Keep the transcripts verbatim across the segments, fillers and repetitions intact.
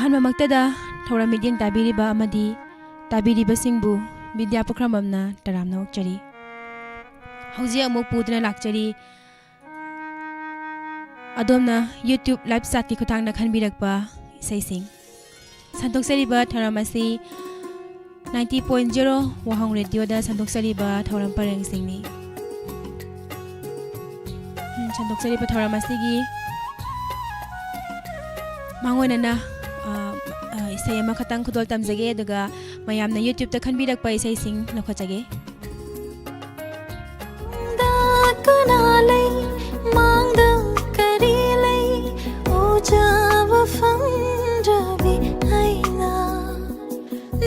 ꯑꯍꯥꯟꯕꯃꯛꯇꯗ ꯊꯧꯔꯝ ꯃꯤꯠꯌꯦꯡ ꯇꯥꯕꯤꯔꯤꯕ ꯑꯃꯗꯤ ꯇꯥꯕꯤꯔꯤꯕꯁꯤꯡꯕꯨ ꯕꯤꯗ꯭ꯌꯥ ꯄꯨꯈ꯭ꯔꯝꯕꯝꯅ ꯇꯔꯥꯝꯅ ꯑꯣꯛꯆꯔꯤ꯫ ꯍꯧꯖꯤꯛ ꯑꯃꯨꯛ ꯄꯨꯗꯨꯅ ꯂꯥꯛꯆꯔꯤ ꯑꯗꯣꯝꯅ YouTube live chatꯀꯤ ꯈꯨꯠꯊꯥꯡꯗ ꯈꯟꯕꯤꯔꯛꯄ ꯏꯁꯩꯁꯤꯡ꯫ ꯁꯟꯗꯣꯛꯆꯔꯤꯕ ꯊꯧꯔꯝ ꯑꯁꯤ ninety point zero ꯋꯥꯍꯣꯡ ꯔꯦꯗꯤꯑꯣꯗ ꯁꯟꯗꯣꯛꯆꯔꯤꯕ ꯊꯧꯔꯝ ꯄꯔꯦꯡꯁꯤꯡꯅꯤ꯫ ꯎꯝ, ꯁꯟꯗꯣꯛꯆꯔꯤꯕ ꯊꯧꯔꯝ ꯑꯁꯤꯒꯤ ꯃꯥꯡꯑꯣꯏꯅꯅ, ꯑ, ꯑ, ꯏꯁꯩ ꯑꯃꯈꯛꯇꯪ ꯈꯨꯗꯣꯜ ꯇꯝꯖꯒꯦ, ꯑꯗꯨꯒ ꯃꯌꯥꯝꯅ YouTubeꯇ ꯈꯟꯕꯤꯔꯛꯄ ꯏꯁꯩꯁꯤꯡ ꯂꯧꯈꯠꯆꯒꯦ꯫ ꯗꯥꯛꯇꯨꯅ ꯂꯩ ꯃꯥꯡꯗ ꯀꯔꯤ ꯂꯩ ꯎꯖꯕ ꯐꯪꯗ꯭ꯔꯕꯤ ꯑꯩꯅ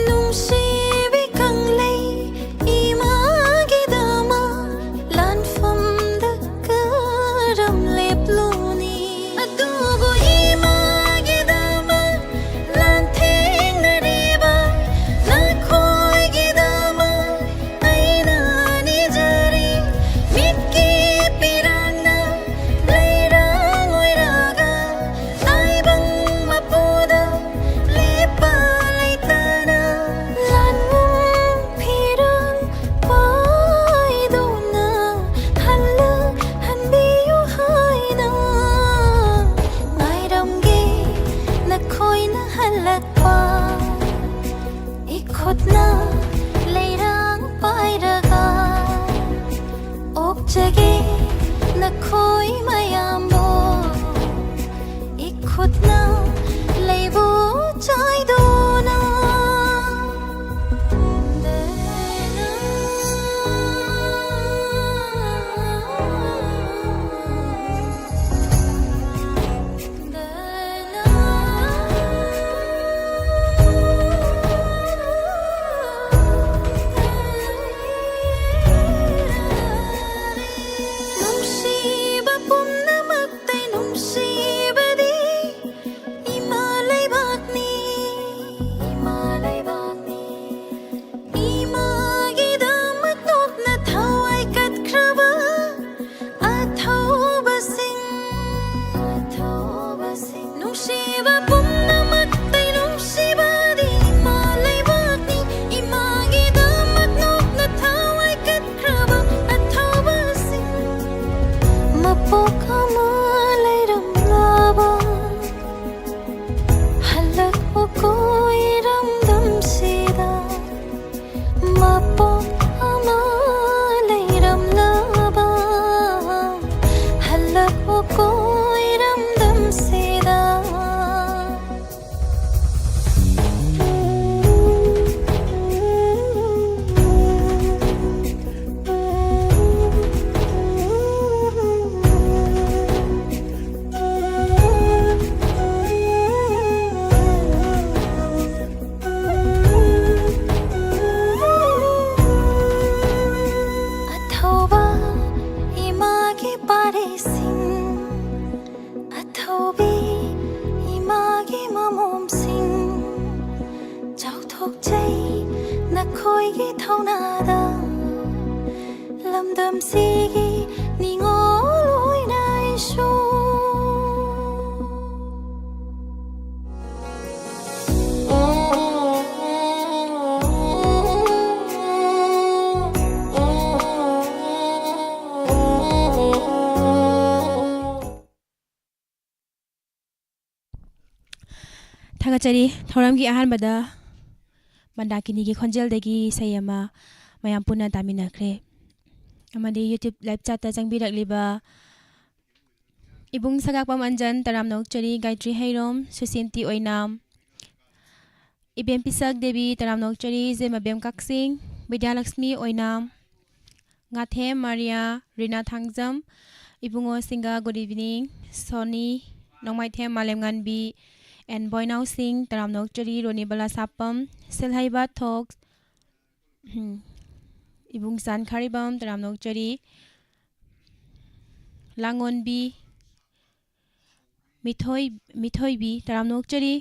ꯅꯨꯡꯁꯤꯕꯤ ꯀꯪꯂꯩ ꯏꯃꯥꯒꯤꯗꯃꯛ ꯂꯥꯟꯐꯝꯗ ꯀꯔꯝ ꯂꯦꯞꯂꯨꯅꯤ? ꯑꯗꯨꯕꯨ ꯏꯃꯥꯒꯤꯗꯃꯛ ꯂꯥꯟꯊꯦꯡꯅꯔꯤꯕ ꯅꯈꯣꯏꯒꯤꯗꯃꯛ ꯑꯩꯅ ꯅꯤꯖꯔꯤ꯫ ꯃꯤꯠꯀꯤ ꯄꯤꯔꯥꯡꯅ ꯂꯩꯔꯥꯡ ꯑꯣꯏꯔꯒ ꯇꯥꯏꯕꯪ ꯃꯄꯨꯗ ꯂꯦꯞꯄ ꯂꯩꯇꯅ ꯂꯥꯟꯃꯨꯡ ꯐꯤꯔꯥꯜ ꯄꯥꯏꯗꯨꯅ ꯍꯜꯂꯛꯍꯟꯕꯤꯌꯨ ꯍꯥꯏꯅ ꯉꯥꯏꯔꯝꯒꯦ ꯅꯈꯣꯏꯅ ꯍꯜꯂꯛꯄ꯫ ꯏꯈꯨꯠꯅ ꯂꯩꯔꯥꯡ ꯄꯥꯏꯔꯒ ꯑꯣꯛꯆꯒꯦ ꯅꯈꯣꯏ ꯃꯌꯥꯝꯕꯨ꯫ ꯏꯈꯨꯠꯅ ꯂꯩꯕꯨ ꯆꯥꯏꯗꯨꯅ꯫ ꯅꯨꯡꯁꯤꯕ ꯄꯨꯝꯅꯃꯛꯇꯩ ꯅꯨꯡꯁꯤꯕꯗꯤ ꯏꯃꯥ ꯂꯩꯕꯥꯛꯅꯤ꯫ ꯗꯝꯁꯤꯒꯤ ꯅꯤꯉꯣꯜ ꯑꯣꯏꯅ ꯑꯩꯁꯨ꯫ ꯊꯥꯒꯠꯆꯔꯤ꯫ ꯊꯧꯔꯝꯒꯤ ꯑꯍꯥꯟꯕꯗ ꯃꯟꯗꯥꯀꯤꯅꯤꯒꯤ ꯈꯣꯟꯖꯦꯜꯗꯒꯤ ꯏꯁꯩ ꯑꯃ ꯃꯌꯥꯝ ꯄꯨꯟꯅ ꯇꯥꯃꯤꯟꯅꯈ꯭ꯔꯦ꯫ ꯑꯃꯗꯤ YouTube live chatꯇ ꯆꯪꯕꯤꯔꯛꯂꯤꯕ ꯏꯕꯨꯡ ꯁꯒꯥꯛꯄꯝ ꯑꯟꯖꯟ, ꯇꯔꯥꯝꯅ ꯑꯣꯛꯆꯔꯤ, ꯒꯥꯌꯇ꯭ꯔꯤ ꯍꯩꯔꯣꯝ, ꯁꯨꯁꯤꯟꯇꯤ ꯑꯣꯏꯅꯥꯝ, ꯏꯕꯦꯝ ꯄꯤꯁꯛ ꯗꯦꯕꯤ, ꯇꯔꯥꯝꯅ ꯑꯣꯛꯆꯔꯤ, ꯏꯆꯦ ꯃꯕꯦꯝ ꯀꯛꯆꯤꯡ, ꯕꯤꯗ꯭ꯌꯥꯂꯛꯁꯃꯤ ꯑꯣꯏꯅꯥꯝ, ꯉꯥꯊꯦꯝ ꯃꯥꯔꯤꯌꯥ, ꯔꯤꯅꯥ ꯊꯥꯡꯖꯝ, ꯏꯕꯨꯡꯉꯣ ꯁꯤꯡꯒ, good evening, Soni, Nongmaithem Malemnganbi, and Boinao Singh, ꯇꯔꯥꯝꯅ ꯑꯣꯛꯆꯔꯤ, ꯔꯣꯅꯤꯕꯂꯥ ꯁꯥꯄꯝ, ꯁꯦꯜꯍꯩꯕ ꯊꯣꯛꯁ, ꯎꯝ, ꯏꯕꯨꯡ ꯆꯥꯟ ꯈꯥꯔꯤꯕꯝ, ꯇꯔꯥꯝꯅ ꯑꯣꯛꯆꯔꯤ, ꯂꯥꯡꯉꯣꯟꯕꯤ, ꯃꯤꯊꯣꯏ-, ꯃꯤꯊꯣꯏꯕꯤ, ꯇꯔꯥꯝꯅ ꯑꯣꯛꯆꯔꯤ,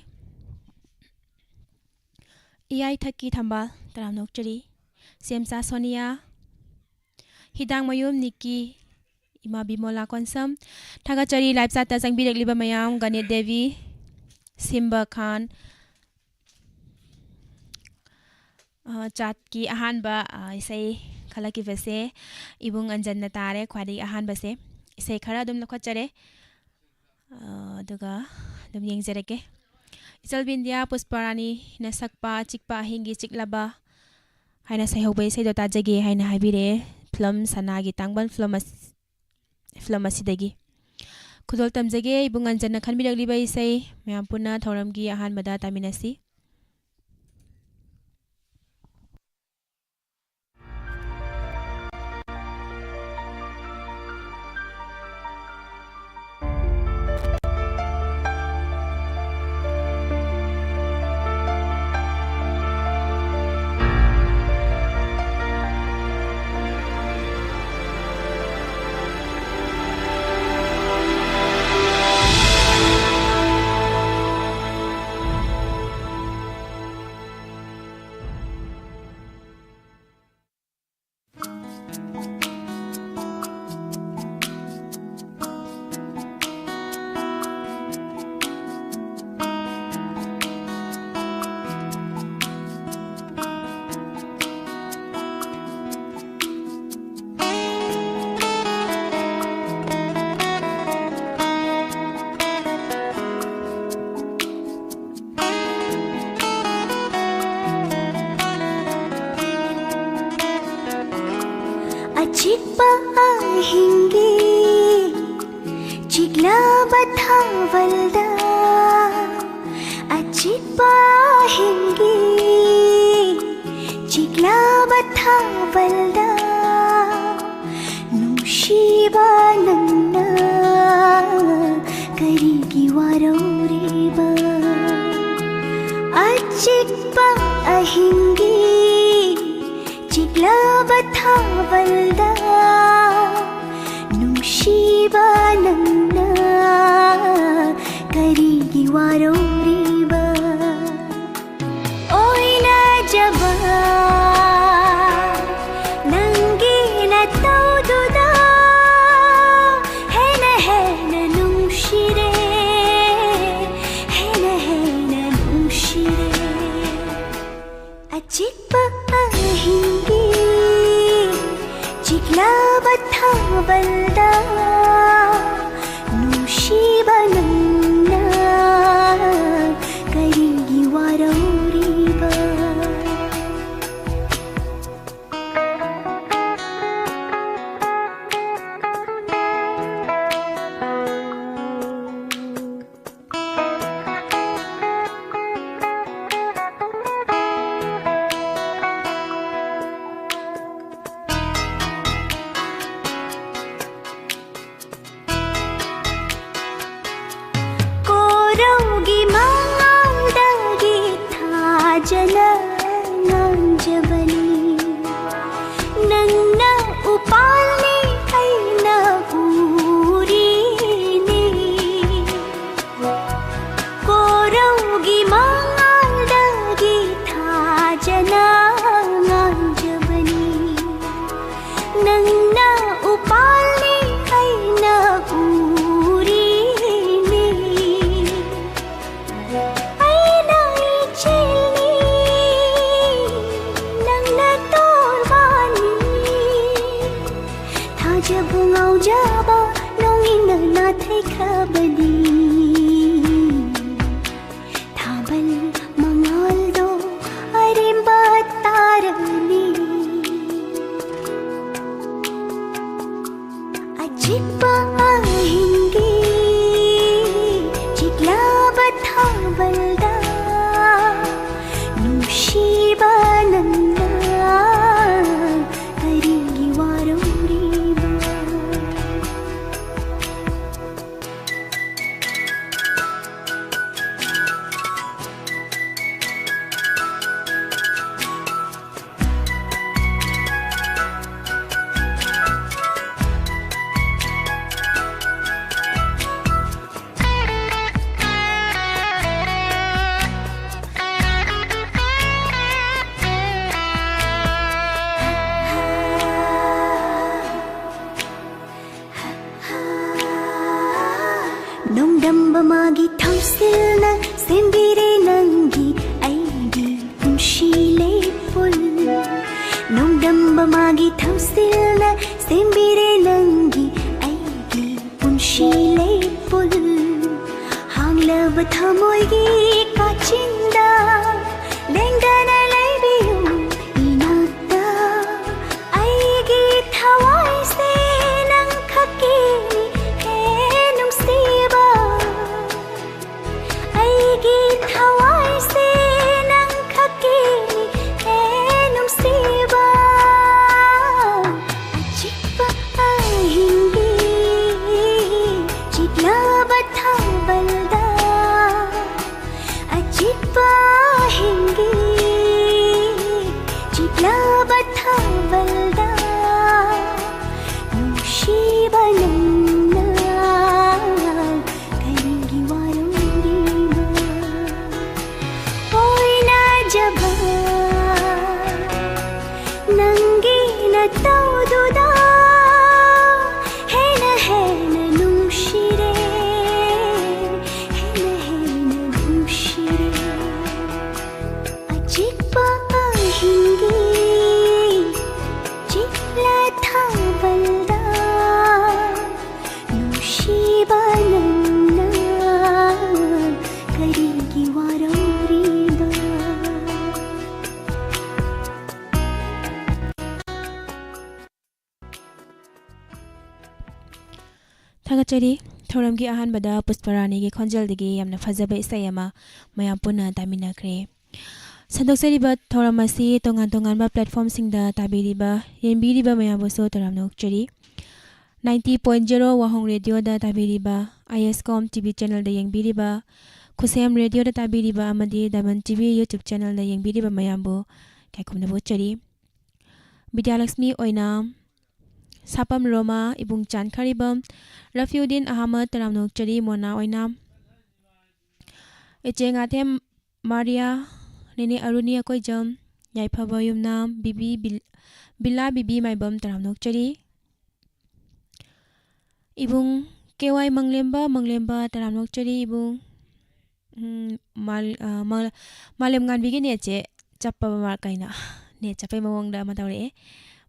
ꯏꯌꯥꯏꯊꯛꯀꯤ ꯊꯝꯕꯥꯜ, ꯇꯔꯥꯝꯅ ꯑꯣꯛꯆꯔꯤ, ꯆꯦꯝꯆꯥ ꯁꯣꯅꯤꯌꯥ, ꯍꯤꯗꯥꯡꯃꯌꯨꯝ ꯅꯤꯛꯀꯤ, ꯏꯃꯥ ꯕꯤꯃꯣꯂꯥ ꯀꯣꯟꯁꯝ, ꯊꯥꯒꯠꯆꯔꯤ꯫ Live chatꯇ ꯆꯪꯕꯤꯔꯛꯂꯤꯕ ꯃꯌꯥꯝ, ꯒꯅꯦꯠ ꯗꯦꯕꯤ, ꯁꯤꯝꯕ ꯈꯥꯟ, ꯑ, chatꯀꯤ ꯑꯍꯥꯟꯕ, ꯑ, ꯏꯁꯩ ꯈꯜꯂꯛꯈꯤꯕꯁꯦ ꯏꯕꯨꯡ ꯑꯟꯖꯟꯅ ꯇꯥꯔꯦ, ꯈ꯭ꯋꯥꯏꯗꯒꯤ ꯑꯍꯥꯟꯕꯁꯦ꯫ ꯏꯁꯩ ꯈꯔ ꯑꯗꯨꯝ ꯂꯧꯈꯠꯆꯔꯦ, ꯑ, ꯑꯗꯨꯒ ꯑꯗꯨꯝ ꯌꯦꯡꯖꯔꯛꯀꯦ꯫ ꯏꯆꯜ ꯕꯤꯟꯗꯤꯌꯥ ꯄꯨꯁꯄꯥꯔꯥꯅꯤꯅ ꯁꯛꯄ "ꯑꯆꯤꯛꯄ ꯑꯍꯤꯡꯒꯤ ꯆꯤꯛꯂꯕ" ꯍꯥꯏꯅ ꯁꯩꯍꯧꯕ ꯏꯁꯩꯗꯣ ꯇꯥꯖꯒꯦ ꯍꯥꯏꯅ ꯍꯥꯏꯕꯤꯔꯛꯑꯦ꯫ Film ꯁꯅꯥꯒꯤ ꯇꯥꯡꯕꯟ film ꯑꯁ-, film ꯑꯁꯤꯗꯒꯤ꯫ ꯈꯨꯗꯣꯜ ꯇꯝꯖꯒꯦ ꯏꯕꯨꯡ ꯑꯟꯖꯟꯅ ꯈꯟꯕꯤꯔꯛꯂꯤꯕ ꯏꯁꯩ꯫ ꯃꯌꯥꯝ ꯄꯨꯟꯅ ꯊꯧꯔꯝꯒꯤ ꯑꯍꯥꯟꯕꯗ ꯇꯥꯃꯤꯟꯅꯁꯤ꯫ ꯑꯆꯤꯛꯄ ꯑꯍꯤꯡꯒꯤ ꯆꯤꯛꯂꯕ ꯊꯥꯕꯜꯗ, ꯑꯆꯤꯛꯄ ꯑꯍꯤꯡꯒꯤ ꯆꯤꯛꯂꯕ ꯊꯥꯕꯜꯗ, ꯅꯨꯡꯁꯤꯕ ꯅꯪꯅ ꯀꯔꯤꯒꯤ ꯋꯥꯔꯧꯔꯤꯕ? ꯑꯆꯤꯛꯄ ꯑꯍꯤꯡꯒꯤ ꯆꯤꯛꯂꯕ ꯊꯥꯕꯜꯗ, ꯅꯨꯡꯁꯤꯕ ꯅꯪꯅ ꯀꯔꯤꯒꯤ ꯋꯥꯔꯧꯔꯤꯕ? ꯑꯣꯏꯅꯖꯕ ꯅꯪꯒꯤ ꯅꯇꯧꯗꯨꯗ ꯍꯦꯟꯅ ꯍꯦꯟꯅ ꯅꯨꯡꯁꯤꯔꯦ, ꯍꯦꯟꯅ ꯍꯦꯟꯅ ꯅꯨꯡꯁꯤꯔꯦ꯫ ꯑꯆꯤꯛꯄ ꯑꯍꯤꯡꯒꯤ ꯆꯤꯛꯂꯕ ꯊꯥꯕꯜꯗ, ꯅꯨꯡꯁꯤꯕ ꯅꯪꯅ ꯀꯔꯤꯒꯤ ꯋꯥꯔꯧꯔꯤꯕ? ꯀꯣꯔꯧꯒꯤ ꯃꯉꯥꯜꯗꯒꯤ ꯊꯥꯖꯅ ꯉꯥꯡꯖꯕꯅꯤ꯫ ꯅꯪꯅ ꯎꯄꯥꯜꯅꯤ, ꯑꯩꯅ ꯎꯔꯤꯅꯤ꯫ ꯀꯣꯔꯧꯒꯤ ꯃꯉꯥꯜꯗꯒꯤ ꯊꯥꯖꯅ ꯉꯥꯡꯖꯕꯅꯤ꯫ ꯅꯪꯅ ꯎꯄꯥꯜꯅꯤ, ꯑꯩꯅ ꯎꯔꯤꯅꯤ꯫ ꯑꯩꯅ ꯏꯆꯦꯜꯅꯤ, ꯅꯪꯅ ꯇꯣꯔꯕꯥꯟꯅꯤ꯫ ꯊꯥꯖꯕ ꯉꯥꯎꯖꯕ ꯅꯣꯡꯏꯪꯅ ꯅꯥꯊꯩꯈ꯭ꯔꯕꯗꯤ, ꯊꯥꯕꯜ ꯃꯉꯥꯜꯗꯣ ꯑꯔꯦꯝꯕ ꯇꯥꯔꯅꯤ꯫ ꯆꯤꯛꯄ ꯑꯍꯤꯡꯒꯤ ꯆꯤꯛꯂꯕ ꯊꯥꯕꯜꯗ ꯅꯨꯡꯁꯤꯕ ꯅꯪꯅ ꯀꯔꯤꯒꯤ ꯋꯥꯔꯧꯔꯤꯕ? ꯅꯣꯡꯗꯝꯕ ꯃꯥꯒꯤ ꯊꯧꯁꯤꯜꯅ ꯁꯦꯝꯕꯤꯔꯦ ꯅꯪꯒꯤ ꯑꯩꯒꯤ ꯄꯨꯟꯁꯤ ꯂꯩꯄꯨꯟ꯫ ꯅꯣꯡꯗꯝꯕ ꯃꯥꯒꯤ ꯊꯧꯁꯤꯜꯅ ꯁꯦꯝꯕꯤꯔꯦ ꯅꯪꯒꯤ ꯑꯩꯒꯤ ꯄꯨꯟꯁꯤ ꯂꯩꯄꯨꯟ꯫ ꯍꯥꯡꯂꯕ ꯊꯃꯣꯏꯒꯤ ꯀꯥꯆꯤꯟꯗ ꯂꯦꯡꯗꯅ ꯂꯩꯕꯤꯌꯨ ꯏꯅꯥꯛꯇ꯫ ꯑꯩꯒꯤ ꯊꯋꯥꯏꯁꯦ ꯅꯪ ꯈꯛꯀꯤꯅꯤ ꯍꯦ ꯅꯨꯡꯁꯤꯕ꯫ ꯑꯩꯒꯤ ꯊꯋꯥꯏꯁꯦ ꯅꯪ ꯈꯛꯀꯤꯅꯤ ꯍꯦ ꯅꯨꯡꯁꯤꯕ꯫ ꯑꯆꯤꯛꯄ ꯑꯍꯤꯡꯒꯤ ꯆꯤꯛꯂꯕ ꯊꯥꯕꯜꯗ, ꯑꯆꯤꯛꯄ ꯑꯍꯤꯡꯒꯤ ꯆꯤꯛꯂꯕ ꯊꯥꯕꯜꯗ ꯅꯨꯡꯁꯤꯕ ꯅꯪꯅ ꯀꯔꯤꯒꯤ ꯋꯥꯔꯧꯔꯤꯕ? ꯑꯣꯏꯅꯖꯕ ꯅꯪꯒꯤ ꯅꯇꯧꯗꯨꯗ ꯍꯦꯟꯅ ꯍꯦꯟꯅ ꯅꯨꯡꯁꯤꯔꯦ, ꯍꯦꯟꯅ ꯍꯦꯟꯅ ꯅꯨꯡꯁꯤꯔꯦ꯫ ꯑꯆꯤꯛꯄ ꯑꯍꯤꯡꯒꯤ ꯆꯤꯛꯂ ꯊꯥꯕꯜꯗ ꯅꯨꯡꯁꯤꯕ ꯅꯪꯅ ꯀꯔꯤꯒꯤ ꯋꯥꯔꯧꯔꯤꯕ? ꯊꯥꯒꯠꯆꯔꯤ꯫ ꯊꯧꯔꯝꯒꯤ ꯑꯍꯥꯟꯕꯗ ꯄꯨꯁꯄꯔꯥꯅꯤꯒꯤ ꯈꯣꯟꯖꯦꯜꯗꯒꯤ ꯌꯥꯝꯅ ꯐꯖꯕ ꯏꯁꯩ ꯑꯃ ꯃꯌꯥꯝ ꯄꯨꯟꯅ ꯇꯥꯃꯤꯟꯅꯈ꯭ꯔꯦ꯫ ꯁꯟꯗꯣꯛꯆꯔꯤꯕ ꯊꯧꯔꯝ ꯑꯁꯤ ꯇꯣꯉꯥꯟ ꯇꯣꯉꯥꯟꯕ platformꯁꯤꯡꯗ ꯇꯥꯕꯤꯔꯤꯕ, ꯌꯦꯡꯕꯤꯔꯤꯕ ꯃꯌꯥꯝꯕꯨꯁꯨ ꯇꯔꯥꯝꯅ ꯑꯣꯛꯆꯔꯤ꯫ Ninety point zero ꯋꯥꯍꯣꯡ ꯔꯦꯗꯤꯑꯣꯗ ꯇꯥꯕꯤꯔꯤꯕ, ꯑꯥꯏ ꯑꯦꯁ ꯀꯣꯝ ꯇꯤ ꯚꯤ channelꯗ ꯌꯦꯡꯕꯤꯔꯤꯕ, ꯈꯨꯁꯦꯝ ꯔꯦꯗꯤꯑꯣꯗ ꯇꯥꯕꯤꯔꯤꯕ ꯑꯃꯗꯤ ꯗꯥꯏꯃꯟ ꯇꯤ ꯚꯤ YouTube channelꯗ ꯌꯦꯡꯕꯤꯔꯤꯕ ꯃꯌꯥꯝꯕꯨ ꯀꯥꯏꯈꯨꯝꯅꯕ ꯎꯠꯆꯔꯤ꯫ ꯕꯤꯗ꯭ꯌꯥꯂꯛꯁꯃꯤ ꯑꯣꯏꯅꯥꯝ, ꯁꯥꯄꯝ ꯔꯣꯃꯥ, ꯏꯕꯨꯡ ꯆꯥꯟꯈꯔꯤꯕꯝ, ꯔꯐꯤꯎꯗꯤꯟ ꯑꯍꯃꯗ, ꯇꯔꯥꯝꯅ ꯑꯣꯛꯆꯔꯤ꯫ ꯃꯣꯅꯥ ꯑꯣꯏꯅꯥꯝ, ꯏꯆꯦ ꯉꯥꯊꯦꯝ ꯃꯥꯔꯤꯌꯥ, ꯅꯦꯅꯦ ꯑꯔꯨꯅꯤ ꯑꯀꯣꯏꯖꯝ, ꯌꯥꯏꯐꯕ ꯌꯨꯝꯅꯥꯝ, ꯕꯤꯕꯤ ꯕꯤꯜ-, ꯕꯤꯂꯥ ꯕꯤꯕꯤ ꯃꯥꯏꯕꯝ, ꯇꯔꯥꯝꯅ ꯑꯣꯛꯆꯔꯤ꯫ ꯏꯕꯨꯡ ꯀꯦ ꯋꯥꯏ ꯃꯪꯂꯦꯝꯕ, ꯃꯪꯂꯦꯝꯕ, ꯇꯔꯥꯝꯅ ꯑꯣꯛꯆꯔꯤ ꯏꯕꯨꯡ꯫ ꯎꯝ, ꯃꯥꯜ-, ꯑ, ꯃꯥ-, ꯃꯥꯂꯦꯝ ꯉꯥꯟꯕꯤꯒꯤ netꯁꯦ ꯆꯞꯄꯕ ꯃꯥ-, ꯀꯩꯅꯣ, net ꯆꯞꯄꯩ ꯃꯑꯣꯡꯗ ꯑꯃ ꯇꯧꯔꯛꯑꯦ꯫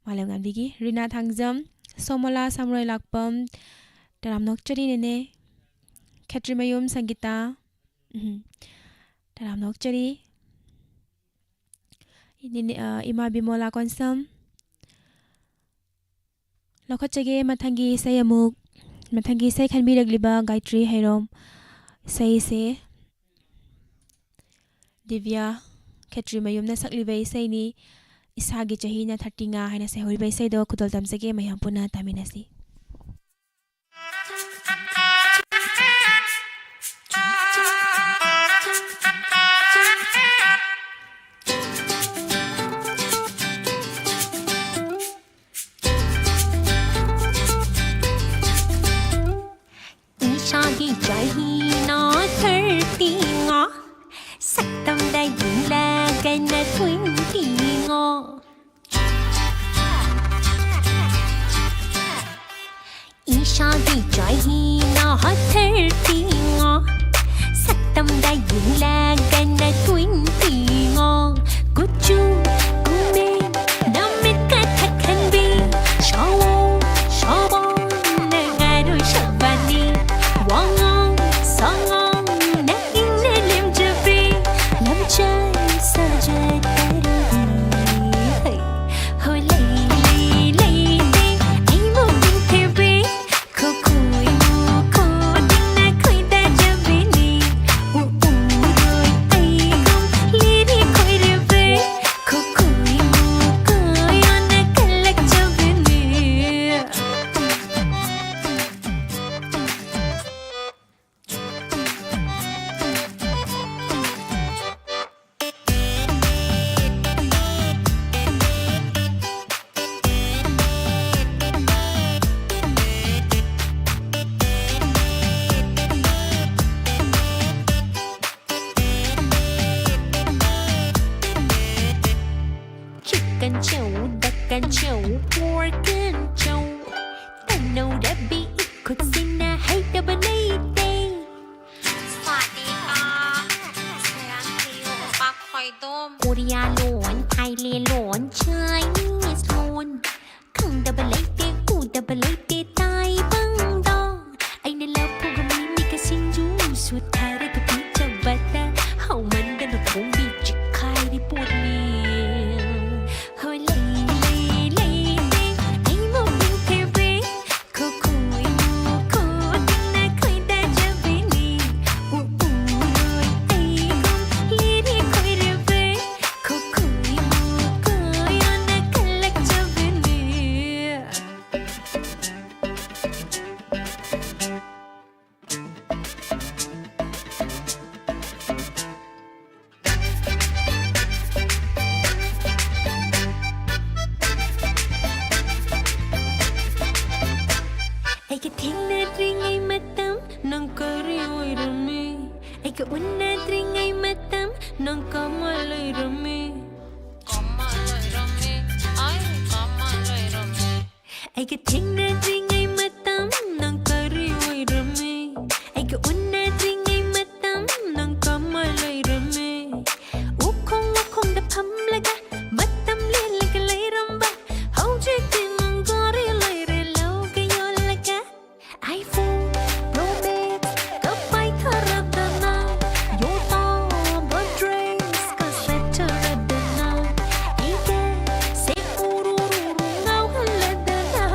ꯃꯥꯂꯦꯝ ꯉꯥꯟꯕꯤꯒꯤ꯫ ꯔꯤꯅꯥ ꯊꯥꯡꯖꯝ, ꯁꯣꯃꯣꯂꯥ ꯁꯥꯃꯔꯣꯏ ꯂꯥꯛꯄꯝ, ꯇꯔꯥꯝꯅ ꯑꯣꯛꯆꯔꯤ ꯅꯦꯅꯦ꯫ ꯈꯦꯇ꯭ꯔꯤꯃꯌꯨꯝ ꯁꯪꯒꯤꯇꯥ, ꯎꯝ, ꯇꯔꯥꯝꯅ ꯑꯣꯛꯆꯔꯤ꯫ ꯅꯦꯅꯦ, ꯑ, ꯏꯃꯥ ꯕꯤꯃꯣꯂꯥ ꯀꯣꯟꯁꯝ꯫ ꯂꯧꯈꯠꯆꯒꯦ ꯃꯊꯪꯒꯤ ꯏꯁꯩ ꯑꯃꯨꯛ꯫ ꯃꯊꯪꯒꯤ ꯏꯁꯩ ꯈꯟꯕꯤꯔꯛꯂꯤꯕ ꯒꯥꯌꯇ꯭ꯔꯤ ꯍꯩꯔꯣꯝ꯫ ꯏꯁꯩꯁꯦ ꯗꯤꯕ꯭ꯌꯥ ꯈꯦꯇ꯭ꯔꯤꯃꯌꯨꯝꯅ ꯁꯛꯂꯤꯕ ꯏꯁꯩꯅꯤ꯫ ꯏꯁꯥꯒꯤ ꯆꯍꯤꯅ thirty ꯉꯥ ꯍꯥꯏꯅ ꯁꯩꯍꯧꯔꯤꯕ ꯏꯁꯩꯗꯣ ꯈꯨꯗꯣꯜ ꯇꯝꯖꯒꯦ, ꯃꯌꯥꯝ ꯄꯨꯟꯅ ꯇꯥꯃꯤꯟꯅꯁꯤ꯫ ꯏꯁꯥꯒꯤ ꯆꯍꯤꯅ thirty ꯉꯥ, ꯁꯛꯇꯝꯗ ꯌꯦꯡꯂꯒꯅ twenty ꯉꯥ꯫ ꯏꯁꯥꯒꯤ ꯆꯍꯤꯅ thirty ꯉꯥ, ꯁꯛꯇꯝꯗ ꯌꯦꯡꯂꯒꯅ twenty ꯉꯥ꯫ ꯀꯨꯆꯨ ꯀꯨꯃꯦꯟ ꯅꯃꯤꯠ ꯀꯊꯛ ꯈꯟꯕꯤ, ꯁꯥꯑꯣ ꯁꯥꯕꯅ ꯉꯥꯔꯣꯏ ꯁꯥꯕꯅꯤ, ꯋꯥꯉꯥꯡ ꯁꯉꯥꯡꯅ ꯏꯪꯅ ꯂꯦꯝꯖꯕꯤ, ꯂꯝꯆꯠ ꯁꯥꯖꯠ ꯇꯔꯨꯕꯤ꯫ ꯍꯩ! ꯍꯣ ꯂꯩ ꯂꯩ ꯂꯩ ꯂꯩ, ꯑꯩꯕꯨ ꯅꯤꯡꯊꯤꯕꯤ, ꯈꯨꯈꯨꯏ ꯂꯩꯇꯦ ꯇꯥꯏꯕꯪꯗꯣ꯫ ꯑꯩꯅ ꯂꯐꯨꯒ ꯃꯤꯃꯤꯒ ꯁꯤꯡꯖꯨ ꯁꯨꯊꯔꯒ ꯄꯤꯖꯕꯗ ꯍꯥꯎꯃꯟꯗꯅ ꯈꯣꯡꯕꯤ ꯆꯤꯛꯈꯥꯏꯔꯤ ꯄꯣꯠꯅꯤ꯫ ꯍꯣꯏ, ꯂꯩ, ꯂꯩ, ꯂꯩꯇꯦ, ꯑꯩ ꯃꯕꯨꯛ ꯊꯦꯕꯦ꯫ ꯈꯣꯈꯣꯏ ꯃꯣꯈꯣꯗꯨꯅ ꯈꯣꯏꯗꯥꯖꯕꯤꯅꯤ꯫ ꯎ, ꯎꯔꯣꯏ ꯑꯩꯒꯨꯝ ꯂꯤꯔꯤ ꯈꯣꯏꯔꯕꯦ꯫ ꯈꯣꯈꯣꯏ ꯃꯣꯈꯣꯏ ꯑꯣꯟꯅ ꯈꯜꯂꯛꯆꯕꯤꯅꯤ꯫ ꯑꯩꯒ ꯊꯦꯡꯅꯗ꯭ꯔꯤꯉꯩ ꯃꯇꯝ ꯅꯪ ꯀꯔꯤ ꯑꯣꯏꯔꯝꯃꯤ? ꯑꯩꯒ ꯎꯅꯗ꯭ꯔꯤꯉꯩ ꯃꯇꯝ ꯅꯪ ꯀꯃꯥꯏ ꯂꯩꯔꯝꯃꯤ? ꯀꯃꯥꯏ ꯂꯩꯔꯝꯃꯤ? ꯑꯩ ꯀꯃꯥꯏ ꯂꯩꯔꯝꯃꯤ? ꯑꯩꯒ ꯊꯦꯡꯅꯗ꯭ꯔꯤꯉꯩ ꯃꯇꯝ ꯅꯪ ꯀꯔꯤ ꯑꯣꯏꯔꯝꯃꯤ? ꯑꯩꯒ ꯎꯅꯗ꯭ꯔꯤꯉꯩ ꯃꯇꯝ ꯅꯪ ꯀꯃꯥꯏ ꯂꯩꯔꯝꯃꯤ? ꯎꯈꯣꯡ ꯎꯈꯣꯡꯗ ꯐꯝꯂꯒ ꯃꯇꯝ ꯂꯦꯜꯂꯒ ꯂꯩꯔꯝꯕ ꯍꯧꯖꯤꯛꯇꯤ ꯅꯪ ꯒꯥꯔꯤ ꯂꯩꯔꯦ ꯂꯧꯒ ꯌꯣꯜꯂꯒ꯫ iPhone Pro Max ꯀ ꯄꯥꯏꯊꯔꯗꯅ, ꯌꯣꯇꯥꯕ dress ꯀ ꯁꯦꯠꯆꯔꯗꯅ, ꯑꯩꯒ ꯁꯦ ꯎꯔꯨꯔꯨꯔꯨ ꯉꯥꯎꯍꯜꯂꯗꯅ,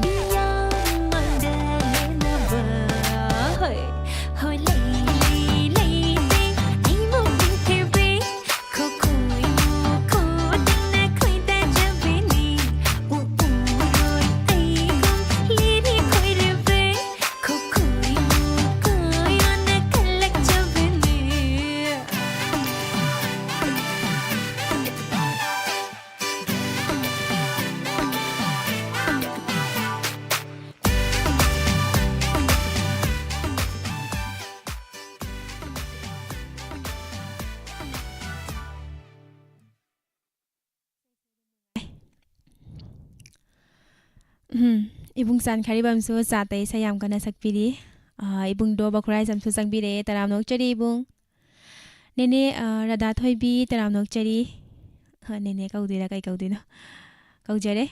ꯃꯤꯌꯥꯝ ꯃꯥꯡꯗ ꯂꯦꯝꯅꯕ꯫ ꯍꯣꯏ, ꯍꯣꯏ, ꯂꯩ, ꯂꯩ, ꯂꯩ, ꯂꯩ, ꯑꯩ ꯃꯃꯤꯡ ꯊꯦꯕꯦ꯫ ꯈꯣꯈꯣꯏ ꯃꯣꯈꯣꯗꯨꯅ ꯈꯣꯏꯗꯥꯖꯕꯤꯅꯤ꯫ ꯎ, ꯎꯔꯣꯏ ꯑꯩꯒꯨꯝ ꯂꯤꯔꯤ ꯈꯣꯏꯔꯕꯦ꯫ ꯈꯣꯈꯣꯏ ꯃꯣꯈꯣꯏ ꯑꯣꯟꯅ ꯈꯜꯂꯛꯆꯕꯤꯅꯤ꯫ ꯎꯝ, ꯏꯕꯨꯡ ꯆꯥꯟꯈꯥꯔꯤꯕꯝꯁꯨ ꯆꯥ ꯇꯩ ꯏꯁꯩ ꯌꯥꯝ ꯀꯟꯅ ꯁꯛꯄꯤꯔꯤ꯫ ꯑꯥ, ꯏꯕꯨꯡꯗꯣ ꯕꯈꯨꯔꯥꯏꯖꯝꯁꯨ ꯆꯪꯕꯤꯔꯛꯑꯦ, ꯇꯔꯥꯝꯅ ꯑꯣꯛꯆꯔꯤ ꯏꯕꯨꯡ꯫ ꯅꯦꯅꯦ, ꯑꯥ, ꯔꯥꯙꯥ ꯊꯣꯏꯕꯤ, ꯇꯔꯥꯝꯅ ꯑꯣꯛꯆꯔꯤ꯫ ꯑꯥ, ꯅꯦꯅꯦ ꯀꯧꯗꯣꯏꯔꯥ ꯀꯩ ꯀꯧꯗꯣꯏꯅꯣ? ꯀꯧꯖꯔꯦ꯫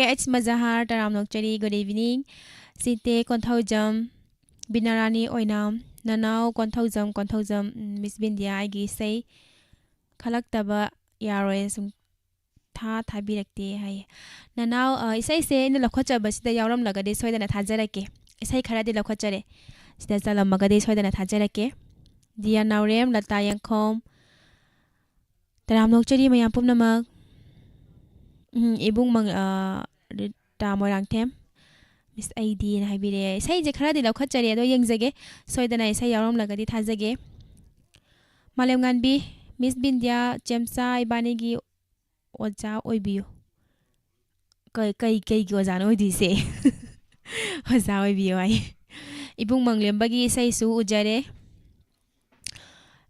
ꯑꯦꯆ ꯃꯖꯍꯥꯔ, ꯇꯔꯥꯝꯅ ꯑꯣꯛꯆꯔꯤ, good evening꯫ ꯁꯤꯇꯦ ꯀꯣꯟꯊꯧꯖꯝ, ꯕꯤꯅꯥꯔꯥꯅꯤ ꯑꯣꯏꯅꯥꯝ, ꯅꯅꯥꯎ ꯀꯣꯟꯊꯧꯖꯝ, ꯀꯣꯟꯊꯧꯖꯝ, ꯎꯝ, ꯃꯤꯁ ꯕꯤꯟꯗꯤꯌꯥ, ꯑꯩꯒꯤ ꯏꯁꯩ ꯈꯜꯂꯛꯇꯕ ꯌꯥꯔꯣꯏ, ꯁꯨꯝ ꯊꯥ ꯊꯥꯕꯤꯔꯛꯇꯦ ꯍꯥꯏꯌꯦ꯫ ꯅꯅꯥꯎ, ꯑ, ꯏꯁꯩꯁꯦ ꯑꯩꯅ ꯂꯧꯈꯠꯆꯕꯁꯤꯗ ꯌꯥꯎꯔꯝꯂꯒꯗꯤ ꯁꯣꯏꯗꯅ ꯊꯥꯖꯔꯛꯀꯦ꯫ ꯏꯁꯩ ꯈꯔꯗꯤ ꯂꯧꯈꯠꯆꯔꯦ꯫ ꯁꯤꯗ ꯆꯜꯂꯝꯃꯒꯗꯤ ꯁꯣꯏꯗꯅ ꯊꯥꯖꯔꯛꯀꯦ꯫ ꯗꯤꯌꯥ ꯅꯥꯎꯔꯦꯝ, ꯂꯇꯥ ꯌꯦꯡꯈꯣꯝ, ꯇꯔꯥꯝꯅ ꯑꯣꯛꯆꯔꯤ ꯃꯌꯥꯝ ꯄꯨꯝꯅꯃꯛ꯫ ꯎꯝ, ꯏꯕꯨꯡ ꯃꯪ-, ꯑ, ꯔꯤꯇꯥ ꯃꯣꯏꯔꯥꯡꯊꯦꯝ, ꯃꯤꯁ ꯑꯩꯗꯤꯅ ꯍꯥꯏꯕꯤꯔꯛꯑꯦ꯫ ꯏꯁꯩꯁꯦ ꯈꯔꯗꯤ ꯂꯧꯈꯠꯆꯔꯦ, ꯑꯗꯣ ꯌꯦꯡꯖꯒꯦ꯫ ꯁꯣꯏꯗꯅ ꯏꯁꯩ ꯌꯥꯎꯔꯝꯂꯒꯗꯤ ꯊꯥꯖꯒꯦ꯫ ꯃꯥꯂꯦꯝꯉꯥꯟꯕꯤ, ꯃꯤꯁ ꯕꯤꯟꯗꯤꯌꯥ ꯆꯦꯝꯆꯥ ꯏꯕꯥꯅꯤꯒꯤ ꯑꯣꯖꯥ ꯑꯣꯏꯕꯤꯌꯨ꯫ ꯀꯩ, ꯀꯩ, ꯀꯩꯒꯤ ꯑꯣꯖꯥꯅꯣ ꯑꯣꯏꯗꯣꯏꯁꯦ? ꯑꯣꯖꯥ ꯑꯣꯏꯕꯤꯌꯨ ꯍꯥꯏ꯫ ꯏꯕꯨꯡ ꯃꯪꯂꯦꯝꯕꯒꯤ ꯏꯁꯩꯁꯨ ꯎꯖꯔꯦ꯫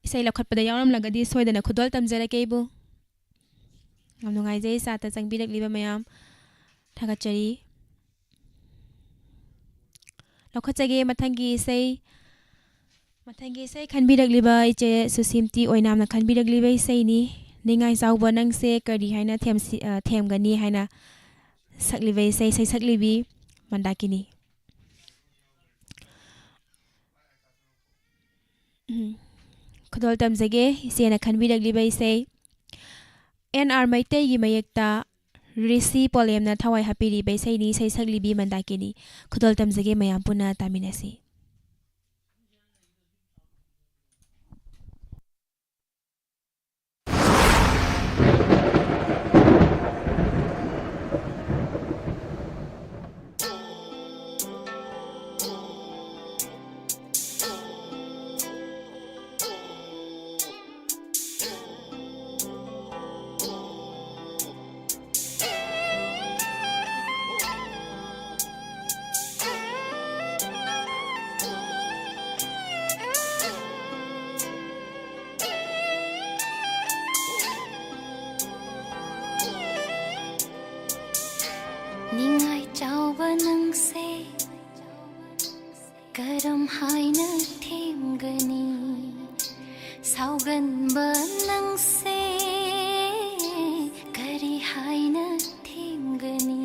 ꯏꯁꯩ ꯂꯧꯈꯠꯄꯗ ꯌꯥꯎꯔꯝꯂꯒꯗꯤ ꯁꯣꯏꯗꯅ ꯈꯨꯗꯣꯜ ꯇꯝꯖꯔꯛꯀꯦ ꯏꯕꯨꯡ꯫ ꯌꯥꯝ ꯅꯨꯡꯉꯥꯏꯖꯩ ꯆꯥꯠꯇ ꯆꯪꯕꯤꯔꯛꯂꯤꯕ ꯃꯌꯥꯝ꯫ ꯊꯥꯒꯠꯆꯔꯤ꯫ ꯂꯧꯈꯠꯆꯒꯦ ꯃꯊꯪꯒꯤ ꯏꯁꯩ꯫ ꯃꯊꯪꯒꯤ ꯏꯁꯩ ꯈꯟꯕꯤꯔꯛꯂꯤꯕ ꯏꯆꯦ ꯁꯨꯁꯤꯝꯇꯤ ꯑꯣꯏꯅꯥꯝꯅ ꯈꯟꯕꯤꯔꯛꯂꯤꯕ ꯏꯁꯩꯅꯤ꯫ ꯅꯤꯡꯉꯥꯏ ꯆꯥꯎꯕ ꯅꯪꯁꯦ ꯀꯔꯤ ꯍꯥꯏꯅ ꯊꯦꯝꯁꯤ-, ꯑ, ꯊꯦꯝꯒꯅꯤ ꯍꯥꯏꯅ ꯁꯛꯂꯤꯕ ꯏꯁꯩ, ꯁꯩꯁꯛꯂꯤꯕꯤ ꯃꯟꯗꯥꯀꯤꯅꯤ꯫ ꯎꯝ꯫ ꯈꯨꯗꯣꯜ ꯇꯝꯖꯒꯦ ꯏꯆꯦꯅ ꯈꯟꯕꯤꯔꯛꯂꯤꯕ ꯏꯁꯩ꯫ ꯑꯦꯟ ꯑꯥꯔ ꯃꯩꯇꯩꯒꯤ ꯃꯌꯦꯛꯇ ꯔꯤꯁꯤ ꯄꯣꯂꯦꯝꯅ ꯊꯋꯥꯏ ꯍꯥꯞꯄꯤꯔꯤꯕ ꯏꯁꯩꯅꯤ, ꯏꯁꯩ ꯁꯛꯂꯤꯕꯤ ꯃꯟꯗꯥꯀꯤꯅꯤ꯫ ꯈꯨꯗꯣꯜ ꯇꯝꯖꯒꯦ, ꯃꯌꯥꯝ ꯄꯨꯟꯅ ꯇꯥꯃꯤꯟꯅꯁꯤ꯫ ꯅꯤꯡꯉꯥꯏ ꯆꯥꯎꯕ ꯅꯪꯁꯦ ꯀꯔꯝ ꯍꯥꯏꯅ ꯊꯦꯝꯒꯅꯤ? ꯁꯥꯎꯒꯟꯕ ꯅꯪꯁꯦ ꯀꯔꯤ ꯍꯥꯏꯅ ꯊꯦꯝꯒꯅꯤ?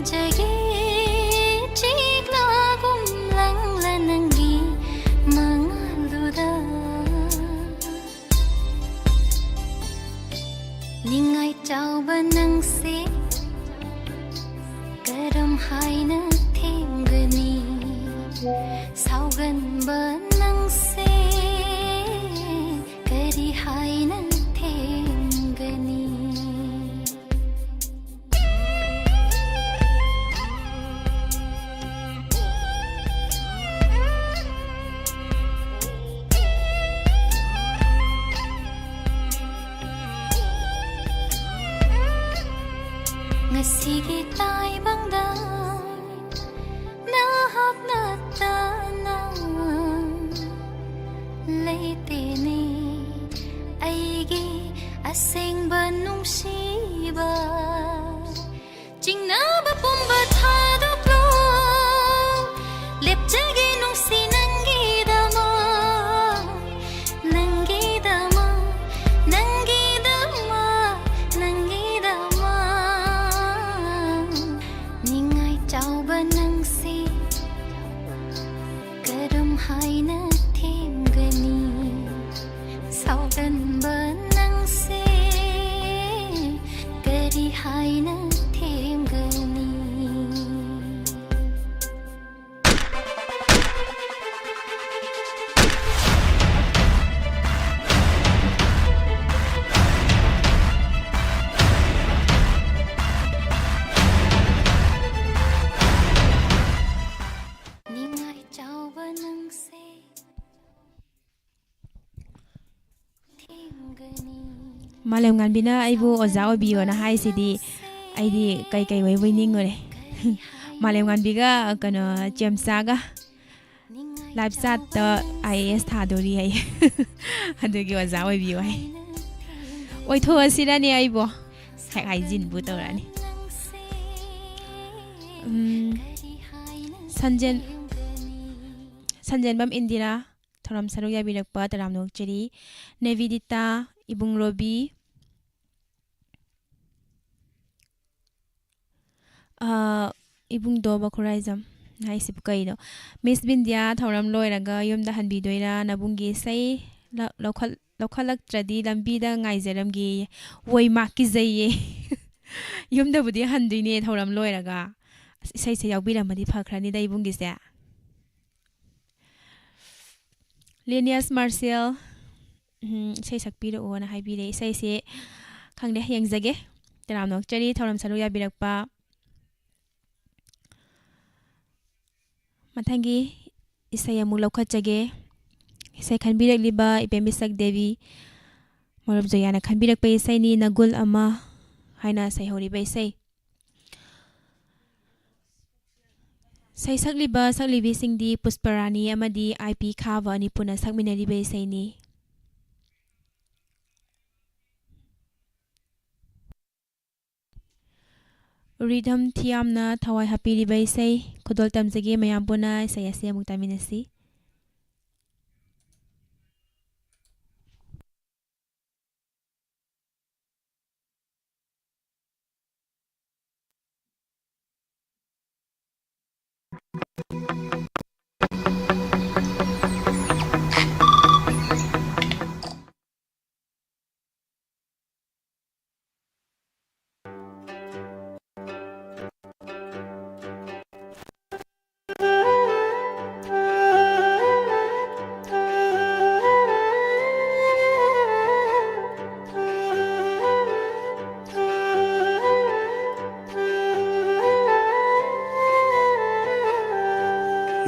ꯆꯒꯦ ꯆꯤꯛꯂꯒꯨꯝ ꯂꯪꯂ ꯅꯪꯒꯤ ꯃꯉꯥꯜꯗꯨꯗ꯫ ꯅꯤꯡꯉꯥꯏ ꯆꯥꯎꯕ ꯅꯪꯁꯦ ꯀꯔꯝ ꯍꯥꯏꯅ ꯊꯦꯝꯒꯅꯤ? ꯁꯥꯎꯒꯟꯕ ꯅꯪꯁꯦ ꯀꯔꯤ ꯍꯥꯏꯅ ꯊꯦꯝꯒꯅꯤ? ꯉꯁꯤꯒꯤ ꯇꯥꯏꯕꯪꯗ ꯅꯍꯥꯛ ꯅꯠꯇꯅ ꯂꯩꯇꯦꯅꯦ ꯑꯩꯒꯤ ꯑꯁꯦꯡꯕ ꯅꯨꯡꯁꯤꯕ꯫ ꯆꯤꯡꯅꯕ ꯄꯨꯝꯕ ꯊꯥꯗꯣꯛꯂꯣ, ꯂꯦꯞꯆꯒꯦ ꯅꯨꯡꯁꯤ ꯅꯪꯒꯤꯗꯃꯛ, ꯅꯪꯒꯤꯗꯃꯛ, ꯅꯪꯒꯤꯗꯃꯛ, ꯅꯪꯒꯤꯗꯃꯛ꯫ ꯅꯤꯡꯉꯥꯏ ꯆꯥꯎꯕ ꯅꯪꯁꯤ ꯀꯔꯝ ꯍꯥꯏꯅ ꯊꯦꯝꯒꯅꯤ? ꯁꯥꯎꯒꯟꯕ ꯅꯪꯁꯦ ꯀꯔꯤ ꯍꯥꯏꯅ ꯊꯦꯝꯒꯅꯤ? ꯅꯤꯡꯉꯥꯏ ꯆꯥꯎꯕ ꯅꯪꯁꯦ ꯊꯦꯝꯒꯅꯤ꯫ ꯃꯥꯂꯦꯝꯉꯥꯟꯕꯤꯅ ꯑꯩꯕꯨ ꯑꯣꯖꯥ ꯑꯣꯏꯕꯤꯌꯣꯅ ꯍꯥꯏꯁꯤꯗꯤ ꯑꯩꯗꯤ ꯀꯩ ꯀꯩ ꯑꯣꯏꯕꯣꯏ ꯅꯤꯡꯉꯨꯔꯦ꯫ ꯃꯥꯂꯦꯝꯉꯥꯟꯕꯤꯒ ꯀꯩꯅꯣ ꯆꯦꯝꯆꯥꯒ ꯂꯥꯏꯐ ꯆꯥꯠꯇ ꯑꯥꯏ ꯑꯦ ꯑꯦꯁ ꯊꯥꯗꯣꯔꯤ ꯍꯥꯏ꯫ ꯑꯗꯨꯒꯤ ꯑꯣꯖꯥ ꯑꯣꯏꯕꯤꯌꯨ ꯍꯥꯏ꯫ ꯑꯣꯏꯊꯣꯛꯑꯁꯤꯔꯅꯦ ꯑꯩꯕꯣ? ꯍꯦꯛ ꯍꯥꯏꯖꯤꯟꯕꯨ ꯇꯧꯔꯛꯑꯅꯤ꯫ ꯎꯝ, ꯁꯟꯖꯦꯟ-, ꯁꯟꯖꯦꯟꯕꯝ ꯏꯟꯗꯤꯔꯥ, ꯊꯧꯔꯝ ꯁꯔꯨꯛ ꯌꯥꯕꯤꯔꯛꯄ ꯇꯔꯥꯝꯅ ꯑꯣꯛꯆꯔꯤ꯫ ꯅꯦꯕꯤꯗꯤꯇꯥ, ꯏꯕꯨꯡ ꯔꯣꯕꯤ, ꯑꯥ, ꯏꯕꯨꯡꯗꯣ ꯕꯈꯨꯔꯥꯏꯖꯝ ꯍꯥꯏꯁꯤꯕꯨ ꯀꯩꯅꯣ? ꯃꯤꯁ ꯕꯤꯟꯗꯤꯌꯥ, ꯊꯧꯔꯝ ꯂꯣꯏꯔꯒ ꯌꯨꯝꯗ ꯍꯟꯕꯤꯗꯣꯏꯔꯥ? ꯅꯕꯨꯡꯒꯤ ꯏꯁꯩ ꯂ-, ꯂꯧꯈꯠ-, ꯂꯧꯈꯠꯂꯛꯇ꯭ꯔꯗꯤ ꯂꯝꯕꯤꯗ ꯉꯥꯏꯖꯔꯝꯒꯦꯌꯦ꯫ ꯋꯣꯏ ꯃꯥ, ꯀꯤꯖꯩꯌꯦ꯫ ꯌꯨꯝꯗꯕꯨꯗꯤ ꯍꯟꯗꯣꯏꯅꯦ ꯊꯧꯔꯝ ꯂꯣꯏꯔꯒ꯫ ꯑꯁ, ꯏꯁꯩꯁꯦ ꯌꯥꯎꯕꯤꯔꯝꯃꯗꯤ ꯐꯈ꯭ꯔꯅꯤꯗ ꯏꯕꯨꯡꯒꯤꯁꯦ꯫ ꯂꯤꯅꯤꯌꯁ ꯃꯥꯔꯁꯦꯜ, ꯎꯝ, ꯏꯁꯩ ꯁꯛꯄꯤꯔꯛꯑꯣꯅ ꯍꯥꯏꯕꯤꯔꯦ꯫ ꯏꯁꯩꯁꯦ ꯈꯪꯗꯦ, ꯌꯦꯡꯖꯒꯦ꯫ ꯇꯔꯥꯝꯅ ꯑꯣꯛꯆꯔꯤ ꯊꯧꯔꯝ ꯁꯔꯨꯛ ꯌꯥꯕꯤꯔꯛꯄ꯫ ꯃꯊꯪꯒꯤ ꯏꯁꯩ ꯑꯃꯨꯛ ꯂꯧꯈꯠꯆꯒꯦ꯫ ꯏꯁꯩ ꯈꯟꯕꯤꯔꯛꯂꯤꯕ ꯏꯕꯦꯝ ꯃꯤꯁꯛ ꯗꯦꯕꯤ, ꯃꯔꯨꯞ ꯖꯣꯌꯥꯅ ꯈꯟꯕꯤꯔꯛꯄ ꯏꯁꯩꯅꯤ, ꯅꯒꯨꯜ ꯑꯃ ꯍꯥꯏꯅ ꯁꯩꯍꯧꯔꯤꯕ ꯏꯁꯩ꯫ ꯁꯩꯁꯛꯂꯤꯕ ꯁꯛꯂꯤꯕꯤꯁꯤꯡꯗꯤ ꯄꯨꯁꯄꯔꯥꯅꯤ ꯑꯃꯗꯤ ꯑꯥꯏ ꯄꯤ ꯈꯥꯕ ꯑꯅꯤ ꯄꯨꯟꯅ ꯁꯛꯃꯤꯟꯅꯔꯤꯕ ꯏꯁꯩꯅꯤ꯫ ꯔꯤꯙꯝ ꯊꯤꯌꯥꯝꯅ ꯊꯋꯥꯏ ꯍꯥꯞꯄꯤꯔꯤꯕ ꯏꯁꯩ ꯈꯨꯗꯣꯜ ꯇꯝꯖꯒꯦ꯫ ꯃꯌꯥꯝ ꯄꯨꯟꯅ ꯏꯁꯩ ꯑꯁꯤ ꯑꯃꯨꯛ ꯇꯥꯃꯤꯟꯅꯁꯤ꯫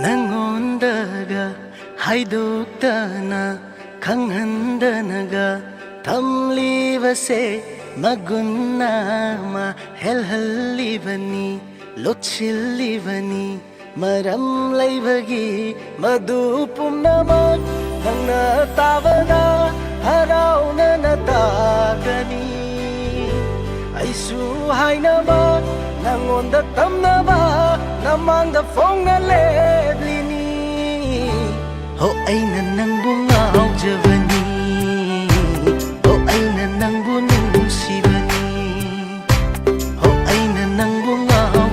ꯅꯪꯉꯣꯟꯗꯒ ꯍꯥꯏꯗꯣꯛꯇꯅ ꯈꯪꯍꯟꯗꯅꯒ ꯊꯝꯂꯤꯕꯁꯦ ꯃꯒꯨꯟ ꯑꯃ ꯍꯦꯜꯍꯜꯂꯤꯕꯅꯤ, ꯂꯣꯠꯁꯤꯜꯂꯤꯕꯅꯤ꯫ ꯃꯔꯝ ꯂꯩꯕꯒꯤ ꯃꯗꯨ ꯄꯨꯝꯅꯃꯛ ꯅꯪꯅ ꯇꯥꯕꯗ ꯍꯔꯥꯎꯅꯅ ꯇꯥꯒꯅꯤ꯫ ꯑꯩꯁꯨ ꯍꯥꯏꯅꯕ ꯅꯪꯉꯣꯟꯗ ꯇꯝꯅꯕ ꯅꯃꯥꯡꯗ ꯐꯣꯡꯅ ꯂꯦꯞꯂꯤꯅꯤ꯫ ꯍꯣ ꯑꯩꯅ ꯅꯪꯕꯨ ꯉꯥꯎꯖꯕꯅꯤ, ꯍꯣ ꯑꯩꯅ ꯅꯪꯕꯨ ꯅꯨꯡꯁꯤꯕꯅꯤ, ꯍꯣ ꯑꯩꯅ ꯅꯪꯕꯨ ꯉꯥꯎ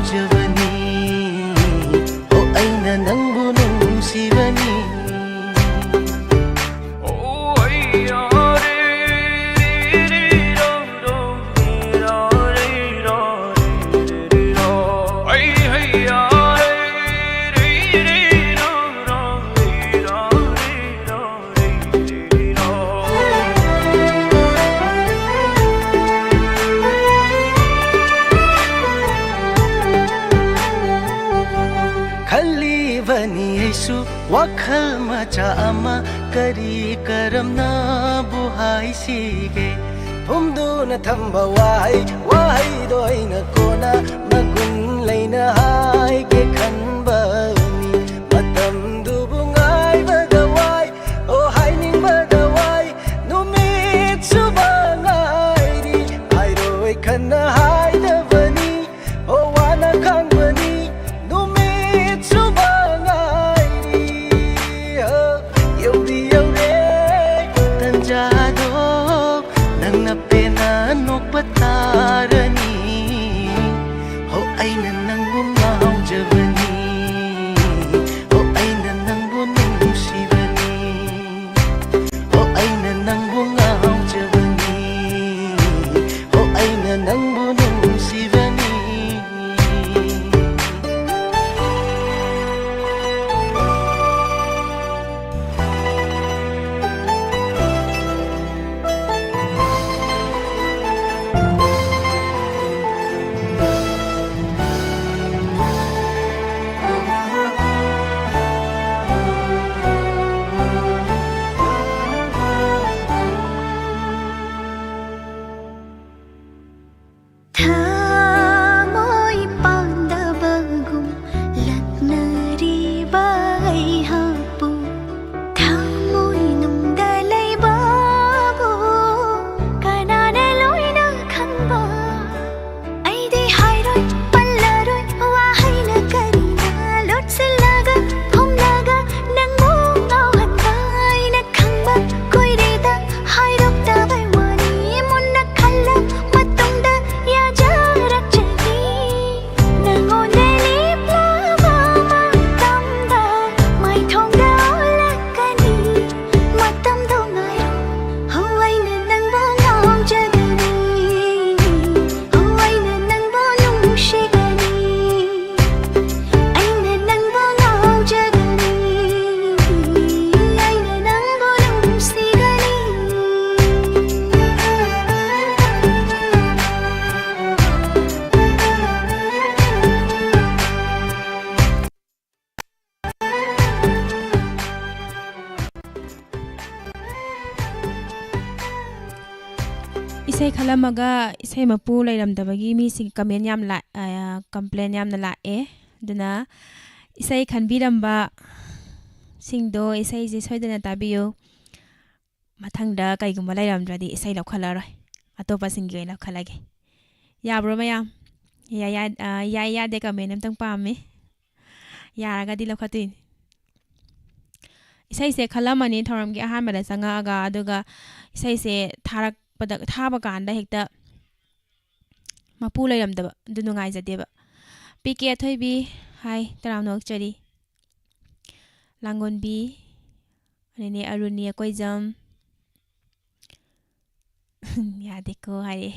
ꯁꯨ ꯋꯥꯈꯜ ꯃꯆꯥ ꯑꯃ ꯀꯔꯤ ꯀꯔꯝꯅꯕꯨ ꯍꯥꯏꯁꯤꯒꯦ? ꯐꯨꯝꯗꯨꯅ ꯊꯝꯕ ꯋꯥꯍꯩ, ꯋꯥꯍꯩꯗꯣ ꯑꯩꯅ ꯀꯣꯟꯅ ꯃꯒꯨꯟ ꯂꯩꯅ ꯍꯥꯏꯒꯦ ꯈꯟꯕꯅꯤ꯫ ꯃꯇꯝꯗꯨꯕꯨ ꯉꯥꯏꯕꯗ ꯋꯥꯏ, ꯑꯣ ꯍꯥꯏꯅꯤꯡꯕꯗ ꯋꯥꯏ, ꯅꯨꯃꯤꯠ ꯆꯨꯕ ꯉꯥꯏꯔꯤ꯫ ꯍꯥꯏꯔꯣꯏ ꯈꯟꯅ ꯍꯥꯏꯗꯕꯅꯤ, ꯑꯣ ꯋꯥꯅ ꯈꯥꯡꯕꯅꯤ, ꯅꯨꯃꯤꯠ ꯆꯨꯕ ꯉꯥꯏꯔꯤ꯫ ꯑꯣ, ꯌꯧꯗꯤ ꯌꯧꯔꯦ ꯇꯟꯖꯥꯗꯣ, ꯅꯪꯅ ꯄꯦꯟꯅ ꯅꯣꯛꯄ ꯇꯥꯔꯅꯤ꯫ ꯏꯁꯩ ꯈꯜꯂꯝꯃꯒ ꯏꯁꯩ ꯃꯄꯨ ꯂꯩꯔꯝꯗꯕꯒꯤ ꯃꯤꯁꯤꯡ ꯀꯃꯦꯟ ꯌꯥꯝ ꯂꯥꯛ-, ꯑ, ꯀꯝꯄ꯭ꯂꯦꯟ ꯌꯥꯝꯅ ꯂꯥꯛꯑꯦ꯫ ꯑꯗꯨꯅ ꯏꯁꯩ ꯈꯟꯕꯤꯔꯝꯕ ꯁꯤꯡꯗꯣ ꯏꯁꯩꯁꯦ ꯁꯣꯏꯗꯅ ꯇꯥꯕꯤꯌꯨ꯫ ꯃꯊꯪꯗ ꯀꯩꯒꯨꯝꯕ ꯂꯩꯔꯝꯗ꯭ꯔꯗꯤ ꯏꯁꯩ ꯂꯧꯈꯠꯂꯔꯣꯏ, ꯑꯇꯣꯞꯄꯁꯤꯡꯒꯤ ꯑꯣꯏꯅ ꯂꯧꯈꯠꯂꯒꯦ꯫ ꯌꯥꯕ꯭ꯔꯣ ꯃꯌꯥꯝ? ꯌꯥꯏ, ꯌꯥꯏ, ꯑ, ꯌꯥꯏ ꯌꯥꯗꯦ ꯀꯃꯦꯟ ꯑꯝꯇꯪ ꯄꯥꯝꯃꯤ꯫ ꯌꯥꯔꯒꯗꯤ ꯂꯧꯈꯠꯇꯣꯏꯅꯤ꯫ ꯏꯁꯩꯁꯦ ꯈꯜꯂꯝꯃꯅꯤ ꯊꯧꯔꯝꯒꯤ ꯑꯍꯥꯟꯕꯗ ꯆꯪꯉꯛꯑꯒ, ꯑꯗꯨꯒ ꯏꯁꯩꯁꯦ ꯊꯥꯔꯛꯄꯗ, ꯊꯥꯕ ꯀꯥꯟꯗ ꯍꯦꯛꯇ ꯃꯄꯨ ꯂꯩꯔꯝꯗꯕ, ꯑꯗꯨ ꯅꯨꯡꯉꯥꯏꯖꯗꯦꯕ꯫ ꯄꯤ ꯀꯦ ꯑꯊꯣꯏꯕꯤ, ꯍꯥꯏ, ꯇꯔꯥꯝꯅ ꯑꯣꯛꯆꯔꯤ꯫ ꯂꯥꯡꯒꯣꯟꯕꯤ, ꯑꯗꯩꯅꯦ ꯑꯔꯨꯅꯤ ꯑꯀꯣꯏꯖꯝ꯫ ꯌꯥꯗꯦꯀꯣ ꯍꯥꯏꯔꯛꯑꯦ꯫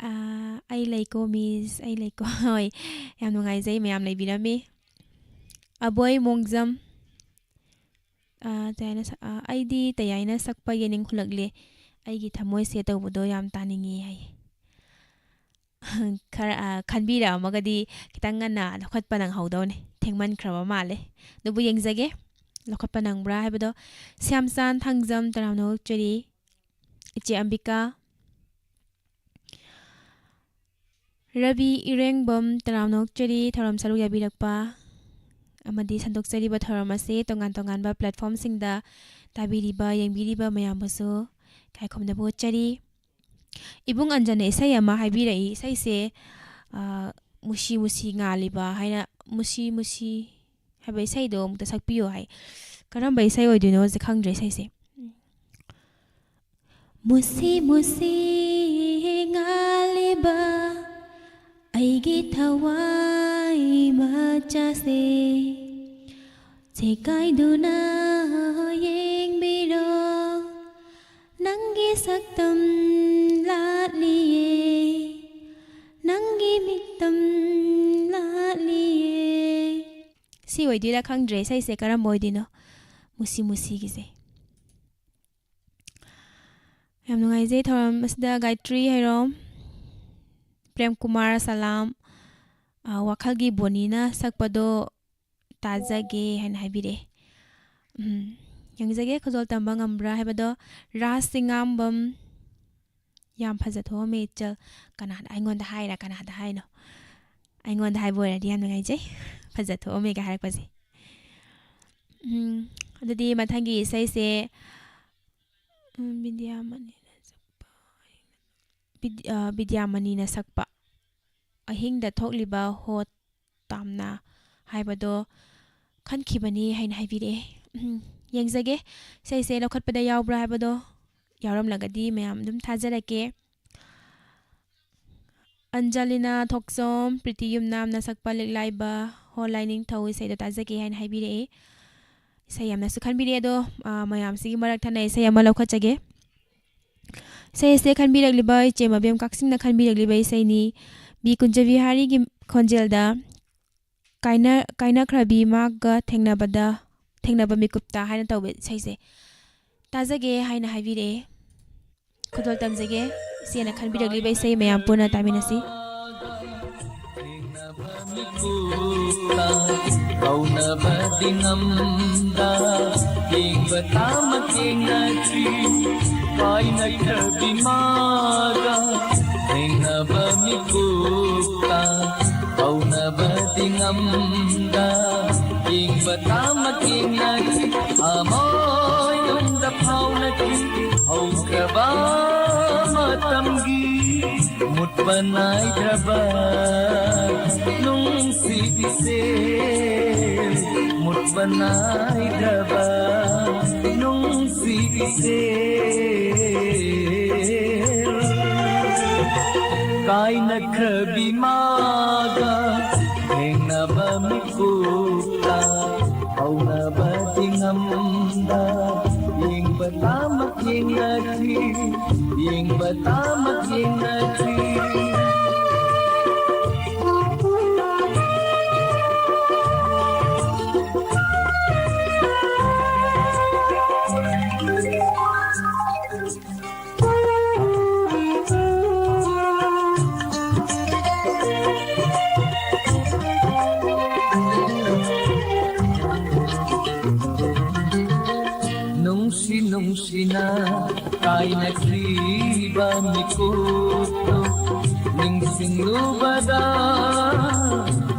ꯑꯥ, ꯑꯩ ꯂꯩꯀꯣ, ꯃꯤꯁ, ꯑꯩ ꯂꯩꯀꯣ꯫ ꯍꯣꯏ, ꯌꯥꯝ ꯅꯨꯡꯉꯥꯏꯖꯩ, ꯃꯌꯥꯝ ꯂꯩꯕꯤꯔꯝꯃꯤ꯫ ꯑꯕꯣꯏ ꯃꯣꯡꯖꯝ, ꯑꯥ, ꯇꯌꯥꯏꯅ ꯁ-, ꯑꯥ, ꯑꯩꯗꯤ ꯇꯌꯥꯏꯅ ꯁꯛꯄ ꯌꯦꯡꯅꯤꯡꯈꯠꯂꯛꯂꯦ, ꯑꯩꯒꯤ ꯊꯃꯣꯏꯁꯦ ꯇꯧꯕꯗꯣ ꯌꯥꯝ ꯇꯥꯅꯤꯡꯉꯦ ꯍꯥꯏꯌꯦ꯫ ꯈꯔ, ꯑꯥ, ꯈꯟꯕꯤꯔꯛꯑꯝꯃꯒꯗꯤ ꯈꯤꯇꯪ ꯉꯟꯅ ꯂꯧꯈꯠꯄ ꯅꯪꯍꯧꯗꯧꯅꯦ, ꯊꯦꯡꯃꯟꯈ꯭ꯔꯕ ꯃꯥꯜꯂꯦ꯫ ꯑꯗꯨꯕꯨ ꯌꯦꯡꯖꯒꯦ, ꯂꯧꯈꯠꯄ ꯅꯪꯕ꯭ꯔꯥ ꯍꯥꯏꯕꯗꯣ꯫ ꯁ꯭ꯌꯥꯝꯆꯥꯟ ꯊꯥꯡꯖꯝ, ꯇꯔꯥꯝꯅ ꯑꯣꯛꯆꯔꯤ꯫ ꯏꯆꯦ ꯑꯝꯕꯤꯀꯥ, ꯔꯕꯤ ꯏꯔꯦꯡꯕꯝ, ꯇꯔꯥꯝꯅ ꯑꯣꯛꯆꯔꯤ ꯊꯧꯔꯝ ꯁꯔꯨꯛ ꯌꯥꯕꯤꯔꯛꯄ ꯑꯃꯗꯤ ꯁꯟꯗꯣꯛꯆꯔꯤꯕ ꯊꯧꯔꯝ ꯑꯁꯤ ꯇꯣꯉꯥꯟ ꯇꯣꯉꯥꯟꯕ platformꯁꯤꯡꯗ ꯇꯥꯕꯤꯔꯤꯕ, ꯌꯦꯡꯕꯤꯔꯤꯕ ꯃꯌꯥꯝꯕꯨꯁꯨ ꯏꯀꯥꯏ ꯈꯨꯝꯅꯕ ꯎꯠꯆꯔꯤ꯫ ꯏꯕꯨꯡ ꯑꯟꯖꯅ ꯏꯁꯩ ꯑꯃ ꯍꯥꯏꯕꯤꯔꯛꯏ꯫ ꯏꯁꯩꯁꯦ, ꯑ, ꯃꯨꯁꯤ ꯃꯨꯁꯤ ꯉꯥꯜꯂꯤꯕ ꯍꯥꯏꯅ, ꯃꯨꯁꯤ ꯃꯨꯁꯤ ꯍꯥꯏꯕ ꯏꯁꯩꯗꯣ ꯑꯃꯨꯛꯇ ꯁꯛꯄꯤꯌꯣ ꯍꯥꯏ꯫ ꯀꯔꯝꯕ ꯏꯁꯩ ꯑꯣꯏꯗꯣꯏꯅꯣꯁꯦ ꯈꯪꯗ꯭ꯔꯦ ꯏꯁꯩꯁꯦ꯫ ꯃꯨꯁꯤ ꯃꯨꯁꯤ ꯉꯥꯜꯂꯤꯕ ꯑꯩꯒꯤ ꯊꯋꯥꯏ ꯃꯆꯥꯁꯦ, ꯆꯦꯀꯥꯏꯗꯨꯅ ꯌꯦꯡꯕꯤꯔꯣ, ꯅꯪꯒꯤ ꯁꯛꯇꯝ ꯂꯥꯠꯂꯤꯌꯦ, ꯅꯪꯒꯤ ꯃꯤꯠꯇꯝ ꯂꯥꯠꯂꯤꯌꯦ꯫ ꯁꯤ ꯑꯣꯏꯗꯣꯏꯔꯥ ꯈꯪꯗ꯭ꯔꯦ, ꯏꯁꯩꯁꯦ ꯀꯔꯝꯕ ꯑꯣꯏꯗꯣꯏꯅꯣ? ꯃꯨꯁꯤ ꯃꯨꯁꯤꯒꯤꯁꯦ꯫ ꯌꯥꯝ ꯅꯨꯡꯉꯥꯏꯖꯩ ꯊꯧꯔꯝ ꯑꯁꯤꯗ ꯒꯥꯌꯇ꯭ꯔꯤ ꯍꯩꯔꯣꯝ, ꯄ꯭ꯔꯦꯝ ꯀꯨꯃꯥꯔ ꯁꯂꯥꯝ, ꯑ, ꯋꯥꯈꯜꯒꯤ ꯕꯣꯅꯤꯅ ꯁꯛꯄꯗꯣ ꯇꯥꯖꯒꯦ ꯍꯥꯏꯅ ꯍꯥꯏꯕꯤꯔꯛꯑꯦ꯫ ꯎꯝ, ꯌꯦꯡꯖꯒꯦ ꯈꯨꯗꯣꯜ ꯇꯝꯕ ꯉꯝꯕ꯭ꯔꯥ ꯍꯥꯏꯕꯗꯣ꯫ ꯔꯥꯖ ꯆꯤꯉꯥꯝꯕꯝ, ꯌꯥꯝ ꯐꯖꯊꯣꯛꯑꯝꯃꯦ ꯏꯆꯜ꯫ ꯀꯅꯥꯗ, ꯑꯩꯉꯣꯟꯗ ꯍꯥꯏꯔ ꯀꯅꯥꯗ ꯍꯥꯏꯅꯣ? ꯑꯩꯉꯣꯟꯗ ꯍꯥꯏꯕ ꯑꯣꯏꯔꯗꯤ ꯌꯥꯝ ꯅꯨꯡꯉꯥꯏꯖꯩ꯫ ꯐꯖꯊꯣꯛꯑꯝꯃꯦꯒ ꯍꯥꯏꯔꯛꯄꯁꯦ꯫ ꯎꯝ, ꯑꯗꯨꯗꯤ ꯃꯊꯪꯒꯤ ꯏꯁꯩꯁꯦ, ꯎꯝ, ꯕꯤꯗ꯭ꯌꯥꯃꯅꯤꯅ ꯁꯛꯄ, ꯕꯤꯗ꯭-, ꯑ, ꯕꯤꯗ꯭ꯌꯥꯃꯅꯤꯅ ꯁꯛꯄ ꯑꯍꯤꯡꯗ ꯊꯣꯛꯂꯤꯕ ꯍꯣ ꯇꯥꯝꯅ ꯍꯥꯏꯕꯗꯣ ꯈꯟꯈꯤꯕꯅꯤ ꯍꯥꯏꯅ ꯍꯥꯏꯕꯤꯔꯛꯑꯦ꯫ ꯎꯝ, ꯌꯦꯡꯖꯒꯦ, ꯏꯁꯩꯁꯦ ꯂꯧꯈꯠꯄꯗ ꯌꯥꯎꯕ꯭ꯔꯥ ꯍꯥꯏꯕꯗꯣ꯫ ꯌꯥꯎꯔꯝꯂꯒꯗꯤ ꯃꯌꯥꯝ ꯑꯗꯨꯝ ꯊꯥꯖꯔꯛꯀꯦ꯫ ꯑꯟꯖꯂꯤꯅꯥ ꯊꯣꯛꯆꯣꯝ, ꯄ꯭ꯔꯤꯇꯤ ꯌꯨꯝꯅꯥꯝꯅ ꯁꯛꯄ ꯂꯤꯛꯂꯥꯏꯕ ꯍꯣ ꯂꯥꯏꯅꯤꯡꯊꯧ ꯏꯁꯩꯗꯣ ꯇꯥꯖꯒꯦ ꯍꯥꯏꯅ ꯍꯥꯏꯕꯤꯔꯛꯑꯦ꯫ ꯏꯁꯩ ꯌꯥꯝꯅꯁꯨ ꯈꯟꯕꯤꯔꯛꯑꯦ, ꯑꯗꯣ, ꯑ, ꯃꯌꯥꯝꯁꯤꯒꯤ ꯃꯔꯛ ꯊꯠꯅ ꯏꯁꯩ ꯑꯃ ꯂꯧꯈꯠꯆꯒꯦ꯫ ꯏꯁꯩ ꯑꯁꯦ ꯈꯟꯕꯤꯔꯛꯂꯤꯕ ꯏꯆꯦ ꯃꯕꯦꯝ ꯀꯛꯆꯤꯡꯅ ꯈꯟꯕꯤꯔꯛꯂꯤꯕ ꯏꯁꯩꯅꯤ꯫ ꯕꯤ ꯀꯨꯟꯖꯕꯤꯍꯥꯔꯤꯒꯤ ꯈꯣꯟꯖꯦꯜꯗ ꯀꯥꯏꯅ-, ꯀꯥꯏꯅꯈ꯭ꯔꯕꯤ ꯃꯥꯒ ꯊꯦꯡꯅꯕꯗ, ꯊꯦꯡꯅꯕ ꯃꯤꯀꯨꯞꯇ ꯍꯥꯏꯅ ꯇꯧꯕ ꯏꯁꯩꯁꯦ ꯇꯥꯖꯒꯦ ꯍꯥꯏꯅ ꯍꯥꯏꯕꯤꯔꯛꯑꯦ꯫ ꯈꯨꯗꯣꯜ ꯇꯝꯖꯒꯦ꯫ ꯏꯆꯦꯅ ꯈꯟꯕꯤꯔꯛꯂꯤꯕ ꯏꯁꯩ ꯃꯌꯥꯝ ꯄꯨꯟꯅ ꯇꯥꯃꯤꯟꯅꯁꯤ꯫ ꯀꯧꯅꯕꯗꯤ ꯉꯝꯗ ꯌꯦꯡꯕ ꯇꯥꯃꯛ ꯌꯦꯡꯅꯗ꯭ꯔꯤ꯫ ꯀꯥꯏꯅꯈ꯭ꯔꯕꯤ ꯃꯥꯒ ꯊꯦꯡꯅꯕ ꯃꯤꯀꯨꯞꯇ ꯀꯧꯅꯕꯗꯤ ꯉꯝꯗ ꯌꯦꯡꯕ ꯇꯥꯃꯛ ꯌꯦꯡꯅꯗ꯭ꯔꯤ꯫ ꯊꯃꯣꯏꯅꯨꯡꯗ ꯐꯥꯎꯅꯈꯤ ꯍꯧꯈ꯭ꯔꯕ ꯃꯇꯝꯒꯤ ꯃꯨꯠꯄ ꯅꯥꯏꯗ꯭ꯔꯕ ꯅꯨꯡꯁꯤꯕꯤꯁꯦ, ꯃꯨꯠꯄ ꯅꯥꯏꯗ꯭ꯔꯕ ꯅꯨꯡꯁꯤꯕꯤꯁꯦ꯫ ꯀꯥꯏꯅꯈ꯭ꯔꯕꯤ ꯃꯥꯒ ꯊꯦꯡꯅꯕ ꯃꯤꯀꯨꯞꯇ ꯍꯧꯅꯕꯗꯤ ꯉꯝꯗ ꯌꯦꯡꯕ ꯇꯥꯃꯛ ꯌꯦꯡꯅꯈꯤ, ꯌꯦꯡꯕ ꯇꯥꯃꯛ ꯌꯦꯡꯅꯈꯤ꯫ ꯅꯨꯡꯁꯤ ꯅꯨꯡꯁꯤꯅ ꯀꯥꯏꯅꯈꯤꯕ ꯃꯤꯀꯨꯞꯇꯨ ꯅꯤꯡꯁꯤꯡꯂꯨꯕꯗ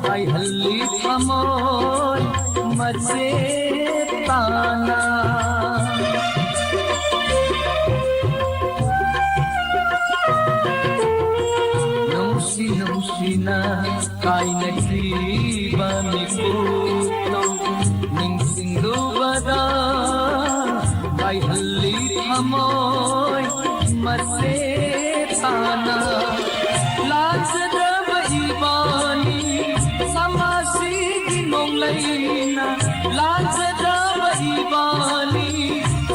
ꯍꯥꯏꯍꯜꯂꯤ ꯊꯃꯣꯏ ꯃꯆꯦꯠ ꯇꯥꯅ꯫ ꯅꯨꯡꯁꯤ ꯅꯨꯡꯁꯤꯅ ꯀꯥꯏꯅꯈꯤꯕ ꯃꯤꯀꯨꯞꯇꯣ ꯅꯤꯡꯁꯤꯡꯂꯨꯕꯗ ꯀꯥꯏꯍꯜꯂꯤ ꯊꯃꯣꯏ ꯃꯆꯦꯠ ꯇꯥꯅ꯫ ꯂꯥꯟꯖꯗꯕ ꯏꯕꯥꯅꯤ ꯁꯃꯥꯖꯁꯤꯒꯤ ꯅꯣꯡꯂꯩꯅ, ꯂꯥꯟꯖꯗꯕ ꯏꯕꯥꯅꯤ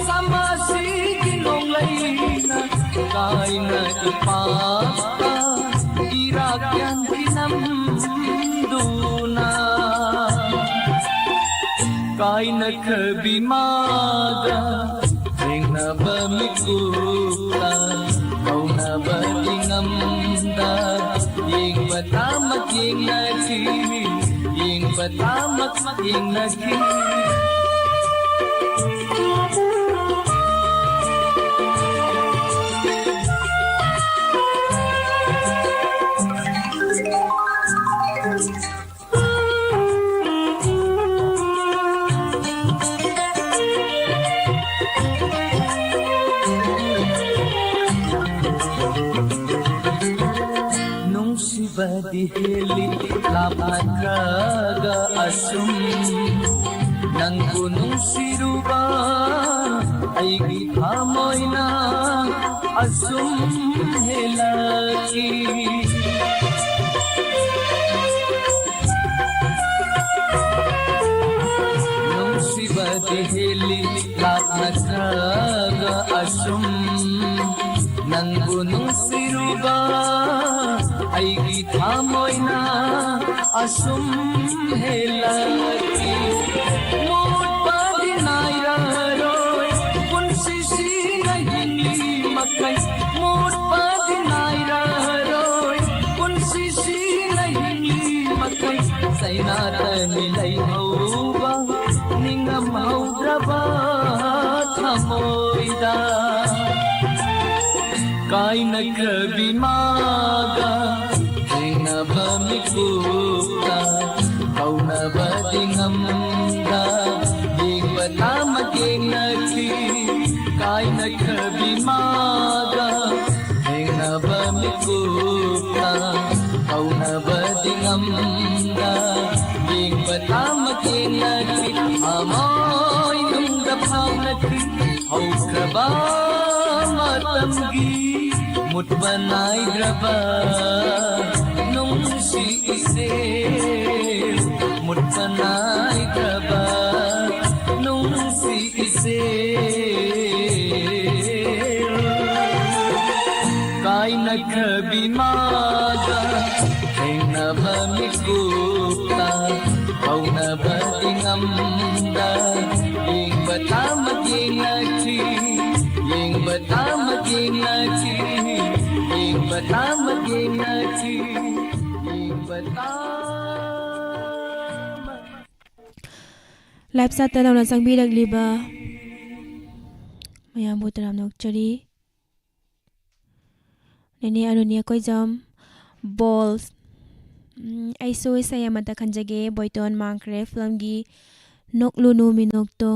ꯁꯃꯥꯖꯁꯤꯒꯤ ꯅꯣꯡꯂꯩꯅ ꯀꯥꯏꯅ ꯏꯄꯥꯛꯇ ꯏꯔꯥꯛ ꯌꯥꯟꯈꯤ ꯅꯝꯗꯨꯅ꯫ ꯀꯥꯏꯅꯈ꯭ꯔꯕꯤ ꯃꯥꯒ ꯊꯦꯡꯅꯕ ꯃꯤꯀꯨꯞꯇ ꯀꯧꯅꯕꯗꯤ ꯉꯝꯗ ꯌꯦꯡꯕ ꯇꯥꯃꯛ ꯌꯦꯡꯅꯈꯤ, ꯌꯦꯡꯕ ꯇꯥꯃꯛ ꯌꯦꯡꯅꯈꯤ꯫ ꯅꯨꯡꯁꯤꯕꯗꯤ ꯍꯦꯜꯂꯤ ꯂꯥꯞꯅꯈ꯭ꯔꯒ ꯑꯁꯨꯝ, ꯅꯪꯕꯨ ꯅꯨꯡꯁꯤꯔꯨꯕ ꯑꯩꯒꯤ ꯊꯃꯣꯏꯅ ꯑꯁꯨꯝ ꯍꯦꯜꯂꯛꯈꯤ꯫ ꯅꯨꯡꯁꯤꯕꯗꯤ ꯍꯦꯜꯂꯤ ꯂꯥꯞꯅꯈ꯭ꯔꯒ ꯑꯁꯨꯝ, ꯅꯪꯕꯨ ꯅꯨꯡꯁꯤꯔꯨꯕ ꯑꯩꯒꯤ ꯊꯃꯣꯏꯅ ꯑꯁꯨꯝ ꯍꯦꯜꯂꯛꯈꯤ꯫ ꯃꯨꯠꯄꯗꯤ ꯅꯥꯏꯔꯔꯣꯏ ꯄꯨꯟꯁꯤꯁꯤꯅ ꯍꯤꯡꯂꯤ ꯃꯈꯩ, ꯃꯨꯠꯄꯗꯤ ꯅꯥꯏꯔꯔꯣꯏ ꯄꯨꯟꯁꯤꯁꯤꯅ ꯍꯤꯡꯂꯤ ꯃꯈꯩ꯫ ꯆꯩꯅꯥꯇꯅꯤ ꯂꯩꯍꯧꯕ ꯅꯤꯡꯉꯝꯍꯧꯗ꯭ꯔꯕ ꯊꯃꯣꯏꯗ꯫ ꯀꯥꯏꯅꯈ꯭ꯔꯕꯤ ꯃꯥꯒ ꯊꯦꯡꯅꯕ ꯃꯤꯀꯨꯞꯇ ꯀꯧꯅꯕꯗꯤ ꯉꯝꯗ, ꯌꯦꯡꯕ ꯇꯥꯃꯛ ꯌꯦꯡꯅꯈꯤ꯫ ꯀꯥꯏꯅꯈ꯭ꯔꯕꯤ ꯃꯥꯒ ꯊꯦꯡꯅꯕ ꯃꯤꯀꯨꯞꯇ ꯀꯧꯅꯕꯗꯤ ꯉꯝꯗ, ꯌꯦꯡꯕ ꯇꯥꯃꯛ ꯌꯦꯡꯅꯈꯤ꯫ ꯊꯃꯣꯏꯅꯨꯡꯗ ꯐꯥꯎꯅꯈꯤ ꯍꯧꯈ꯭ꯔꯕ ꯃꯇꯝꯒꯤ ꯃꯨꯠꯄ ꯅꯥꯏꯗ꯭ꯔꯕ ꯅꯨꯡꯁꯤ ꯏꯆꯦ, ꯃꯨꯠꯄ ꯅꯥꯏꯗ꯭ꯔꯕ ꯅꯨꯡꯁꯤ ꯏꯆꯦ꯫ ꯀꯥꯏꯅꯈ꯭ꯔꯕꯤ ꯃꯥꯒ ꯊꯦꯡꯅꯕ ꯃꯤꯀꯨꯞꯇ ꯀꯧꯅꯕꯗꯤ ꯉꯝꯗ, ꯌꯦꯡꯕ ꯇꯥꯃꯛ ꯌꯦꯡꯅꯈꯤ, ꯌꯦꯡꯕ ꯇꯥꯃꯛ ꯌꯦꯡꯅꯈꯤ, ꯌꯦꯡꯕ ꯇꯥꯃꯛ ꯌꯦꯡꯅꯈꯤ, ꯌꯦꯡꯕ ꯇꯥꯃꯛ꯫ Live chat ꯇ ꯅꯧꯅ ꯆꯪꯕꯤꯔꯛꯂꯤꯕ ꯃꯌꯥꯝꯕꯨ ꯇꯔꯥꯝꯅ ꯑꯣꯛꯆꯔꯤ꯫ ꯅꯦꯅꯦ ꯑꯔꯨꯅꯤ ꯑꯀꯣꯏꯖꯝ, ꯕꯣꯜ꯫ ꯎꯝ, ꯑꯩꯁꯨ ꯏꯁꯩ ꯑꯃꯇ ꯈꯟꯖꯒꯦ, ꯕꯣꯏꯇꯣꯟ ꯃꯥꯡꯈ꯭ꯔꯦ ꯐꯤꯂꯝꯒꯤ ꯅꯣꯛꯂꯨꯅꯨ ꯃꯤꯅꯣꯛꯇꯣ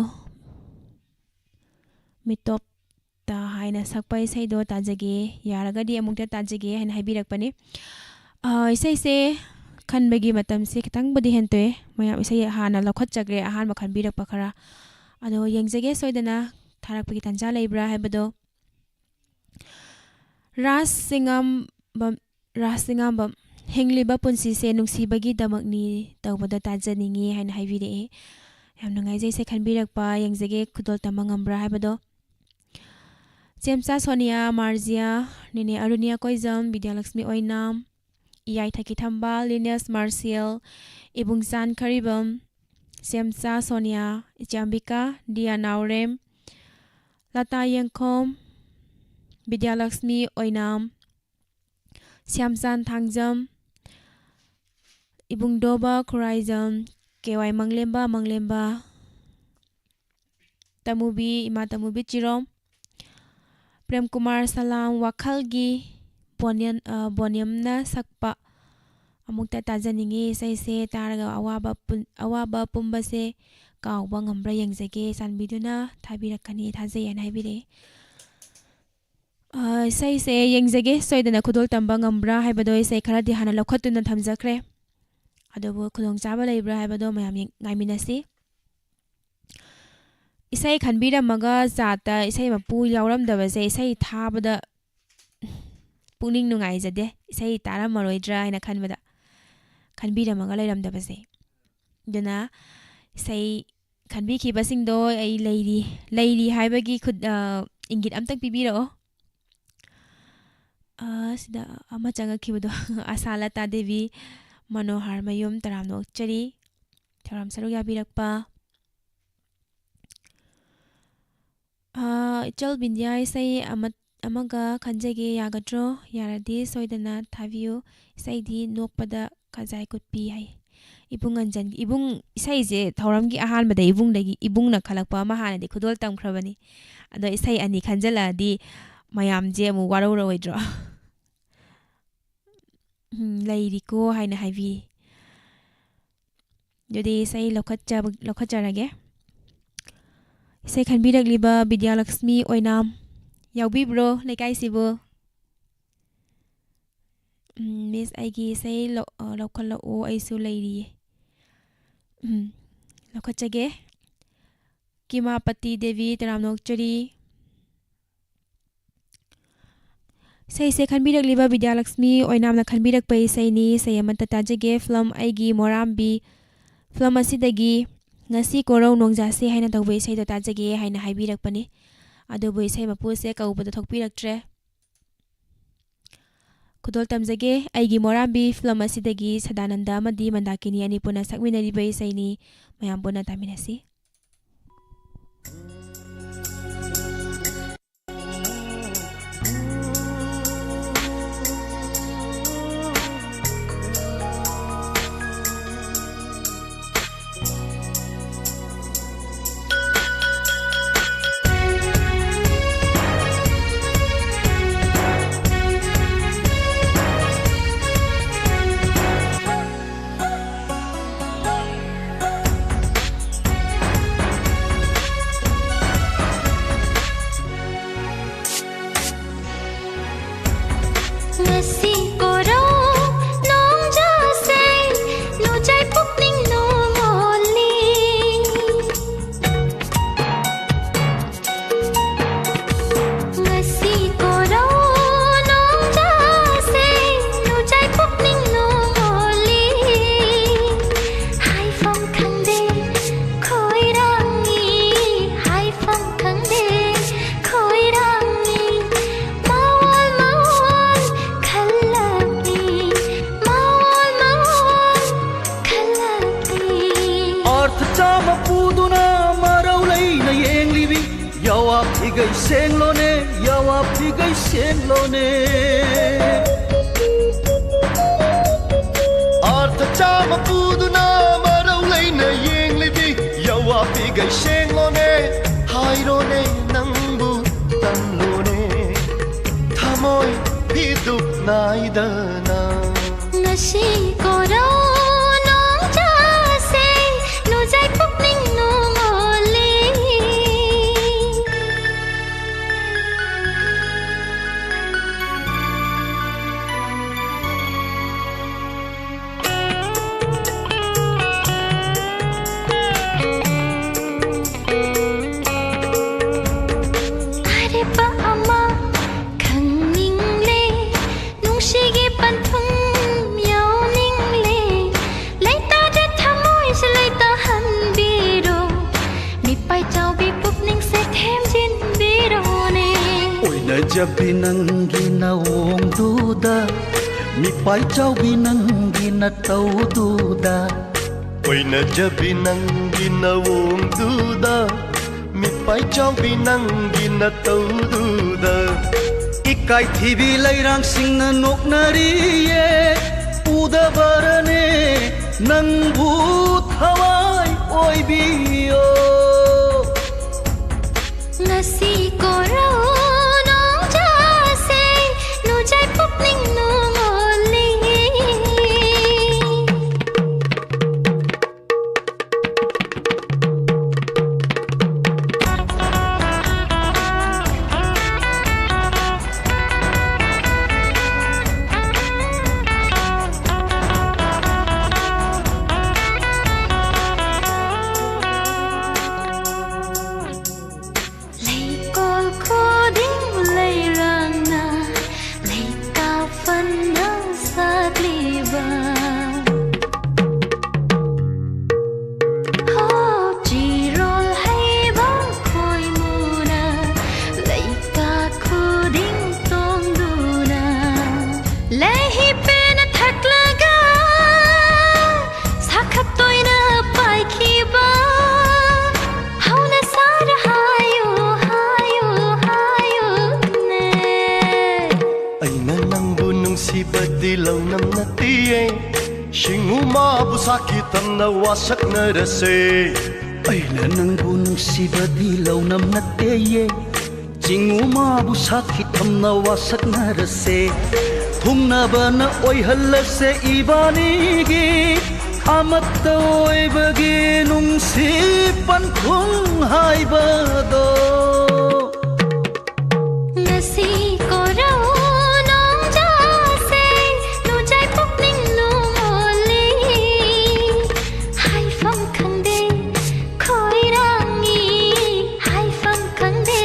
ꯃꯤꯇꯣꯞꯇ ꯍꯥꯏꯅ ꯁꯛꯄ ꯏꯁꯩꯗꯣ ꯇꯥꯖꯒꯦ꯫ ꯌꯥꯔꯒꯗꯤ ꯑꯃꯨꯛꯇ ꯇꯥꯖꯒꯦ ꯍꯥꯏꯅ ꯍꯥꯏꯕꯤꯔꯛꯄꯅꯤ꯫ ꯑ, ꯏꯁꯩꯁꯦ ꯈꯟꯕꯒꯤ ꯃꯇꯝꯁꯦ ꯈꯤꯇꯪꯕꯨꯗꯤ ꯍꯦꯟꯇꯣꯛꯑꯦ꯫ ꯃꯌꯥꯝ ꯏꯁꯩ ꯍꯥꯟꯅ ꯂꯧꯈꯠꯆꯈ꯭ꯔꯦ, ꯑꯍꯥꯟꯕ ꯈꯟꯕꯤꯔꯛꯄ ꯈꯔ꯫ ꯑꯗꯣ ꯌꯦꯡꯖꯒꯦ, ꯁꯣꯏꯗꯅ ꯊꯥꯔꯛꯄꯒꯤ ꯇꯥꯟꯖꯥ ꯂꯩꯕ꯭ꯔꯥ ꯍꯥꯏꯕꯗꯣ꯫ ꯔꯥꯖ ꯆꯤꯉꯥꯝꯕꯝ, ꯔꯥꯖ ꯆꯤꯉꯥꯝꯕꯝ, "ꯍꯤꯡꯂꯤꯕ ꯄꯨꯟꯁꯤꯁꯦ ꯅꯨꯡꯁꯤꯕꯒꯤꯗꯃꯛꯅꯤ" ꯇꯧꯕꯗꯣ ꯇꯥꯖꯅꯤꯡꯉꯤ ꯍꯥꯏꯅ ꯍꯥꯏꯕꯤꯔꯛꯑꯦ꯫ ꯌꯥꯝ ꯅꯨꯡꯉꯥꯏꯖꯩ, ꯏꯁꯩ ꯈꯟꯕꯤꯔꯛꯄ꯫ ꯌꯦꯡꯖꯒꯦ, ꯈꯨꯗꯣꯜ ꯇꯝꯕ ꯉꯝꯕ꯭ꯔꯥ ꯍꯥꯏꯕꯗꯣ꯫ ꯆꯦꯝꯆꯥ ꯁꯣꯅꯤꯌꯥ, ꯃꯥꯔꯖꯤꯌꯥ, ꯅꯦꯅꯦ ꯑꯔꯨꯅꯤꯌꯥ ꯀꯣꯏꯖꯝ, ꯕꯤꯗ꯭ꯌꯥꯂꯛꯁꯃꯤ ꯑꯣꯏꯅꯥꯝ, ꯏꯌꯥꯏꯊꯛꯀꯤ ꯊꯝꯕꯥꯜ, ꯂꯤꯅꯦꯁ ꯃꯥꯔꯁꯦꯜ, ꯏꯕꯨꯡꯆꯥꯟ ꯈꯔꯤꯕꯝ, ꯁꯦꯝꯆꯥ ꯁꯣꯅꯤꯌꯥ, ꯏꯆꯥꯝꯕꯤꯀꯥ, ꯗꯤꯌꯥ ꯅꯥꯎꯔꯦꯝ, ꯂꯇꯥ ꯌꯦꯡꯈꯣꯝ, ꯕꯤꯗ꯭ꯌꯥꯂꯛꯁꯃꯤ ꯑꯣꯏꯅꯥꯝ, ꯁ꯭ꯌꯥꯝꯆꯥꯟ ꯊꯥꯡꯖꯝ, ꯏꯕꯨꯡꯗꯣꯕ ꯈꯨꯔꯥꯏꯖꯝ, ꯀꯦ ꯋꯥꯏ ꯃꯪꯂꯦꯝꯕ, ꯃꯪꯂꯦꯝꯕ, ꯇꯃꯨꯕꯤ, ꯏꯃꯥ ꯇꯃꯨꯕꯤ ꯆꯤꯔꯣꯝ, ꯄ꯭ꯔꯦꯝꯀꯨꯃꯥꯔ ꯁꯂꯥꯝ ꯋꯥꯈꯜꯒꯤ ꯕꯣꯅꯤꯌꯝ-, ꯑ, ꯕꯣꯅꯤꯌꯝꯅ ꯁꯛꯄ ꯑꯃꯨꯛꯇ ꯇꯥꯖꯅꯤꯡꯉꯤ꯫ ꯏꯁꯩꯁꯦ ꯇꯥꯔꯒ ꯑꯋꯥꯕ ꯄꯨꯟ-, ꯑꯋꯥꯕ ꯄꯨꯝꯕꯁꯦ ꯀꯥꯎꯕ ꯉꯝꯕ꯭ꯔꯥ ꯌꯦꯡꯖꯒꯦ, ꯆꯥꯟꯕꯤꯗꯨꯅ ꯊꯥꯕꯤꯔꯛꯀꯅꯤ ꯊꯥꯖꯩ ꯍꯥꯏꯅ ꯍꯥꯏꯕꯤꯔꯛꯑꯦ꯫ ꯑ, ꯏꯁꯩꯁꯦ ꯌꯦꯡꯖꯒꯦ, ꯁꯣꯏꯗꯅ ꯈꯨꯗꯣꯜ ꯇꯝꯕ ꯉꯝꯕ꯭ꯔꯥ ꯍꯥꯏꯕꯗꯣ ꯏꯁꯩ ꯈꯔꯗꯤ ꯍꯥꯟꯅ ꯂꯧꯈꯠꯇꯨꯅ ꯊꯝꯖꯈ꯭ꯔꯦ꯫ ꯑꯗꯨꯕꯨ ꯈꯨꯗꯣꯡꯆꯥꯕ ꯂꯩꯕ꯭ꯔꯥ ꯍꯥꯏꯕꯗꯣ ꯃꯌꯥꯝ ꯌꯦꯡ-, ꯉꯥꯏꯃꯤꯟꯅꯁꯤ꯫ ꯏꯁꯩ ꯈꯟꯕꯤꯔꯝꯃꯒ ꯆꯥꯠꯇ ꯏꯁꯩ ꯃꯄꯨ ꯌꯥꯎꯔꯝꯗꯕꯁꯦ ꯏꯁꯩ ꯊꯥꯕꯗ ꯄꯨꯛꯅꯤꯡ ꯅꯨꯡꯉꯥꯏꯖꯗꯦ, ꯏꯁꯩ ꯇꯥꯔꯝꯃꯔꯣꯏꯗ꯭ꯔꯥ ꯍꯥꯏꯅ ꯈꯟꯕꯗ, ꯈꯟꯕꯤꯔꯝꯃꯒ ꯂꯩꯔꯝꯗꯕꯁꯦ꯫ ꯑꯗꯨꯅ ꯏꯁꯩ ꯈꯟꯕꯤꯈꯤꯕꯁꯤꯡꯗꯣ ꯑꯩ ꯂꯩꯔꯤ, ꯂꯩꯔꯤ ꯍꯥꯏꯕꯒꯤ ꯈꯨꯠ-, ꯑ, ꯏꯪꯒꯤꯠ ꯑꯝꯇꯪ ꯄꯤꯕꯤꯔꯛꯑꯣ꯫ ꯑ, ꯁꯤꯗ ꯑꯃ ꯆꯪꯉꯛꯈꯤꯕꯗꯣ, ꯑꯁꯥꯂꯇꯥ ꯗꯦꯕꯤ, ꯃꯅꯣꯍꯔ ꯃꯌꯨꯝ, ꯇꯔꯥꯝꯅ ꯑꯣꯛꯆꯔꯤ꯫ ꯊꯧꯔꯝ ꯁꯔꯨꯛ ꯌꯥꯕꯤꯔꯛꯄ꯫ ꯑ, ꯏꯆꯜ ꯕꯤꯟꯗꯤꯌꯥ, ꯏꯁꯩ ꯑꯃ, ꯑꯃꯒ ꯈꯟꯖꯒꯦ, ꯌꯥꯒꯗ꯭ꯔꯣ? ꯌꯥꯔꯗꯤ ꯁꯣꯏꯗꯅ ꯊꯥꯕꯤꯌꯨ꯫ ꯏꯁꯩꯗꯤ ꯅꯣꯛꯄꯗ ꯈꯖꯥꯏ ꯀꯨꯠꯄꯤ ꯍꯥꯏ꯫ ꯏꯕꯨꯡ ꯑꯟꯖꯟ-, ꯏꯕꯨꯡ, ꯏꯁꯩꯁꯦ ꯊꯧꯔꯝꯒꯤ ꯑꯍꯥꯟꯕꯗ ꯏꯕꯨꯡꯗꯒꯤ, ꯏꯕꯨꯡꯅ ꯈꯜꯂꯛꯄ ꯑꯃ ꯍꯥꯟꯅꯗꯤ ꯈꯨꯗꯣꯜ ꯇꯝꯈ꯭ꯔꯕꯅꯤ꯫ ꯑꯗꯣ ꯏꯁꯩ ꯑꯅꯤ ꯈꯟꯖꯜꯂꯛꯑꯗꯤ ꯃꯌꯥꯝꯁꯦ ꯑꯃꯨꯛ ꯋꯥꯔꯧꯔꯛꯑꯣꯏꯗ꯭ꯔꯣ? ꯎꯝ, ꯂꯩꯔꯤꯀꯣ ꯍꯥꯏꯅ ꯍꯥꯏꯕꯤ꯫ ꯑꯗꯨꯗꯤ ꯏꯁꯩ ꯂꯧꯈꯠꯆꯕ-, ꯂꯧꯈꯠꯆꯔꯒꯦ꯫ ꯏꯁꯩ ꯈꯟꯕꯤꯔꯛꯂꯤꯕ ꯕꯤꯗ꯭ꯌꯥꯂꯛꯁꯃꯤ ꯑꯣꯏꯅꯥꯝ ꯌꯥꯎꯕꯤꯕ꯭ꯔꯣ ꯂꯩꯀꯥꯏꯁꯤꯕꯨ? ꯎꯝ, ꯃꯤꯁ, ꯑꯩꯒꯤ ꯏꯁꯩ ꯂꯧ-, ꯑ, ꯂꯧꯈꯠꯂꯛꯑꯣ, ꯑꯩꯁꯨ ꯂꯩꯔꯤꯌꯦ꯫ ꯎꯝ, ꯂꯧꯈꯠꯆꯒꯦ꯫ ꯀꯤꯃꯥꯄꯇꯤ ꯗꯦꯕꯤ, ꯇꯔꯥꯝꯅ ꯑꯣꯛꯆꯔꯤ꯫ ꯏꯁꯩꯁꯦ ꯈꯟꯕꯤꯔꯛꯂꯤꯕ ꯕꯤꯗ꯭ꯌꯥꯂꯛꯁꯃꯤ ꯑꯣꯏꯅꯥꯝꯅ ꯈꯟꯕꯤꯔꯛꯄ ꯏꯁꯩꯅꯤ꯫ ꯏꯁꯩ ꯑꯃꯠꯇ ꯇꯥꯖꯒꯦ꯫ ꯐꯤꯂꯝ ꯑꯩꯒꯤ ꯃꯣꯔꯥꯝꯕꯤ, ꯐꯤꯂꯝ ꯑꯁꯤꯗꯒꯤ ꯉꯁꯤ ꯀꯣꯔꯧ ꯅꯣꯡꯖꯥꯁꯦ ꯍꯥꯏꯅ ꯇꯧꯕ ꯏꯁꯩꯗꯣ ꯇꯥꯖꯒꯦ ꯍꯥꯏꯅ ꯍꯥꯏꯕꯤꯔꯛꯄꯅꯤ꯫ ꯑꯗꯨꯕꯨ ꯏꯁꯩ ꯃꯄꯨꯁꯦ ꯀꯧꯕꯗ ꯊꯣꯛꯄꯤꯔꯛꯇ꯭ꯔꯦ꯫ ꯈꯨꯗꯣꯜ ꯇꯝꯖꯒꯦ꯫ ꯑꯩꯒꯤ ꯃꯣꯔꯥꯝꯕꯤ ꯐꯤꯂꯝ ꯑꯁꯤꯗꯒꯤ ꯁꯗꯥꯅꯟꯗ ꯑꯃꯗꯤ ꯃꯟꯗꯥꯀꯤꯅꯤ ꯑꯅꯤ ꯄꯨꯟꯅ ꯁꯛꯃꯤꯟꯅꯔꯤꯕ ꯏꯁꯩꯅꯤ꯫ ꯃꯌꯥꯝ ꯄꯨꯟꯅ ꯇꯥꯃꯤꯟꯅꯁꯤ꯫ ꯇꯨꯅ ꯃꯔꯧ ꯂꯩꯅ ꯌꯦꯡꯂꯤꯕꯤ ꯌꯥꯋꯥ ꯐꯤꯒꯩ ꯁꯦꯡꯂꯣꯅꯦ, ꯌꯥꯋꯥ ꯐꯤꯒꯩ ꯁꯦꯡꯂꯣꯅꯦ꯫ ꯑꯥꯔꯊ ꯆꯥꯝꯃ ꯄꯨꯗꯨꯅ ꯃꯔꯧ ꯂꯩꯅ ꯌꯦꯡꯂꯤꯕꯤ ꯌꯥꯋꯥ ꯐꯤꯒꯩ ꯁꯦꯡꯂꯣꯅꯦ꯫ ꯍꯥꯏꯔꯣꯅꯦ ꯅꯪꯕꯨ ꯇꯝꯂꯣꯅꯦ ꯊꯃꯣꯏ ꯐꯤꯗꯨꯞ ꯅꯥꯏꯗꯅ꯫ ꯉꯁꯤ ꯀꯣꯔꯧ ꯅꯣꯡꯖꯥꯁꯦ ꯅꯨꯖꯥꯏ ꯄꯨꯛꯅꯤꯡ ꯅꯨꯡꯉꯣꯜꯂꯤ꯫ ꯑꯔꯦꯞꯄ ꯑꯃ ꯈꯪꯅꯤꯡꯂꯦ, ꯅꯨꯡꯁꯤꯒꯤ ꯄꯟꯊꯨꯡ ꯌꯧꯅꯤꯡꯂꯦ꯫ ꯂꯩꯇꯥꯗ ꯊꯃꯣꯏꯁꯦ ꯂꯩꯇꯥꯍꯟꯕꯤꯔꯣ, ꯃꯤꯄꯥꯏ ꯆꯥꯎꯕꯤ ꯄꯨꯛꯅꯤꯡꯁꯦ ꯊꯦꯝꯖꯤꯟꯕꯤꯔꯣꯅꯦ꯫ ꯑꯣꯏꯅꯖꯕꯤ ꯅꯪꯒꯤ ꯅꯑꯣꯡꯗꯨꯗ, ꯃꯤꯄꯥꯏ ꯆꯥꯎꯕꯤ ꯅꯪꯒꯤ ꯅꯇꯧꯗꯨꯗ꯫ ꯑꯣꯏꯅꯖꯕꯤ ꯅꯪꯒꯤ ꯅꯑꯣꯡꯗꯨꯗ, ꯃꯤꯄꯥꯏ ꯆꯥꯎꯕꯤ ꯅꯪꯒꯤ ꯅꯇꯧꯗꯨꯗ꯫ ꯏꯀꯥꯏ ꯊꯤꯕꯤ ꯂꯩꯔꯥꯡꯁꯤꯡꯅ ꯅꯣꯛꯅꯔꯤꯌꯦ, ꯎꯗꯕꯔꯅꯦ ꯅꯪꯕꯨ ꯊꯋꯥꯏ ꯑꯣꯏꯕꯤꯌꯣ꯫ ꯉꯁꯤ ꯀꯣꯔꯧ ꯅꯣꯡꯖꯥꯁꯦ ꯅꯨꯖꯥꯏ ꯄꯨꯛꯅꯤꯡ ꯅꯨꯡꯉꯣꯜꯂꯤ꯫ ꯂꯩꯀꯣꯜ ꯁꯤꯡꯉꯨ ꯃꯥꯕꯨ ꯁꯥꯈꯤ ꯊꯝꯅ ꯋꯥꯁꯛꯅꯔꯁꯦ꯫ ꯑꯩꯅ ꯅꯪꯕꯨ ꯅꯨꯡꯁꯤꯕꯗꯤ ꯂꯧꯅꯝ ꯅꯠꯇꯦꯌꯦ꯫ ꯆꯤꯡꯉꯨ ꯃꯥꯕꯨ ꯁꯥꯈꯤ ꯊꯝꯅ ꯋꯥꯁꯛꯅꯔꯁꯦ꯫ ꯊꯨꯡꯅꯕꯅ ꯑꯣꯏꯍꯜꯂꯁꯦ ꯏꯕꯥꯅꯤꯒꯤ ꯑꯃꯠꯇ ꯑꯣꯏꯕꯒꯤ ꯅꯨꯡꯁꯤ ꯄꯟꯊꯨꯡ ꯍꯥꯏꯕꯗꯣ꯫ ꯉꯁꯤ ꯀꯣꯔꯧ ꯅꯣꯡꯖꯥꯁꯦ ꯅꯨꯡꯖꯥꯏ ꯄꯨꯛꯅꯤꯡ ꯅꯨꯡ ꯑꯣꯜꯂꯤ꯫ ꯍꯥꯏꯐꯝ ꯈꯪꯗꯦ ꯈꯣꯏꯔꯥꯡꯉꯤ, ꯍꯥꯏꯐꯝ ꯈꯪꯗꯦ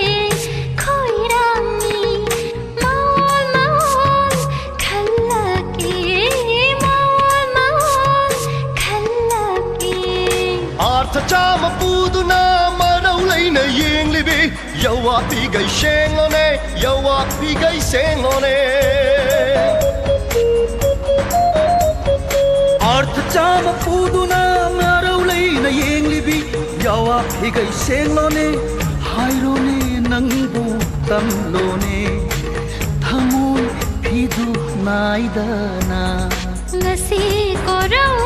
ꯈꯣꯏꯔꯥꯡꯉꯤ꯫ ꯃꯑꯣꯜ ꯃꯑꯣꯜ ꯈꯜꯂꯛꯏ, ꯃꯑꯣꯜ ꯃꯑꯣꯜ ꯈꯜꯂꯛꯏ꯫ ꯑꯥꯔꯊ ꯆꯥꯝꯃ ꯄꯨꯗꯨꯅ ꯃꯔꯧ ꯂꯩꯅ ꯌꯦꯡꯂꯤꯕꯤ ꯌꯋꯥ ꯐꯤꯒꯩ ꯁꯦꯡꯂꯣꯅꯦ, ꯌꯋꯥ ꯐꯤꯒꯩ ꯁꯦꯡꯂꯣꯅꯦ꯫ ꯑꯥꯔꯊ ꯆꯥꯝꯃ ꯄꯨꯗꯨꯅ ꯃꯔꯧ ꯂꯩꯅ ꯌꯦꯡꯂꯤꯕꯤ ꯌꯋꯥ ꯐꯤꯒꯩ ꯁꯦꯡꯂꯣꯅꯦ꯫ ꯍꯥꯏꯔꯣꯅꯦ ꯅꯪꯕꯨ ꯇꯝꯂꯣꯅꯦ ꯊꯃꯣꯏ ꯐꯤꯗꯨ ꯅꯥꯏꯗꯅ꯫ ꯉꯁꯤ ꯀꯣꯔꯧ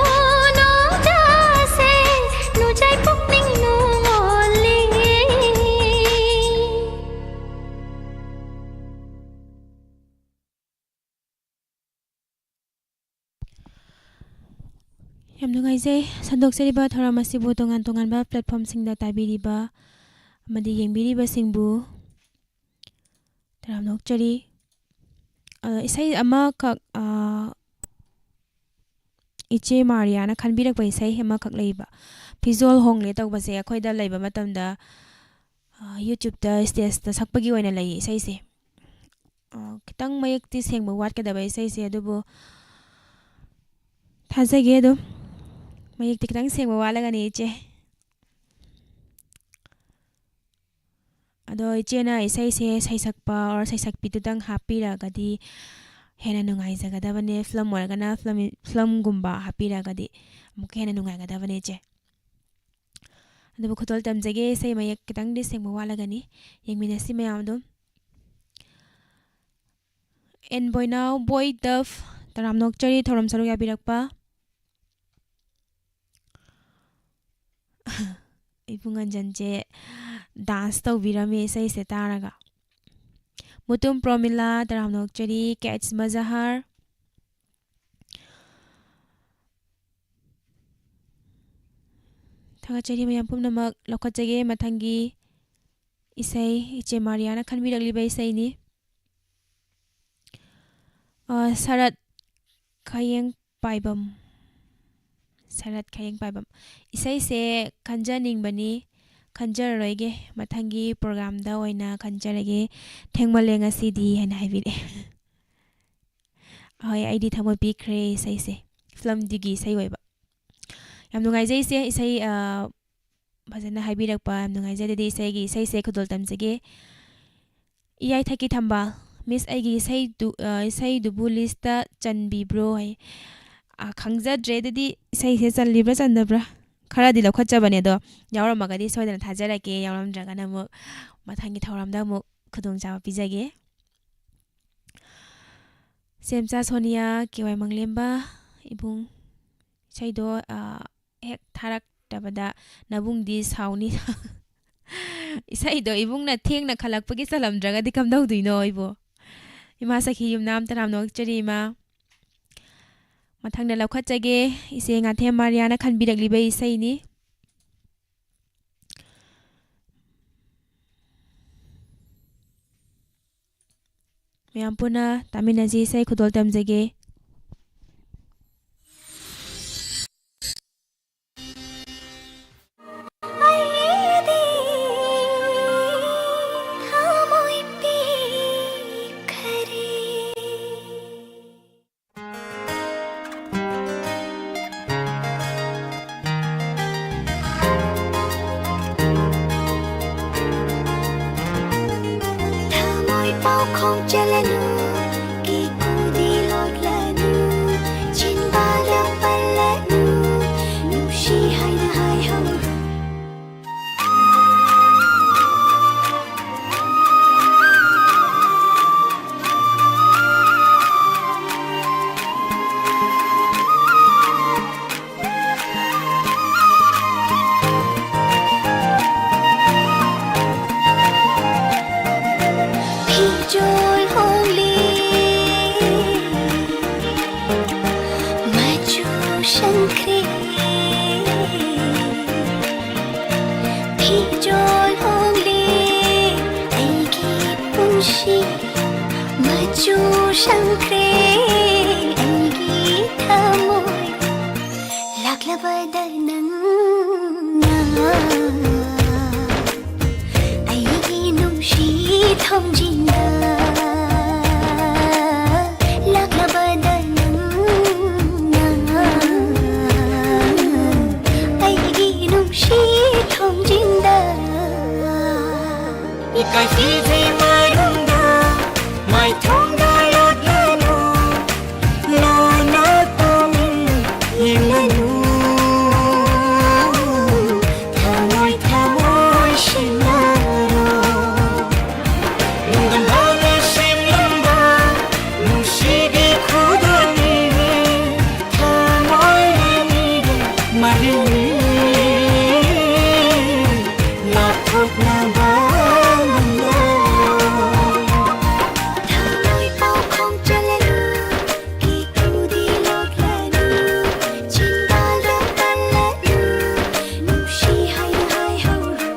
ꯅꯣꯡꯖꯥꯁꯦ ꯅꯨꯡꯖꯥꯏ ꯄꯨꯛꯅꯤꯡ ꯅꯨꯡ ꯑꯣꯜꯂꯤ꯫ ꯌꯥꯝ ꯅꯨꯡꯉꯥꯏꯖꯩ꯫ ꯁꯟꯗꯣꯛꯆꯔꯤꯕ ꯊꯧꯔꯝ ꯑꯁꯤꯕꯨ ꯇꯣꯉꯥꯟ ꯇꯣꯉꯥꯟꯕ platformꯁꯤꯡꯗ ꯇꯥꯕꯤꯔꯤꯕ ꯑꯃꯗꯤ ꯌꯦꯡꯕꯤꯔꯤꯕꯁꯤꯡꯕꯨ ꯇꯔꯥꯝꯅ ꯑꯣꯛꯆꯔꯤ꯫ ꯑ, ꯏꯁꯩ ꯑꯃꯈꯛ, ꯑ, ꯏꯆꯦ ꯃꯥꯔꯤꯌꯥꯅ ꯈꯟꯕꯤꯔꯛꯄ ꯏꯁꯩ ꯑꯃꯈꯛ ꯂꯩꯕ, ꯐꯤꯖꯣꯜ ꯍꯣꯡꯂꯦ ꯇꯧꯕꯁꯦ ꯑꯩꯈꯣꯏꯗ ꯂꯩꯕ ꯃꯇꯝꯗ, ꯑ, YouTubeꯇ stageꯇ ꯁꯛꯄꯒꯤ ꯑꯣꯏꯅ ꯂꯩ ꯏꯁꯩꯁꯦ꯫ ꯑ, ꯈꯤꯇꯪ ꯃꯌꯦꯛꯇꯤ ꯁꯦꯡꯕ ꯋꯥꯠꯀꯗꯕ ꯏꯁꯩꯁꯦ, ꯑꯗꯨꯕꯨ ꯊꯥꯖꯒꯦ ꯑꯗꯨꯝ꯫ ꯃꯌꯦꯛꯇꯤ ꯈꯤꯇꯪ ꯁꯦꯡꯕ ꯋꯥꯠꯂꯒꯅꯤ ꯏꯆꯦ꯫ ꯑꯗꯣ ꯏꯆꯦꯅ ꯏꯁꯩꯁꯦ ꯁꯩꯁꯛꯄ or ꯁꯩꯁꯛꯄꯤꯗꯨꯗꯪ ꯍꯥꯞꯄꯤꯔꯒꯗꯤ ꯍꯦꯟꯅ ꯅꯨꯡꯉꯥꯏꯖꯒꯗꯕꯅꯦ꯫ Film ꯑꯣꯏꯔꯒꯅ film, filmꯒꯨꯝꯕ ꯍꯥꯞꯄꯤꯔꯒꯗꯤ ꯑꯃꯨꯛꯀ ꯍꯦꯟꯅ ꯅꯨꯡꯉꯥꯏꯒꯗꯕꯅꯦ ꯏꯆꯦ꯫ ꯑꯗꯨꯕꯨ ꯈꯨꯗꯣꯜ ꯇꯝꯖꯒꯦ, ꯏꯁꯩ ꯃꯌꯦꯛ ꯈꯤꯇꯪꯗꯤ ꯁꯦꯡꯕ ꯋꯥꯠꯂꯒꯅꯤ꯫ ꯌꯦꯡꯃꯤꯟꯅꯁꯤ ꯃꯌꯥꯝ ꯑꯗꯨꯝ꯫ And boy now, boy dove ꯇꯔꯥꯝꯅ ꯑꯣꯛꯆꯔꯤ ꯊꯧꯔꯝ ꯁꯔꯨꯛ ꯌꯥꯕꯤꯔꯛꯄ꯫ ꯏꯕꯨꯡ ꯑꯟꯖꯟꯁꯦ dance ꯇꯧꯕꯤꯔꯝꯃꯦ ꯏꯁꯩꯁꯦ ꯇꯥꯔꯒ꯫ ꯃꯨꯇꯨꯝ ꯄ꯭ꯔꯣꯃꯤꯂꯥ, ꯇꯔꯥꯝꯅ ꯑꯣꯛꯆꯔꯤ꯫ ꯀꯦꯠꯁ ꯃꯖꯍꯔ, ꯊꯥꯒꯠꯆꯔꯤ ꯃꯌꯥꯝ ꯄꯨꯝꯅꯃꯛ꯫ ꯂꯧꯈꯠꯆꯒꯦ ꯃꯊꯪꯒꯤ ꯏꯁꯩ, ꯏꯆꯦ ꯃꯥꯔꯤꯌꯥꯅ ꯈꯟꯕꯤꯔꯛꯂꯤꯕ ꯏꯁꯩꯅꯤ꯫ ꯑ, ꯁꯔꯠ ꯈꯌꯦꯡ ꯄꯥꯏꯕꯝ꯫ ꯁꯔꯠ ꯈꯌꯦꯡ ꯄꯥꯏꯕꯝ꯫ ꯏꯁꯩꯁꯦ ꯈꯟꯖꯅꯤꯡꯕꯅꯤ, ꯈꯟꯖꯔꯔꯣꯏꯒꯦ, ꯃꯊꯪꯒꯤ programꯗ ꯑꯣꯏꯅ ꯈꯟꯖꯔꯒꯦ, ꯊꯦꯡꯃꯜꯂꯦ ꯉꯁꯤꯗꯤ ꯍꯥꯏꯅ ꯍꯥꯏꯕꯤꯔꯛꯑꯦ꯫ ꯍꯣꯏ, ꯑꯩꯗꯤ ꯊꯃꯣꯏ ꯄꯤꯈ꯭ꯔꯦ ꯏꯁꯩꯁꯦ꯫ Filmꯗꯨꯒꯤ ꯏꯁꯩ ꯑꯣꯏꯕ꯫ ꯌꯥꯝ ꯅꯨꯡꯉꯥꯏꯖꯩ ꯏꯆꯦ, ꯏꯁꯩ, ꯑ, ꯐꯖꯅ ꯍꯥꯏꯕꯤꯔꯛꯄ ꯌꯥꯝ ꯅꯨꯡꯉꯥꯏꯖꯩ꯫ ꯑꯗꯨꯗꯤ ꯏꯆꯦꯒꯤ ꯏꯁꯩꯁꯦ ꯈꯨꯗꯣꯜ ꯇꯝꯖꯒꯦ꯫ ꯏꯌꯥꯏꯊꯛꯀꯤ ꯊꯝꯕꯥꯜ꯫ Miss, ꯑꯩꯒꯤ ꯏꯁꯩꯗꯨ, ꯑ, ꯏꯁꯩꯗꯨꯕꯨ listꯇ ꯆꯟꯕꯤꯕ꯭ꯔꯣ ꯍꯥꯏ꯫ ꯑ, ꯈꯪꯖꯗ꯭ꯔꯦ ꯑꯗꯨꯗꯤ ꯏꯁꯩꯁꯦ ꯆꯜꯂꯤꯕ꯭ꯔꯥ ꯆꯟꯗꯕ꯭ꯔꯥ꯫ ꯈꯔꯗꯤ ꯂꯧꯈꯠꯆꯕꯅꯦ, ꯑꯗꯣ ꯌꯥꯎꯔꯝꯃꯒꯗꯤ ꯁꯣꯏꯗꯅ ꯊꯥꯖꯔꯛꯀꯦ, ꯌꯥꯎꯔꯝꯗ꯭ꯔꯒꯅ ꯑꯃꯨꯛ ꯃꯊꯪꯒꯤ ꯊꯧꯔꯝꯗ ꯑꯃꯨꯛ ꯈꯨꯗꯣꯡꯆꯥꯕ ꯄꯤꯖꯒꯦ꯫ ꯁꯦꯝꯆꯥ ꯁꯣꯅꯤꯌꯥ, ꯀꯦ ꯋꯥꯏ ꯃꯪꯂꯦꯝꯕ, ꯏꯕꯨꯡ ꯏꯁꯩꯗꯣ, ꯑ, ꯍꯦꯛ ꯊꯥꯔꯛꯇꯕꯗ ꯅꯕꯨꯡꯗꯤ ꯁꯥꯎꯅꯤ꯫ ꯏꯁꯩꯗꯣ ꯏꯕꯨꯡꯅ ꯊꯦꯡꯅ ꯈꯜꯂꯛꯄꯒꯤ ꯆꯜꯂꯝꯗ꯭ꯔꯒꯗꯤ ꯀꯝꯗꯧꯗꯣꯏꯅꯣ ꯑꯩꯕꯨ? ꯏꯃꯥ ꯁꯈꯤ ꯌꯨꯝꯅꯥꯝ, ꯇꯔꯥꯝꯅ ꯑꯣꯛꯆꯔꯤ ꯏꯃꯥ꯫ ꯃꯊꯪꯗ ꯂꯧꯈꯠꯆꯒꯦ, ꯏꯆꯦ ꯉꯥꯊꯦꯝ ꯃꯥꯔꯤꯌꯥꯅ ꯈꯟꯕꯤꯔꯛꯂꯤꯕ ꯏꯁꯩꯅꯤ꯫ ꯃꯌꯥꯝ ꯄꯨꯟꯅ ꯇꯥꯃꯤꯟꯅꯁꯤ, ꯏꯁꯩ ꯈꯨꯗꯣꯜ ꯇꯝꯖꯒꯦ꯫ ꯑꯩꯗꯤ ꯊꯃꯣꯏ ꯄꯤꯈꯔꯦ꯫ ꯊꯃꯣꯏ ꯄꯥꯎꯈꯣꯡ ꯆꯜꯂꯅꯨ, ꯀꯤꯀꯨꯗꯤ ꯂꯣꯠꯂꯅꯨ, ꯆꯤꯟꯕꯥꯗ ꯄꯜꯂꯅꯨ, ꯅꯨꯡꯁꯤ ꯍꯥꯏꯅ ꯍꯥꯏꯍꯧꯔꯣ꯫ ꯁꯪꯈ꯭ꯔꯦ꯫ ꯐꯤꯖꯣꯜ ꯍꯣꯡꯂꯦ ꯑꯩꯒꯤ ꯄꯨꯟꯁꯤ, ꯃꯆꯨ ꯁꯪꯈ꯭ꯔꯦ ꯑꯩꯒꯤ ꯊꯃꯣꯏ꯫ ꯂꯥꯛꯂꯕꯗ ꯅꯪꯅ ꯑꯩꯒꯤ ꯅꯨꯡꯁꯤ ꯊꯣꯡꯖꯤꯟꯗ, ꯂꯥꯛꯂꯕꯗ ꯅꯪꯅ ꯑꯩꯒꯤ ꯅꯨꯡꯁꯤ ꯊꯣꯡꯖꯤꯟꯗ꯫ ꯏꯀꯥꯏ ꯐꯤꯖꯤ ꯃꯥꯏꯔꯨꯝꯗ ꯃꯥꯏꯊꯣꯡꯗ ꯂꯣꯠꯂꯅꯨ, ꯂꯣꯟꯅ ꯇꯣꯃꯤꯟ ꯌꯦꯡꯂꯅꯨ꯫ ꯊꯃꯣꯏ ꯊꯃꯣꯏ ꯁꯤꯟꯅꯔꯣ꯫ ꯅꯨꯡꯗꯝ ꯐꯥꯎꯅ ꯁꯦꯝꯂꯝꯕ ꯅꯨꯡꯁꯤꯒꯤ ꯈꯨꯗꯣꯜꯅꯤ꯫ ꯊꯃꯣꯏ ꯑꯅꯤꯒꯤ ꯃꯔꯤꯅꯤ꯫ ꯂꯥꯞꯊꯣꯛꯅꯕ ꯉꯝꯂꯣꯏ꯫ ꯊꯃꯣꯏ ꯄꯥꯎꯈꯣꯡ ꯆꯜꯂꯅꯨ, ꯀꯤꯀꯨꯗꯤ ꯂꯣꯠꯂꯅꯨ, ꯆꯤꯟꯕꯥꯜꯗ ꯄꯜꯂꯅꯨ, ꯅꯨꯡꯁꯤ ꯍꯥꯏꯅ ꯍꯥꯏꯍꯧꯔꯣ꯫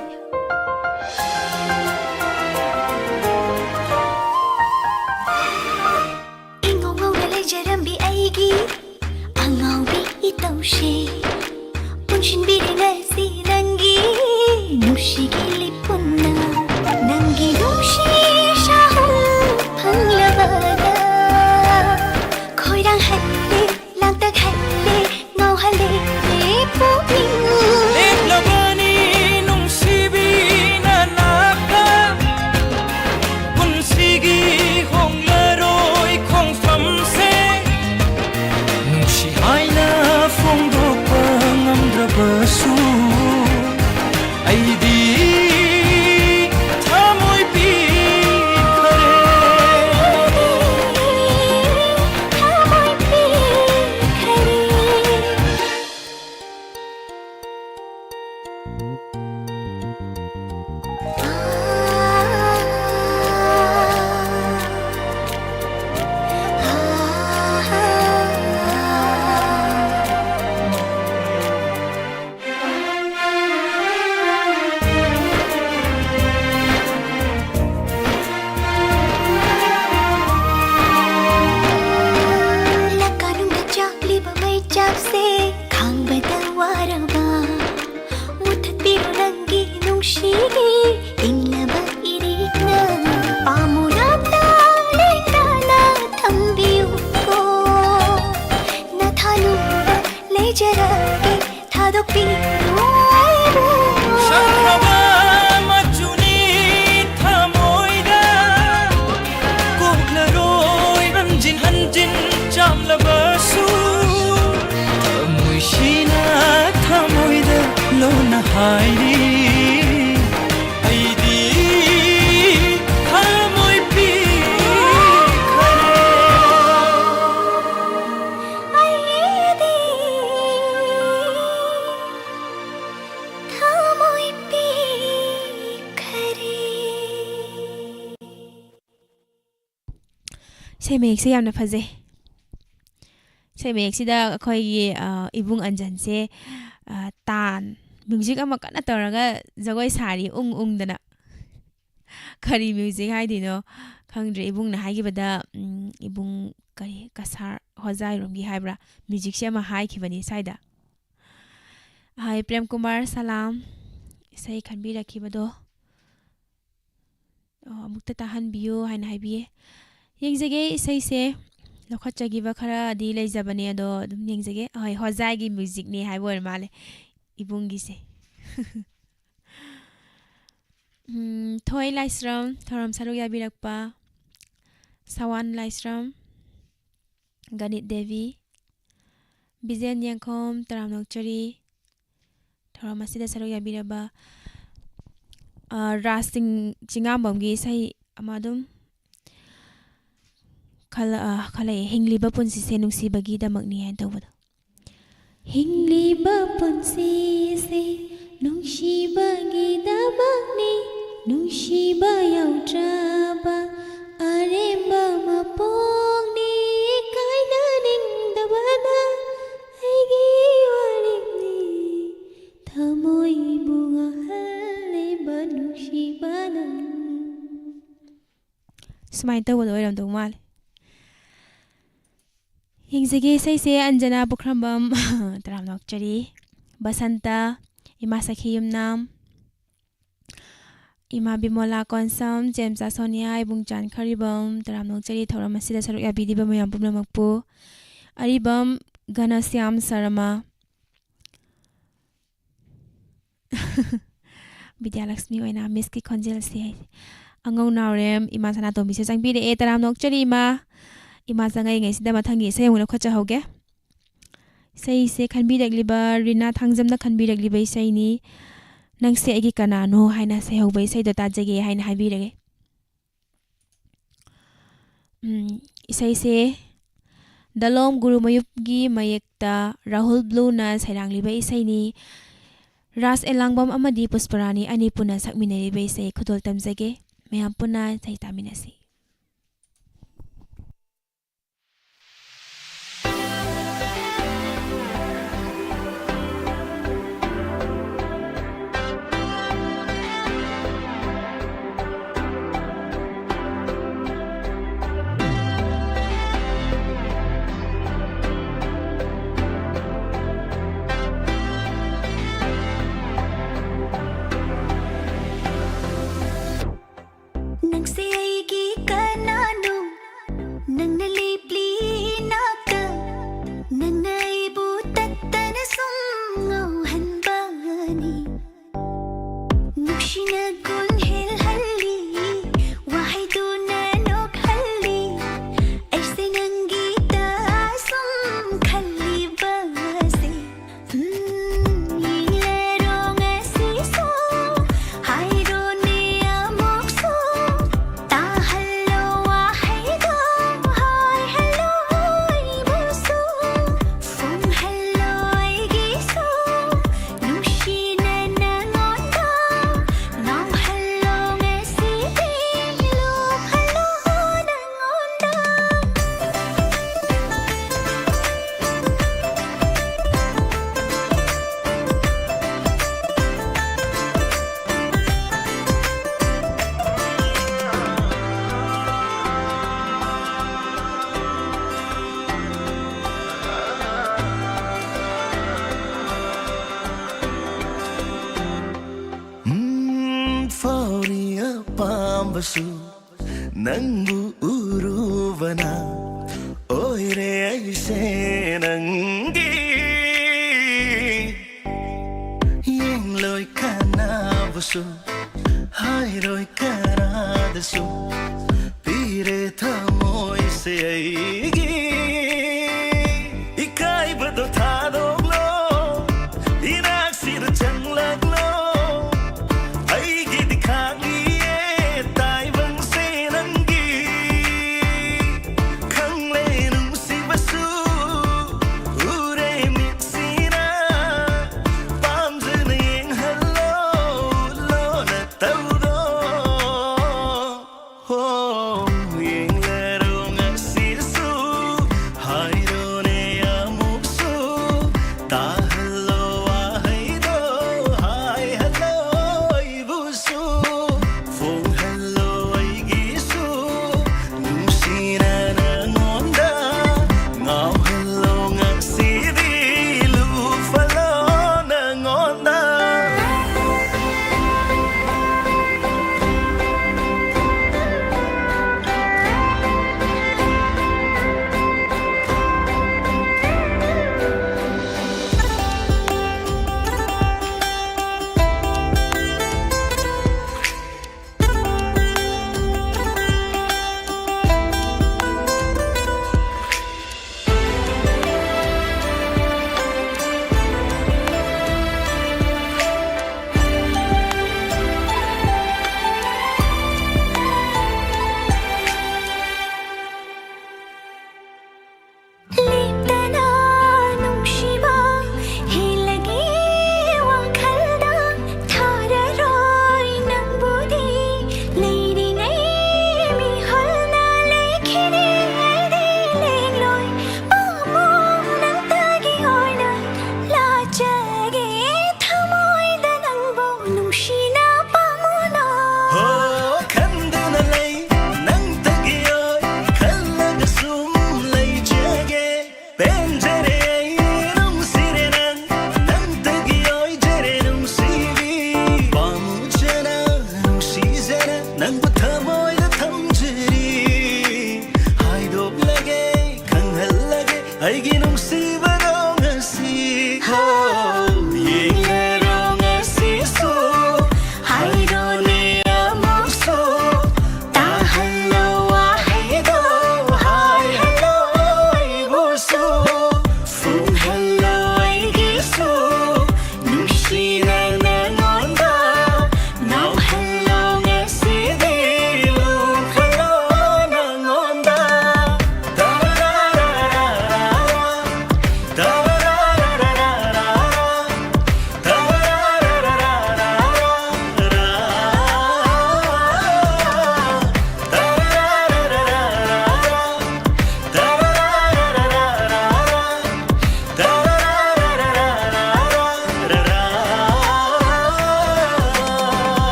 ꯏꯉꯧ ꯉꯧꯅ ꯂꯩꯖꯔꯝꯕꯤ ꯑꯩꯒꯤ ꯑꯉꯥꯎꯕꯤ ꯏꯇꯧꯁꯦ, ꯄꯨꯟꯁꯤꯟꯕꯤꯔꯦ ꯉꯁꯤ ꯅꯪꯒꯤ ꯅꯨꯡꯁꯤꯒꯤ ꯂꯤꯄꯨꯟꯅ꯫ ꯅꯪꯒꯤ ꯅꯨꯡꯁꯤ ꯁꯥꯍꯨ ꯐꯪꯂꯕꯗ ꯈꯣꯏꯔꯥꯡ ꯍꯜꯂꯦ, ꯂꯥꯡꯇꯛ ꯍꯜꯂꯦ, ꯉꯥꯎꯍꯜꯂꯦ ꯄꯨꯛꯅꯤꯡ꯫ ꯂꯦꯞꯂꯕꯅꯤ ꯅꯨꯡꯁꯤꯕꯤ ꯅꯅꯥꯛꯇ, ꯄꯨꯟꯁꯤꯒꯤ ꯍꯣꯡꯂꯔꯣꯏ ꯈꯣꯡꯐꯝꯁꯦ꯫ ꯅꯨꯡꯁꯤ ꯍꯥꯏꯅ ꯐꯣꯡꯗꯣꯛꯄ ꯅꯨꯡꯗ ꯂꯩꯖꯔꯒꯦ, ꯊꯥꯗꯣꯛꯄꯤꯔꯣ ꯑꯩꯕꯨ꯫ ꯁꯛꯈ꯭ꯔꯕ ꯃꯆꯨꯅꯤ ꯊꯃꯣꯏꯗ ꯀꯣꯛꯂꯔꯣꯏ ꯍꯟꯖꯤꯟ ꯍꯟꯖꯤꯟ ꯆꯥꯝꯂꯕꯁꯨ, ꯊꯃꯣꯏꯁꯤꯅ ꯊꯃꯣꯏꯗ ꯂꯣꯟꯅ ꯍꯥꯏꯔꯤ, ꯑꯩꯗꯤ ꯊꯃꯣꯏ ꯄꯤꯈꯔꯦ꯫ ꯑꯩꯗꯤ ꯊꯃꯣꯏ ꯄꯤꯈꯔꯦ꯫ ꯏꯁꯩ ꯃꯌꯦꯛꯁꯦ ꯌꯥꯝꯅ ꯐꯖꯩ꯫ ꯏꯁꯩ ꯃꯌꯦꯛꯁꯤꯗ ꯑꯩꯈꯣꯏꯒꯤ, ꯑ, ꯏꯕꯨꯡ ꯑꯟꯖꯟꯁꯦ, ꯑ, ꯇꯥꯟ ꯃ꯭ꯌꯨꯖꯤꯛ ꯑꯃ ꯀꯟꯅ ꯇꯧꯔꯒ ꯖꯒꯣꯏ ꯁꯥꯔꯤ, ꯎꯪ ꯎꯪꯗꯅ꯫ ꯀꯔꯤ ꯃ꯭ꯌꯨꯖꯤꯛ ꯍꯥꯏꯗꯣꯏꯅꯣ ꯈꯪꯗ꯭ꯔꯦ꯫ ꯏꯕꯨꯡꯅ ꯍꯥꯏꯈꯤꯕꯗ, ꯎꯝ, ꯏꯕꯨꯡ ꯀꯔꯤ, ꯀꯁꯥꯔ ꯍꯣꯖꯥꯏꯔꯣꯝꯒꯤ ꯍꯥꯏꯕ꯭ꯔꯥ, ꯃ꯭ꯌꯨꯖꯤꯛꯁꯦ ꯑꯃ ꯍꯥꯏꯈꯤꯕꯅꯤ ꯁ꯭ꯋꯥꯏꯗ꯫ ꯍꯥꯏ, ꯄ꯭ꯔꯦꯝ ꯀꯨꯃꯥꯔ ꯁꯂꯥꯝ, ꯏꯁꯩ ꯈꯟꯕꯤꯔꯛꯈꯤꯕꯗꯣ꯫ ꯑ, ꯑꯃꯨꯛꯇ ꯇꯥꯍꯟꯕꯤꯌꯨ ꯍꯥꯏꯅ ꯍꯥꯏꯕꯤꯌꯦ꯫ ꯌꯦꯡꯖꯒꯦ, ꯏꯁꯩꯁꯦ ꯂꯧꯈꯠꯆꯈꯤꯕ ꯈꯔꯗꯤ ꯂꯩꯖꯕꯅꯦ, ꯑꯗꯣ ꯑꯗꯨꯝ ꯌꯦꯡꯖꯒꯦ꯫ ꯑꯍꯣꯏ, ꯍꯣꯖꯥꯏꯒꯤ ꯃ꯭ꯌꯨꯖꯤꯛꯅꯦ ꯍꯥꯏꯕ ꯑꯣꯏꯔ ꯃꯥꯜꯂꯦ ꯏꯕꯨꯡꯒꯤꯁꯦ꯫ ꯎꯝ, ꯊꯣꯏ ꯂꯥꯏꯁ꯭ꯔꯝ, ꯊꯧꯔꯝ ꯁꯔꯨꯛ ꯌꯥꯕꯤꯔꯛꯄ, ꯁꯋꯥꯟ ꯂꯥꯏꯁ꯭ꯔꯝ, ꯒꯅꯤꯠ ꯗꯦꯕꯤ, ꯕꯤꯖꯦꯟ ꯌꯦꯡꯈꯣꯝ, ꯇꯔꯥꯝꯅ ꯑꯣꯛꯆꯔꯤ꯫ ꯊꯧꯔꯝ ꯑꯁꯤꯗ ꯁꯔꯨꯛ ꯌꯥꯕꯤꯔꯕ, ꯑ, ꯔꯥꯖ ꯆꯤꯡ-, ꯆꯤꯉꯥꯝꯕꯝꯒꯤ ꯏꯁꯩ ꯑꯃ ꯑꯗꯨꯝ ꯈꯜꯂ-, ꯑ, ꯈꯜꯂꯛꯑꯦ, "ꯍꯤꯡꯂꯤꯕ ꯄꯨꯟꯁꯤꯁꯦ ꯅꯨꯡꯁꯤꯕꯒꯤꯗꯃꯛꯅꯤ" ꯍꯥꯏꯅ ꯇꯧꯕꯗꯣ꯫ ꯍꯤꯡꯂꯤꯕ ꯄꯨꯟꯁꯤꯁꯦ ꯅꯨꯡꯁꯤꯕꯒꯤꯗꯃꯛꯅꯤ, ꯅꯨꯡꯁꯤꯕ ꯌꯥꯎꯗ꯭ꯔꯕ ꯑꯔꯦꯝꯕ ꯃꯄꯣꯛꯅꯤ, ꯀꯥꯏꯅꯅꯤꯡꯗꯕꯅ ꯑꯩꯒꯤ ꯋꯥꯔꯦꯞꯅꯤ, ꯊꯃꯣꯏꯕꯨ ꯉꯥꯡꯍꯜꯂꯤꯕ ꯅꯨꯡꯁꯤꯕ ꯅꯪ꯫ ꯁꯨꯃꯥꯏꯅ ꯇꯧꯕꯗꯣ ꯑꯣꯏꯔꯝꯗꯧ ꯃꯥꯜꯂꯦ꯫ ꯌꯦꯡꯖꯒꯦ ꯏꯁꯩꯁꯦ, ꯑꯟꯖꯅꯥ ꯄꯨꯈ꯭ꯔꯝꯕꯝ, ꯇꯔꯥꯝꯅ ꯑꯣꯛꯆꯔꯤ, ꯕꯁꯟꯇ, ꯏꯃꯥ ꯁꯈꯤ ꯌꯨꯝꯅꯥꯝ, ꯏꯃꯥ ꯕꯤꯃꯣꯂꯥ ꯀꯣꯟꯁꯝ, ꯆꯦꯝꯆꯥ ꯁꯣꯅꯤꯌꯥ, ꯏꯕꯨꯡ ꯆꯥꯟ ꯈꯔꯤꯕꯝ, ꯇꯔꯥꯝꯅ ꯑꯣꯛꯆꯔꯤ ꯊꯧꯔꯝ ꯑꯁꯤꯗ ꯁꯔꯨꯛ ꯌꯥꯕꯤꯔꯤꯕ ꯃꯌꯥꯝ ꯄꯨꯝꯅꯃꯛꯄꯨ꯫ ꯑꯔꯤꯕꯝ ꯘꯅꯁ꯭ꯌꯥꯝ ꯁꯔꯃ꯫ ꯕꯤꯗ꯭ꯌꯥꯂꯛꯁꯃꯤ ꯑꯣꯏꯅ ꯃꯤꯁꯀꯤ ꯈꯣꯟꯖꯦꯜꯁꯦ꯫ ꯑꯉꯧ ꯅꯥꯎꯔꯦꯝ ꯏꯃꯥ ꯁꯅꯥꯇꯣꯝꯕꯤꯁꯦ ꯆꯪꯕꯤꯔꯛꯑꯦ꯫ ꯇꯔꯥꯝꯅ ꯑꯣꯛꯆꯔꯤ ꯏꯃꯥ꯫ ꯏꯃꯥ ꯆꯪꯉꯛꯏꯉꯩꯁꯤꯗ ꯃꯊꯪꯒꯤ ꯏꯁꯩ ꯑꯃꯨꯛ ꯂꯧꯈꯠꯆꯍꯧꯒꯦ꯫ ꯏꯁꯩꯁꯦ ꯈꯟꯕꯤꯔꯛꯂꯤꯕ ꯔꯤꯅꯥ ꯊꯥꯡꯖꯝꯅ ꯈꯟꯕꯤꯔꯛꯂꯤꯕ ꯏꯁꯩꯅꯤ꯫ "ꯅꯪꯁꯦ ꯑꯩꯒꯤ ꯀꯅꯥꯅꯣ" ꯍꯥꯏꯅ ꯁꯩꯍꯧꯕ ꯏꯁꯩꯗꯣ ꯇꯥꯖꯒꯦ ꯍꯥꯏꯅ ꯍꯥꯏꯕꯤꯔꯒꯦ꯫ ꯎꯝ, ꯏꯁꯩꯁꯦ ꯗꯂꯣꯝ ꯒꯨꯔꯨꯃꯌꯨꯞꯀꯤ ꯃꯌꯦꯛꯇ ꯔꯥꯍꯨꯜ ꯕ꯭ꯂꯨꯅ ꯁꯩꯔꯥꯡꯂꯤꯕ ꯏꯁꯩꯅꯤ꯫ ꯔꯥꯖ ꯑꯦꯂꯥꯡꯕꯝ ꯑꯃꯗꯤ ꯄꯨꯁꯄꯔꯥꯅꯤ ꯑꯅꯤ ꯄꯨꯟꯅ ꯁꯛꯃꯤꯟꯅꯔꯤꯕ ꯏꯁꯩ ꯈꯨꯗꯣꯜ ꯇꯝꯖꯒꯦ꯫ ꯃꯌꯥꯝ ꯄꯨꯟꯅ ꯏꯁꯩ ꯇꯥꯃꯤꯟꯅꯁꯤ꯫ ꯅꯪꯁꯦ ꯑꯩꯒꯤ ꯀꯅꯥꯅꯣ? ꯅꯪꯅ ꯂꯦꯞꯂꯤ ꯏꯅꯥꯛꯇ, ꯅꯪꯅ ꯑꯩꯕꯨ ꯇꯠꯇꯅ ꯁꯨꯝ ꯉꯥꯎꯍꯟꯕꯅꯤ꯫ ꯅꯨꯡꯁꯤꯅ ꯒꯨꯟ ꯍꯦꯜꯍꯜꯂꯤ, ꯋꯥꯍꯩꯗꯨꯅ ꯅꯣꯛꯍꯜꯂꯤ꯫ ꯑꯩꯁꯦ ꯅꯪꯒꯤꯗ ꯁꯨꯝ ꯈꯜꯂꯤꯕꯁꯦ꯫ ꯎꯝ, ꯌꯦꯡꯂꯔꯣ ꯉꯁꯤꯁꯨ, ꯍꯥꯏꯔꯣꯅꯦ ꯑꯃꯨꯛꯁꯨ, ꯇꯥꯍꯜꯂꯣ ꯋꯥꯍꯩꯗꯣ, ꯍꯥꯏꯍꯜꯂꯣ ꯑꯩꯕꯨꯁꯨ, ꯐꯨꯝꯍꯜꯂꯣ ꯑꯩꯒꯤꯁꯨ, ꯅꯨꯡꯁꯤꯅ ꯅꯉꯣꯟꯗ, ꯉꯥꯎꯍꯜꯂꯣ ꯉꯁꯤꯗꯤ, ꯂꯨꯞꯍꯜꯂꯣ ꯅꯉꯣꯟꯗ꯫ ꯎꯝ, ꯐꯥꯎꯔꯤ ꯑꯄꯥꯝꯕꯁꯨ ꯅꯪꯕꯨ ꯎꯔꯨꯕꯅ ꯑꯣꯏꯔꯦ ꯑꯩꯁꯦ ꯅꯪ ꯍꯥꯏꯔꯣꯏ ꯀꯅꯥꯗꯁꯨ, ꯄꯤꯔꯦ ꯊꯃꯣꯏꯁꯦ ꯑꯩꯒꯤ꯫ ꯏꯀꯥꯏꯕꯗꯣ ꯊꯥꯗꯣꯛꯂꯣ, ꯏꯅꯥꯛꯁꯤꯗ ꯆꯪꯂꯛꯂꯣ꯫ ꯑꯩꯒꯤꯗꯤ ꯈꯥꯛꯂꯤꯌꯦ ꯇꯥꯏꯕꯪꯁꯦ ꯅꯪꯒꯤ꯫ ꯈꯪꯂꯦ ꯅꯨꯡꯁꯤꯕꯁꯨ ꯎꯔꯦ ꯃꯤꯠꯁꯤꯅ꯫ ꯄꯥꯝꯖꯅ ꯌꯦꯡꯍꯜꯂꯣ, ꯂꯣꯟꯅ ꯇꯧꯔꯣ꯫ ꯍꯣ, ꯌꯦꯡꯂꯔꯣ ꯉꯁꯤꯁꯨ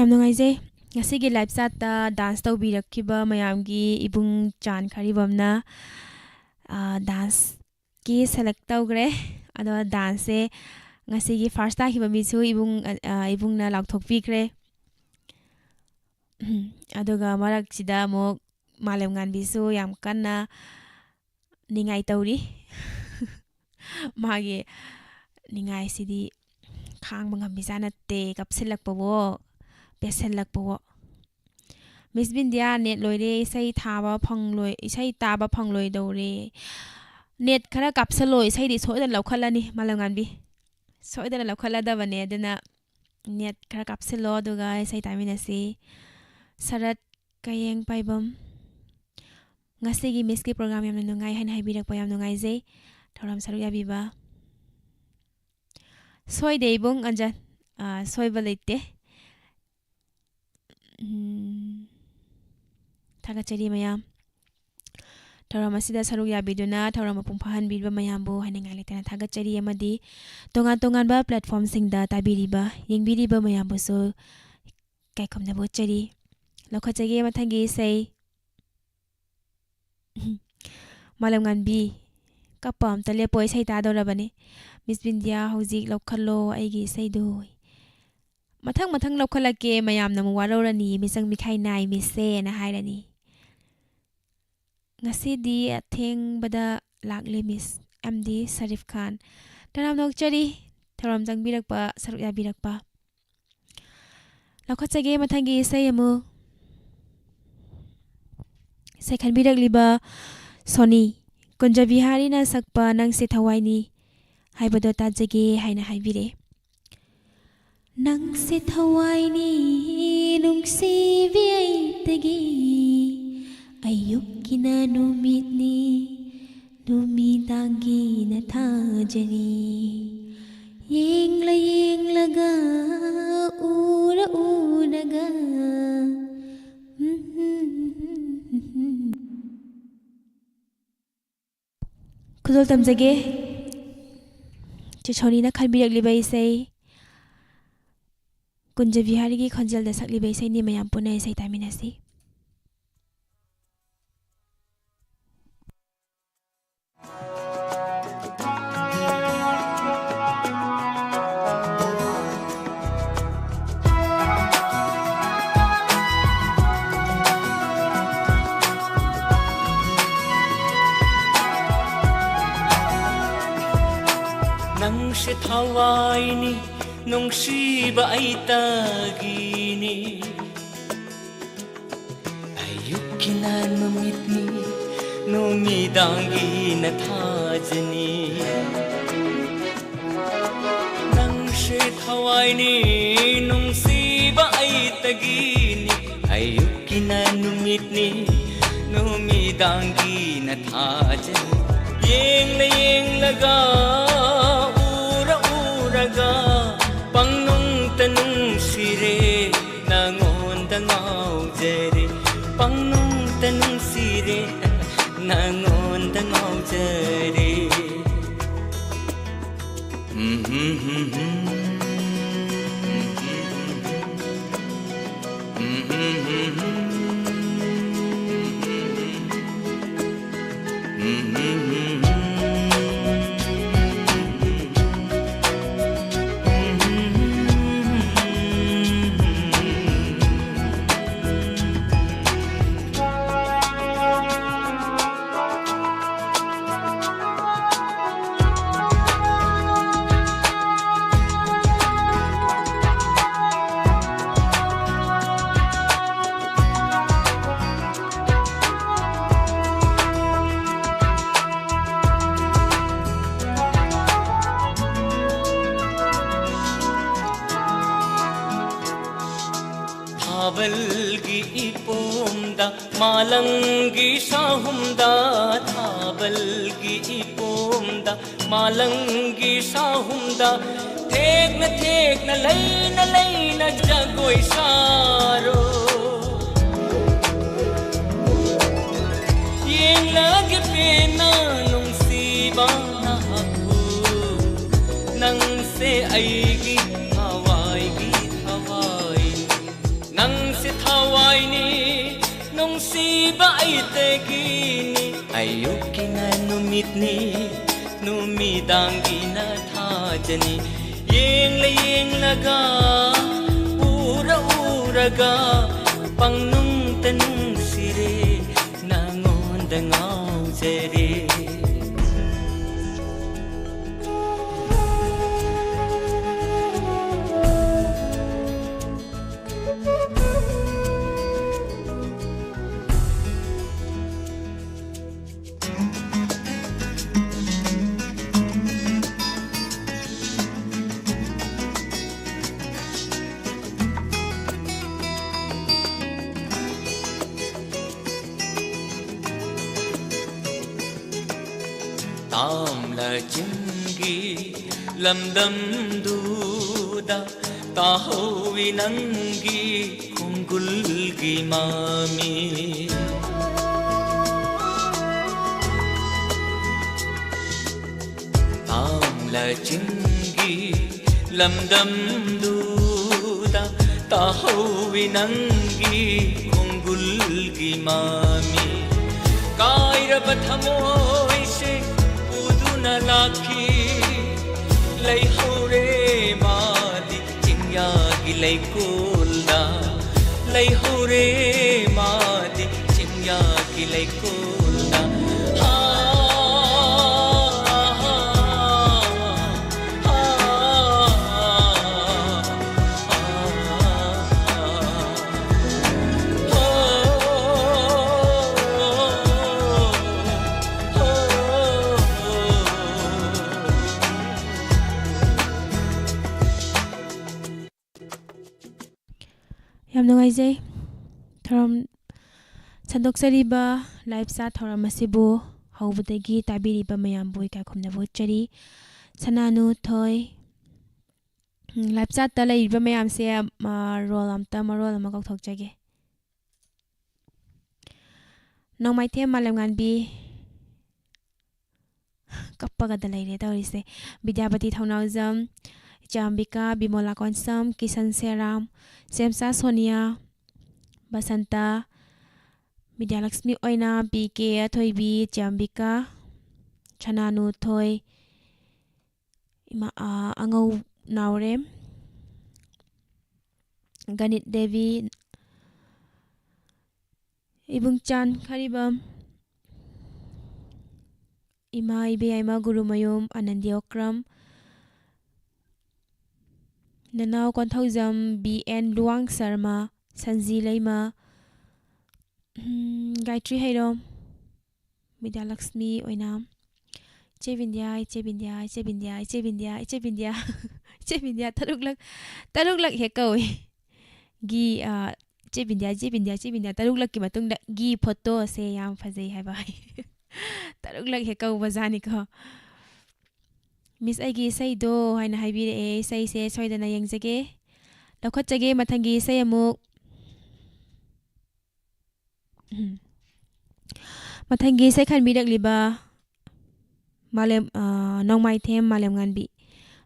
ꯌꯥꯝ ꯅꯨꯡꯉꯥꯏꯖꯩ꯫ ꯉꯁꯤꯒꯤ live chatꯇ dance ꯇꯧꯕꯤꯔꯛꯈꯤꯕ ꯃꯌꯥꯝꯒꯤ ꯏꯕꯨꯡ ꯆꯥꯟ ꯈꯔꯤꯕꯝꯅ, ꯑ, danceꯀꯤ select ꯇꯧꯈ꯭ꯔꯦ꯫ ꯑꯗꯣ danceꯁꯦ ꯉꯁꯤꯒꯤ first ꯇꯥꯈꯤꯕ ꯃꯤꯁꯨ ꯏꯕꯨꯡ, ꯑ, ꯏꯕꯨꯡꯅ ꯂꯥꯎꯊꯣꯛꯄꯤꯈ꯭ꯔꯦ꯫ ꯑꯗꯨꯒ ꯃꯔꯛꯁꯤꯗ ꯑꯃꯨꯛ ꯃꯥꯂꯦꯝꯉꯥꯟꯕꯤꯁꯨ ꯌꯥꯝ ꯀꯟꯅ ꯅꯤꯡꯉꯥꯏ ꯇꯧꯔꯤ꯫ ꯃꯥꯒꯤ ꯅꯤꯡꯉꯥꯏꯁꯤꯗꯤ ꯈꯥꯡꯕ ꯉꯝꯃꯤꯖꯥꯠ ꯅꯠꯇꯦ꯫ ꯀꯞꯁꯤꯜꯂꯛꯄꯋꯣ, ꯄꯦꯠꯁꯤꯜꯂꯛꯄꯋꯣ꯫ "Miss ꯕꯤꯟꯗꯤꯌꯥ, net ꯂꯣꯏꯔꯦ, ꯏꯁꯩ ꯊꯥꯕ ꯐꯪꯂꯣꯏ, ꯏꯁꯩ ꯇꯥꯕ ꯐꯪꯂꯣꯏꯗꯧꯔꯦ꯫ Net ꯈꯔ ꯀꯥꯞꯁꯜꯂꯣ, ꯏꯁꯩꯗꯤ ꯁꯣꯏꯗꯅ ꯂꯧꯈꯠꯂꯅꯤ ꯃꯥꯂꯦꯝꯉꯥꯟꯕꯤ꯫ ꯁꯣꯏꯗꯅ ꯂꯧꯈꯠꯂꯗꯕꯅꯦ, ꯑꯗꯨꯅ net ꯈꯔ ꯀꯥꯞꯁꯤꯜꯂꯣ, ꯑꯗꯨꯒ ꯏꯁꯩ ꯇꯥꯃꯤꯟꯅꯁꯤ꯫" ꯁꯔꯠ ꯀꯌꯦꯡ ꯄꯥꯏꯕꯝ, "ꯉꯁꯤꯒꯤ Missꯀꯤ program ꯌꯥꯝꯅ ꯅꯨꯡꯉꯥꯏ" ꯍꯥꯏꯅ ꯍꯥꯏꯕꯤꯔꯛꯄ, ꯌꯥꯝ ꯅꯨꯡꯉꯥꯏꯖꯩ꯫ ꯊꯧꯔꯝ ꯁꯔꯨꯛ ꯌꯥꯕꯤꯕ꯫ ꯁꯣꯏꯗꯦ ꯏꯕꯨꯡ ꯑꯟꯖꯟ, ꯑꯥ, ꯁꯣꯏꯕ ꯂꯩꯇꯦ꯫ ꯎꯝ, ꯊꯥꯒꯠꯆꯔꯤ ꯃꯌꯥꯝ꯫ ꯊꯧꯔꯝ ꯑꯁꯤꯗ ꯁꯔꯨꯛ ꯌꯥꯕꯤꯗꯨꯅ ꯊꯧꯔꯝ ꯃꯄꯨꯡ ꯐꯥꯍꯟꯕꯤꯔꯤꯕ ꯃꯌꯥꯝꯕꯨ ꯍꯥꯏꯅꯤꯡꯉꯥꯏ ꯂꯩꯇꯅ ꯊꯥꯒꯠꯆꯔꯤ, ꯑꯃꯗꯤ ꯇꯣꯉꯥꯟ ꯇꯣꯉꯥꯟꯕ platformꯁꯤꯡꯗ ꯇꯥꯕꯤꯔꯤꯕ, ꯌꯦꯡꯕꯤꯔꯤꯕ ꯃꯌꯥꯝꯕꯨꯁꯨ ꯏꯀꯥꯏ ꯈꯨꯝꯅꯕ ꯎꯠꯆꯔꯤ꯫ ꯂꯧꯈꯠꯆꯒꯦ ꯃꯊꯪꯒꯤ ꯏꯁꯩ꯫ ꯃꯥꯂꯦꯝꯉꯥꯟꯕꯤ, ꯀꯞꯄ ꯑꯝꯇ ꯂꯦꯞꯄꯣ, ꯏꯁꯩ ꯇꯥꯗꯧꯔꯕꯅꯤ꯫ "Miss ꯕꯤꯟꯗꯤꯌꯥ, ꯍꯧꯖꯤꯛ ꯂꯧꯈꯠꯂꯣ ꯑꯩꯒꯤ ꯏꯁꯩꯗꯨ꯫" "ꯃꯊꯪ ꯃꯊꯪ ꯂꯧꯈꯠꯂꯛꯀꯦ, ꯃꯌꯥꯝꯅ ꯑꯃꯨꯛ ꯋꯥꯔꯧꯔꯅꯤ, ꯃꯤꯆꯪ ꯃꯤꯈꯥꯏ ꯅꯥꯏ Missꯁꯦꯅ" ꯍꯥꯏꯔꯅꯤ꯫ "ꯉꯁꯤꯗꯤ ꯑꯊꯦꯡꯕꯗ ꯂꯥꯛꯂꯦ Miss ꯑꯃꯗꯤ ꯁꯔꯤꯐ ꯈꯥꯟ꯫ ꯇꯔꯥꯝꯅ ꯑꯣꯛꯆꯔꯤ ꯊꯧꯔꯝ ꯆꯪꯕꯤꯔꯛꯄ, ꯁꯔꯨꯛ ꯌꯥꯕꯤꯔꯛꯄ꯫" ꯂꯧꯈꯠꯆꯒꯦ ꯃꯊꯪꯒꯤ ꯏꯁꯩ ꯑꯃꯨꯛ꯫ ꯏꯁꯩ ꯈꯟꯕꯤꯔꯛꯂꯤꯕ ꯁꯣꯅꯤ, "ꯀꯨꯟꯖꯕꯤꯍꯥꯔꯤꯅ ꯁꯛꯄ ꯅꯪꯁꯦ ꯊꯋꯥꯏꯅꯤ ꯍꯥꯏꯕꯗꯣ ꯇꯥꯖꯒꯦ" ꯍꯥꯏꯅ ꯍꯥꯏꯕꯤꯔꯛꯑꯦ꯫ "ꯅꯪꯁꯦ ꯊꯋꯥꯏꯅꯤ, ꯅꯨꯡꯁꯤꯕꯤ ꯑꯩꯇꯒꯤ, ꯑꯌꯨꯛꯀꯤꯅ ꯅꯨꯃꯤꯠꯅꯤ, ꯅꯨꯃꯤꯗꯥꯡꯒꯤꯅ ꯊꯥꯖꯅꯤ, ꯌꯦꯡꯂ ꯌꯦꯡꯂꯒ, ꯎꯔ ꯎꯔꯒ, ꯎꯝ, ꯎꯝ, ꯎꯝ, ꯎꯝ, ꯎꯝ, ꯎꯝ." ꯈꯨꯗꯣꯜ ꯇꯝꯖꯒꯦ꯫ ꯆꯦ ꯁꯣꯅꯤꯅ ꯈꯟꯕꯤꯔꯛꯂꯤꯕ ꯏꯁꯩ ꯀꯨꯟꯖ ꯕꯤꯍꯥꯔꯤꯒꯤ ꯈꯣꯟꯖꯦꯜꯗ ꯁꯛꯂꯤꯕ ꯏꯁꯩꯅꯤ꯫ ꯃꯌꯥꯝ ꯄꯨꯟꯅ ꯏꯁꯩ ꯇꯥꯃꯤꯟꯅꯁꯤ꯫ ꯅꯪꯁꯦ ꯊꯋꯥꯏꯅꯤ, ꯅꯨꯡꯁꯤꯕ ꯑꯩꯇꯒꯤꯅꯤ꯫ ꯑꯌꯨꯛꯀꯤꯅ ꯅꯨꯃꯤꯠꯅꯤ, ꯅꯨꯃꯤꯗꯥꯡꯒꯤꯅ ꯊꯥꯖꯅꯤ꯫ ꯅꯪꯁꯦ ꯊꯋꯥꯏꯅꯤ, ꯅꯨꯡꯁꯤꯕ ꯑꯩꯇꯒꯤꯅꯤ꯫ ꯑꯌꯨꯛꯀꯤꯅ ꯅꯨꯃꯤꯠꯅꯤ, ꯅꯨꯃꯤꯗꯥꯡꯒꯤꯅ ꯊꯥꯖꯅꯤ꯫ ꯌꯦꯡꯂ ꯌꯦꯡꯂꯒ, ꯎꯔ ꯎꯔꯒ, ꯄꯪꯅꯨꯡꯇ ꯅꯨꯡꯁꯤꯔꯦ, ꯅꯉꯣꯟꯗ ꯉꯥꯎꯖꯔꯦ꯫ ꯄꯪꯅꯨꯡꯇ ꯅꯨꯡꯁꯤꯔꯦ, ꯅꯉꯣꯟꯗ ꯉꯥꯎꯖꯔꯦ꯫ ꯊꯥꯕꯜꯒꯤ ꯏꯄꯣꯝꯗ, ꯃꯥꯂꯪꯒꯤ ꯁꯥꯍꯨꯝꯗ, ꯊꯥꯕꯜꯒꯤ ꯏꯄꯣꯝꯗ, ꯃꯥꯂꯪꯒꯤ ꯁꯥꯍꯨꯝꯗ, ꯊꯦꯛꯅ ꯊꯦꯛꯅ, ꯂꯩꯅ ꯂꯩꯅ ꯖꯒꯣꯏ ꯁꯥꯔꯣ꯫ ꯌꯦꯡꯂꯒꯦ ꯄꯦꯟꯅ ꯅꯨꯡꯁꯤꯕ ꯅꯍꯥꯛꯄꯨ, ꯅꯪꯁꯦ ꯑꯩꯒꯤ ꯊꯋꯥꯏꯒꯤ ꯊꯋꯥꯏ꯫ ꯏꯕ ꯑꯩꯇꯒꯤꯅꯤ, ꯑꯌꯨꯛꯀꯤꯅ ꯅꯨꯃꯤꯠꯅꯤ, ꯅꯨꯃꯤꯗꯥꯡꯒꯤꯅ ꯊꯥꯖꯅꯤ꯫ ꯌꯦꯡꯂ ꯌꯦꯡꯂꯒ, ꯎꯔ ꯎꯔꯒ, ꯄꯪꯅꯨꯡꯇ ꯅꯨꯡꯁꯤꯔꯦ, ꯅꯉꯣꯟꯗ ꯉꯥꯎꯖꯔꯦ꯫ ꯇꯥꯝꯂ ꯆꯤꯡꯒꯤ ꯂꯝꯗꯝꯗꯨꯗ ꯇꯥꯍꯧꯋꯤ ꯅꯪꯒꯤ ꯈꯣꯡꯒꯨꯜꯒꯤ ꯃꯃꯤ꯫ ꯇꯥꯝꯂ ꯆꯤꯡꯒꯤ ꯂꯝꯗꯝꯗꯨꯗ ꯇꯥꯍꯧꯋꯤ ꯅꯪꯒꯤ ꯈꯣꯡꯒꯨꯜꯒꯤ ꯃꯃꯤ꯫ ꯀꯥꯏꯔꯕ ꯊꯃꯣꯏꯁꯦ ꯄꯨꯗꯨꯅ ꯂꯥꯛꯈꯤ꯫ ꯂꯩꯍꯧꯔꯦ ꯃꯥꯗꯤ ꯆꯤꯡꯌꯥꯒꯤ ꯂꯩꯀꯣꯜꯗ꯫ ꯂꯩꯍꯧꯔꯦ ꯃꯥꯗꯤ ꯆꯤꯡꯌꯥꯒꯤ ꯂꯩꯀꯣꯜꯗ꯫ ꯍꯥ, ꯍꯥ, ꯍꯥ, ꯍꯥ, ꯍꯥ꯫ ꯌꯥꯝ ꯅꯨꯡꯉꯥꯏꯖꯩ꯫ ꯊꯧꯔꯝ ꯁꯟꯗꯣꯛꯆꯔꯤꯕ live chat ꯊꯧꯔꯝ ꯑꯁꯤꯕꯨ ꯍꯧꯕꯗꯒꯤ ꯇꯥꯕꯤꯔꯤꯕ ꯃꯌꯥꯝꯕꯨ ꯏꯀꯥꯏ ꯈꯨꯝꯅꯕ ꯎꯠꯆꯔꯤ꯫ ꯁꯅꯥꯅꯨ ꯊꯣꯏ, ꯎꯝ, live chat ꯇ ꯂꯩꯔꯤꯕ ꯃꯌꯥꯝꯁꯦ, ꯑ, ꯔꯣꯜ ꯑꯝꯇ ꯃꯔꯣꯜ ꯑꯃ ꯀꯧꯊꯣꯛꯆꯒꯦ꯫ ꯅꯣꯡꯃꯥꯏꯊꯦꯝ ꯃꯥꯂꯦꯝꯉꯥꯟꯕꯤ, ꯀꯞꯄꯒꯗ ꯂꯩꯔꯦ ꯇꯧꯔꯤꯁꯦ꯫ ꯕꯤꯗ꯭ꯌꯥꯄꯇꯤ ꯊꯧꯅꯥꯎꯖꯝ, ꯏꯆꯥꯝꯕꯤꯀꯥ, ꯕꯤꯃꯣꯂꯥ ꯀꯣꯟꯁꯝ, ꯀꯤꯁꯟ ꯁꯦꯔꯥꯝ, ꯁꯦꯝꯆꯥ ꯁꯣꯅꯤꯌꯥ, ꯕꯁꯟꯇ, ꯕꯤꯗ꯭ꯌꯥꯂꯛꯁꯃꯤ ꯑꯣꯏꯅꯥꯝ, ꯄꯤ ꯀꯦ ꯑꯊꯣꯏꯕꯤ, ꯆ꯭ꯌꯥꯝꯕꯤꯀꯥ, ꯁꯅꯥꯅꯨꯊꯣꯏ, ꯏꯃꯥ, ꯑꯥ, ꯑꯉꯧ ꯅꯥꯎꯔꯦꯝ, ꯒꯅꯤꯠ ꯗꯦꯕꯤ, ꯏꯕꯨꯡꯆꯥꯟ ꯈꯔꯤꯕꯝ, ꯏꯃꯥ ꯏꯕꯦꯌꯥꯏꯃ ꯒꯨꯔꯨꯃꯌꯨꯝ, ꯑꯅꯟꯗꯤ ꯑꯣꯀ꯭ꯔꯝ, ꯅꯅꯥꯎ Konthoujam, B and Luwang Sharma, Shaanxi ꯂꯩꯃ, ꯎꯝ, ꯒꯥꯌꯇ꯭ꯔꯤ ꯍꯩꯔꯣꯝ, ꯕꯤꯗ꯭ꯌꯥꯂꯛꯁꯃꯤ ꯑꯣꯏꯅꯥꯝ, ꯏꯆꯦ ꯕꯤꯟꯗ꯭ꯌꯥ, ꯏꯆꯦ ꯕꯤꯟꯗ꯭ꯌꯥ, ꯏꯆꯦ ꯕꯤꯟꯗ꯭ꯌꯥ, ꯏꯆꯦ ꯕꯤꯟꯗ꯭ꯌꯥ, ꯏꯆꯦ ꯕꯤꯟꯗ꯭ꯌꯥ, ꯏꯆꯦ ꯕꯤꯟꯗ꯭ꯌꯥ ꯇꯔꯨꯛꯂꯛ, ꯇꯔꯨꯛꯂꯛ ꯍꯦꯛ ꯀꯧꯏ꯫ ꯒꯤ, ꯑ, ꯏꯆꯦ ꯕꯤꯟꯗ꯭ꯌꯥ, ꯏꯆꯦ ꯕꯤꯟꯗ꯭ꯌꯥ, ꯏꯆꯦ ꯕꯤꯟꯗ꯭ꯌꯥ ꯇꯔꯨꯛꯂꯛꯀꯤ ꯃꯇꯨꯡꯗ ꯒꯤ ꯐꯣꯇꯣꯁꯦ ꯌꯥꯝ ꯐꯖꯩ ꯍꯥꯏꯕ꯫ ꯇꯔꯨꯛꯂꯛ ꯍꯦꯛ ꯀꯧꯕꯖꯥꯠꯅꯤꯀꯣ꯫ "ꯃꯤꯁ, ꯑꯩꯒꯤ ꯏꯁꯩꯗꯣ" ꯍꯥꯏꯅ ꯍꯥꯏꯕꯤꯔꯛꯑꯦ꯫ ꯏꯁꯩꯁꯦ ꯁꯣꯏꯗꯅ ꯌꯦꯡꯖꯒꯦ, ꯂꯧꯈꯠꯆꯒꯦ꯫ ꯃꯊꯪꯒꯤ ꯏꯁꯩ ꯑꯃꯨꯛ, ꯎꯝ꯫ ꯃꯊꯪꯒꯤ ꯏꯁꯩ ꯈꯟꯕꯤꯔꯛꯂꯤꯕ ꯃꯥꯂꯦꯝ, ꯑ, ꯅꯣꯡꯃꯥꯏꯊꯦꯝ ꯃꯥꯂꯦꯝꯉꯥꯟꯕꯤ꯫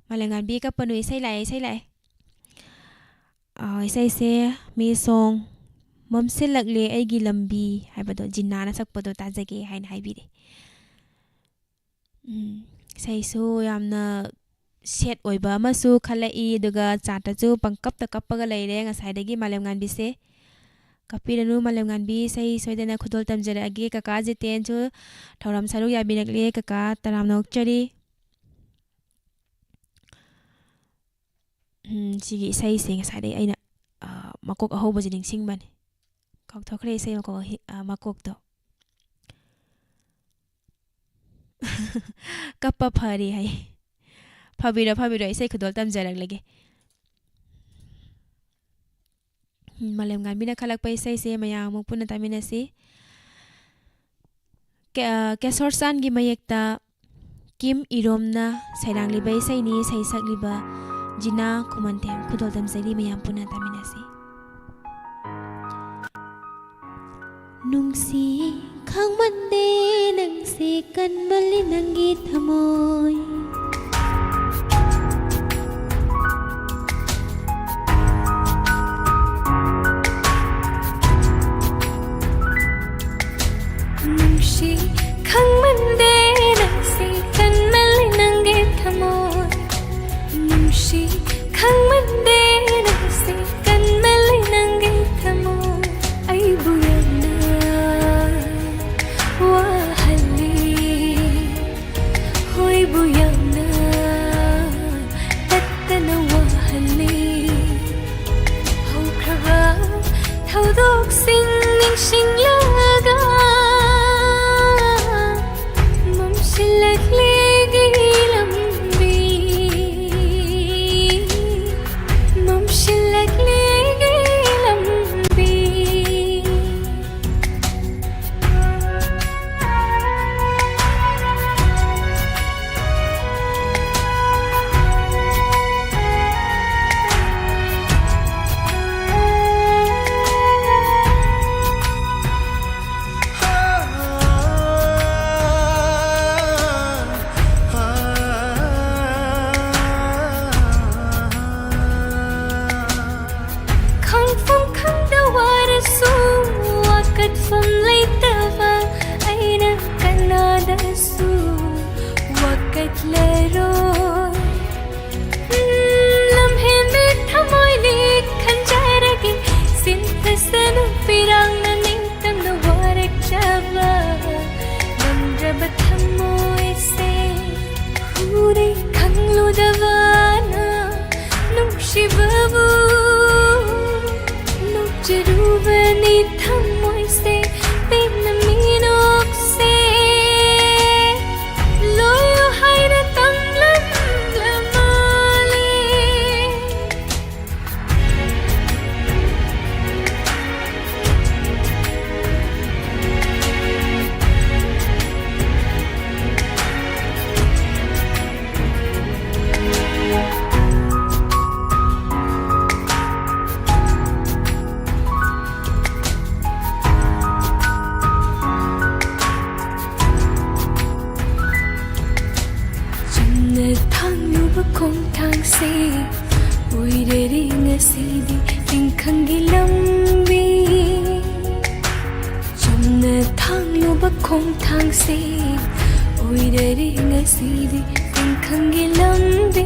ꯃꯥꯂꯦꯝꯉꯥꯟꯕꯤ, ꯀꯞꯄꯅꯨ, ꯏꯁꯩ ꯂꯥꯛꯑꯦ, ꯏꯁꯩ ꯂꯥꯛꯑꯦ꯫ ꯑ, ꯏꯁꯩꯁꯦ, "ꯃꯤꯁ ꯁꯣꯡ, ꯃꯝꯁꯤꯜꯂꯛꯂꯦ ꯑꯩꯒꯤ ꯂꯝꯕꯤ" ꯍꯥꯏꯕꯗꯣ, ꯖꯤꯅꯥꯅ ꯁꯛꯄꯗꯣ ꯇꯥꯖꯒꯦ ꯍꯥꯏꯅ ꯍꯥꯏꯕꯤꯔꯦ꯫ ꯎꯝ, ꯏꯁꯩꯁꯨ ꯌꯥꯝꯅ ꯁꯦꯠ ꯑꯣꯏꯕ ꯑꯃꯁꯨ ꯈꯜꯂꯛꯏ, ꯑꯗꯨꯒ ꯆꯥꯠꯇꯁꯨ ꯄꯪꯀꯞꯇ ꯀꯞꯄꯒ ꯂꯩꯔꯦ ꯉꯁꯥꯏꯗꯒꯤ ꯃꯥꯂꯦꯝꯉꯥꯟꯕꯤꯁꯦ꯫ ꯀꯞꯄꯤꯔꯅꯨ ꯃꯥꯂꯦꯝꯉꯥꯟꯕꯤ, ꯏꯁꯩ ꯁꯣꯏꯗꯅ ꯈꯨꯗꯣꯜ ꯇꯝꯖꯔꯛꯑꯒꯦ꯫ ꯀꯀꯥ ꯖꯤꯇꯦꯟꯁꯨ ꯊꯧꯔꯝ ꯁꯔꯨꯛ ꯌꯥꯕꯤꯔꯛꯂꯦ, ꯀꯀꯥ ꯇꯔꯥꯝꯅ ꯑꯣꯛꯆꯔꯤ꯫ ꯎꯝ, ꯁꯤꯒꯤ ꯏꯁꯩꯁꯦ ꯉꯁꯥꯏꯗꯩ ꯑꯩꯅ, ꯑ, ꯃꯀꯣꯛ ꯑꯍꯧꯕꯁꯦ ꯅꯤꯡꯁꯤꯡꯕꯅꯦ꯫ ꯀꯥꯎꯊꯣꯛꯈ꯭ꯔꯦ ꯏꯁꯩ ꯃꯀꯣꯛ ꯑꯍꯤ-, ꯑ, ꯃꯀꯣꯛꯇꯣ꯫ "ꯀꯞꯄ ꯐꯔꯦ" ꯍꯥꯏ꯫ ꯐꯥꯕꯤꯔꯣ, ꯐꯥꯕꯤꯔꯣ, ꯏꯁꯩ ꯈꯨꯗꯣꯜ ꯇꯝꯖꯔꯛꯂꯒꯦ꯫ ꯎꯝ, ꯃꯥꯂꯦꯝꯉꯥꯟꯕꯤꯅ ꯈꯜꯂꯛꯄ ꯏꯁꯩꯁꯦ ꯃꯌꯥꯝ ꯑꯃꯨꯛ ꯄꯨꯟꯅ ꯇꯥꯃꯤꯟꯅꯁꯤ꯫ ꯀꯦ-, ꯑ, ꯀꯦꯁꯣꯔ ꯆꯥꯟꯒꯤ ꯃꯌꯦꯛꯇ ꯀꯤꯝ ꯏꯔꯣꯝꯅ ꯁꯩꯔꯥꯡꯂꯤꯕ ꯏꯁꯩꯅꯤ, ꯏꯁꯩ ꯁꯛꯂꯤꯕ ꯖꯤꯅꯥ ꯈꯨꯃꯟꯊꯦꯝ꯫ ꯈꯨꯗꯣꯜ ꯇꯝꯖꯔꯤ, ꯃꯌꯥꯝ ꯄꯨꯟꯅ ꯇꯥꯃꯤꯟꯅꯁꯤ꯫ ꯅꯨꯡꯁꯤ ꯈꯪꯃꯟꯗꯦ ꯅꯪꯁꯦ ꯀꯟꯃꯜꯂꯤ ꯅꯪꯒꯤ ꯊꯃꯣꯏ꯫ ꯁꯨ ꯋꯥꯀꯠꯂꯔꯣꯏ꯫ ꯎꯝ, ꯂꯝꯍꯦꯟꯕꯤ ꯊꯃꯣꯏꯅꯤ ꯈꯟꯖꯔꯒꯦ, ꯁꯤꯟꯊꯁꯅꯨ ꯄꯤꯔꯥꯡꯅ ꯅꯤꯡꯇꯝꯅ ꯋꯥꯔꯛꯆꯕ ꯉꯝꯗ꯭ꯔꯕ ꯊꯃꯣꯏꯁꯦ꯫ ꯍꯨꯔꯦ ꯈꯪꯂꯨꯗꯕꯅ ꯅꯨꯡꯁꯤꯕꯕꯨ ꯅꯣꯛꯆꯔꯨꯕꯅꯤ ꯊꯃꯣꯏꯁꯦ ꯄꯦꯟꯅ ꯃꯤꯅꯣꯛꯁꯦ꯫ ꯂꯣꯏꯌꯨ ꯍꯥꯏꯅ ꯇꯝꯂꯝꯂ ꯃꯥꯜꯂꯦ꯫ ꯆꯨꯝꯅ ꯊꯥꯡꯂꯨꯕ ꯈꯣꯡꯊꯥꯡꯁꯦ ꯑꯣꯏꯔꯔꯦ ꯉꯁꯤꯗꯤ ꯇꯤꯡꯈꯪꯒꯤ ꯂꯝꯕꯤ꯫ ꯆꯨꯝꯅ ꯊꯥꯡꯂꯨꯕ ꯈꯣꯡꯊꯥꯡꯁꯦ ꯑꯣꯏꯔꯔꯦ ꯉꯁꯤꯗꯤ ꯇꯤꯡꯈꯪꯒꯤ ꯂꯝꯕꯤ꯫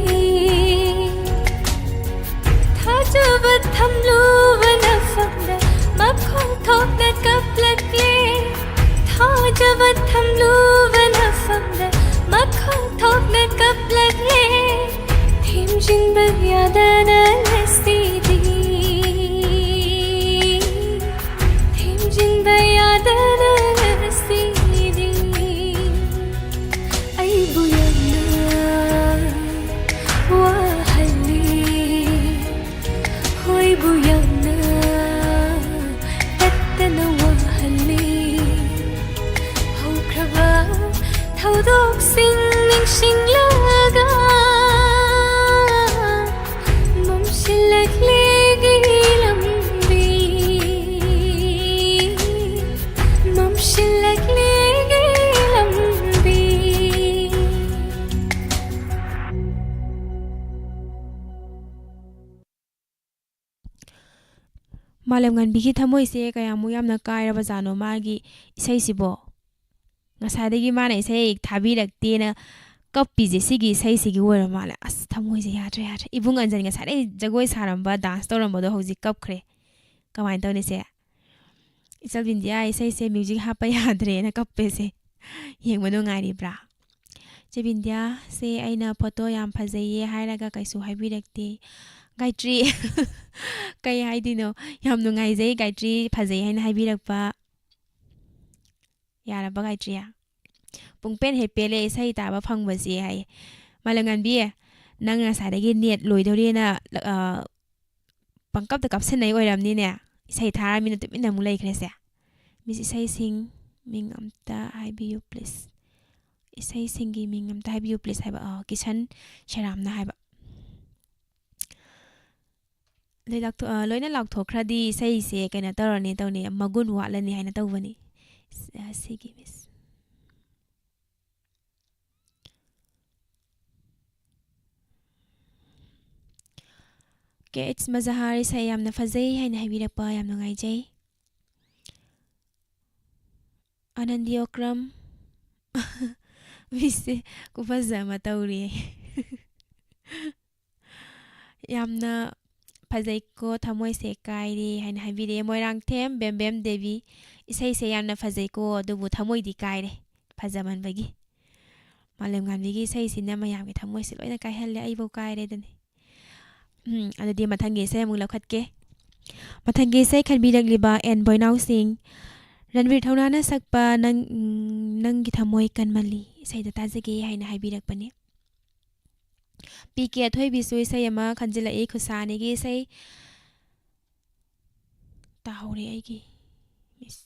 ꯊꯥꯖꯕ ꯊꯝꯂꯨꯕ ꯅꯐꯝꯗ ꯃꯈꯣꯡ ꯊꯣꯛꯅ ꯀꯞꯂꯛꯂꯦ꯫ ꯊꯥꯖꯕ ꯊꯝꯂꯨꯕ ꯅꯐꯝꯗ ꯃꯈꯣꯡ ꯊꯣꯛꯅ ꯀꯞꯂꯛꯂꯦ꯫ ꯊꯦꯝꯖꯤꯟꯕ ꯌꯥꯗꯅ ꯉꯁꯤꯗꯤ, ꯊꯦꯝꯖꯤꯟꯕ ꯌꯥꯗꯅ ꯉꯁꯤꯗꯤ ꯑꯩꯕꯨ ꯌꯥꯝꯅ ꯋꯥꯍꯜꯂꯤ꯫ ꯍꯣꯏꯕꯨ ꯌꯥꯝꯅ ꯇꯠꯇꯅ ꯋꯥꯍꯜꯂꯤ꯫ ꯍꯧꯈ꯭ꯔꯕ ꯊꯧꯗꯣꯛꯁꯤꯡ ꯅꯤꯡꯁꯤꯡꯂꯒ ꯃꯝꯁꯤꯜꯂꯛꯂꯦ ꯂꯝꯕꯤ, ꯃꯝꯁꯤꯜꯂꯛꯂꯦ ꯂꯝꯕꯤ꯫ ꯃꯥꯂꯦꯝꯉꯥꯟꯕꯤꯒꯤ ꯊꯃꯣꯏꯁꯦ ꯀꯌꯥꯃꯨꯛ ꯌꯥꯝꯅ ꯀꯥꯏꯔꯕꯖꯥꯠꯅꯣ ꯃꯥꯒꯤ ꯏꯁꯩꯁꯤꯕꯣ? ꯉꯁꯥꯏꯗꯒꯤ ꯃꯥꯅ ꯏꯁꯩ ꯊꯥꯕꯤꯔꯛꯇꯦꯅ ꯀꯞꯄꯤꯁꯦ ꯁꯤꯒꯤ ꯏꯁꯩꯁꯤꯒꯤ ꯑꯣꯏꯔ ꯃꯥꯜꯂꯦ꯫ ꯑꯁ, ꯊꯃꯣꯏꯁꯦ ꯌꯥꯗ꯭ꯔꯦ, ꯌꯥꯗ꯭ꯔꯦ꯫ ꯏꯕꯨꯡ ꯑꯟꯖꯟ ꯉꯁꯥꯏꯗꯩ ꯖꯒꯣꯏ ꯁꯥꯔꯝꯕ, dance ꯇꯧꯔꯝꯕꯗꯣ ꯍꯧꯖꯤꯛ ꯀꯞꯈ꯭ꯔꯦ꯫ ꯀꯃꯥꯏꯅ ꯇꯧꯅꯤ ꯁꯦ? ꯏꯆꯜ ꯕꯤꯟꯗꯤꯌꯥ, ꯏꯁꯩꯁꯦ music ꯍꯥꯞꯄ ꯌꯥꯗ꯭ꯔꯦꯅ ꯀꯞꯄꯦꯁꯦ꯫ ꯌꯦꯡꯕ ꯅꯨꯡꯉꯥꯏꯔꯤꯕ꯭ꯔꯥ? ꯏꯆꯦ ꯕꯤꯟꯗꯤꯌꯥ, ꯁꯦ ꯑꯩꯅ photo ꯌꯥꯝ ꯐꯖꯩꯌꯦ ꯍꯥꯏꯔꯒ ꯀꯩꯁꯨ ꯍꯥꯏꯕꯤꯔꯛꯇꯦ꯫ ꯒꯥꯌꯇ꯭ꯔꯤ, ꯀꯩ ꯍꯥꯏꯗꯣꯏꯅꯣ? ꯌꯥꯝ ꯅꯨꯡꯉꯥꯏꯖꯩ ꯒꯥꯌꯇ꯭ꯔꯤ ꯐꯖꯩ ꯍꯥꯏꯅ ꯍꯥꯏꯕꯤꯔꯛꯄ꯫ ꯌꯥꯔꯕ ꯒꯥꯌꯇ꯭ꯔꯤ? "ꯄꯨꯡꯄꯦꯟ ꯍꯦꯛ ꯄꯦꯜꯂꯦ ꯏꯁꯩ ꯇꯥꯕ ꯐꯪꯕꯁꯦ" ꯍꯥꯏꯌꯦ꯫ ꯃꯥꯂꯦꯝꯉꯥꯟꯕꯤ, ꯅꯪ ꯉꯁꯥꯏꯗꯒꯤ net ꯂꯣꯏꯗꯧꯔꯦꯅ, ꯑ, ꯄꯪꯀꯞꯇ ꯀꯥꯞꯁꯤꯟꯅꯩ ꯑꯣꯏꯔꯝꯅꯤꯅꯦ꯫ ꯏꯁꯩ ꯊꯥꯔꯃꯤꯅ ꯇꯨꯃꯤꯟꯅ ꯑꯃꯨꯛ ꯂꯩꯈ꯭ꯔꯦꯁꯦ꯫ "Miss, ꯏꯁꯩꯁꯤꯡ ꯃꯤꯡ ꯑꯝꯇ ꯍꯥꯏꯕꯤꯌꯨ please꯫ ꯏꯁꯩꯁꯤꯡꯒꯤ ꯃꯤꯡ ꯑꯝꯇ ꯍꯥꯏꯕꯤꯌꯨ please" ꯍꯥꯏꯕ, ꯑ, ꯀꯤꯁꯟ ꯁꯦꯔꯥꯝꯅ ꯍꯥꯏꯕ꯫ ꯂꯣꯏ ꯂꯥꯎꯊꯣꯛ-, ꯑ, ꯂꯣꯏꯅ ꯂꯥꯎꯊꯣꯛꯈ꯭ꯔꯗꯤ ꯏꯁꯩꯁꯦ ꯀꯩꯅꯣ ꯇꯧꯔꯅꯤ, ꯇꯧꯅꯤ, ꯃꯒꯨꯟ ꯋꯥꯠꯂꯅꯤ ꯍꯥꯏꯅ ꯇꯧꯕꯅꯤ꯫ ꯁ-, ꯑ, ꯁꯤꯒꯤ miss꯫ ꯀꯦ ꯑꯩꯆ ꯃꯖꯍꯥꯔ ꯏꯁꯩ ꯌꯥꯝꯅ ꯐꯖꯩ ꯍꯥꯏꯅ ꯍꯥꯏꯕꯤꯔꯛꯄ ꯌꯥꯝ ꯅꯨꯡꯉꯥꯏꯖꯩ꯫ ꯑꯅꯟꯗꯤ ꯑꯣꯀ꯭ꯔꯝ꯫ Miss ꯁꯦ ꯈꯨꯐꯖ ꯑꯃ ꯇꯧꯔꯤ꯫ "ꯌꯥꯝꯅ ꯐꯖꯩꯀꯣ, ꯊꯃꯣꯏꯁꯦ ꯀꯥꯏꯔꯦ" ꯍꯥꯏꯅ ꯍꯥꯏꯕꯤꯔꯛꯑꯦ꯫ ꯃꯣꯏꯔꯥꯡꯊꯦꯝ ꯕꯦꯝꯕꯦꯝ ꯗꯦꯕꯤ, "ꯏꯁꯩꯁꯦ ꯌꯥꯝꯅ ꯐꯖꯩꯀꯣ, ꯑꯗꯨꯕꯨ ꯊꯃꯣꯏꯗꯤ ꯀꯥꯏꯔꯦ ꯐꯖꯃꯟꯕꯒꯤ"꯫ ꯃꯥꯂꯦꯝꯉꯥꯟꯕꯤꯒꯤ ꯏꯁꯩꯁꯤꯅ ꯃꯌꯥꯝꯒꯤ ꯊꯃꯣꯏꯁꯦ ꯂꯣꯏꯅ ꯀꯥꯏꯍꯜꯂꯦ, ꯑꯩꯕꯨ ꯀꯥꯏꯔꯦ ꯑꯗꯨꯅꯤ꯫ ꯎꯝ, ꯑꯗꯨꯗꯤ ꯃꯊꯪꯒꯤ ꯏꯁꯩ ꯑꯃꯨꯛ ꯂꯧꯈꯠꯀꯦ꯫ ꯃꯊꯪꯒꯤ ꯏꯁꯩ ꯈꯟꯕꯤꯔꯛꯂꯤꯕ ꯑꯦꯟ ꯕꯣꯏꯅꯥꯎ ꯁꯤꯡ, ꯔꯟꯕꯤꯔ ꯊꯧꯅꯥꯅ ꯁꯛꯄ ꯅꯪ, ꯎꯝ, "ꯅꯪꯒꯤ ꯊꯃꯣꯏ ꯀꯟꯃꯜꯂꯤ" ꯏꯁꯩꯗ ꯇꯥꯖꯒꯦ ꯍꯥꯏꯅ ꯍꯥꯏꯕꯤꯔꯛꯄꯅꯤ꯫ ꯄꯤ ꯀꯦ ꯑꯊꯣꯏꯕꯤꯁꯨ ꯏꯁꯩ ꯑꯃ ꯈꯟꯖꯤꯜꯂꯛꯏ, ꯈꯨꯁꯥꯅꯤꯒꯤ ꯏꯁꯩ꯫ ꯇꯥꯍꯧꯔꯦ ꯑꯩꯒꯤ miss꯫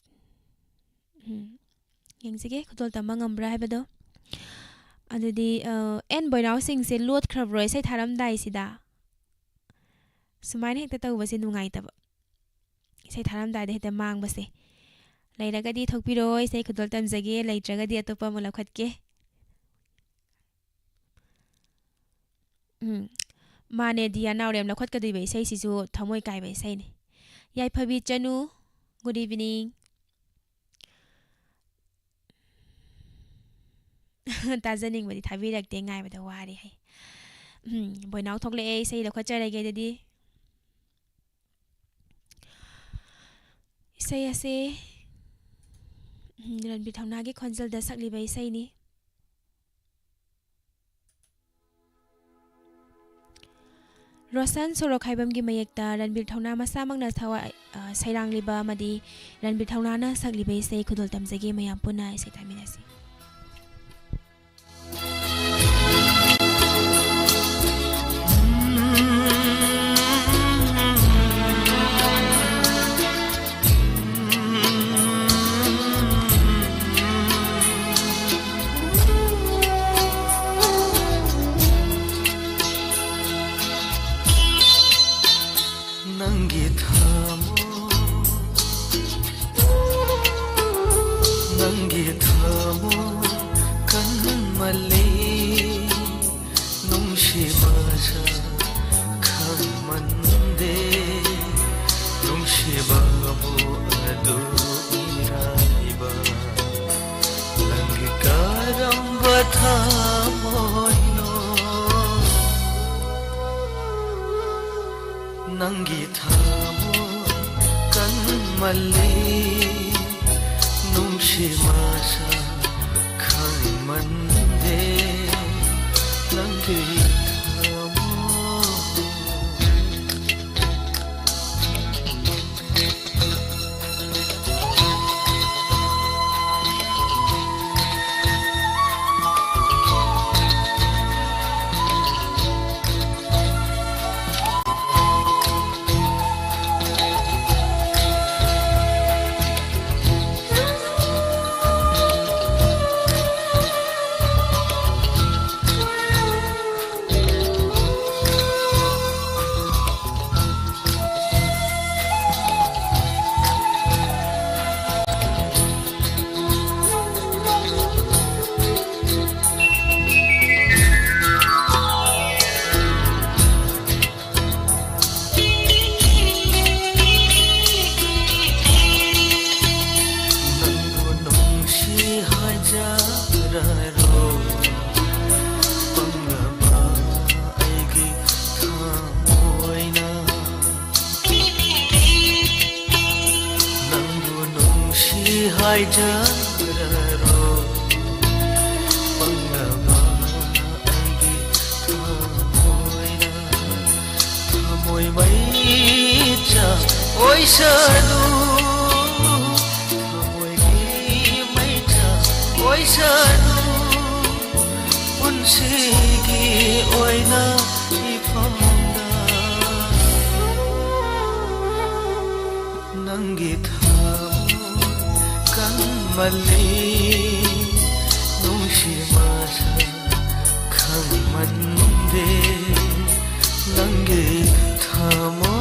ꯎꯝ꯫ ꯌꯦꯡꯁꯤꯒꯦ, ꯈꯨꯗꯣꯜ ꯇꯝꯕ ꯉꯝꯕ꯭ꯔꯥ ꯍꯥꯏꯕꯗꯣ꯫ ꯑꯗꯨꯗꯤ, ꯑ, ꯑꯦꯟ ꯕꯣꯏꯅꯥꯎꯁꯤꯡꯁꯦ ꯂꯣꯠꯈ꯭ꯔꯕ꯭ꯔꯣ ꯏꯁꯩ ꯊꯥꯔꯝꯗꯥꯏꯁꯤꯗ? ꯁꯨꯃꯥꯏꯅ ꯍꯦꯛꯇ ꯇꯧꯕꯁꯦ ꯅꯨꯡꯉꯥꯏꯇꯕ꯫ ꯏꯁꯩ ꯊꯥꯔꯝꯗꯥꯏꯗ ꯍꯦꯛꯇ ꯃꯥꯡꯕꯁꯦ꯫ ꯂꯩꯔꯒꯗꯤ ꯊꯣꯛꯄꯤꯔꯛꯑꯣ, ꯏꯁꯩ ꯈꯨꯗꯣꯜ ꯇꯝꯖꯒꯦ, ꯂꯩꯇ꯭ꯔꯒꯗꯤ ꯑꯇꯣꯞꯄ ꯑꯃ ꯂꯧꯈꯠꯀꯦ꯫ ꯎꯝ, ꯃꯥꯅꯦ, ꯗꯤꯌꯥ ꯅꯥꯎꯔꯦꯝ ꯂꯧꯈꯠꯀꯗꯣꯏꯕ ꯏꯁꯩꯁꯤꯁꯨ ꯊꯃꯣꯏ ꯀꯥꯏꯕ ꯏꯁꯩꯅꯤ꯫ ꯌꯥꯏꯐꯕꯤ ꯆꯅꯨ, good evening꯫ ꯇꯥꯖꯅꯤꯡꯕꯗꯤ ꯊꯥꯕꯤꯔꯛꯇꯦ, ꯉꯥꯏꯕꯗ ꯋꯥꯔꯦ ꯍꯥꯏ꯫ ꯎꯝ, ꯕꯣꯏꯅꯥꯎ ꯊꯣꯛꯂꯛꯑꯦ, ꯏꯁꯩ ꯂꯧꯈꯠꯆꯔꯒꯦ ꯑꯗꯨꯗꯤ꯫ ꯏꯁꯩ ꯑꯁꯤ, ꯎꯝ, ꯔꯟꯕꯤꯔ ꯊꯧꯅꯥꯒꯤ ꯈꯣꯟꯖꯦꯜꯗ ꯁꯛꯂꯤꯕ ꯏꯁꯩꯅꯤ꯫ ꯔꯣꯁꯟ ꯁꯣꯔꯣꯈꯥꯏꯕꯝꯒꯤ ꯃꯌꯦꯛꯇ ꯔꯟꯕꯤꯔ ꯊꯧꯅꯥ ꯃꯁꯥꯃꯛꯅ ꯊꯋꯥꯏ, ꯑ, ꯁꯩꯔꯥꯡꯂꯤꯕ ꯑꯃꯗꯤ ꯔꯟꯕꯤꯔ ꯊꯧꯅꯥꯅ ꯁꯛꯂꯤꯕ ꯏꯁꯩ ꯈꯨꯗꯣꯜ ꯇꯝꯖꯒꯦ꯫ ꯃꯌꯥꯝ ꯄꯨꯟꯅ ꯏꯁꯩ ꯇꯥꯃꯤꯟꯅꯁꯤ꯫ ꯅꯪꯒꯤ ꯊꯃꯣꯏ, ꯅꯪꯒꯤ ꯊꯃꯣꯏ ꯀꯟꯃꯜꯂꯤ, ꯅꯨꯡꯁꯤꯕꯁꯨ ꯈꯪꯃꯟꯗꯦ, ꯅꯨꯡꯁꯤꯕꯕꯨ ꯑꯗꯨ ꯏꯔꯥꯏꯕ, ꯅꯪꯒꯤ ꯀꯔꯝꯕ ꯊꯃꯣꯏꯅꯣ? ꯅꯪꯒꯤ ꯊꯃꯣꯏ ꯀꯟꯃꯜꯂꯤ, ꯅꯨꯡꯁꯤꯕꯁꯨ ꯈꯪꯃꯟꯗꯦ, ꯅꯪꯒꯤ ꯊꯃꯣꯏ꯫ ꯍꯥꯏꯖꯔꯔꯣ, ꯄꯪꯂꯕ ꯑꯩꯒꯤ ꯊꯃꯣꯏꯅ ꯊꯃꯣꯏ ꯃꯩꯆꯥꯛ ꯑꯣꯏꯁꯅꯨ, ꯊꯃꯣꯏꯒꯤ ꯃꯩꯆꯥꯛ ꯑꯣꯏꯁꯅꯨ, ꯄꯨꯟꯁꯤꯒꯤ ꯑꯣꯏꯅ ꯏꯐꯝꯗ ꯅꯪꯒꯤ ꯊꯃꯣꯏ ꯀꯟꯃꯜꯂꯤ, ꯅꯨꯡꯁꯤ ꯃꯁꯛ ꯈꯪꯃꯟꯗꯦ ꯅꯪꯒꯤ ꯊꯃꯣꯏ꯫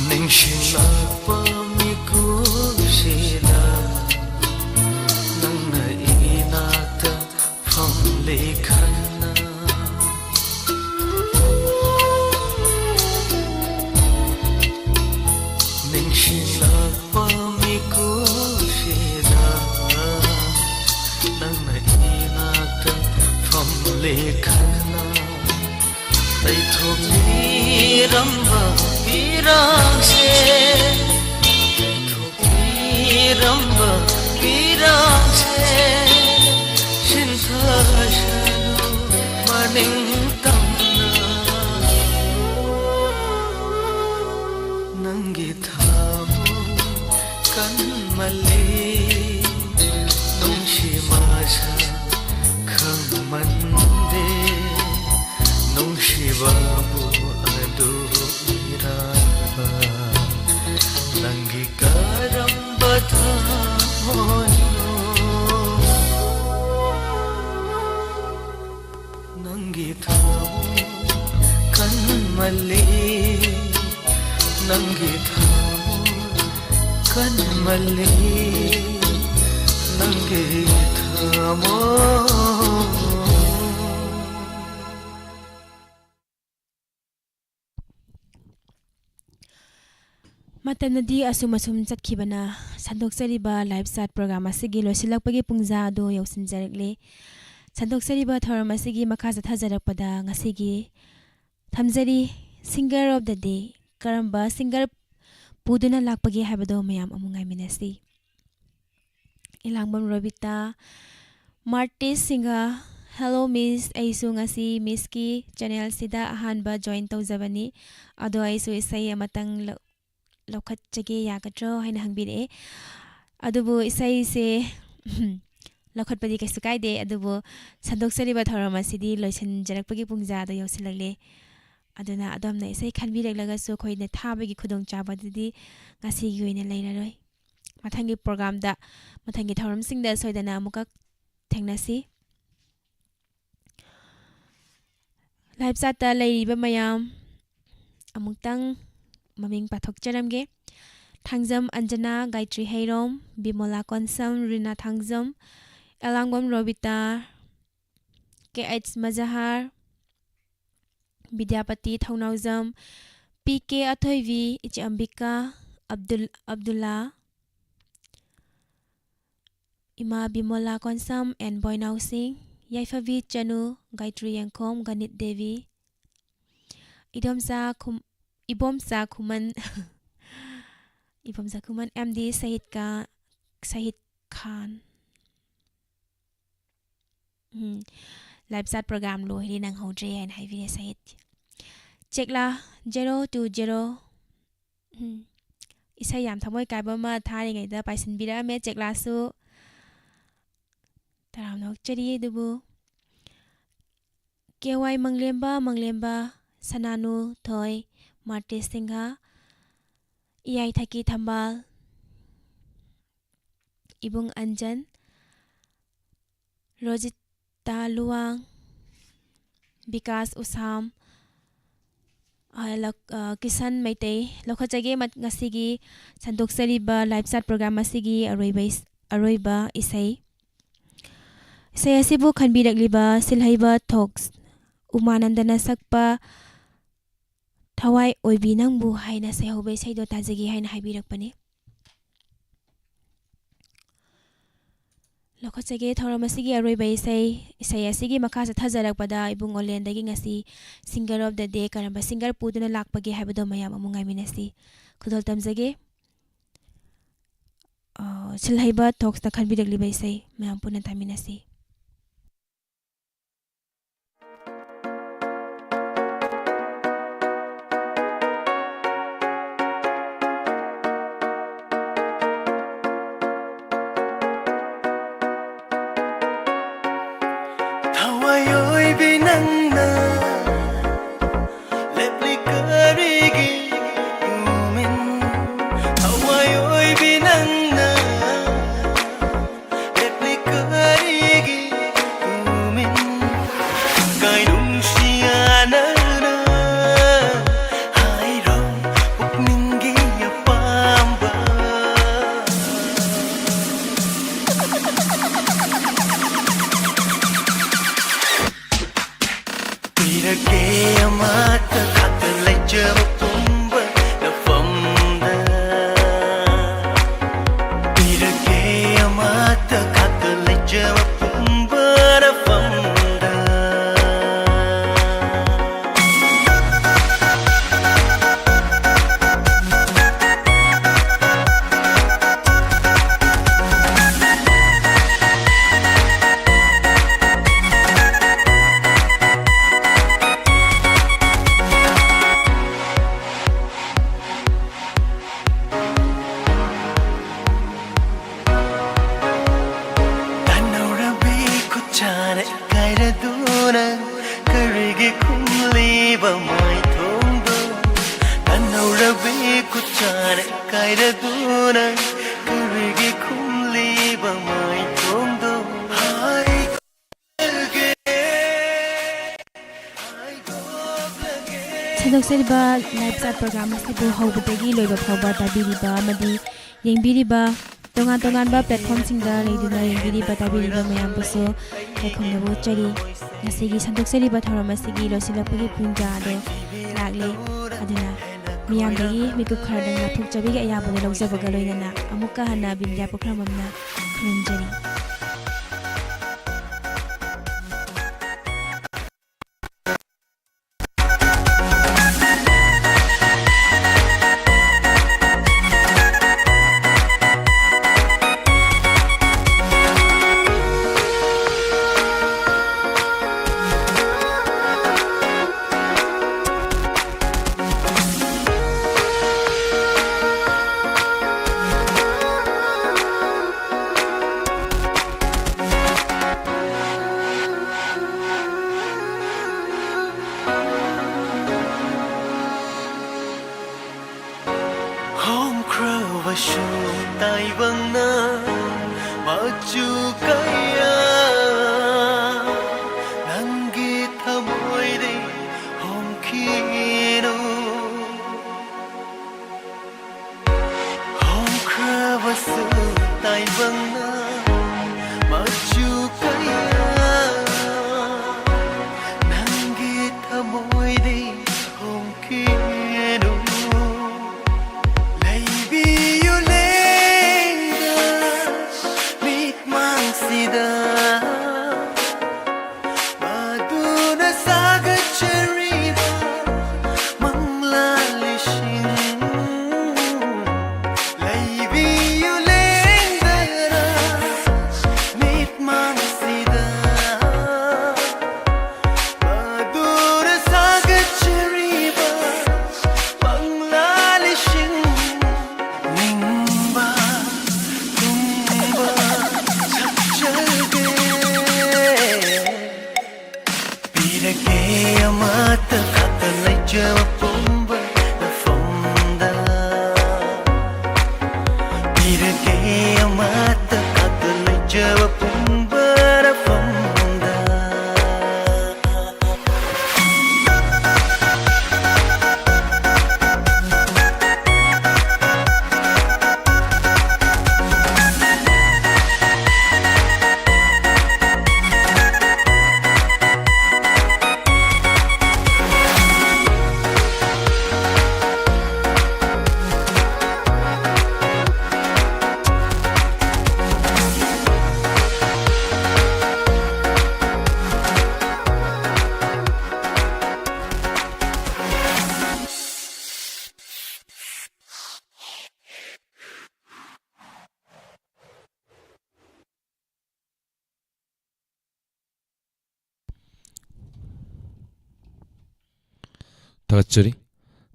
ꯅꯤꯡꯁꯤꯡꯂꯛꯄ ꯃꯤꯀꯨꯞꯁꯤꯗ ꯅꯪꯅ ꯏꯅꯥꯛꯇ ꯐꯝꯂꯦ ꯈꯟꯅ꯫ ꯅꯤꯡꯁꯤꯡꯂꯛꯄ ꯃꯤꯀꯨꯞꯁꯤꯗ ꯅꯪꯅ ꯏꯅꯥꯛꯇ ꯐꯝꯂꯦ ꯈꯟꯅ꯫ ꯂꯩꯊꯣꯛꯄꯤꯔꯝꯕ ꯄꯤꯔꯥꯡꯁꯦ, ꯂꯩꯊꯣꯛꯄꯤꯔꯝꯕ ꯄꯤꯔꯥꯡꯁꯦ, ꯁꯤꯟꯊꯁꯅꯨ ꯃꯅꯤꯡ ꯇꯝꯅ꯫ ꯅꯪꯒꯤ ꯊꯃꯣꯏ ꯀꯟꯃꯜꯂꯤ, ꯅꯨꯡꯁꯤ ꯃꯁꯛ ꯈꯪꯃꯟꯗꯦ, ꯅꯨꯡꯁꯤꯕꯕꯨ ꯑꯗꯨ ꯏꯔꯥꯟꯕ ꯅꯪꯒꯤ ꯀꯔꯝꯕ ꯊꯃꯣꯏꯅꯣ? ꯅꯪꯒꯤ ꯊꯃꯣꯏ ꯀꯟꯃꯜꯂꯤ, ꯅꯪꯒꯤ ꯊꯃꯣꯏ ꯀꯟꯃꯜꯂꯤ, ꯅꯪꯒꯤ ꯊꯃꯣꯏ꯫ ꯃꯇꯝꯅꯗꯤ ꯑꯁꯨꯝ ꯑꯁꯨꯝ ꯆꯠꯈꯤꯕꯅ ꯁꯟꯗꯣꯛꯆꯔꯤꯕ ꯂꯥꯏꯐ ꯆꯥꯠ ꯄ꯭ꯔꯣꯒ꯭ꯔꯥꯝ ꯑꯁꯤꯒꯤ ꯂꯣꯏꯁꯤꯜꯂꯛꯄꯒꯤ ꯄꯨꯡꯖꯥ ꯑꯗꯨ ꯌꯧꯁꯤꯟꯖꯔꯛꯂꯦ꯫ ꯁꯟꯗꯣꯛꯆꯔꯤꯕ ꯊꯧꯔꯝ ꯑꯁꯤꯒꯤ ꯃꯈꯥ ꯆꯠꯊꯖꯔꯛꯄꯗ ꯉꯁꯤꯒꯤ ꯊꯝꯖꯔꯤ, Singer of the Day꯫ ꯀꯔꯝꯕ ꯁꯤꯡꯒꯔ ꯄꯨꯗꯨꯅ ꯂꯥꯛꯄꯒꯦ ꯍꯥꯏꯕꯗꯣ ꯃꯌꯥꯝ ꯑꯃꯨꯛ ꯉꯥꯏꯃꯤꯟꯅꯁꯤ꯫ ꯏꯂꯥꯡꯕꯝ ꯔꯣꯕꯤꯇꯥ, ꯃꯥꯔꯇꯤꯁ ꯁꯤꯡꯍ꯫ Hello Miss, ꯑꯩꯁꯨ ꯉꯁꯤ ꯃꯤꯁꯀꯤ ꯆꯦꯅꯦꯜꯁꯤꯗ ꯑꯍꯥꯟꯕ ꯖꯣꯏꯟ ꯇꯧꯖꯕꯅꯤ, ꯑꯗꯣ ꯑꯩꯁꯨ ꯏꯁꯩ ꯑꯃꯇꯪ ꯂꯧ-, ꯂꯧꯈꯠꯆꯒꯦ, ꯌꯥꯒꯗ꯭ꯔꯣ ꯍꯥꯏꯅ ꯍꯪꯕꯤꯔꯛꯑꯦ꯫ ꯑꯗꯨꯕꯨ ꯏꯁꯩꯁꯦ ꯂꯧꯈꯠꯄꯗꯤ ꯀꯩꯁꯨ ꯀꯥꯏꯗꯦ, ꯑꯗꯨꯕꯨ ꯁꯟꯗꯣꯛꯆꯔꯤꯕ ꯊꯧꯔꯝ ꯑꯁꯤꯗꯤ ꯂꯣꯏꯁꯤꯟꯖꯔꯛꯄꯒꯤ ꯄꯨꯡꯖꯥꯗꯣ ꯌꯧꯁꯤꯜꯂꯛꯂꯦ꯫ ꯑꯗꯨꯅ ꯑꯗꯣꯝꯅ ꯏꯁꯩ ꯈꯟꯕꯤꯔꯛꯂꯒꯁꯨ ꯑꯩꯈꯣꯏꯅ ꯊꯥꯕꯒꯤ ꯈꯨꯗꯣꯡꯆꯥꯕꯗꯨꯗꯤ ꯉꯁꯤꯒꯤ ꯑꯣꯏꯅ ꯂꯩꯔꯔꯣꯏ꯫ ꯃꯊꯪꯒꯤ ꯄ꯭ꯔꯣꯒ꯭ꯔꯥꯝꯗ, ꯃꯊꯪꯒꯤ ꯊꯧꯔꯝꯁꯤꯡꯗ ꯁꯣꯏꯗꯅ ꯑꯃꯨꯛꯀ ꯊꯦꯡꯅꯁꯤ꯫ ꯂꯥꯏꯐ ꯆꯥꯠꯇ ꯂꯩꯔꯤꯕ ꯃꯌꯥꯝ ꯑꯃꯨꯛꯇꯪ ꯃꯃꯤꯡ ꯄꯥꯊꯣꯛꯆꯔꯝꯒꯦ꯫ ꯊꯥꯡꯖꯝ ꯑꯟꯖꯅꯥ, ꯒꯥꯌꯇ꯭ꯔꯤ ꯍꯩꯔꯣꯝ, ꯕꯤꯃꯣꯂꯥ ꯀꯣꯟꯁꯝ, ꯔꯤꯅꯥ ꯊꯥꯡꯖꯝ, ꯑꯦꯂꯥꯡꯕꯝ ꯔꯣꯕꯤꯇꯥ, ꯀꯦ ꯑꯩꯆ ꯃꯖꯍꯥꯔ, ꯕꯤꯗ꯭ꯌꯥꯄꯇꯤ ꯊꯧꯅꯥꯎꯖꯝ, ꯄꯤ ꯀꯦ ꯑꯊꯣꯏꯕꯤ, ꯏꯆꯦ ꯑꯝꯕꯤꯀꯥ, ꯑꯕꯗꯨꯜ-, ꯑꯕꯗꯨꯜꯂꯥ, ꯏꯃꯥ ꯕꯤꯃꯣꯂꯥ ꯀꯣꯟꯁꯝ ꯑꯦꯟ ꯕꯣꯏꯅꯥꯎ ꯁꯤꯡ, ꯌꯥꯏꯐꯕꯤ ꯆꯅꯨ, ꯒꯥꯌꯇ꯭ꯔꯤ ꯌꯦꯡꯈꯣꯝ, ꯒꯅꯤꯠ ꯗꯦꯕꯤ, ꯏꯗꯣꯝꯆꯥ ꯈꯨꯝ-, ꯏꯕꯣꯝꯆꯥ ꯈꯨꯃꯟ, ꯏꯕꯣꯝꯆꯥ ꯈꯨꯃꯟ, ꯑꯦꯝ ꯗꯤ ꯁꯍꯤꯠ ꯀꯥ-, ꯁꯍꯤꯠ ꯈꯥꯟ꯫ ꯎꯝ, ꯂꯥꯏꯐ ꯆꯥꯠ ꯄ꯭ꯔꯣꯒ꯭ꯔꯥꯝ ꯂꯣꯏꯔꯦ, ꯅꯪꯍꯧꯗ꯭ꯔꯦ ꯍꯥꯏꯅ ꯍꯥꯏꯕꯤꯔꯦ ꯁꯍꯤꯠ꯫ ꯆꯦꯛꯂꯥ ꯖꯦꯔꯣ ꯇꯨ ꯖꯦꯔꯣ꯫ ꯎꯝ, ꯏꯁꯩ ꯌꯥꯝ ꯊꯃꯣꯏ ꯀꯥꯏꯕ ꯑꯃ ꯊꯥꯔꯤꯉꯩꯗ ꯄꯥꯏꯁꯤꯟꯕꯤꯔꯛꯑꯝꯃꯦ ꯆꯦꯛꯂꯥꯁꯨ꯫ ꯇꯔꯥꯝꯅ ꯑꯣꯛꯆꯔꯤ꯫ ꯑꯗꯨꯕꯨ ꯀꯦ ꯋꯥꯏ ꯃꯪꯂꯦꯝꯕ, ꯃꯪꯂꯦꯝꯕ, ꯁꯅꯥꯅꯨ ꯊꯣꯏ, ꯃꯥꯔꯇꯤꯁ ꯁꯤꯡꯍ, ꯏꯌꯥꯏꯊꯛꯀꯤ ꯊꯝꯕꯥꯜ, ꯏꯕꯨꯡ ꯑꯟꯖꯟ, ꯔꯣꯖꯤꯇꯥ ꯂꯨꯋꯥꯡ, ꯕꯤꯀꯥꯁ ꯎꯁꯥꯝ, ꯑ, ꯂꯛ-, ꯑ, ꯀꯤꯁꯟ ꯃꯩꯇꯩ꯫ ꯂꯧꯈꯠꯆꯒꯦ ꯃꯠ-, ꯉꯁꯤꯒꯤ ꯁꯟꯗꯣꯛꯆꯔꯤꯕ live chat program ꯑꯁꯤꯒꯤ ꯑꯔꯣꯏꯕ ꯏꯁ-, ꯑꯔꯣꯏꯕ ꯏꯁꯩ꯫ ꯏꯁꯩ ꯑꯁꯤꯕꯨ ꯈꯟꯕꯤꯔꯛꯂꯤꯕ ꯁꯤꯜꯍꯩꯕ ꯊꯣꯛꯁ ꯎꯃꯥꯅꯟꯗꯅ ꯁꯛꯄ ꯊꯋꯥꯏ ꯑꯣꯏꯕꯤ ꯅꯪꯕꯨ ꯍꯥꯏꯅ ꯁꯩꯍꯧꯕ ꯏꯁꯩꯗꯣ ꯇꯥꯖꯒꯦ ꯍꯥꯏꯅ ꯍꯥꯏꯕꯤꯔꯛꯄꯅꯤ꯫ ꯂꯧꯈꯠꯆꯒꯦ ꯊꯧꯔꯝ ꯑꯁꯤꯒꯤ ꯑꯔꯣꯏꯕ ꯏꯁꯩ꯫ ꯏꯁꯩ ꯑꯁꯤꯒꯤ ꯃꯈꯥ ꯆꯠꯊꯖꯔꯛꯄꯗ ꯏꯕꯨꯡ ꯑꯣꯂꯦꯟꯗꯒꯤ ꯉꯁꯤ singer of the day ꯀꯔꯝꯕ singer ꯄꯨꯗꯨꯅ ꯂꯥꯛꯄꯒꯦ ꯍꯥꯏꯕꯗꯣ ꯃꯌꯥꯝ ꯑꯃꯨꯛ ꯉꯥꯏꯃꯤꯟꯅꯁꯤ꯫ ꯈꯨꯗꯣꯜ ꯇꯝꯖꯒꯦ꯫ ꯑ, ꯁꯤꯜꯍꯩꯕ ꯊꯣꯛꯁꯅ ꯈꯟꯕꯤꯔꯛꯂꯤꯕ ꯏꯁꯩ ꯃꯌꯥꯝ ꯄꯨꯟꯅ ꯇꯥꯃꯤꯟꯅꯁꯤ꯫ ꯊꯋꯥꯏ ꯑꯣꯏꯕꯤ ꯅꯪꯅ ꯂꯦꯞꯂꯤ ꯀꯔꯤꯒꯤ ꯃꯣꯃꯦꯟ? ꯊꯋꯥꯏ ꯑꯣꯏꯕꯤ ꯅꯪꯅ ꯂꯦꯞꯂꯤ ꯀꯔꯤꯒꯤ ꯁꯟꯗꯣꯛꯆꯔꯤꯕ ꯂꯥꯏꯐ ꯆꯥꯠ ꯄ꯭ꯔꯣꯒ꯭ꯔꯥꯝ ꯑꯁꯤꯕꯨ ꯍꯧꯕꯗꯒꯤ ꯂꯣꯏꯕ ꯐꯥꯎꯕ ꯇꯥꯕꯤꯔꯤꯕ ꯑꯃꯗꯤ ꯌꯦꯡꯕꯤꯔꯤꯕ, ꯇꯣꯉꯥꯟ ꯇꯣꯉꯥꯟꯕ ꯄ꯭ꯂꯦꯠꯐꯣꯝꯁꯤꯡꯗ ꯂꯩꯗꯨꯅ ꯌꯦꯡꯕꯤꯔꯤꯕ ꯇꯥꯕꯤꯔꯤꯕ ꯃꯌꯥꯝꯕꯨꯁꯨ ꯏꯀꯥꯏ ꯈꯨꯝꯅꯕ ꯎꯠꯆꯔꯤ꯫ ꯉꯁꯤꯒꯤ ꯁꯟꯗꯣꯛꯆꯔꯤꯕ ꯊꯧꯔꯝ ꯑꯁꯤꯒꯤ ꯂꯣꯏꯁꯤꯜꯂꯛꯄꯒꯤ ꯄꯨꯡꯖꯥ ꯑꯗꯣ ꯂꯥꯛꯂꯦ꯫ ꯑꯗꯨꯅ ꯃꯤꯌꯥꯝꯗꯒꯤ ꯃꯤꯀꯨꯞ ꯈꯔꯗꯪ ꯂꯥꯞꯊꯣꯛꯆꯕꯒꯤ ꯑꯌꯥꯕꯗ ꯂꯧꯖꯕꯒ ꯂꯣꯏꯅꯅ ꯑꯃꯨꯛꯀ ꯍꯟꯅ ꯕꯤꯟꯗ꯭ꯌꯥ ꯄꯨꯈ꯭ꯔꯝꯕꯝꯅ ꯈꯨꯔꯨꯝꯖꯔꯤ꯫ ꯍꯣꯡꯈ꯭ꯔꯕꯁꯨ ꯇꯥꯏꯕꯪꯅ ꯃꯆꯨ ꯀꯌꯥ ꯅꯪꯒꯤ ꯊꯃꯣꯏꯗꯤ ꯍꯣꯡꯈꯤꯅꯨ꯫ ꯍꯣꯡꯈ꯭ꯔꯕꯁꯨ ꯇꯥꯏꯕꯪꯅ ꯃꯆꯨ ꯀꯌꯥ ꯅꯪꯒꯤ ꯊꯃꯣꯏꯗꯤ ꯍꯣꯡꯈꯤꯅꯨ꯫ ꯂꯩꯕꯤꯌꯨ ꯂꯦꯡꯗꯅ ꯃꯤꯠꯃꯥꯡꯁꯤꯗ ꯃꯗꯨꯅ ꯁꯥꯒꯠꯆꯔꯤꯕ ꯃꯪꯂꯥꯟ ꯂꯤꯁꯤꯡ꯫ ꯂꯩꯕꯤꯌꯨ ꯂꯦꯡꯗꯅ ꯃꯤꯠꯃꯥꯡꯁꯤꯗ ꯃꯗꯨꯅ ꯁꯥꯒꯠꯆꯔꯤꯕ ꯃꯪꯂꯥꯟ ꯂꯤꯁꯤꯡ꯫ ꯅꯤꯡꯕ ꯊꯨꯡꯕ ꯁꯛꯆꯒꯦ꯫ ꯄꯤꯔꯒꯦ ꯑꯃꯠꯇ ꯈꯛꯇ ꯂꯩꯖꯕ ꯄꯨꯝꯕ ꯃꯐꯝꯗ꯫ ꯄꯤꯔꯒꯦ ꯑꯃꯠꯇ ꯈꯛꯇ ꯂꯩꯖꯕ ꯄꯨꯝꯕ ꯃꯐꯝꯗ꯫ ꯊꯥꯒꯠꯆꯔꯤ꯫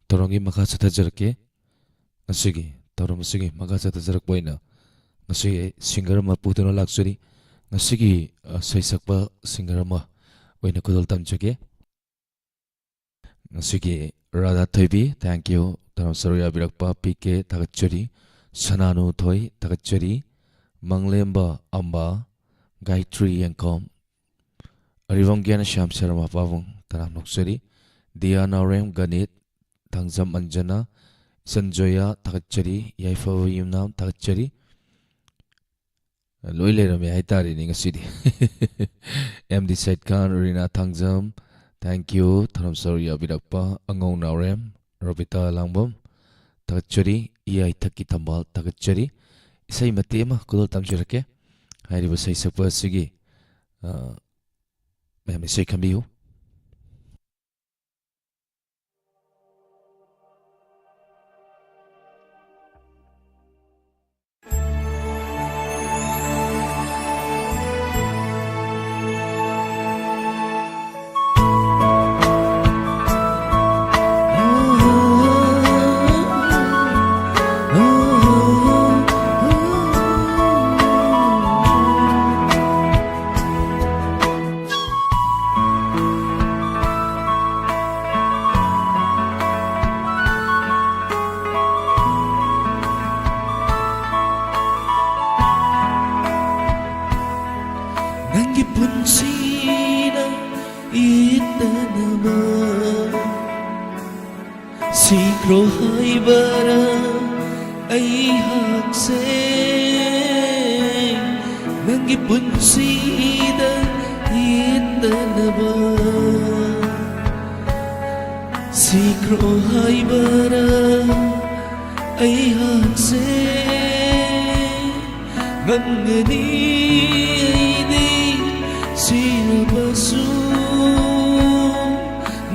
ꯊꯧꯔꯝꯒꯤ ꯃꯈꯥ ꯆꯠꯊꯖꯔꯛꯀꯦ꯫ ꯉꯁꯤꯒꯤ ꯊꯧꯔꯝ ꯑꯁꯤꯒꯤ ꯃꯈꯥ ꯆꯠꯊꯖꯔꯛꯄ ꯑꯣꯏꯅ ꯉꯁꯤꯒꯤ ꯁꯤꯡꯒꯔ ꯑꯃ ꯄꯨꯗꯨꯅ ꯂꯥꯛꯆꯔꯤ꯫ ꯉꯁꯤꯒꯤ, ꯑ, ꯁꯩꯁꯛꯄ ꯁꯤꯡꯒꯔ ꯑꯃ ꯑꯣꯏꯅ ꯈꯨꯗꯣꯜ ꯇꯝꯖꯒꯦ꯫ ꯉꯁꯤꯒꯤ ꯔꯥꯙꯥ ꯊꯣꯏꯕꯤ, thank you꯫ ꯊꯧꯔꯝ ꯁꯔꯨꯛ ꯌꯥꯕꯤꯔꯛꯄ ꯄꯤ ꯀꯦ ꯊꯥꯒꯠꯆꯔꯤ꯫ ꯁꯅꯥꯅꯨ ꯊꯣꯏ ꯊꯥꯒꯠꯆꯔꯤ꯫ ꯃꯪꯂꯦꯝꯕ ꯑꯝꯕ, ꯒꯥꯌꯇ꯭ꯔꯤ ꯌꯦꯡꯈꯣꯝ, ꯑꯔꯤꯕꯝ ꯒ꯭ꯌꯥꯅꯁ꯭ꯌꯥꯝ ꯁꯔꯃ ꯄꯥꯕꯨꯡ ꯇꯔꯥꯝꯅ ꯑꯣꯛꯆꯔꯤ꯫ ꯗꯤꯌꯥ ꯅꯥꯎꯔꯦꯝ ꯒꯅꯤꯠ, ꯊꯥꯡꯖꯝ ꯑꯟꯖꯅꯥ, ꯏꯆꯟ ꯖꯣꯌꯥ ꯊꯥꯒꯠꯆꯔꯤ꯫ ꯌꯥꯏꯐꯕ ꯌꯨꯝꯅꯥꯝ ꯊꯥꯒꯠꯆꯔꯤ꯫ ꯂꯣꯏ ꯂꯩꯔꯝꯃꯦ ꯍꯥꯏꯇꯥꯔꯦꯅꯦ ꯉꯁꯤꯗꯤ꯫ M D Sayed Khan, Rina Thangjam, thank you꯫ ꯊꯧꯔꯝ ꯁꯔꯨꯛ ꯌꯥꯕꯤꯔꯛꯄ ꯑꯉꯧ ꯅꯥꯎꯔꯦꯝ, ꯔꯣꯕꯤꯇꯥ ꯂꯥꯡꯕꯝ ꯊꯥꯒꯠꯆꯔꯤ꯫ ꯏꯌꯥꯏꯊꯛꯀꯤ ꯊꯝꯕꯥꯜ ꯊꯥꯒꯠꯆꯔꯤ꯫ ꯏꯁꯩ ꯃꯇꯦꯛ ꯑꯃ ꯈꯨꯗꯣꯜ ꯇꯝꯖꯔꯛꯀꯦ꯫ ꯍꯥꯏꯔꯤꯕ ꯁꯩꯁꯛꯄ ꯑꯁꯤꯒꯤ, ꯑ, ꯃꯌꯥꯝ ꯏꯁꯩ ꯈꯟꯕꯤꯌꯨ꯫ ꯅꯪꯒꯤ ꯄꯨꯟꯁꯤꯅ ꯏꯠꯇꯅꯕ ꯁꯤꯈ꯭ꯔꯣ ꯍꯥꯏꯕꯔꯥ ꯑꯩꯍꯥꯛꯁꯦ? ꯅꯪꯒꯤ ꯄꯨꯟꯁꯤꯗ ꯏꯠꯇꯅꯕ ꯁꯤꯈ꯭ꯔꯣ ꯍꯥꯏꯕꯔꯥ ꯑꯩꯍꯥꯛꯁꯦ? ꯉꯝꯒꯅꯤ ꯑꯩꯗꯤ ꯁꯤꯔꯕꯁꯨ,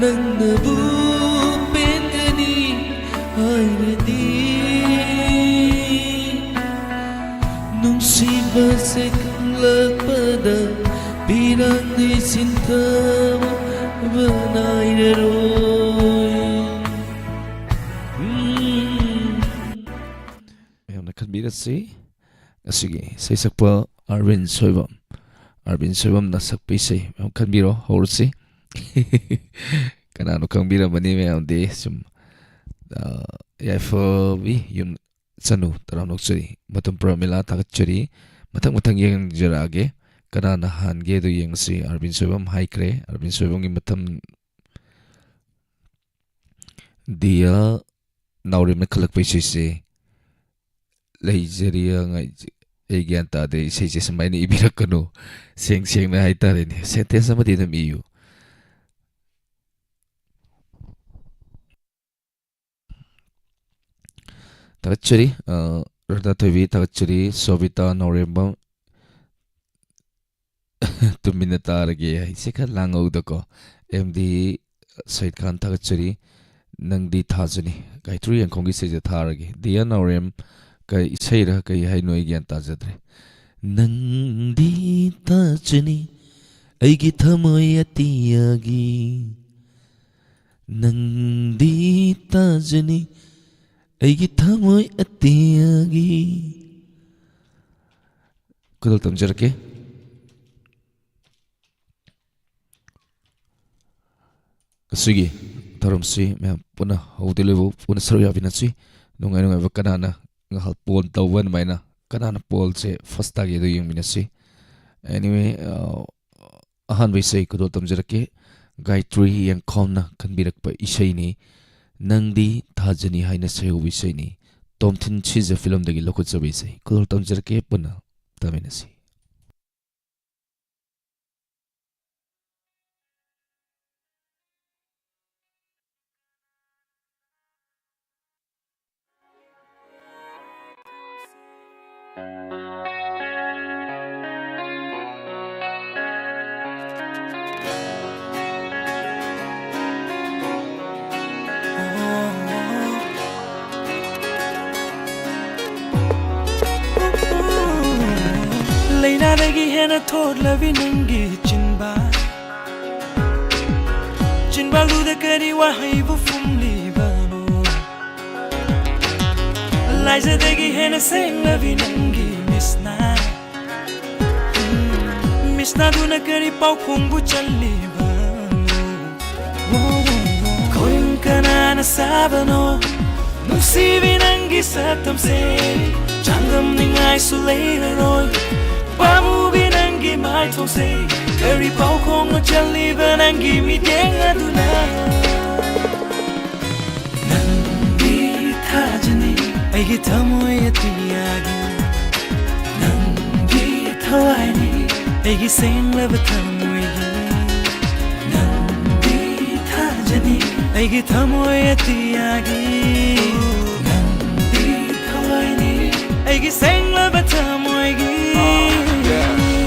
ꯅꯪꯅꯕꯨ ꯄꯦꯟꯒꯅꯤ ꯍꯥꯏꯔꯗꯤ꯫ ꯅꯨꯡꯁꯤꯕꯁꯦ ꯈꯪꯂꯛꯄꯗ ꯄꯤꯔꯥꯡꯗꯤ ꯁꯤꯟꯊꯕ ꯅꯥꯏꯔꯔꯣꯏ꯫ ꯇꯥꯕꯤꯔꯁꯤ꯫ ꯉꯁꯤꯒꯤ ꯏꯁꯩ ꯁꯛꯄ ꯑꯥꯔꯕꯤꯟ ꯁꯣꯏꯕꯝ, ꯑꯥꯔꯕꯤꯟ ꯁꯣꯏꯕꯝꯅ ꯁꯛꯄ ꯏꯁꯩ ꯃꯌꯥꯝ ꯈꯟꯕꯤꯔꯣ, ꯍꯧꯔꯁꯤ꯫ ꯀꯅꯥꯅꯣ ꯈꯪꯕꯤꯔꯝꯃꯅꯤ ꯃꯌꯥꯝꯗꯤ꯫ ꯁꯨꯝ, ꯑ, ꯌꯥꯏꯐꯕꯤ ꯌꯨꯝ ꯆꯅꯨ ꯇꯔꯥꯝꯅ ꯑꯣꯛꯆꯔꯤ꯫ ꯃꯇꯝ ꯄ꯭ꯔꯃꯤꯂꯥ ꯊꯥꯒꯠꯆꯔꯤ꯫ ꯃꯊꯪ ꯃꯊꯪ ꯌꯦꯡꯖꯔꯛꯑꯒꯦ꯫ ꯀꯅꯥꯅ ꯍꯥꯟꯒꯦ ꯑꯗꯨ ꯌꯦꯡꯉꯁꯤ꯫ ꯑꯥꯔꯕꯤꯟ ꯁꯣꯏꯕꯝ ꯍꯥꯏꯈ꯭ꯔꯦ꯫ ꯑꯥꯔꯕꯤꯟ ꯁꯣꯏꯕꯝꯒꯤ ꯃꯇꯝ ꯗꯤꯌꯥ ꯅꯥꯎꯔꯦꯝꯅ ꯈꯜꯂꯛꯄ ꯏꯁꯩꯁꯦ ꯂꯩꯖꯔꯤ ꯑꯉꯥꯏ-, ꯑꯩ ꯒ꯭ꯌꯥꯟ ꯇꯥꯗꯦ꯫ ꯏꯁꯩꯁꯦ ꯁꯨꯃꯥꯏꯅ ꯏꯕꯤꯔꯛꯀꯅꯨ꯫ ꯁꯦꯡ ꯁꯦꯡꯅ ꯍꯥꯏꯇꯥꯔꯦꯅꯦ꯫ ꯁꯦꯟꯇꯦꯟꯁ ꯑꯃꯗꯤ ꯑꯗꯨꯝ ꯏꯌꯨ꯫ ꯊꯥꯒꯠꯆꯔꯤ, ꯑ, ꯔꯇꯥ ꯊꯣꯏꯕꯤ, ꯊꯥꯒꯠꯆꯔꯤ꯫ ꯁꯣꯕꯤꯇꯥ ꯅꯥꯎꯔꯦꯝꯕꯝ, ꯇꯨꯃꯤꯟꯅ ꯇꯥꯔꯒꯦ ꯍꯥꯏꯁꯦ ꯈꯔ ꯂꯥꯡꯍꯧꯗꯀꯣ꯫ ꯑꯦꯝ ꯗꯤ ꯁꯩꯠ ꯈꯥꯟ, ꯊꯥꯒꯠꯆꯔꯤ꯫ ꯅꯪꯗꯤ ꯊꯥꯖꯅꯤ꯫ ꯒꯥꯏꯇ꯭ꯔꯤ ꯌꯦꯡꯈꯣꯝꯒꯤ ꯏꯁꯩꯁꯦ ꯊꯥꯔꯒꯦ꯫ ꯗꯤꯌꯥ ꯅꯥꯎꯔꯦꯝ ꯀꯩ ꯏꯁꯩꯔ ꯀꯩ ꯍꯥꯏꯅꯣ ꯑꯩ ꯒ꯭ꯌꯥꯟ ꯇꯥꯖꯗ꯭ꯔꯦ꯫ ꯅꯪꯗꯤ ꯊꯥꯖꯅꯤ ꯑꯩꯒꯤ ꯊꯃꯣꯏ ꯑꯇꯤꯌꯥꯒꯤ꯫ ꯅꯪꯗꯤ ꯊꯥꯖꯅꯤ ꯑꯩꯒꯤ ꯊꯃꯣꯏ ꯑꯇꯤꯌꯥꯒꯤ꯫ ꯈꯨꯗꯣꯜ ꯇꯝꯖꯔꯛꯀꯦ꯫ ꯉꯁꯤꯒꯤ ꯊꯧꯔꯝꯁꯤ ꯃꯌꯥꯝ ꯄꯨꯟꯅ ꯍꯧꯗꯤ ꯂꯣꯏꯕ ꯄꯨꯟꯅ ꯁꯔꯨꯛ ꯌꯥꯃꯤꯟꯅꯁꯤ꯫ ꯅꯨꯡꯉꯥꯏ ꯅꯨꯡꯉꯥꯏꯕ ꯀꯅꯥꯅ ꯉꯥꯏꯍꯥꯛ ꯄꯣꯜ ꯇꯧꯕ ꯑꯗꯨꯃꯥꯏꯅ ꯀꯅꯥꯅ ꯄꯣꯜꯁꯦ ꯐꯥꯔꯁ ꯇꯥꯒꯦꯗꯣ ꯌꯦꯡꯃꯤꯟꯅꯁꯤ꯫ Anyway, ꯑ, ꯑꯍꯥꯟꯕ ꯏꯁꯩ ꯈꯨꯗꯣꯜ ꯇꯝꯖꯔꯛꯀꯦ꯫ ꯒꯥꯌꯇ꯭ꯔꯤ ꯌꯦꯡꯈꯣꯝꯅ ꯈꯟꯕꯤꯔꯛꯄ ꯏꯁꯩꯅꯤ꯫ ꯅꯪꯗꯤ ꯊꯥꯖꯅꯤ ꯍꯥꯏꯅ ꯁꯩꯍꯧꯕ ꯏꯁꯩꯅꯤ꯫ ꯇꯣꯝꯊꯤꯟ ꯁꯤꯖ ꯐꯤꯂꯝꯗꯒꯤ ꯂꯧꯈꯠꯆꯕ ꯏꯁꯩ꯫ ꯈꯨꯗꯣꯜ ꯇꯝꯖꯔꯛꯀꯦ, ꯄꯨꯟꯅ ꯇꯥꯃꯤꯟꯅꯁꯤ꯫ ꯂꯥꯏꯅꯥꯗꯒꯤ ꯍꯦꯟꯅ ꯊꯣꯠꯂꯕꯤ ꯅꯪꯒꯤ ꯆꯤꯟꯕꯥꯜ, ꯆꯤꯟꯕꯥꯜꯗꯨꯗ ꯀꯔꯤ ꯋꯥꯍꯩꯕꯨ ꯐꯨꯝꯂꯤꯕꯅꯣ? ꯂꯥꯏꯖꯗꯒꯤ ꯍꯦꯟꯅ ꯁꯦꯡꯂꯕꯤ ꯅꯪꯒꯤ ꯃꯤꯁꯅꯥ꯫ ꯃꯤꯁꯅꯥꯗꯨꯅ ꯀꯔꯤ ꯄꯥꯎꯈꯣꯡꯕꯨ ꯆꯜꯂꯤꯕꯅꯣ? ꯈꯣꯏꯔꯨꯝ ꯀꯅꯥꯅ ꯁꯥꯕꯅꯣ? ꯅꯨꯡꯁꯤꯕꯤ ꯅꯪꯒꯤ ꯁꯛꯇꯝꯁꯦ ꯆꯥꯡꯗꯝꯅꯤꯡꯉꯥꯏꯁꯨ ꯂꯩꯔꯔꯣꯏ꯫ ꯄꯥꯝꯃꯨꯕꯤ ꯅꯪꯒꯤ ꯃꯥꯏꯊꯣꯡꯁꯦ ꯀꯔꯤ ꯄꯥꯎꯈꯣꯡꯅꯣ ꯆꯜꯂꯤꯕ ꯅꯪꯒꯤ ꯃꯤꯠꯌꯦꯡ ꯑꯗꯨꯅ? ꯅꯪꯗꯤ ꯊꯥꯖꯅꯤ ꯑꯩꯒꯤ ꯊꯃꯣꯏ ꯑꯇꯤꯌꯥꯒꯤ꯫ ꯅꯪꯗꯤ ꯊꯋꯥꯏꯅꯤ ꯑꯩꯒꯤ ꯁꯦꯡꯂꯕ ꯊꯃꯣꯏꯒꯤ꯫ ꯅꯪꯗꯤ ꯊꯥꯖꯅꯤ ꯑꯩꯒꯤ ꯊꯃꯣꯏ ꯑꯇꯤꯌꯥꯒꯤ꯫ ꯅꯪꯗꯤ ꯊꯋꯥꯏꯅꯤ ꯑꯩꯒꯤ ꯁꯦꯡꯂꯕ ꯊꯃꯣꯏꯒꯤ꯫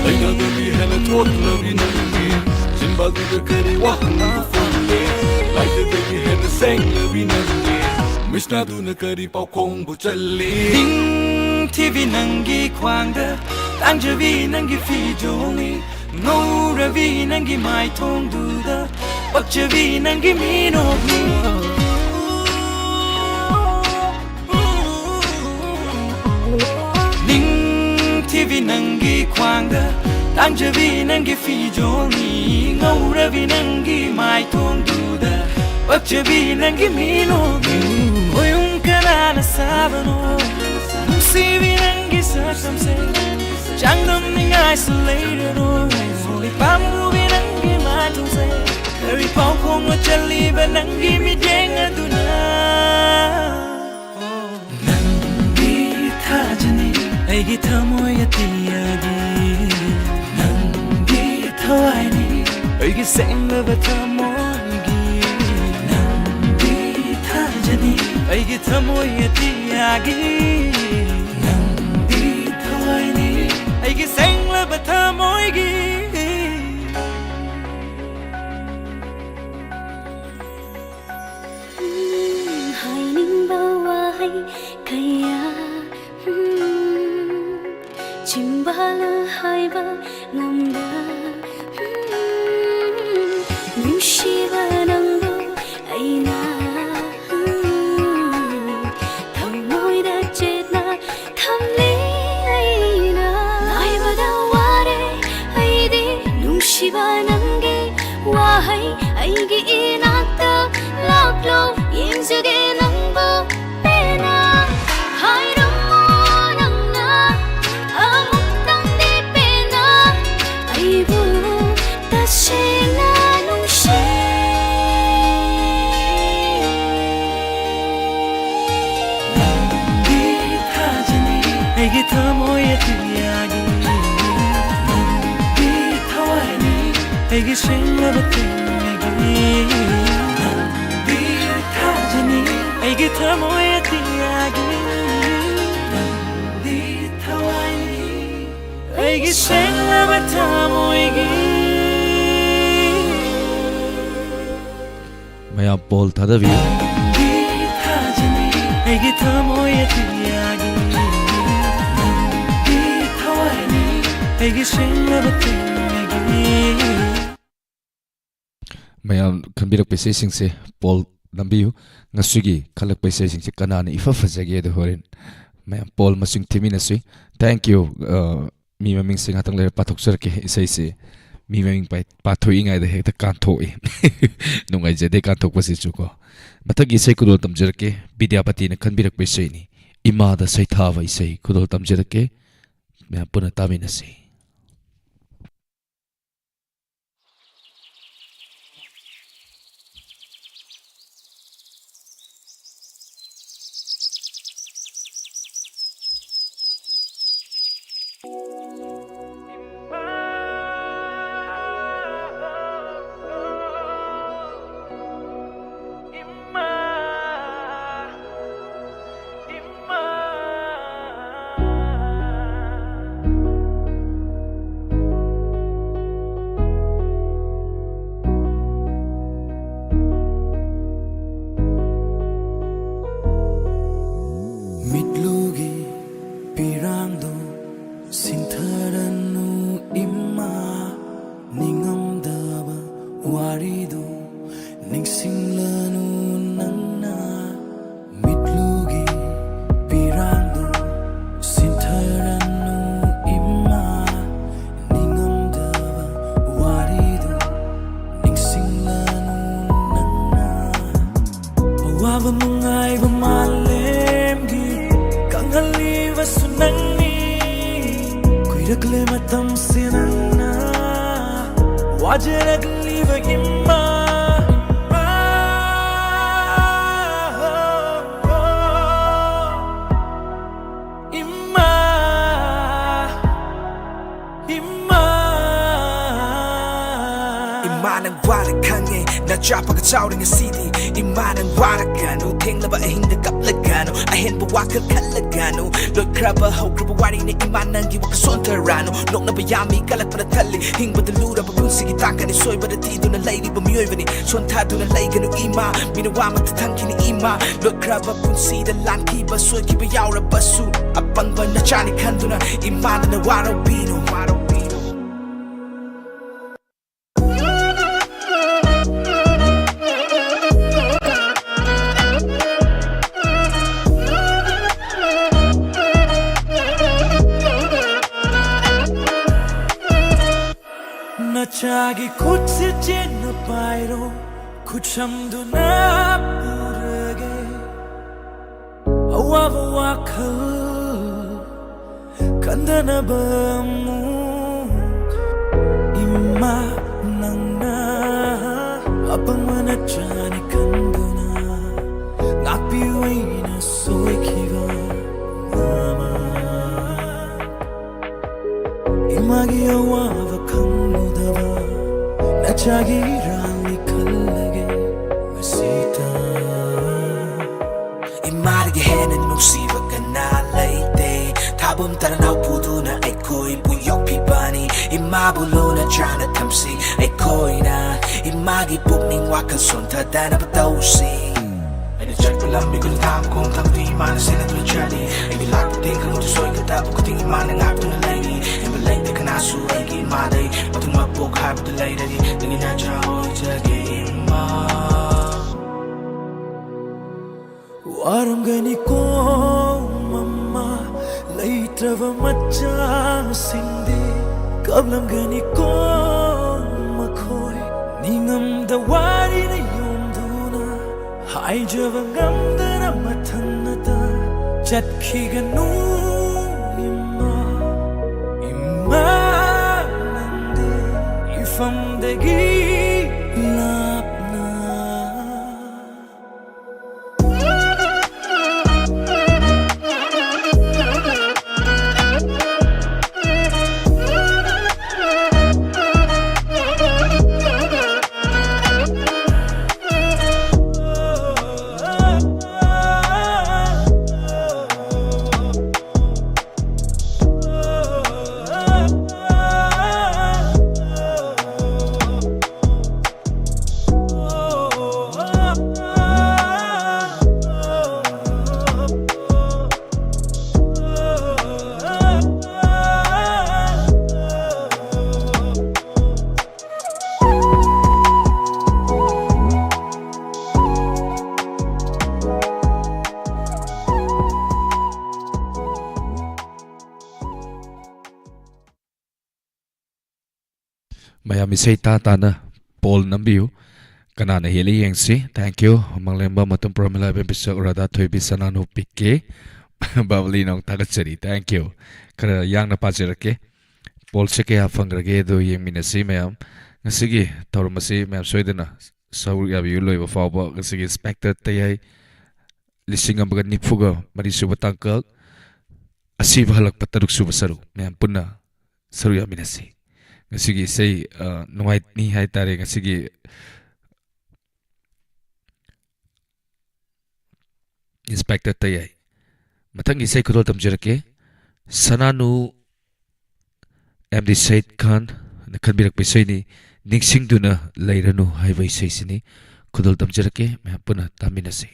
ꯂꯩꯅꯥꯗꯒꯤ ꯍꯦꯟꯅ ꯊꯣꯠꯂꯕꯤ ꯅꯪꯒꯤ ꯆꯤꯟꯕꯥꯜꯗꯨꯗ ꯀꯔꯤ ꯋꯥꯍꯪꯕꯨ ꯐꯣꯡꯂꯦ? ꯂꯥꯏꯗꯒꯤ ꯍꯦꯟꯅ ꯁꯦꯡꯂꯕꯤ ꯅꯪꯒꯤ ꯃꯤꯁꯅꯥꯗꯨꯅ ꯀꯔꯤ ꯄꯥꯎꯈꯣꯡꯕꯨ ꯆꯜꯂꯤ? ꯅꯤꯡꯊꯤꯕꯤ ꯅꯪꯒꯤ ꯈ꯭ꯋꯥꯡꯗ ꯇꯥꯡꯖꯕꯤ ꯅꯪꯒꯤ ꯐꯤꯖꯣꯜꯅꯤ꯫ ꯉꯧꯔꯕꯤ ꯅꯪꯒꯤ ꯃꯥꯏꯊꯣꯡꯗꯨꯗ ꯄꯛꯆꯕꯤ ꯅꯪꯒꯤ ꯃꯤꯅꯣꯛꯅꯤ꯫ ꯅꯤꯡꯊꯤꯕꯤ ꯅꯪꯒꯤ ꯈ꯭ꯋꯥꯡꯗ ꯇꯥꯡꯖꯕꯤ ꯅꯪꯒꯤ ꯐꯤꯖꯣꯜꯅꯤ꯫ ꯉꯧꯔꯕꯤ ꯅꯪꯒꯤ ꯃꯥꯏꯊꯣꯡꯗꯨꯗ ꯄꯛꯆꯕꯤ ꯅꯪꯒꯤ ꯃꯤꯅꯣꯛꯅꯤ꯫ ꯈꯣꯏꯔꯨꯝ ꯀꯅꯥꯅ ꯁꯥꯕꯅꯣ? ꯅꯨꯡꯁꯤꯕꯤ ꯅꯪꯒꯤ ꯁꯛꯇꯝꯁꯦ ꯆꯥꯡꯗꯝꯅꯤꯡꯉꯥꯏꯁꯨ ꯂꯩꯔꯔꯣꯏ꯫ ꯄꯥꯝꯃꯨꯕꯤ ꯅꯪꯒꯤ ꯃꯥꯏꯊꯣꯡꯁꯦ ꯀꯔꯤ ꯄꯥꯎꯈꯣꯡꯅꯣ ꯆꯜꯂꯤꯕ ꯅꯪꯒꯤ ꯃꯤꯠꯌꯦꯡ ꯑꯗꯨꯅ? ꯅꯪꯗꯤ ꯊꯥꯖꯅꯤ ꯑꯩꯒꯤ ꯊꯃꯣꯏ ꯑꯇꯤꯌꯥꯒꯤ꯫ ꯅꯪꯗꯤ ꯊꯋꯥꯏꯅꯤ ꯑꯩꯒꯤ ꯁꯦꯡꯂꯕ ꯊꯃꯣꯏꯒꯤ꯫ ꯅꯪꯗꯤ ꯊꯥꯖꯅꯤ ꯑꯩꯒꯤ ꯊꯃꯣꯏ ꯑꯇꯤꯌꯥꯒꯤ꯫ ꯅꯪꯗꯤ ꯊꯋꯥꯏꯅꯤ ꯑꯩꯒꯤ ꯁꯦꯡꯂꯕ ꯊꯃꯣꯏꯒꯤ꯫ ꯍꯥꯏꯅꯤꯡꯕ ꯋꯥꯍꯩ ꯀꯌꯥ, ꯎꯝ, ꯆꯤꯝꯕꯥꯜꯅ ꯍꯥꯏꯕ ꯉꯝꯗ, ꯎꯝ, ꯅꯨꯡꯁꯤꯕ ꯅꯪꯕꯨ ꯑꯩꯅ, ꯎꯝ, ꯊꯃꯣꯏꯗ ꯅꯪꯒꯤ ꯋꯥꯍꯩ ꯑꯩꯒꯤ ꯏꯅꯥꯛꯇ ꯂꯥꯛꯂꯣ, ꯌꯦꯡꯖꯒꯦ ꯅꯪꯕꯨ ꯄꯦꯟꯅ꯫ ꯍꯥꯏꯔꯝꯃꯣ ꯅꯪꯅ ꯑꯃꯨꯛꯇꯪꯗꯤ ꯄꯦꯟꯅ ꯑꯩꯕꯨ ꯇꯁꯦꯡꯅ ꯅꯨꯡꯁꯤ꯫ ꯅꯪꯗꯤ ꯊꯥꯖꯅꯤ ꯑꯩꯒꯤ ꯊꯃꯣꯏ ꯑꯇꯤꯌꯥꯒꯤ꯫ ꯅꯪꯗꯤ ꯊꯋꯥꯏꯅꯤ ꯑꯩꯒꯤ ꯁꯦꯡꯂꯕ ꯊꯤꯡꯒꯤ꯫ ꯅꯪꯗꯤ ꯊꯥꯖꯅꯤ ꯑꯩꯒꯤ ꯊꯃꯣꯏ ꯑꯇꯤꯌꯥꯒꯤ꯫ ꯅꯪꯗꯤ ꯊꯋꯥꯏꯅꯤ ꯑꯩꯒꯤ ꯁꯦꯡꯂꯕ ꯊꯃꯣꯏꯒꯤ꯫ ꯃꯌꯥꯝ ꯄꯣꯜ ꯊꯥꯗꯕꯤꯌꯨ꯫ ꯅꯪꯗꯤ ꯊꯥꯖꯅꯤ ꯑꯩꯒꯤ ꯊꯃꯣꯏ ꯑꯇꯤꯌꯥꯒꯤ꯫ ꯅꯪꯗꯤ ꯊꯋꯥꯏꯅꯤ ꯑꯩꯒꯤ ꯁꯦꯡꯂꯕ ꯊꯤꯡꯒꯤ꯫ ꯃꯌꯥꯝ ꯈꯟꯕꯤꯔꯛꯄ ꯏꯁꯩꯁꯤꯡꯁꯦ ꯄꯣꯜ ꯅꯝꯕꯤꯌꯨ꯫ ꯉꯁꯤꯒꯤ ꯈꯜꯂꯛꯄ ꯏꯁꯩꯁꯤꯡꯁꯦ ꯀꯅꯥꯅ ꯏꯐ ꯐꯖꯒꯦ ꯑꯗꯨ ꯍꯣꯔꯦꯟ ꯃꯌꯥꯝ ꯄꯣꯜ ꯃꯁꯤꯡ ꯊꯤꯃꯤꯟꯅꯁꯤ꯫ Thank you꯫ ꯑ, ꯃꯤ ꯃꯃꯤꯡꯁꯦ ꯉꯥꯛꯇꯪ ꯂꯩꯔ ꯄꯥꯊꯣꯛꯆꯔꯛꯀꯦ꯫ ꯏꯁꯩꯁꯦ ꯃꯤ ꯃꯃꯤꯡ ꯄꯥꯏ-, ꯄꯥꯊꯣꯛꯏꯉꯩꯗ ꯍꯦꯛꯇ ꯀꯥꯟꯊꯣꯛꯏ꯫ ꯅꯨꯡꯉꯥꯏꯖꯗꯦ ꯀꯥꯟꯊꯣꯛꯄꯁꯤꯁꯨ ꯀꯣ꯫ ꯃꯊꯪꯒꯤ ꯏꯁꯩ ꯈꯨꯗꯣꯜ ꯇꯝꯖꯔꯛꯀꯦ꯫ ꯕꯤꯗ꯭ꯌꯥꯄꯇꯤꯅ ꯈꯟꯕꯤꯔꯛꯄ ꯏꯁꯩꯅꯤ꯫ ꯏꯃꯥꯗ ꯁꯩꯊꯥꯕ ꯏꯁꯩ ꯈꯨꯗꯣꯜ ꯇꯝꯖꯔꯛꯀꯦ꯫ ꯃꯌꯥꯝ ꯄꯨꯟꯅ ꯇꯥꯃꯤꯟꯅꯁꯤ꯫ ꯃꯤꯠꯂꯨꯒꯤ ꯄꯤꯔꯥꯡꯗꯣ ꯁꯤꯟꯊꯔꯅꯨ ꯏꯃꯥ, ꯅꯤꯡꯉꯝꯗꯕ ꯋꯥꯔꯤꯗꯣ ꯅꯤꯡꯁꯤꯡꯂꯅꯨ ꯅꯪꯅ꯫ ꯃꯤꯠꯂꯨꯒꯤ ꯄꯤꯔꯥꯡꯗꯣ ꯁꯤꯟꯊꯔꯅꯨ ꯏꯃꯥ, ꯅꯤꯡꯉꯝꯗꯕ ꯋꯥꯔꯤ ꯅꯪꯅꯤ ꯀꯨꯏꯔꯛꯂꯦ ꯃꯇꯝꯁꯦ ꯅꯪꯅ ꯋꯥꯖꯔꯛꯂꯤꯕ ꯏꯃꯥ, ꯏꯃꯥ, ꯏꯃꯥ, ꯏꯃꯥ, ꯏꯃꯥ ꯅꯪ ꯋꯥꯔꯦ ꯈꯪꯉꯦ ꯅꯆꯥ ꯐꯒ ꯆꯥꯎꯔꯦ ꯉꯁꯤꯗꯤ ꯏꯃꯥ ꯅꯪ ꯋꯥꯔꯛꯀꯅꯨ ꯊꯦꯡꯂꯕ ꯑꯍꯤꯡꯗ ꯀꯞꯂꯒꯅꯨ ꯑꯍꯦꯟꯕ ꯋꯥꯈꯜ ꯈꯜꯂꯒꯅꯨ ꯂꯣꯏꯈ꯭ꯔꯕ ꯍꯧꯈ꯭ꯔꯕ ꯋꯥꯔꯤꯅꯦ ꯏꯃꯥ ꯅꯪꯒꯤ ꯋꯥꯈꯜ ꯁꯣꯟꯊꯔꯥꯅꯨ ꯅꯣꯛꯅꯕ ꯌꯥꯝꯃꯤ ꯀꯜꯂꯛꯄꯅ ꯊꯜꯂꯤ ꯍꯤꯡꯕꯗ ꯂꯨꯔꯕ ꯄꯨꯟꯁꯤꯒꯤ ꯇꯥꯡꯀꯛꯅꯤ ꯁꯣꯏꯕꯗ ꯊꯤꯗꯨꯅ ꯂꯩꯔꯤꯕ ꯃꯤꯑꯣꯏꯕꯅꯤ ꯁꯣꯟꯊꯗꯨꯅ ꯂꯩꯒꯅꯨ ꯏꯃꯥ ꯃꯤꯅ ꯋꯥ ꯃꯛꯇ ꯊꯝꯈꯤꯅꯤ ꯏꯃꯥ ꯂꯣꯠꯈ꯭ꯔꯕ ꯄꯨꯟꯁꯤꯗ ꯂꯥꯟꯈꯤꯕ ꯁꯣꯏꯈꯤꯕ ꯌꯥꯎꯔꯕꯁꯨ ꯑꯄꯪꯕ ꯅꯆꯥꯅꯤ ꯈꯟꯗꯨꯅ ꯏꯃꯥꯗꯅ ꯋꯥꯔꯧꯕꯤꯅꯨ ꯅꯆꯥꯒꯤ ꯈꯨꯠꯁꯦ ꯆꯦꯠꯅ ꯄꯥꯏꯔꯣ ꯈꯨꯠꯁꯝꯗꯨꯅ ꯄꯨꯔꯒꯦ ꯑꯋꯥꯕ ꯋꯥꯈꯜ ꯈꯟꯗꯅꯕ ꯑꯃꯨꯛ ꯏꯃꯥ ꯅꯪꯅ ꯑꯄꯪꯕ ꯅꯆꯥꯅꯤ ꯈꯟꯗꯨꯅ ꯉꯥꯛꯄꯤꯌꯨ ꯑꯩꯅ ꯁꯣꯏꯈꯤꯕ ꯄꯨꯝꯅꯃꯛ ꯏꯃꯥꯒꯤ ꯑꯋꯥꯕ ꯈꯪꯂꯨꯗꯕ ꯅꯆꯥꯒꯤ ꯏꯔꯥꯜꯅꯤ ꯈꯜꯂꯒꯦ ꯉꯁꯤꯇ ꯏꯃꯥꯗꯒꯤ ꯍꯦꯟꯅ ꯅꯨꯡꯁꯤꯕ ꯀꯅꯥ ꯂꯩꯇꯦ ꯊꯥꯕꯨꯝ ꯇꯔꯥꯅꯥꯎ ꯄꯨꯗꯨꯅ ꯑꯩꯈꯣꯏꯕꯨ ꯌꯣꯛꯄꯤꯕꯅꯤ ꯏꯃꯥꯕꯨ ꯂꯨꯅ ꯆꯥꯅ ꯊꯝꯁꯤ ꯑꯩꯈꯣꯏꯅ ꯏꯃꯥꯒꯤ ꯄꯨꯛꯅꯤꯡ ꯋꯥꯈꯜ ꯁꯣꯟꯊꯗꯅꯕ ꯇꯧꯁꯤ ꯑꯩꯅ ꯆꯠꯄ ꯂꯝꯕꯤ ꯈꯨꯟ ꯊꯥꯡ ꯈꯣꯡ ꯊꯥꯡꯗꯨ ꯏꯃꯥꯅ ꯁꯦꯟꯅꯗꯨꯅ ꯆꯠꯂꯤ ꯑꯩꯒꯤ ꯂꯥꯛꯄ ꯇꯦꯡ ꯈꯪꯍꯧꯗ ꯁꯣꯏꯗ ꯇꯥꯕ ꯈꯨꯗꯤꯡ ꯏꯃꯥꯅ ꯉꯥꯛꯇꯨꯅ ꯂꯩꯔꯤ ꯍꯦꯟꯕ ꯂꯩꯇꯦ ꯀꯅꯥꯁꯨ ꯑꯩꯒꯤ ꯏꯃꯥꯗꯩ ꯃꯊꯨꯝ ꯃꯄꯣꯛ ꯍꯥꯏꯕꯗꯨ ꯂꯩꯔꯗꯤ ꯅꯪꯒꯤ ꯅꯆꯥ ꯑꯣꯏꯖꯒꯦ ꯏꯃꯥ ꯋꯥꯔꯝꯒꯅꯤꯀꯣ ꯃꯃꯥ ꯂꯩꯇ꯭ꯔꯕ ꯃꯆꯥꯁꯤꯡꯗꯤ ꯀꯞꯂꯝꯒꯅꯤꯀꯣ ꯃꯈꯣꯏ ꯅꯤꯡꯉꯝꯗ ꯋꯥꯔꯤꯅ ꯌꯣꯝꯗꯨꯅ ꯍꯥꯏꯖꯕ ꯉꯝꯗꯅ ꯃꯊꯟꯅꯇ ꯆꯠꯈꯤꯒꯅꯨ ꯃꯌꯥꯝ ꯏꯁꯩ ꯇꯥ ꯇꯥꯅ poll ꯅꯝꯕꯤꯌꯨ꯫ ꯀꯅꯥꯅ ꯍꯦꯜꯂꯤ ꯌꯦꯡꯁꯤ꯫ Thank you꯫ ꯃꯪꯂꯦꯝꯕ ꯃꯇꯨꯝ ꯄ꯭ꯔꯃꯤꯂꯥ, ꯏꯕꯦꯝ ꯄꯤꯁꯛ, ꯔꯥꯙꯥ ꯊꯣꯏꯕꯤ, ꯁꯅꯥꯅꯨ ꯄꯤ ꯀꯦ꯫ ꯕꯥꯕꯂꯤ ꯅꯧ ꯊꯥꯒꯠꯆꯔꯤ꯫ Thank you꯫ ꯈꯔ ꯌꯥꯡꯅ ꯄꯥꯖꯔꯛꯀꯦ꯫ Pollꯁꯦ ꯀꯌꯥ ꯐꯪꯈ꯭ꯔꯒꯦ ꯑꯗꯨ ꯌꯦꯡꯃꯤꯟꯅꯁꯤ ꯃꯌꯥꯝ꯫ ꯉꯁꯤꯒꯤ ꯊꯧꯔꯝ ꯑꯁꯤ ꯃꯌꯥꯝ ꯁꯣꯏꯗꯅ ꯁꯔꯨꯛ ꯌꯥꯕꯤꯌꯨ ꯂꯣꯏꯕ ꯐꯥꯎꯕ꯫ ꯉꯁꯤꯒꯤ Inspector ꯇꯌꯥꯏ ꯂꯤꯁꯤꯡ ꯑꯃꯒ ꯅꯤꯐꯨꯒ ꯃꯔꯤ ꯁꯨꯕ ꯇꯥꯡꯀꯛ, ꯑꯁꯤꯕ ꯍꯜꯂꯛꯄ ꯇꯔꯨꯛ ꯁꯨꯕ ꯁꯔꯨꯛ, ꯃꯌꯥꯝ ꯄꯨꯟꯅ ꯁꯔꯨꯛ ꯌꯥꯃꯤꯟꯅꯁꯤ꯫ ꯉꯁꯤꯒꯤ ꯏꯁꯩ, ꯑ, ꯅꯨꯡꯉꯥꯏꯅꯤ ꯍꯥꯏꯇꯥꯔꯦ꯫ ꯉꯁꯤꯒꯤ Inspector ꯇꯌꯥꯏ꯫ ꯃꯊꯪꯒꯤ ꯏꯁꯩ ꯈꯨꯗꯣꯜ ꯇꯝꯖꯔꯛꯀꯦ꯫ ꯁꯅꯥꯅꯨ ꯑꯦꯝ ꯗꯤ ꯁꯌꯤꯗ ꯈꯥꯟꯅ ꯈꯟꯕꯤꯔꯛꯄ ꯏꯁꯩꯅꯤ, ꯅꯤꯡꯁꯤꯡꯗꯨꯅ ꯂꯩꯔꯅꯨ ꯍꯥꯏꯕ ꯏꯁꯩꯁꯤꯅꯤ꯫ ꯈꯨꯗꯣꯜ ꯇꯝꯖꯔꯛꯀꯦ, ꯃꯌꯥꯝ ꯄꯨꯟꯅ ꯇꯥꯃꯤꯟꯅꯁꯤ꯫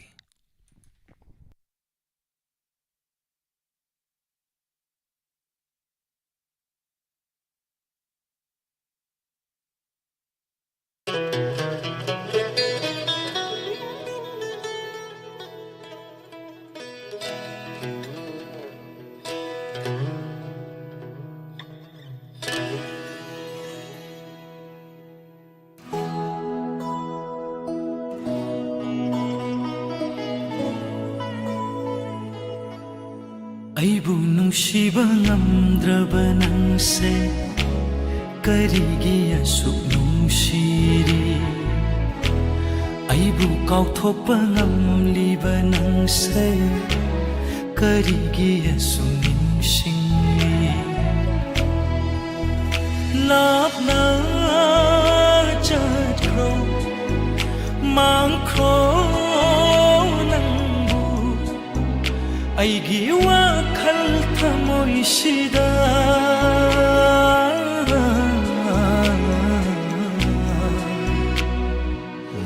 ꯑꯩꯕꯨ ꯅꯨꯡꯁꯤꯕ ꯉꯝꯗ꯭ꯔꯕ ꯅꯪꯁꯦ ꯀꯔꯤꯒꯤ ꯑꯁꯨꯛ ꯅꯨꯡꯁꯤꯔꯤ? ꯑꯩꯕꯨ ꯀꯥꯎꯊꯣꯛꯄ ꯉꯝꯂꯤꯕ ꯅꯪꯁꯦ ꯀꯔꯤꯒꯤ ꯑꯁꯨꯛ ꯅꯤꯡꯁꯤꯡꯂꯤ? ꯂꯥꯞꯅ ꯆꯠꯈ꯭ꯔꯣ, ꯃꯥꯡꯈ꯭ꯔꯣ ꯅꯪꯕꯨ ꯑꯩꯒꯤ ꯋꯥꯈꯜ ꯊꯃꯣꯏꯁꯤꯗ꯫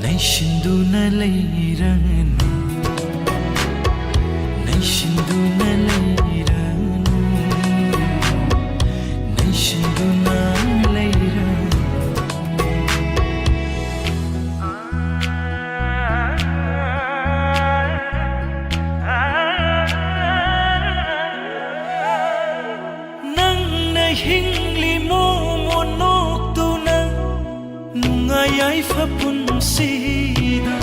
ꯅꯩꯁꯤꯟꯗꯨꯅ ꯂꯩꯔꯅꯨ, ꯅꯩꯁꯤꯟꯗꯨꯅ ꯂꯩꯔꯅꯨ, ꯅꯩꯁꯤꯟꯗꯨꯅ ꯂꯩꯔꯅꯨ꯫ ꯅꯪꯅ ꯍꯤꯡꯂꯤ ꯃꯣꯃꯣꯟ ꯅꯣꯛꯇꯨꯅ ꯌꯥꯏꯐ ꯄꯨꯟꯁꯤꯗ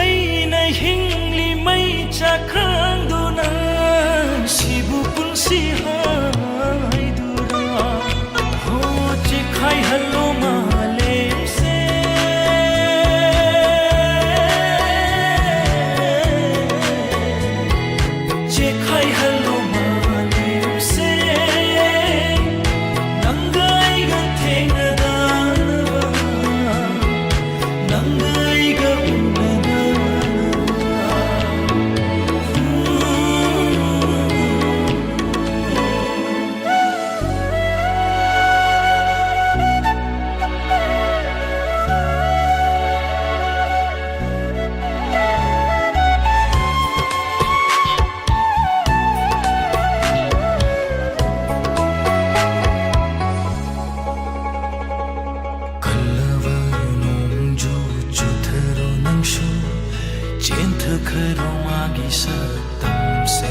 ꯑꯩꯅ ꯍꯤꯡꯂꯤ ꯃꯩ ꯆꯥꯛꯈꯪꯗꯨꯅ ꯁꯤꯕꯨ ꯄꯨꯟꯁꯤ ꯍꯥꯏꯗꯨꯔꯥ? ꯍꯣ, ꯆꯦꯈꯥꯏꯍꯜꯂꯣ ꯃꯥꯂꯦꯝꯁꯦ꯫ ꯆꯦꯈꯥꯏꯍꯜꯂꯣ ꯃꯥꯂꯦꯝꯁꯦ꯫ ꯅꯪꯒ ꯑꯩꯒ ꯊꯦꯡꯅꯗꯅꯕ, ꯅꯪꯒ ꯑꯩꯒ ꯎꯅꯗꯅꯕ꯫ ꯀꯜꯂꯕ ꯅꯣꯡꯖꯨ ꯆꯨꯊꯔꯣ ꯅꯪꯁꯨ, ꯆꯦꯟꯊꯈ꯭ꯔꯣ ꯃꯥꯒꯤ ꯁꯛꯇꯝꯁꯦ꯫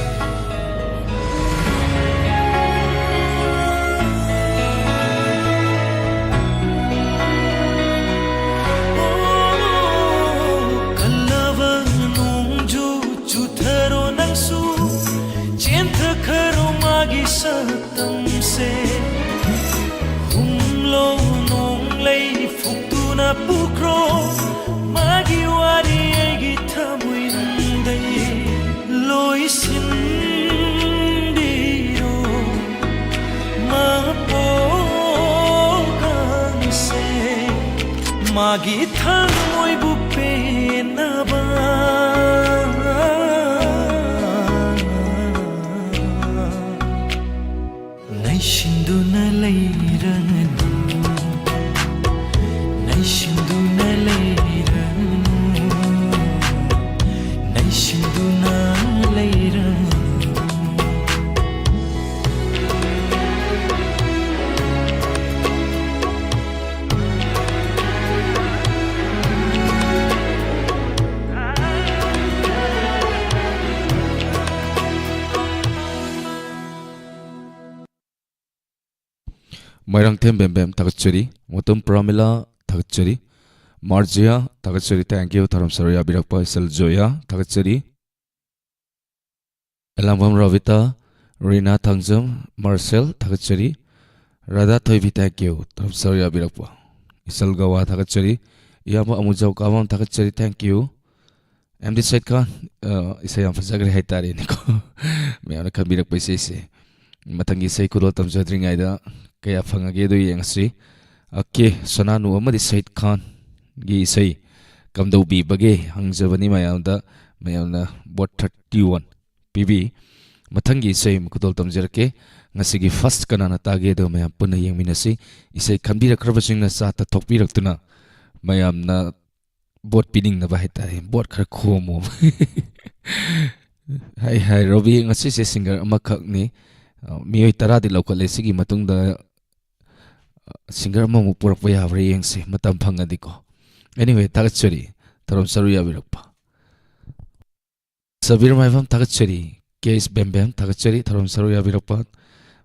ꯀꯜꯂꯕ ꯅꯣꯡꯖꯨ ꯆꯨꯊꯔꯣ ꯅꯪꯁꯨ, ꯆꯦꯟꯊꯈ꯭ꯔꯣ ꯃꯥꯒꯤ ꯁꯛꯇꯝꯁꯦ꯫ ꯍꯨꯝꯂꯣ ꯅꯣꯡꯂꯩ ꯐꯨꯛꯇꯨꯅ ꯄꯨꯈ꯭ꯔꯣ ꯃꯥꯒꯤ ꯋꯥꯔꯤ ꯑꯩꯒꯤ ꯊꯃꯣꯏꯅꯨꯡꯗꯩ꯫ ꯂꯣꯏꯁꯤꯟꯕꯤꯔꯣ ꯃꯄꯣꯛꯀꯥꯡꯁꯦ꯫ ꯃꯥꯒꯤ ꯊꯃꯣꯏꯕꯨ ꯄꯦꯟꯅꯕ꯫ ꯅꯩꯁꯤꯟꯗꯨꯅ ꯂꯩꯔꯅꯨ, ꯅꯩꯁꯤꯟꯗꯨꯅ ꯂꯩꯔꯅꯨ, ꯅꯩꯁꯤꯟꯗꯨꯅ ꯂꯩꯔꯅꯨ꯫ ꯃꯣꯏꯔꯥꯡꯊꯦꯝ ꯕꯦꯝꯕꯦꯝ ꯊꯥꯒꯠꯆꯔꯤ꯫ ꯃꯨꯇꯨꯝ ꯄ꯭ꯔꯃꯤꯂꯥ ꯊꯥꯒꯠꯆꯔꯤ꯫ ꯃꯥꯔꯖꯤꯌꯥ ꯊꯥꯒꯠꯆꯔꯤ, thank you, ꯊꯧꯔꯝ ꯁꯔꯨꯛ ꯌꯥꯕꯤꯔꯛꯄ꯫ ꯏꯆꯜ ꯖꯣꯌꯥ ꯊꯥꯒꯠꯆꯔꯤ꯫ ꯑꯦꯂꯥꯡꯕꯝ ꯔꯣꯕꯤꯇꯥ, ꯔꯤꯅꯥ ꯊꯥꯡꯖꯝ, ꯃꯥꯔꯁꯦꯜ ꯊꯥꯒꯠꯆꯔꯤ꯫ ꯔꯥꯙꯥ ꯊꯣꯏꯕꯤ, thank you, ꯊꯧꯔꯝ ꯁꯔꯨꯛ ꯌꯥꯕꯤꯔꯛꯄ꯫ ꯏꯆꯜ ꯒꯋꯥ ꯊꯥꯒꯠꯆꯔꯤ꯫ ꯏꯌꯥꯝꯕ ꯑꯃꯨꯖꯥꯎ ꯀꯥꯕꯝ ꯊꯥꯒꯠꯆꯔꯤ, thank you꯫ ꯑꯦꯝ ꯗꯤ ꯁꯩꯗ ꯈꯥꯟ, ꯑ, ꯏꯁꯩ ꯌꯥꯝ ꯐꯖꯈ꯭ꯔꯦ ꯍꯥꯏꯇꯥꯔꯦꯅꯦꯀꯣ꯫ ꯃꯌꯥꯝꯅ ꯈꯟꯕꯤꯔꯛꯄ ꯏꯁꯩꯁꯦ꯫ ꯃꯊꯪꯒꯤ ꯏꯁꯩ ꯈꯨꯗꯣꯜ ꯇꯝꯖꯗ꯭ꯔꯤꯉꯩꯗ ꯀꯌꯥ ꯐꯪꯉꯒꯦ ꯑꯗꯨ ꯌꯦꯡꯉꯁꯤ꯫ ꯑꯣꯀꯦ, ꯁꯅꯥꯅꯨ ꯑꯃꯗꯤ ꯁꯩꯗ ꯈꯥꯟꯒꯤ ꯏꯁꯩ ꯀꯝꯗꯧꯕꯤꯕꯒꯦ ꯍꯪꯖꯕꯅꯤ ꯃꯌꯥꯝꯗ꯫ ꯃꯌꯥꯝꯅ ꯚꯣꯠ thirty one ꯄꯤꯕꯤ꯫ ꯃꯊꯪꯒꯤ ꯏꯁꯩ ꯑꯃ ꯈꯨꯗꯣꯜ ꯇꯝꯖꯔꯛꯀꯦ꯫ ꯉꯁꯤꯒꯤ ꯐꯥꯔꯁ ꯀꯅꯥꯅ ꯇꯥꯒꯦ ꯑꯗꯨ ꯃꯌꯥꯝ ꯄꯨꯟꯅ ꯌꯦꯡꯃꯤꯟꯅꯁꯤ꯫ ꯏꯁꯩ ꯈꯟꯕꯤꯔꯛꯈ꯭ꯔꯕꯁꯤꯡꯅ ꯆꯥ ꯊꯛꯊꯣꯛꯄꯤꯔꯛꯇꯨꯅ ꯃꯌꯥꯝꯅ ꯚꯣꯠ ꯄꯤꯅꯤꯡꯅꯕ ꯍꯥꯏꯇꯥꯔꯦ, ꯚꯣꯠ ꯈꯔ ꯈꯣꯝꯃꯣ꯫ ꯍꯥꯏ ꯍꯥꯏ, ꯔꯣꯕꯤ, ꯉꯁꯤꯁꯦ ꯁꯤꯡꯒꯔ ꯑꯃꯈꯛꯅꯤ꯫ ꯑ, ꯃꯤꯑꯣꯏ ꯇꯔꯥꯗꯤ ꯂꯧꯈꯠꯂꯦ꯫ ꯁꯤꯒꯤ ꯃꯇꯨꯡꯗ, ꯑ, ꯁꯤꯡꯒꯔ ꯑꯃꯃꯨꯛ ꯄꯨꯔꯛꯄ ꯌꯥꯕ꯭ꯔꯥ ꯌꯦꯡꯁꯤ, ꯃꯇꯝ ꯐꯪꯉꯗꯤꯀꯣ꯫ Anyway, ꯊꯥꯒꯠꯆꯔꯤ ꯊꯧꯔꯝ ꯁꯔꯨꯛ ꯌꯥꯕꯤꯔꯛꯄ꯫ ꯁꯕꯤꯔ ꯃꯥꯏꯕꯝ ꯊꯥꯒꯠꯆꯔꯤ꯫ ꯀꯦ ꯑꯦꯁ ꯕꯦꯝꯕꯦꯝ ꯊꯥꯒꯠꯆꯔꯤ ꯊꯧꯔꯝ ꯁꯔꯨꯛ ꯌꯥꯕꯤꯔꯛꯄ꯫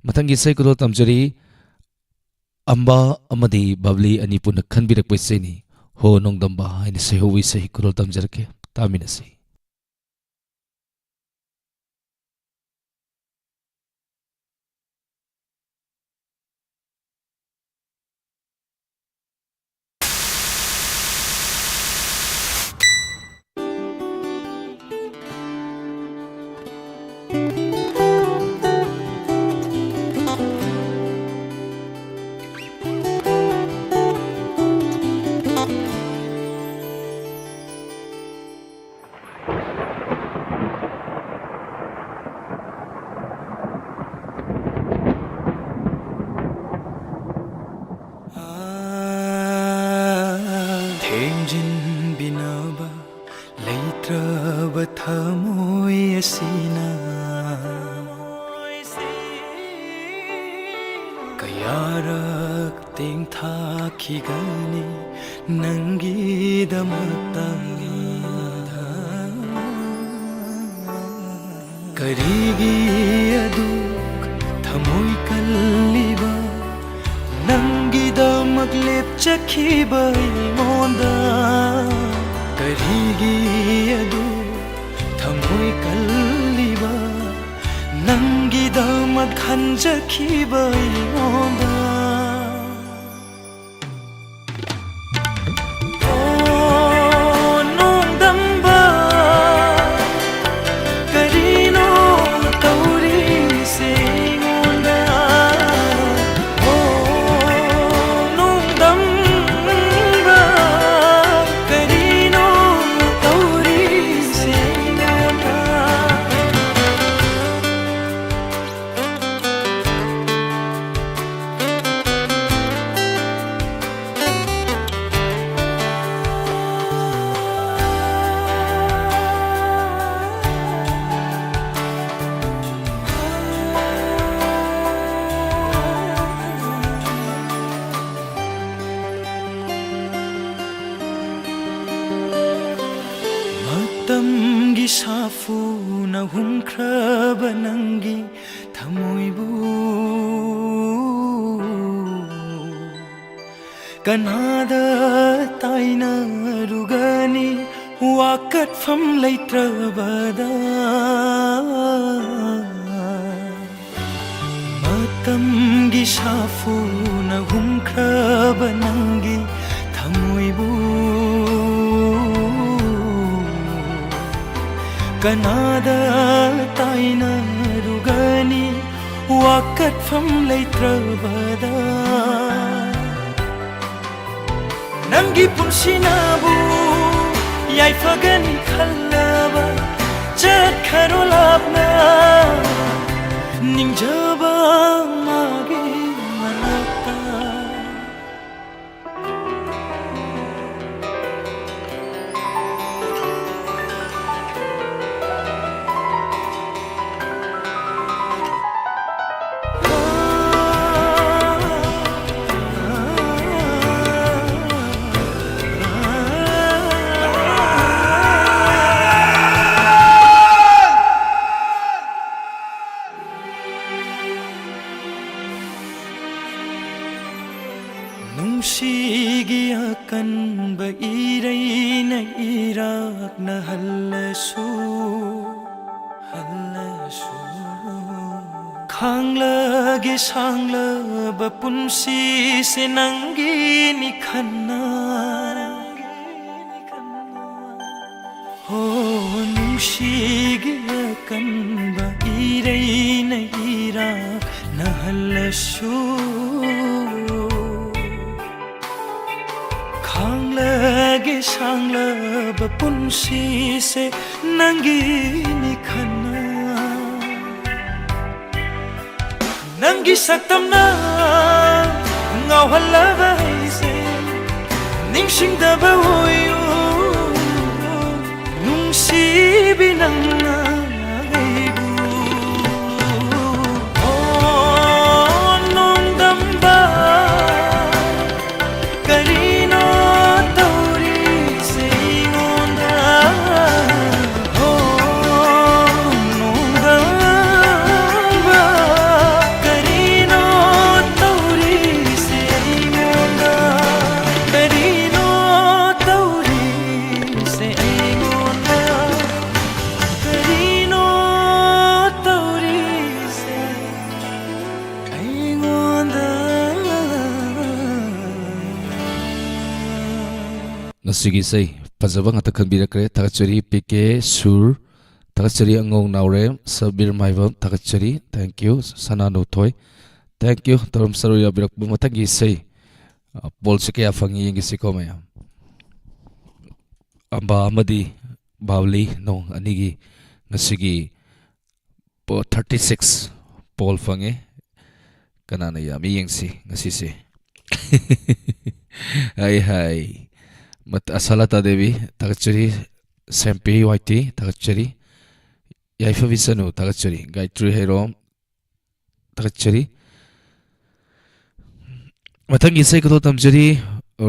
ꯃꯊꯪꯒꯤ ꯏꯁꯩ ꯈꯨꯗꯣꯜ ꯇꯝꯖꯔꯤ꯫ ꯑꯝꯕꯥ ꯑꯃꯗꯤ ꯕꯕ꯭ꯂꯤ ꯑꯅꯤ ꯄꯨꯟꯅ ꯈꯟꯕꯤꯔꯛꯄ ꯏꯁꯩꯅꯤ꯫ ꯍꯣ ꯅꯣꯡꯗꯝꯕ ꯍꯥꯏꯅ ꯁꯩꯍꯧꯕ ꯏꯁꯩ ꯈꯨꯗꯣꯜ ꯇꯝꯖꯔꯛꯀꯦ꯫ ꯇꯥꯃꯤꯟꯅꯁꯤ꯫ ꯊꯦꯡꯖꯤꯟꯕꯤꯅꯕ ꯂꯩꯇ꯭ꯔꯕ ꯊꯃꯣꯏ ꯑꯁꯤꯅ ꯀꯌꯥꯔꯛ ꯇꯦꯡꯊꯥꯈꯤꯒꯅꯤ ꯅꯪꯒꯤꯗꯃꯛꯇ꯫ ꯀꯔꯤꯒꯤ ꯑꯗꯨꯛ ꯊꯃꯣꯏ ꯀꯜꯂꯤꯕ ꯆꯠꯈꯤꯕ ꯑꯩꯉꯣꯟꯗ ꯀꯔꯤꯒꯤ ꯑꯗꯨ ꯊꯃꯣꯏ ꯀꯜꯂꯤꯕ? ꯅꯪꯒꯤꯗꯃꯛ ꯈꯟꯖꯈꯤꯕ ꯑꯩꯉꯣꯟꯗ꯫ ꯑꯣ ꯅꯣꯡꯗꯝꯕ, ꯀꯔꯤꯅꯣ ꯇꯧꯔꯤꯁꯦ ꯑꯩꯉꯣꯟꯗ? ꯑꯣ ꯅꯣꯡꯗꯝꯕ, ꯀꯔꯤꯅꯣ ꯇꯧꯔꯤꯁꯦ ꯑꯩꯉꯣꯟꯗ? ꯃꯇꯝꯒꯤ ꯁꯥꯐꯨꯅ ꯍꯨꯝꯈ꯭ꯔꯕ ꯅꯪꯒꯤ ꯊꯃꯣꯏꯕꯨ ꯀꯅꯥꯗ ꯇꯥꯏꯅꯔꯨꯒꯅꯤ ꯋꯥꯀꯠꯐꯝ ꯂꯩꯇ꯭ꯔꯕꯗ? ꯃꯇꯝꯒꯤ ꯁꯥꯐꯨꯅ ꯍꯨꯝꯈ꯭ꯔꯕ ꯅꯪꯒꯤ ꯊꯃꯣꯏꯕꯨ ꯀꯅꯥꯗ ꯇꯥꯏꯅꯔꯨꯒꯅꯤ ꯋꯥꯀꯠꯐꯝ ꯂꯩꯇ꯭ꯔꯕꯗ? ꯅꯪꯒꯤ ꯄꯨꯟꯁꯤꯅꯕꯨ ꯌꯥꯏꯐꯒꯅꯤ ꯈꯜꯂꯕ ꯆꯠꯈ꯭ꯔꯣ ꯂꯥꯞꯅ ꯅꯤꯡꯖꯕ ꯃꯥꯒꯤ ꯃꯅꯥꯛꯇ꯫ ꯅꯨꯡꯁꯤꯒꯤ ꯑꯀꯟꯕ ꯏꯔꯩꯅ ꯏꯔꯥꯛꯅ ꯍꯜꯂꯁꯨ, ꯍꯜꯂꯁꯨ, ꯈꯥꯡꯂꯒꯦ ꯁꯥꯡꯂꯕ ꯄꯨꯟꯁꯤꯁꯦ ꯅꯪꯒꯤꯅꯤ ꯈꯟꯅ꯫ ꯍꯣ, ꯅꯨꯡꯁꯤꯒꯤ ꯑꯀꯟꯕ ꯏꯔꯩꯅ ꯏꯔꯥꯛꯅ ꯍꯜꯂꯁꯨ, ꯈꯥꯡꯂꯒꯦ ꯁꯥꯡꯂꯕ ꯄꯨꯟꯁꯤꯁꯦ ꯅꯪꯒꯤꯅꯤ ꯈꯟꯅ꯫ ꯅꯪꯒꯤ ꯁꯛꯇꯝꯅ ꯉꯥꯎꯍꯜꯂꯕ ꯑꯩꯁꯦ ꯅꯤꯡꯁꯤꯡꯗꯕ ꯑꯣꯏꯌꯨ꯫ ꯅꯨꯡꯁꯤꯕꯤ ꯅꯪꯅ ꯑꯩꯕꯨ꯫ ꯑꯣ, ꯅꯣꯡꯗꯝꯕ, ꯀꯔꯤꯅꯣ ꯇꯧꯔꯤꯁꯦ ꯑꯩꯉꯣꯟꯗ? ꯑꯣ, ꯅꯣꯡꯗꯝꯕ, ꯀꯔꯤꯅꯣ ꯇꯧꯔꯤꯁꯦ ꯑꯩꯉꯣꯟꯗ? ꯀꯔꯤꯅꯣ ꯇꯧꯔꯤꯁꯦ ꯑꯩꯉꯣꯟꯗ? ꯀꯔꯤꯅꯣ ꯇꯧꯔꯤꯁꯦ ꯑꯩꯉꯣꯟꯗ? ꯉꯁꯤꯒꯤ ꯏꯁꯩ ꯐꯖꯕ ꯉꯥꯛꯇ ꯈꯟꯕꯤꯔꯛꯈ꯭ꯔꯦ꯫ ꯊꯥꯒꯠꯆꯔꯤ ꯄꯤ ꯀꯦ ꯁꯨꯔ, ꯊꯥꯒꯠꯆꯔꯤ ꯑꯉꯧ ꯅꯥꯎꯔꯦꯝ, ꯁꯕꯤꯔ ꯃꯥꯏꯕꯝ, ꯊꯥꯒꯠꯆꯔꯤ꯫ Thank you꯫ ꯁꯅꯥ ꯅꯣꯡꯊꯣꯏ, thank you꯫ ꯇꯧꯔꯝ ꯁꯔꯨ ꯌꯥꯕꯤꯔꯛꯄ ꯃꯊꯪꯒꯤ ꯏꯁꯩ, ꯑ, ꯄꯣꯜꯁꯨ ꯀꯌꯥ ꯐꯪꯉꯤ ꯌꯦꯡꯒꯦꯁꯤꯀꯣ ꯃꯌꯥꯝ꯫ ꯑꯝꯕꯥ ꯑꯃꯗꯤ ꯕꯥꯎꯂꯤ ꯅꯣꯡ ꯑꯅꯤꯒꯤ ꯉꯁꯤꯒꯤ ꯄꯣ-, thirty six ꯄꯣꯜ ꯐꯪꯉꯦ꯫ ꯀꯅꯥꯅ ꯌꯥꯝꯃꯤ ꯌꯦꯡꯁꯤ ꯉꯁꯤꯁꯦ꯫ ꯍꯥꯏ ꯍꯥꯏ꯫ ꯃꯠ-, ꯑꯁꯥꯂꯇꯥ ꯗꯦꯕꯤ, ꯊꯥꯒꯠꯆꯔꯤ꯫ ꯁꯦꯝꯄꯤ ꯋꯥꯏꯇꯤ, ꯊꯥꯒꯠꯆꯔꯤ꯫ ꯌꯥꯏꯐꯕꯤ ꯁꯅꯨ, ꯊꯥꯒꯠꯆꯔꯤ꯫ ꯒꯥꯌꯇ꯭ꯔꯤ ꯍꯩꯔꯣꯝ, ꯊꯥꯒꯠꯆꯔꯤ꯫ ꯃꯊꯪꯒꯤ ꯏꯁꯩ ꯈꯨꯗꯣꯜ ꯇꯝꯖꯔꯤ꯫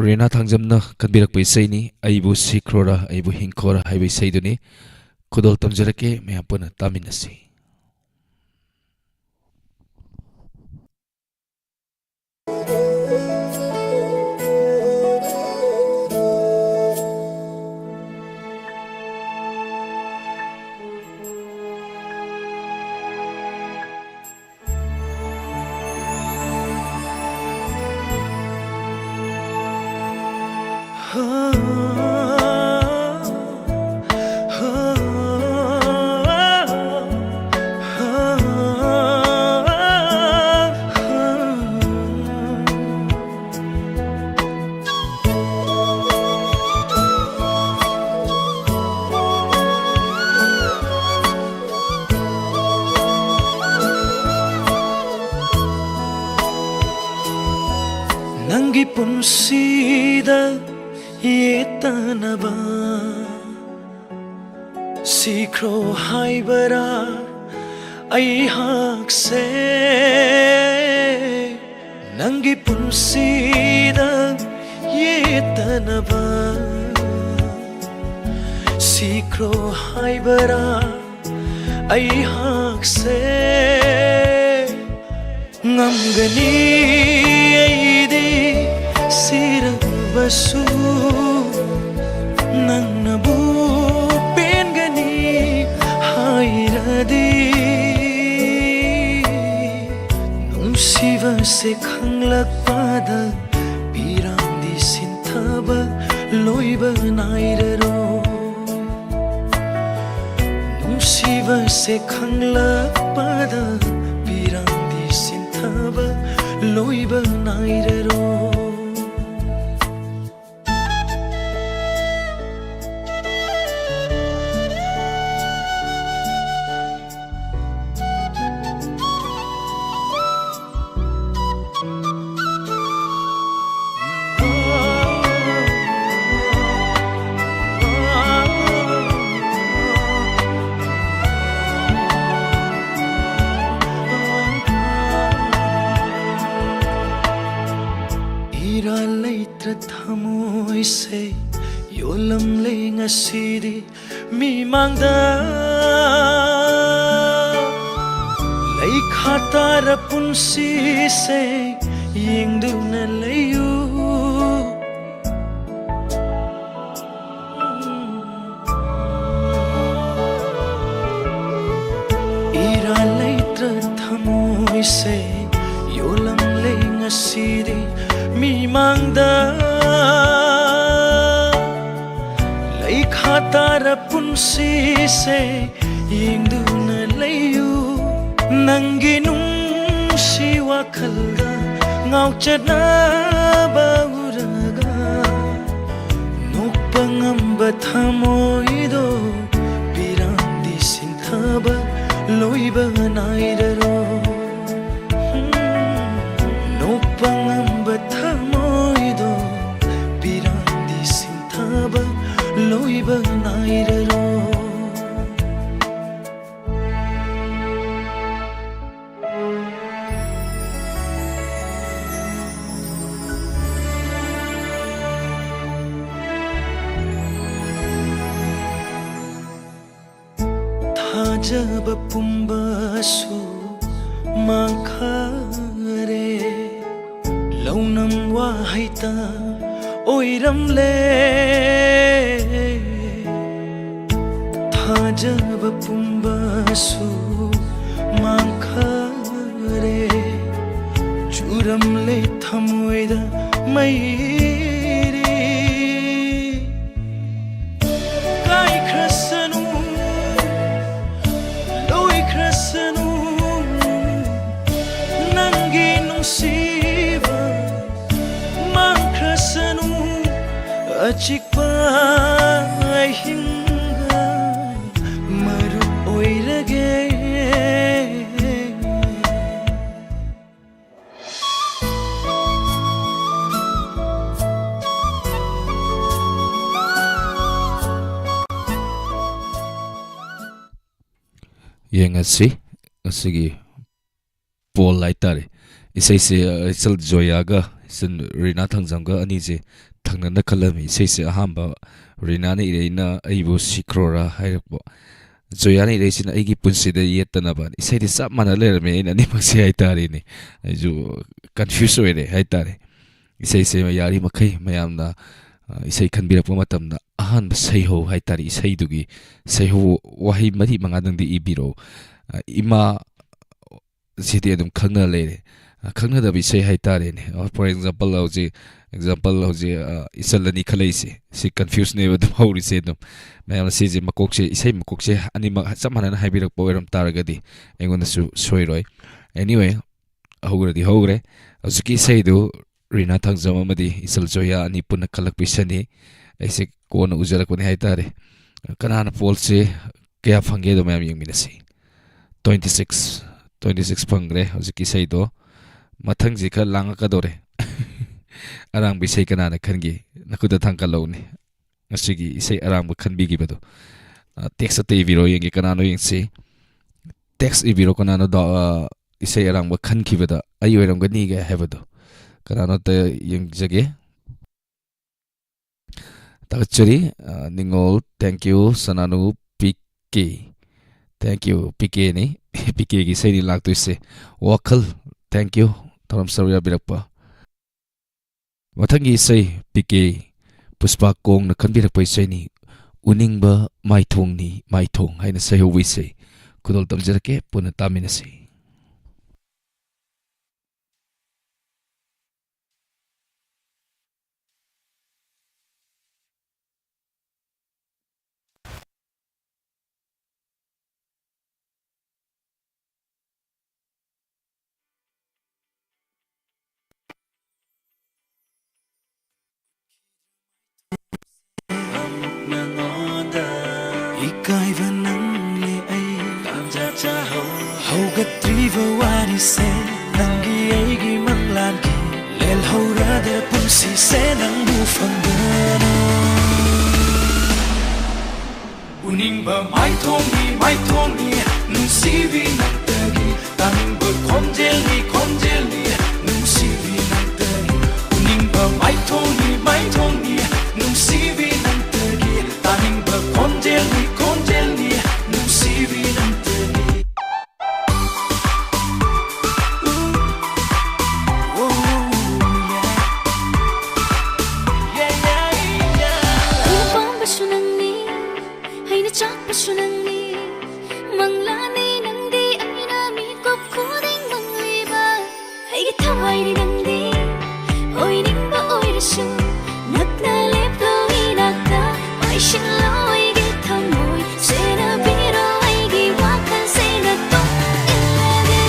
ꯔꯦꯅꯥ ꯊꯥꯡꯖꯝꯅ ꯈꯟꯕꯤꯔꯛꯄ ꯏꯁꯩꯅꯤ, "ꯑꯩꯕꯨ ꯁꯤꯈ꯭ꯔꯣꯔꯥ, ꯑꯩꯕꯨ ꯍꯤꯡꯈꯣꯔꯥ" ꯍꯥꯏꯕ ꯏꯁꯩꯗꯨꯅꯤ꯫ ꯈꯨꯗꯣꯜ ꯇꯝꯖꯔꯛꯀꯦ, ꯃꯌꯥꯝ ꯄꯨꯟꯅ ꯇꯥꯃꯤꯟꯅꯁꯤ꯫ ꯅꯪꯒꯤ ꯄꯨꯟꯁꯤꯗ ꯌꯦꯠꯇꯅꯕ ꯁꯤꯈ꯭ꯔꯣ ꯍꯥꯏꯕꯔꯥ ꯑꯩꯍꯥꯛꯁꯦ? ꯅꯪꯒꯤ ꯄꯨꯟꯁꯤꯗ ꯌꯦꯠꯇꯅꯕ ꯁꯤꯈ꯭ꯔꯣ ꯍꯥꯏꯕꯔꯥ ꯑꯩꯍꯥꯛꯁꯦ? ꯉꯝꯒꯅꯤ ꯑꯩꯗꯤ ꯁꯤꯔꯕꯁꯨ, ꯅꯪꯅꯕꯨ ꯄꯦꯟꯒꯅꯤ ꯍꯥꯏꯔꯗꯤ꯫ ꯅꯨꯡꯁꯤꯕꯁꯦ ꯈꯪꯂꯛꯄꯗ ꯄꯤꯔꯥꯡꯗꯤ ꯁꯤꯟꯊꯕ ꯂꯣꯏꯕ ꯅꯥꯏꯔꯔꯣꯏ꯫ ꯅꯨꯡꯁꯤꯕꯁꯦ ꯈꯪꯂꯛꯄꯗ ꯄꯤꯔꯥꯡꯗꯤ ꯁꯤꯟꯊꯕ ꯂꯣꯏꯕ ꯅꯥꯏꯔꯔꯣꯏ꯫ ꯏꯔꯥꯜ ꯂꯩꯇ꯭ꯔ ꯊꯃꯣꯏꯁꯦ ꯌꯣꯜꯂꯝꯂꯦ ꯉꯁꯤꯗꯤ ꯃꯤꯃꯥꯡꯗ꯫ ꯂꯩꯈꯥ ꯇꯥꯔ ꯄꯨꯟꯁꯤꯁꯦ ꯌꯦꯡꯗꯨꯅ ꯂꯩꯌꯨ꯫ ꯏꯔꯥꯜ ꯂꯩꯇ꯭ꯔ ꯊꯃꯣꯏꯁꯦ ꯌꯣꯜꯂꯝꯂꯦ ꯉꯁꯤꯗꯤ ꯃꯤꯃꯥꯡꯗ꯫ ꯂꯩꯈꯥ ꯇꯥꯔ ꯄꯨꯟꯁꯤꯁꯦ ꯌꯦꯡꯗꯨꯅ ꯂꯩꯌꯨ꯫ ꯅꯪꯒꯤ ꯅꯨꯡꯁꯤ ꯋꯥꯈꯜꯗ ꯉꯥꯎꯆꯠꯅꯕ ꯎꯔꯒ ꯅꯣꯛꯄ ꯉꯝꯕ ꯊꯃꯣꯏꯗꯣ ꯄꯤꯔꯥꯡꯗꯤ ꯁꯤꯟꯊꯕ ꯂꯣꯏꯕ ꯅꯥꯏꯔꯔꯣꯏ꯫ ꯅꯣꯛꯄ ꯉꯝꯕ ꯊꯃꯣꯏ ꯊꯥꯖꯕ ꯄꯨꯝꯕꯁꯨ ꯃꯥꯡꯈꯔꯦ꯫ ꯂꯧꯅꯝ ꯋꯥꯍꯩꯇ ꯑꯣꯏꯔꯝꯂꯦ꯫ ꯊꯥꯖꯕ ꯄꯨꯝꯕꯁꯨ ꯃꯥꯡꯈꯔꯦ꯫ ꯆꯨꯔꯝꯂꯦ ꯊꯃꯣꯏꯗ ꯃꯩꯔꯤ꯫ ꯀꯥꯏꯈ꯭ꯔꯁꯅꯨ, ꯂꯣꯏꯈ꯭ꯔꯁꯅꯨ, ꯅꯪꯒꯤ ꯅꯨꯡꯁꯤꯕ ꯃꯥꯡꯈ꯭ꯔꯁꯅꯨ꯫ ꯑꯆꯤꯛꯄ ꯑꯍꯤꯡꯒ ꯃꯔꯨꯞ ꯑꯣꯏꯔꯒꯦ꯫ ꯌꯦꯡꯉꯁꯤ ꯉꯁꯤꯒꯤ ꯄꯣꯜ ꯍꯥꯏꯇꯥꯔꯦ꯫ ꯏꯁꯩꯁꯦ, ꯑ, ꯏꯆꯜ ꯖꯣꯌꯥꯒ ꯏꯆꯜ ꯔꯤꯅꯥ ꯊꯥꯡꯖꯝꯒ ꯑꯅꯤꯁꯦ ꯊꯪꯅꯅ ꯈꯜꯂꯝꯃꯤ꯫ ꯏꯁꯩꯁꯦ ꯑꯍꯥꯟꯕ ꯔꯤꯅꯥꯅ ꯏꯔꯛꯏꯅ "ꯑꯩꯕꯨ ꯁꯤꯈ꯭ꯔꯣꯔꯥ" ꯍꯥꯏꯔꯛꯄ, ꯖꯣꯌꯥꯅ ꯏꯔꯛꯏꯁꯤꯅ "ꯑꯩꯒꯤ ꯄꯨꯟꯁꯤꯗ ꯌꯦꯠꯇꯅꯕ"꯫ ꯏꯁꯩꯗꯤ ꯆꯞ ꯃꯥꯟꯅ ꯂꯩꯔꯝꯃꯦ ꯑꯩꯅ ꯑꯅꯤꯃꯛꯁꯦ ꯍꯥꯏꯇꯥꯔꯦꯅꯦ꯫ ꯑꯩꯁꯨ ꯀꯟꯐ꯭ꯌꯨꯁ ꯑꯣꯏꯔꯦ ꯍꯥꯏꯇꯥꯔꯦ꯫ ꯏꯁꯩꯁꯦ ꯌꯥꯔꯤꯃꯈꯩ ꯃꯌꯥꯝꯅ, ꯑ, ꯏꯁꯩ ꯈꯟꯕꯤꯔꯛꯄ ꯃꯇꯝꯗ ꯑꯍꯥꯟꯕ ꯁꯩꯍꯧ ꯍꯥꯏꯇꯥꯔꯦ, ꯏꯁꯩꯗꯨꯒꯤ ꯁꯩꯍꯧ ꯋꯥꯍꯩ ꯃꯔꯤ ꯃꯉꯥꯗꯪꯗꯤ ꯏꯕꯤꯔꯛꯑꯣ꯫ ꯑ, ꯏꯃꯥ ꯁꯤꯗꯤ ꯑꯗꯨꯝ ꯈꯪꯅ ꯂꯩꯔꯦ꯫ ꯑ, ꯈꯪꯅꯗꯕ ꯏꯁꯩ ꯍꯥꯏꯇꯥꯔꯦꯅꯦ꯫ ꯑ, for example, ꯍꯧꯖꯤꯛ, example, ꯍꯧꯖꯤꯛ, ꯑ, ꯏꯆꯜ ꯑꯅꯤ ꯈꯜꯂꯛꯏꯁꯦ, ꯁꯤ ꯀꯟꯐ꯭ꯌꯨꯁꯅꯦꯕ ꯑꯗꯨꯝ ꯍꯧꯔꯤꯁꯦ꯫ ꯑꯗꯨꯝ ꯃꯌꯥꯝꯅ ꯁꯤꯁꯦ, ꯃꯀꯣꯛꯁꯦ, ꯏꯁꯩ ꯃꯀꯣꯛꯁꯦ ꯑꯅꯤꯃꯛ ꯆꯞ ꯃꯥꯟꯅꯅ ꯍꯥꯏꯕꯤꯔꯛꯄ ꯑꯣꯏꯔꯝ ꯇꯥꯔꯒꯗꯤ ꯑꯩꯉꯣꯟꯗꯁꯨ ꯁꯣꯏꯔꯣꯏ꯫ Anyway, ꯍꯧꯈ꯭ꯔꯗꯤ ꯍꯧꯈ꯭ꯔꯦ꯫ ꯍꯧꯖꯤꯛꯀꯤ ꯏꯁꯩꯗꯨ ꯔꯤꯅꯥ ꯊꯥꯡꯖꯝ ꯑꯃꯗꯤ ꯏꯆꯜ ꯖꯣꯌꯥ ꯑꯅꯤ ꯄꯨꯟꯅ ꯈꯜꯂꯛꯄ ꯏꯁꯩꯅꯤ꯫ ꯑꯩꯁꯦ ꯀꯣꯟꯅ ꯎꯖꯔꯛꯄꯅꯤ ꯍꯥꯏꯇꯥꯔꯦ꯫ ꯀꯅꯥꯅ ꯄꯣꯜꯁꯦ ꯀꯌꯥ ꯐꯪꯒꯦꯗꯣ ꯃꯌꯥꯝ ꯌꯦꯡꯃꯤꯟꯅꯁꯤ꯫ Twenty six, twenty six ꯐꯪꯈ꯭ꯔꯦ ꯍꯧꯖꯤꯛꯀꯤ ꯏꯁꯩꯗꯣ꯫ ꯃꯊꯪꯁꯤ ꯈꯔ ꯂꯥꯡꯉꯛꯀꯗꯧꯔꯦ꯫ ꯑꯔꯥꯡꯕ ꯏꯁꯩ ꯀꯅꯥꯅ ꯈꯟꯒꯦ? ꯅꯈꯨꯠꯇ ꯊꯥꯡꯒꯠꯂꯛꯎꯅꯦ꯫ ꯉꯁꯤꯒꯤ ꯏꯁꯩ ꯑꯔꯥꯡꯕ ꯈꯟꯕꯤꯈꯤꯕꯗꯣ꯫ ꯑ, text ꯑꯇ ꯏꯕꯤꯔꯣ ꯌꯦꯡꯒꯦ, ꯀꯅꯥꯅꯣ ꯌꯦꯡꯁꯤ꯫ Text ꯏꯕꯤꯔꯣ, ꯀꯅꯥꯅꯣ ꯗꯥ-, ꯑ, ꯏꯁꯩ ꯑꯔꯥꯡꯕ ꯈꯟꯈꯤꯕꯗ ꯑꯩ ꯑꯣꯏꯔꯝꯒꯅꯤꯒ ꯍꯥꯏꯕꯗꯣ꯫ ꯀꯅꯥꯅꯣ ꯑꯇ ꯌꯦꯡꯖꯒꯦ꯫ ꯊꯥꯒꯠꯆꯔꯤ, ꯑ, ꯅꯤꯡꯉꯣꯜ, thank you, ꯁꯅꯥꯅꯨ P K. Thank you, ꯄꯤ ꯀꯦꯅꯤ꯫ ꯄꯤ ꯀꯦꯒꯤ ꯏꯁꯩꯅꯤ ꯂꯥꯛꯇꯣꯏꯁꯦ, ꯋꯥꯈꯜ꯫ Thank you, ꯊꯧꯔꯝ ꯁꯔꯨꯛ ꯌꯥꯕꯤꯔꯛꯄ꯫ ꯃꯊꯪꯒꯤ ꯏꯁꯩ ꯄꯤ ꯀꯦ ꯄꯨꯁꯄꯥ ꯀꯣꯡꯅ ꯈꯟꯕꯤꯔꯛꯄ ꯏꯁꯩꯅꯤ, ꯎꯅꯤꯡꯕ ꯃꯥꯏꯊꯣꯡꯅꯤ ꯃꯥꯏꯊꯣꯡ ꯍꯥꯏꯅ ꯁꯩꯍꯧꯕ ꯏꯁꯩ꯫ ꯈꯨꯗꯣꯜ ꯇꯝꯖꯔꯛꯀꯦ, ꯄꯨꯟꯅ ꯇꯥꯃꯤꯟꯅꯁꯤ꯫ ꯅꯉꯣꯟꯗ ꯏꯀꯥꯏꯕ ꯅꯪꯅꯦ ꯑꯩ ꯇꯥꯟꯖꯥ ꯆꯥꯍꯧ꯫ ꯍꯧꯒꯠꯇ꯭ꯔꯤꯕ ꯋꯥꯔꯤꯁꯦ ꯅꯪꯒꯤ ꯑꯩꯒꯤ ꯃꯪꯂꯥꯟꯒꯤ ꯂꯦꯜꯍꯧꯔꯗ ꯄꯨꯟꯁꯤꯁꯦ ꯅꯪꯕꯨ ꯐꯪꯗꯅ꯫ ꯎꯅꯤꯡꯕ ꯃꯥꯏꯊꯣꯡꯅꯤ ꯃꯥꯏꯊꯣꯡꯅꯤ ꯅꯨꯡꯁꯤꯕꯤ ꯅꯪꯇꯒꯤ ꯇꯥꯅꯤꯡꯕ ꯈꯣꯟꯖꯦꯜꯅꯤ ꯈꯣꯟꯖꯦꯜꯅꯤ ꯅꯨꯡꯁꯤꯕꯤ ꯅꯪꯇꯒꯤ ꯎꯅꯤꯡꯕ ꯃꯥꯏꯊꯣꯡꯅꯤ ꯃꯥꯏꯊꯣꯡꯅꯤ ꯅꯨꯡꯁꯤꯕꯤ ꯅꯪꯇꯒꯤ ꯇꯥꯅꯤꯡꯕ ꯈꯣꯟꯖꯦꯜꯅꯤ ꯈꯣꯟꯖꯦꯜꯅꯤ ꯅꯨꯡꯁꯤꯕꯤ ꯅꯪꯇꯒꯤ꯫ ꯑꯩꯅ ꯄꯥꯝꯕꯁꯨ ꯅꯪꯅꯤ, ꯑꯩꯅ ꯆꯥꯛꯄꯁꯨ ꯅꯪꯅꯤ, ꯃꯪꯂꯥꯅꯤ ꯅꯪꯗꯤ ꯑꯩꯅ ꯃꯤꯀꯨꯞ ꯈꯨꯗꯤꯡ ꯃꯪꯂꯤꯕ꯫ ꯑꯩꯒꯤ ꯊꯋꯥꯏꯅꯤ ꯅꯪꯗꯤ, ꯑꯣꯏꯅꯤꯡꯕ ꯑꯣꯏꯔꯁꯨ ꯅꯛꯅ ꯂꯦꯞꯂꯣ ꯏꯅꯥꯛꯇ, ꯄꯥꯏꯁꯤꯜꯂꯣ ꯑꯩꯒꯤ ꯊꯃꯣꯏ, ꯁꯦꯟꯅꯕꯤꯔꯣ ꯑꯩꯒꯤ ꯋꯥꯈꯜꯁꯦ ꯅꯇꯨꯡ ꯏꯜꯂꯒꯦ꯫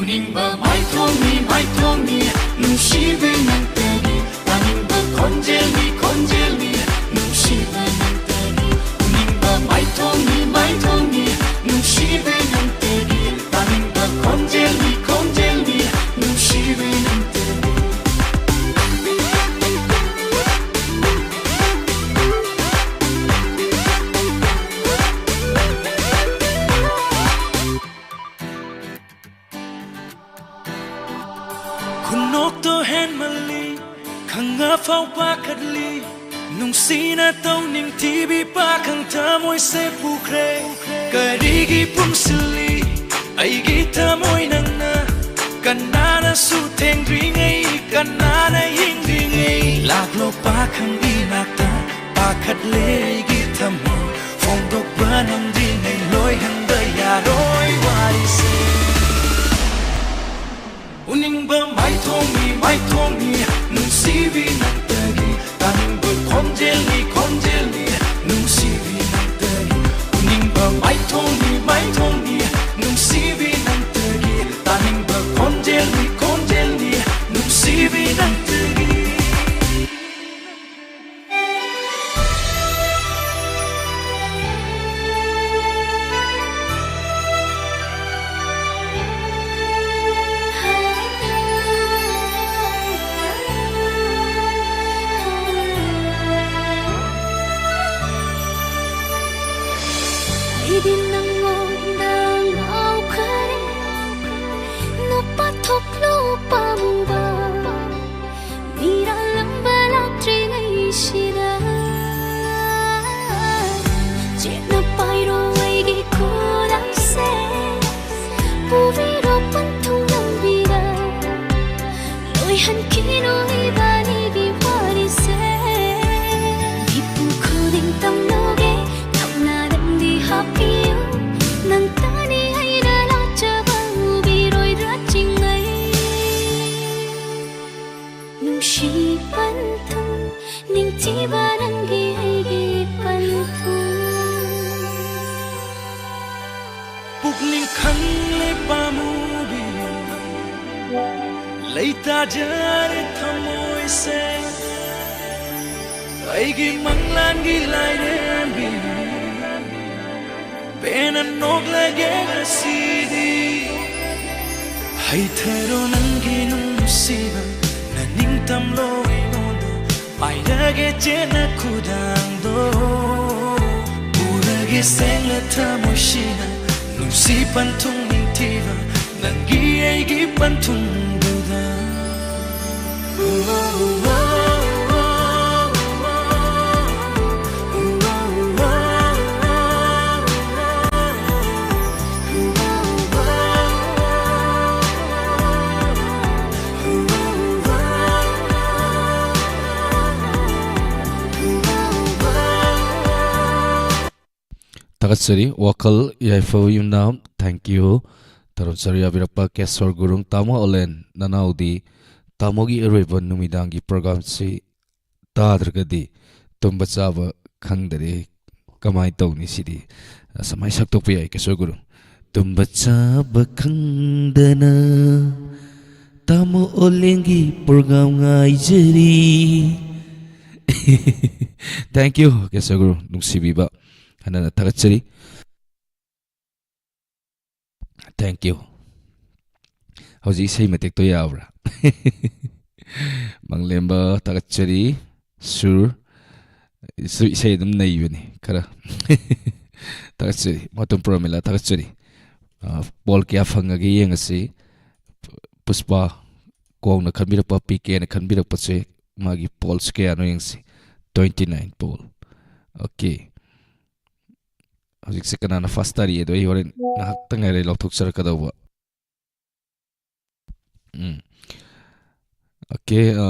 ꯎꯅꯤꯡꯕ ꯃꯥꯏꯊꯣꯡꯅꯤ ꯃꯥꯏꯊꯣꯡꯅꯤ ꯅꯨꯡꯁꯤꯕꯤ ꯅꯪꯇꯒꯤ ꯇꯥꯅꯤꯡꯕ ꯈꯣꯟꯖꯦꯜꯅꯤ ꯈꯣꯟꯖꯦꯜꯅꯤ ꯅꯨꯡꯁꯤꯕ ꯅꯪꯇꯒꯤ ꯎꯅꯤꯡꯕ ꯃꯥꯏꯊꯣꯡꯅꯤ ꯃꯥꯏꯊꯣꯡꯅꯤ ꯅꯨꯡꯁꯤꯕꯤ ꯅꯪꯇꯒꯤ ꯇꯥꯅꯤꯡꯕ ꯈꯣꯟꯖꯦꯜꯅꯤ ꯈꯣꯟꯖꯦꯜꯅꯤ ꯅꯨꯡꯁꯤꯕꯤ ꯅꯪꯇꯒꯤ꯫ ꯈꯨꯅꯣꯛꯇꯣ ꯍꯦꯟꯃꯜꯂꯤ, ꯈꯪꯉꯐꯥꯎ ꯄꯥꯈꯠꯂꯤ, ꯅꯨꯡꯁꯤꯅ ꯇꯧꯅꯤꯡꯊꯤꯕꯤ ꯄꯥꯈꯪ ꯊꯃꯣꯏꯁꯦ ꯄꯨꯈ꯭ꯔꯦ꯫ ꯀꯔꯤꯒꯤ ꯄꯨꯝꯁꯤꯜꯂꯤ ꯑꯩꯒꯤ ꯊꯃꯣꯏ ꯅꯪꯅ? ꯀꯅꯥꯅꯁꯨ ꯊꯦꯡꯗ꯭ꯔꯤꯉꯩ, ꯀꯅꯥꯅ ꯌꯦꯡꯗ꯭ꯔꯤꯉꯩ, ꯂꯥꯛꯂꯣ ꯄꯥꯈꯪꯒꯤ ꯅꯥꯛꯇ꯫ ꯄꯥꯈꯠꯂꯦ ꯑꯩꯒꯤ ꯊꯃꯣꯏ, ꯐꯣꯡꯗꯣꯛꯄ ꯅꯪꯗ꯭ꯔꯤꯉꯩ ꯂꯣꯏꯍꯟꯕ ꯌꯥꯔꯣꯏ ꯋꯥꯔꯤꯁꯦ꯫ ꯎꯅꯤꯡꯕ ꯃꯥꯏꯊꯣꯡꯅꯤ, ꯃꯥꯏꯊꯣꯡꯅꯤ, ꯅꯨꯡꯁꯤꯕꯤ ꯅꯪꯇꯒꯤ꯫ ꯇꯥꯅꯤꯡꯕ ꯈꯣꯟꯖꯦꯜꯅꯤ, ꯈꯣꯟꯖꯦꯜꯅꯤ, ꯅꯨꯡꯁꯤꯕꯤ ꯅꯪꯇꯒꯤ꯫ ꯎꯅꯤꯡꯕ ꯃꯥꯏꯊꯣꯡꯅꯤ, ꯃꯥꯏꯊꯣꯡꯅꯤ, ꯅꯨꯡꯁꯤꯕꯤ ꯅꯪꯇꯒꯤ꯫ ꯇꯥꯅꯤꯡꯕ ꯈꯣꯟꯖꯦꯜꯅꯤ, ꯈꯣꯟꯖꯦꯜꯅꯤ, ꯅꯨꯡꯁꯤꯕꯤ ꯅꯪꯇꯒꯤ꯫ ꯑꯩꯗꯤ ꯅꯪꯉꯣꯟꯗ ꯉꯥꯎꯈ꯭ꯔꯦ, ꯅꯨꯄꯥ ꯊꯣꯛꯂꯨ ꯄꯥꯝꯕ꯫ ꯃꯤꯔꯥꯜꯂꯝꯕ ꯂꯥꯛꯇ꯭ꯔꯤꯉꯩꯁꯤꯗ ꯆꯦꯠꯅ ꯄꯥꯏꯔꯣ ꯑꯩꯒꯤ ꯈꯨꯗꯥꯡꯁꯦ, ꯄꯨꯕꯤꯔꯣ ꯄꯟꯊꯨꯡ ꯂꯝꯕꯤꯗ, ꯂꯣꯏꯍꯟꯈꯤꯅꯨ ꯏꯕꯥꯅꯤꯒꯤ ꯋꯥꯔꯤꯁꯦ꯫ ꯃꯤꯄꯨꯝ ꯈꯨꯗꯤꯡ ꯇꯝꯂꯨꯒꯦ ꯊꯧꯅꯥ ꯅꯪꯗꯤ ꯍꯥꯞꯄꯤꯌꯨ, ꯅꯪ ꯇꯥꯅꯤ ꯑꯩꯅ ꯂꯥꯠꯆꯕ ꯎꯕꯤꯔꯣꯏꯗ꯭ꯔꯥ ꯆꯤꯡꯅꯩ꯫ ꯅꯨꯡꯁꯤ ꯄꯟꯊꯨꯡ, ꯅꯤꯡꯊꯤꯕ ꯅꯪꯒꯤ ꯑꯩꯒꯤ ꯄꯟꯊꯨꯡ꯫ ꯄꯨꯛꯅꯤꯡ ꯈꯪꯂꯦ ꯄꯥꯝꯃꯨꯕꯤ, ꯂꯩꯇꯥꯖꯔꯦ ꯊꯃꯣꯏꯁꯦ꯫ ꯑꯩꯒꯤ ꯃꯪꯂꯥꯟꯒꯤ ꯂꯥꯏꯔꯦꯝꯕꯤ, ꯄꯦꯟꯅ ꯅꯣꯛꯂꯒꯦ ꯉꯁꯤꯗꯤ꯫ ꯍꯩꯊꯔꯣ ꯅꯪꯒꯤ ꯅꯨꯡꯁꯤꯕ, ꯅꯅꯤꯡ ꯇꯝꯂꯣ ꯑꯩꯉꯣꯟꯗ, ꯄꯥꯏꯔꯒꯦ ꯆꯦꯠꯅ ꯈꯨꯗꯥꯡꯗꯣ꯫ ꯄꯨꯔꯒꯦ ꯁꯦꯡꯂ ꯊꯃꯣꯏꯁꯤꯅ, ꯅꯨꯡꯁꯤ ꯄꯟꯊꯨꯡ ꯅꯤꯡꯊꯤꯕ, ꯅꯪꯒꯤ ꯑꯩꯒꯤ ꯄꯟꯊꯨꯡꯗꯨꯗ꯫ ꯊꯥꯒꯠꯆꯔꯤ꯫ ꯋꯥꯈꯜ ꯌꯥꯏꯐꯕ ꯌꯨꯝꯅꯥꯝ, thank you꯫ ꯇꯔꯨꯟ ꯁꯔꯨ ꯌꯥꯕꯤꯔꯛꯄ ꯀꯦꯁꯣꯔ ꯒꯨꯔꯨꯡ, ꯇꯥꯃꯣ ꯑꯣꯂꯦꯟ, ꯅꯅꯥꯎꯗꯤ ꯇꯥꯃꯣꯒꯤ ꯑꯔꯣꯏꯕ ꯅꯨꯃꯤꯗꯥꯡꯒꯤ ꯄ꯭ꯔꯣꯒ꯭ꯔꯥꯝꯁꯤ ꯇꯥꯗ꯭ꯔꯒꯗꯤ ꯇꯨꯝꯕ ꯆꯥꯕ ꯈꯪꯗꯔꯦ꯫ ꯀꯃꯥꯏꯅ ꯇꯧꯅꯤ ꯁꯤꯗꯤ? ꯑꯁꯨꯃꯥꯏꯅ ꯁꯛꯇꯣꯛꯄ ꯌꯥꯏ ꯀꯦꯁꯣꯔ ꯒꯨꯔꯨꯡ꯫ ꯇꯨꯝꯕ ꯆꯥꯕ ꯈꯪꯗꯅ ꯇꯥꯃꯣ ꯑꯣꯂꯦꯟꯒꯤ ꯄ꯭ꯔꯣꯒ꯭ꯔꯥꯝ ꯉꯥꯏꯖꯔꯤ꯫ Thank you, ꯀꯦꯁꯣꯔ ꯒꯨꯔꯨꯡ, ꯅꯨꯡꯁꯤꯕꯤꯕ ꯍꯟꯅ ꯊꯥꯒꯠꯆꯔꯤ꯫ Thank you꯫ ꯍꯧꯖꯤꯛ ꯏꯁꯩ ꯃꯇꯦꯛꯇꯣ ꯌꯥꯕ꯭ꯔꯥ? ꯃꯪꯂꯦꯝꯕ, ꯊꯥꯒꯠꯆꯔꯤ꯫ ꯁꯨꯔ, ꯁꯨ ꯏꯁꯩ ꯑꯗꯨꯝ ꯅꯩꯕꯅꯤ ꯈꯔ꯫ ꯊꯥꯒꯠꯆꯔꯤ꯫ ꯃꯇꯝ ꯄ꯭ꯔꯃꯤꯂꯥ, ꯊꯥꯒꯠꯆꯔꯤ꯫ ꯑ, ꯄꯣꯜ ꯀꯌꯥ ꯐꯪꯉꯒꯦ ꯌꯦꯡꯉꯁꯤ꯫ ꯄꯨꯁꯄꯥ ꯀꯣꯡꯅ ꯈꯟꯕꯤꯔꯛꯄ, ꯄꯤ ꯀꯦꯅ ꯈꯟꯕꯤꯔꯛꯄꯁꯦ, ꯃꯥꯒꯤ ꯄꯣꯜꯁꯦ ꯀꯌꯥꯅꯣ ꯌꯦꯡꯁꯤ꯫ Twenty nine ꯄꯣꯜ꯫ Okay꯫ ꯍꯧꯖꯤꯛꯁꯦ ꯀꯅꯥꯅ ꯐꯥꯔꯁ ꯇꯥꯔꯤꯑꯦꯗꯣ ꯑꯩ ꯍꯣꯔꯦꯟ ꯉꯥꯏꯍꯥꯛꯇꯪ ꯉꯥꯏꯔꯦ ꯂꯧꯊꯣꯛꯆꯔꯛꯀꯗꯧꯕ꯫ ꯎꯝ꯫ Okay, ꯑ,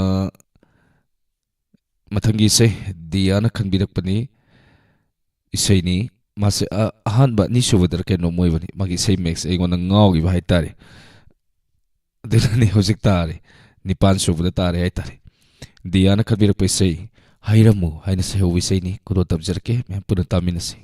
ꯃꯊꯪꯒꯤ ꯏꯁꯩ ꯗꯤꯌꯥꯅ ꯈꯟꯕꯤꯔꯛꯄꯅꯤ, ꯏꯁꯩꯅꯤ꯫ ꯃꯥꯁꯦ, ꯑ, ꯑꯍꯥꯟꯕ, ꯑꯅꯤꯁꯨꯕꯗꯔ ꯀꯩꯅꯣꯝ ꯑꯣꯏꯕꯅꯤ꯫ ꯃꯥꯒꯤ ꯏꯁꯩ ꯃꯌꯦꯛꯁꯦ ꯑꯩꯉꯣꯟꯗ ꯉꯥꯎꯈꯤꯕ ꯍꯥꯏꯇꯥꯔꯦ꯫ ꯑꯗꯨꯅꯅꯤ ꯍꯧꯖꯤꯛ ꯇꯥꯔꯦ, ꯅꯤꯄꯥꯟ ꯁꯨꯕꯗ ꯇꯥꯔꯦ ꯍꯥꯏꯇꯥꯔꯦ꯫ ꯗꯤꯌꯥꯅ ꯈꯟꯕꯤꯔꯛꯄ ꯏꯁꯩ ꯍꯥꯏꯔꯝꯃꯨ ꯍꯥꯏꯅ ꯁꯩꯍꯧꯕ ꯏꯁꯩꯅꯤ꯫ ꯈꯨꯗꯣꯜ ꯇꯝꯖꯔꯛꯀꯦ, ꯃꯌꯥꯝ ꯄꯨꯟꯅ ꯇꯥꯃꯤꯟꯅꯁꯤ꯫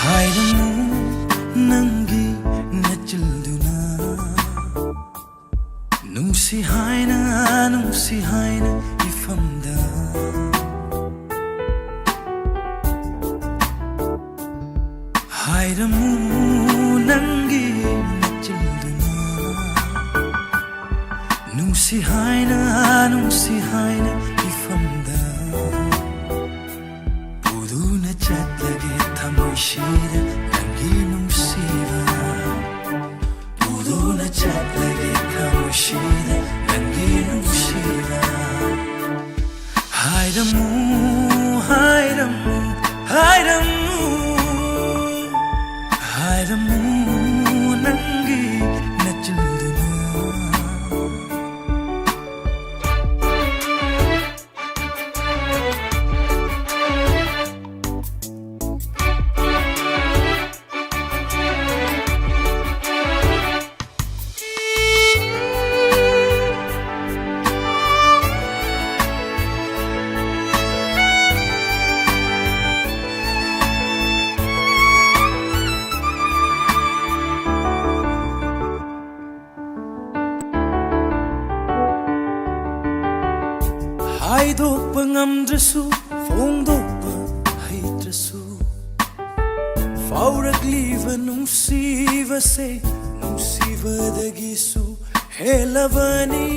ꯍꯥꯏꯔꯝꯃꯨ ꯅꯪꯒꯤ ꯅꯆꯤꯜꯗꯨꯅ, ꯅꯨꯡꯁꯤ ꯍꯥꯏꯅ, ꯅꯨꯡꯁꯤ ꯍꯥꯏꯅ ꯏꯐꯝꯗ꯫ ꯍꯥꯏꯔꯝꯃꯨ, ꯍꯥꯏꯔꯝꯃꯨ, ꯍꯥꯏꯔꯝꯃꯨ, ꯍꯥꯏꯔꯝꯃꯨ ꯅꯪꯒꯤ ꯅꯆꯤꯟꯗꯨꯅ꯫ ꯍꯥꯏꯗꯣꯛꯄ ꯉꯝꯗ꯭ꯔꯁꯨ, ꯐꯣꯡꯗꯣꯛꯄ ꯍꯩꯇ꯭ꯔꯁꯨ, ꯐꯥꯎꯔꯛꯂꯤꯕ ꯅꯨꯡꯁꯤꯕꯁꯦ ꯅꯨꯡꯁꯤꯕꯗꯒꯤꯁꯨ ꯍꯦꯜꯂꯕꯅꯤ꯫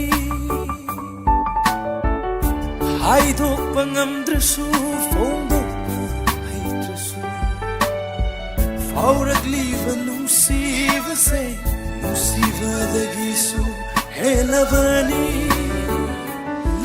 ꯍꯥꯏꯗꯣꯛꯄ ꯉꯝꯗ꯭ꯔꯁꯨ, ꯐꯣꯡꯗꯣꯛꯄ ꯍꯩꯇ꯭ꯔꯁꯨ, ꯐꯥꯎꯔꯛꯂꯤꯕ ꯅꯨꯡꯁꯤꯕꯁꯦ ꯅꯨꯡꯁꯤꯕꯗꯒꯤꯁꯨ ꯍꯦꯜꯂꯕꯅꯤ꯫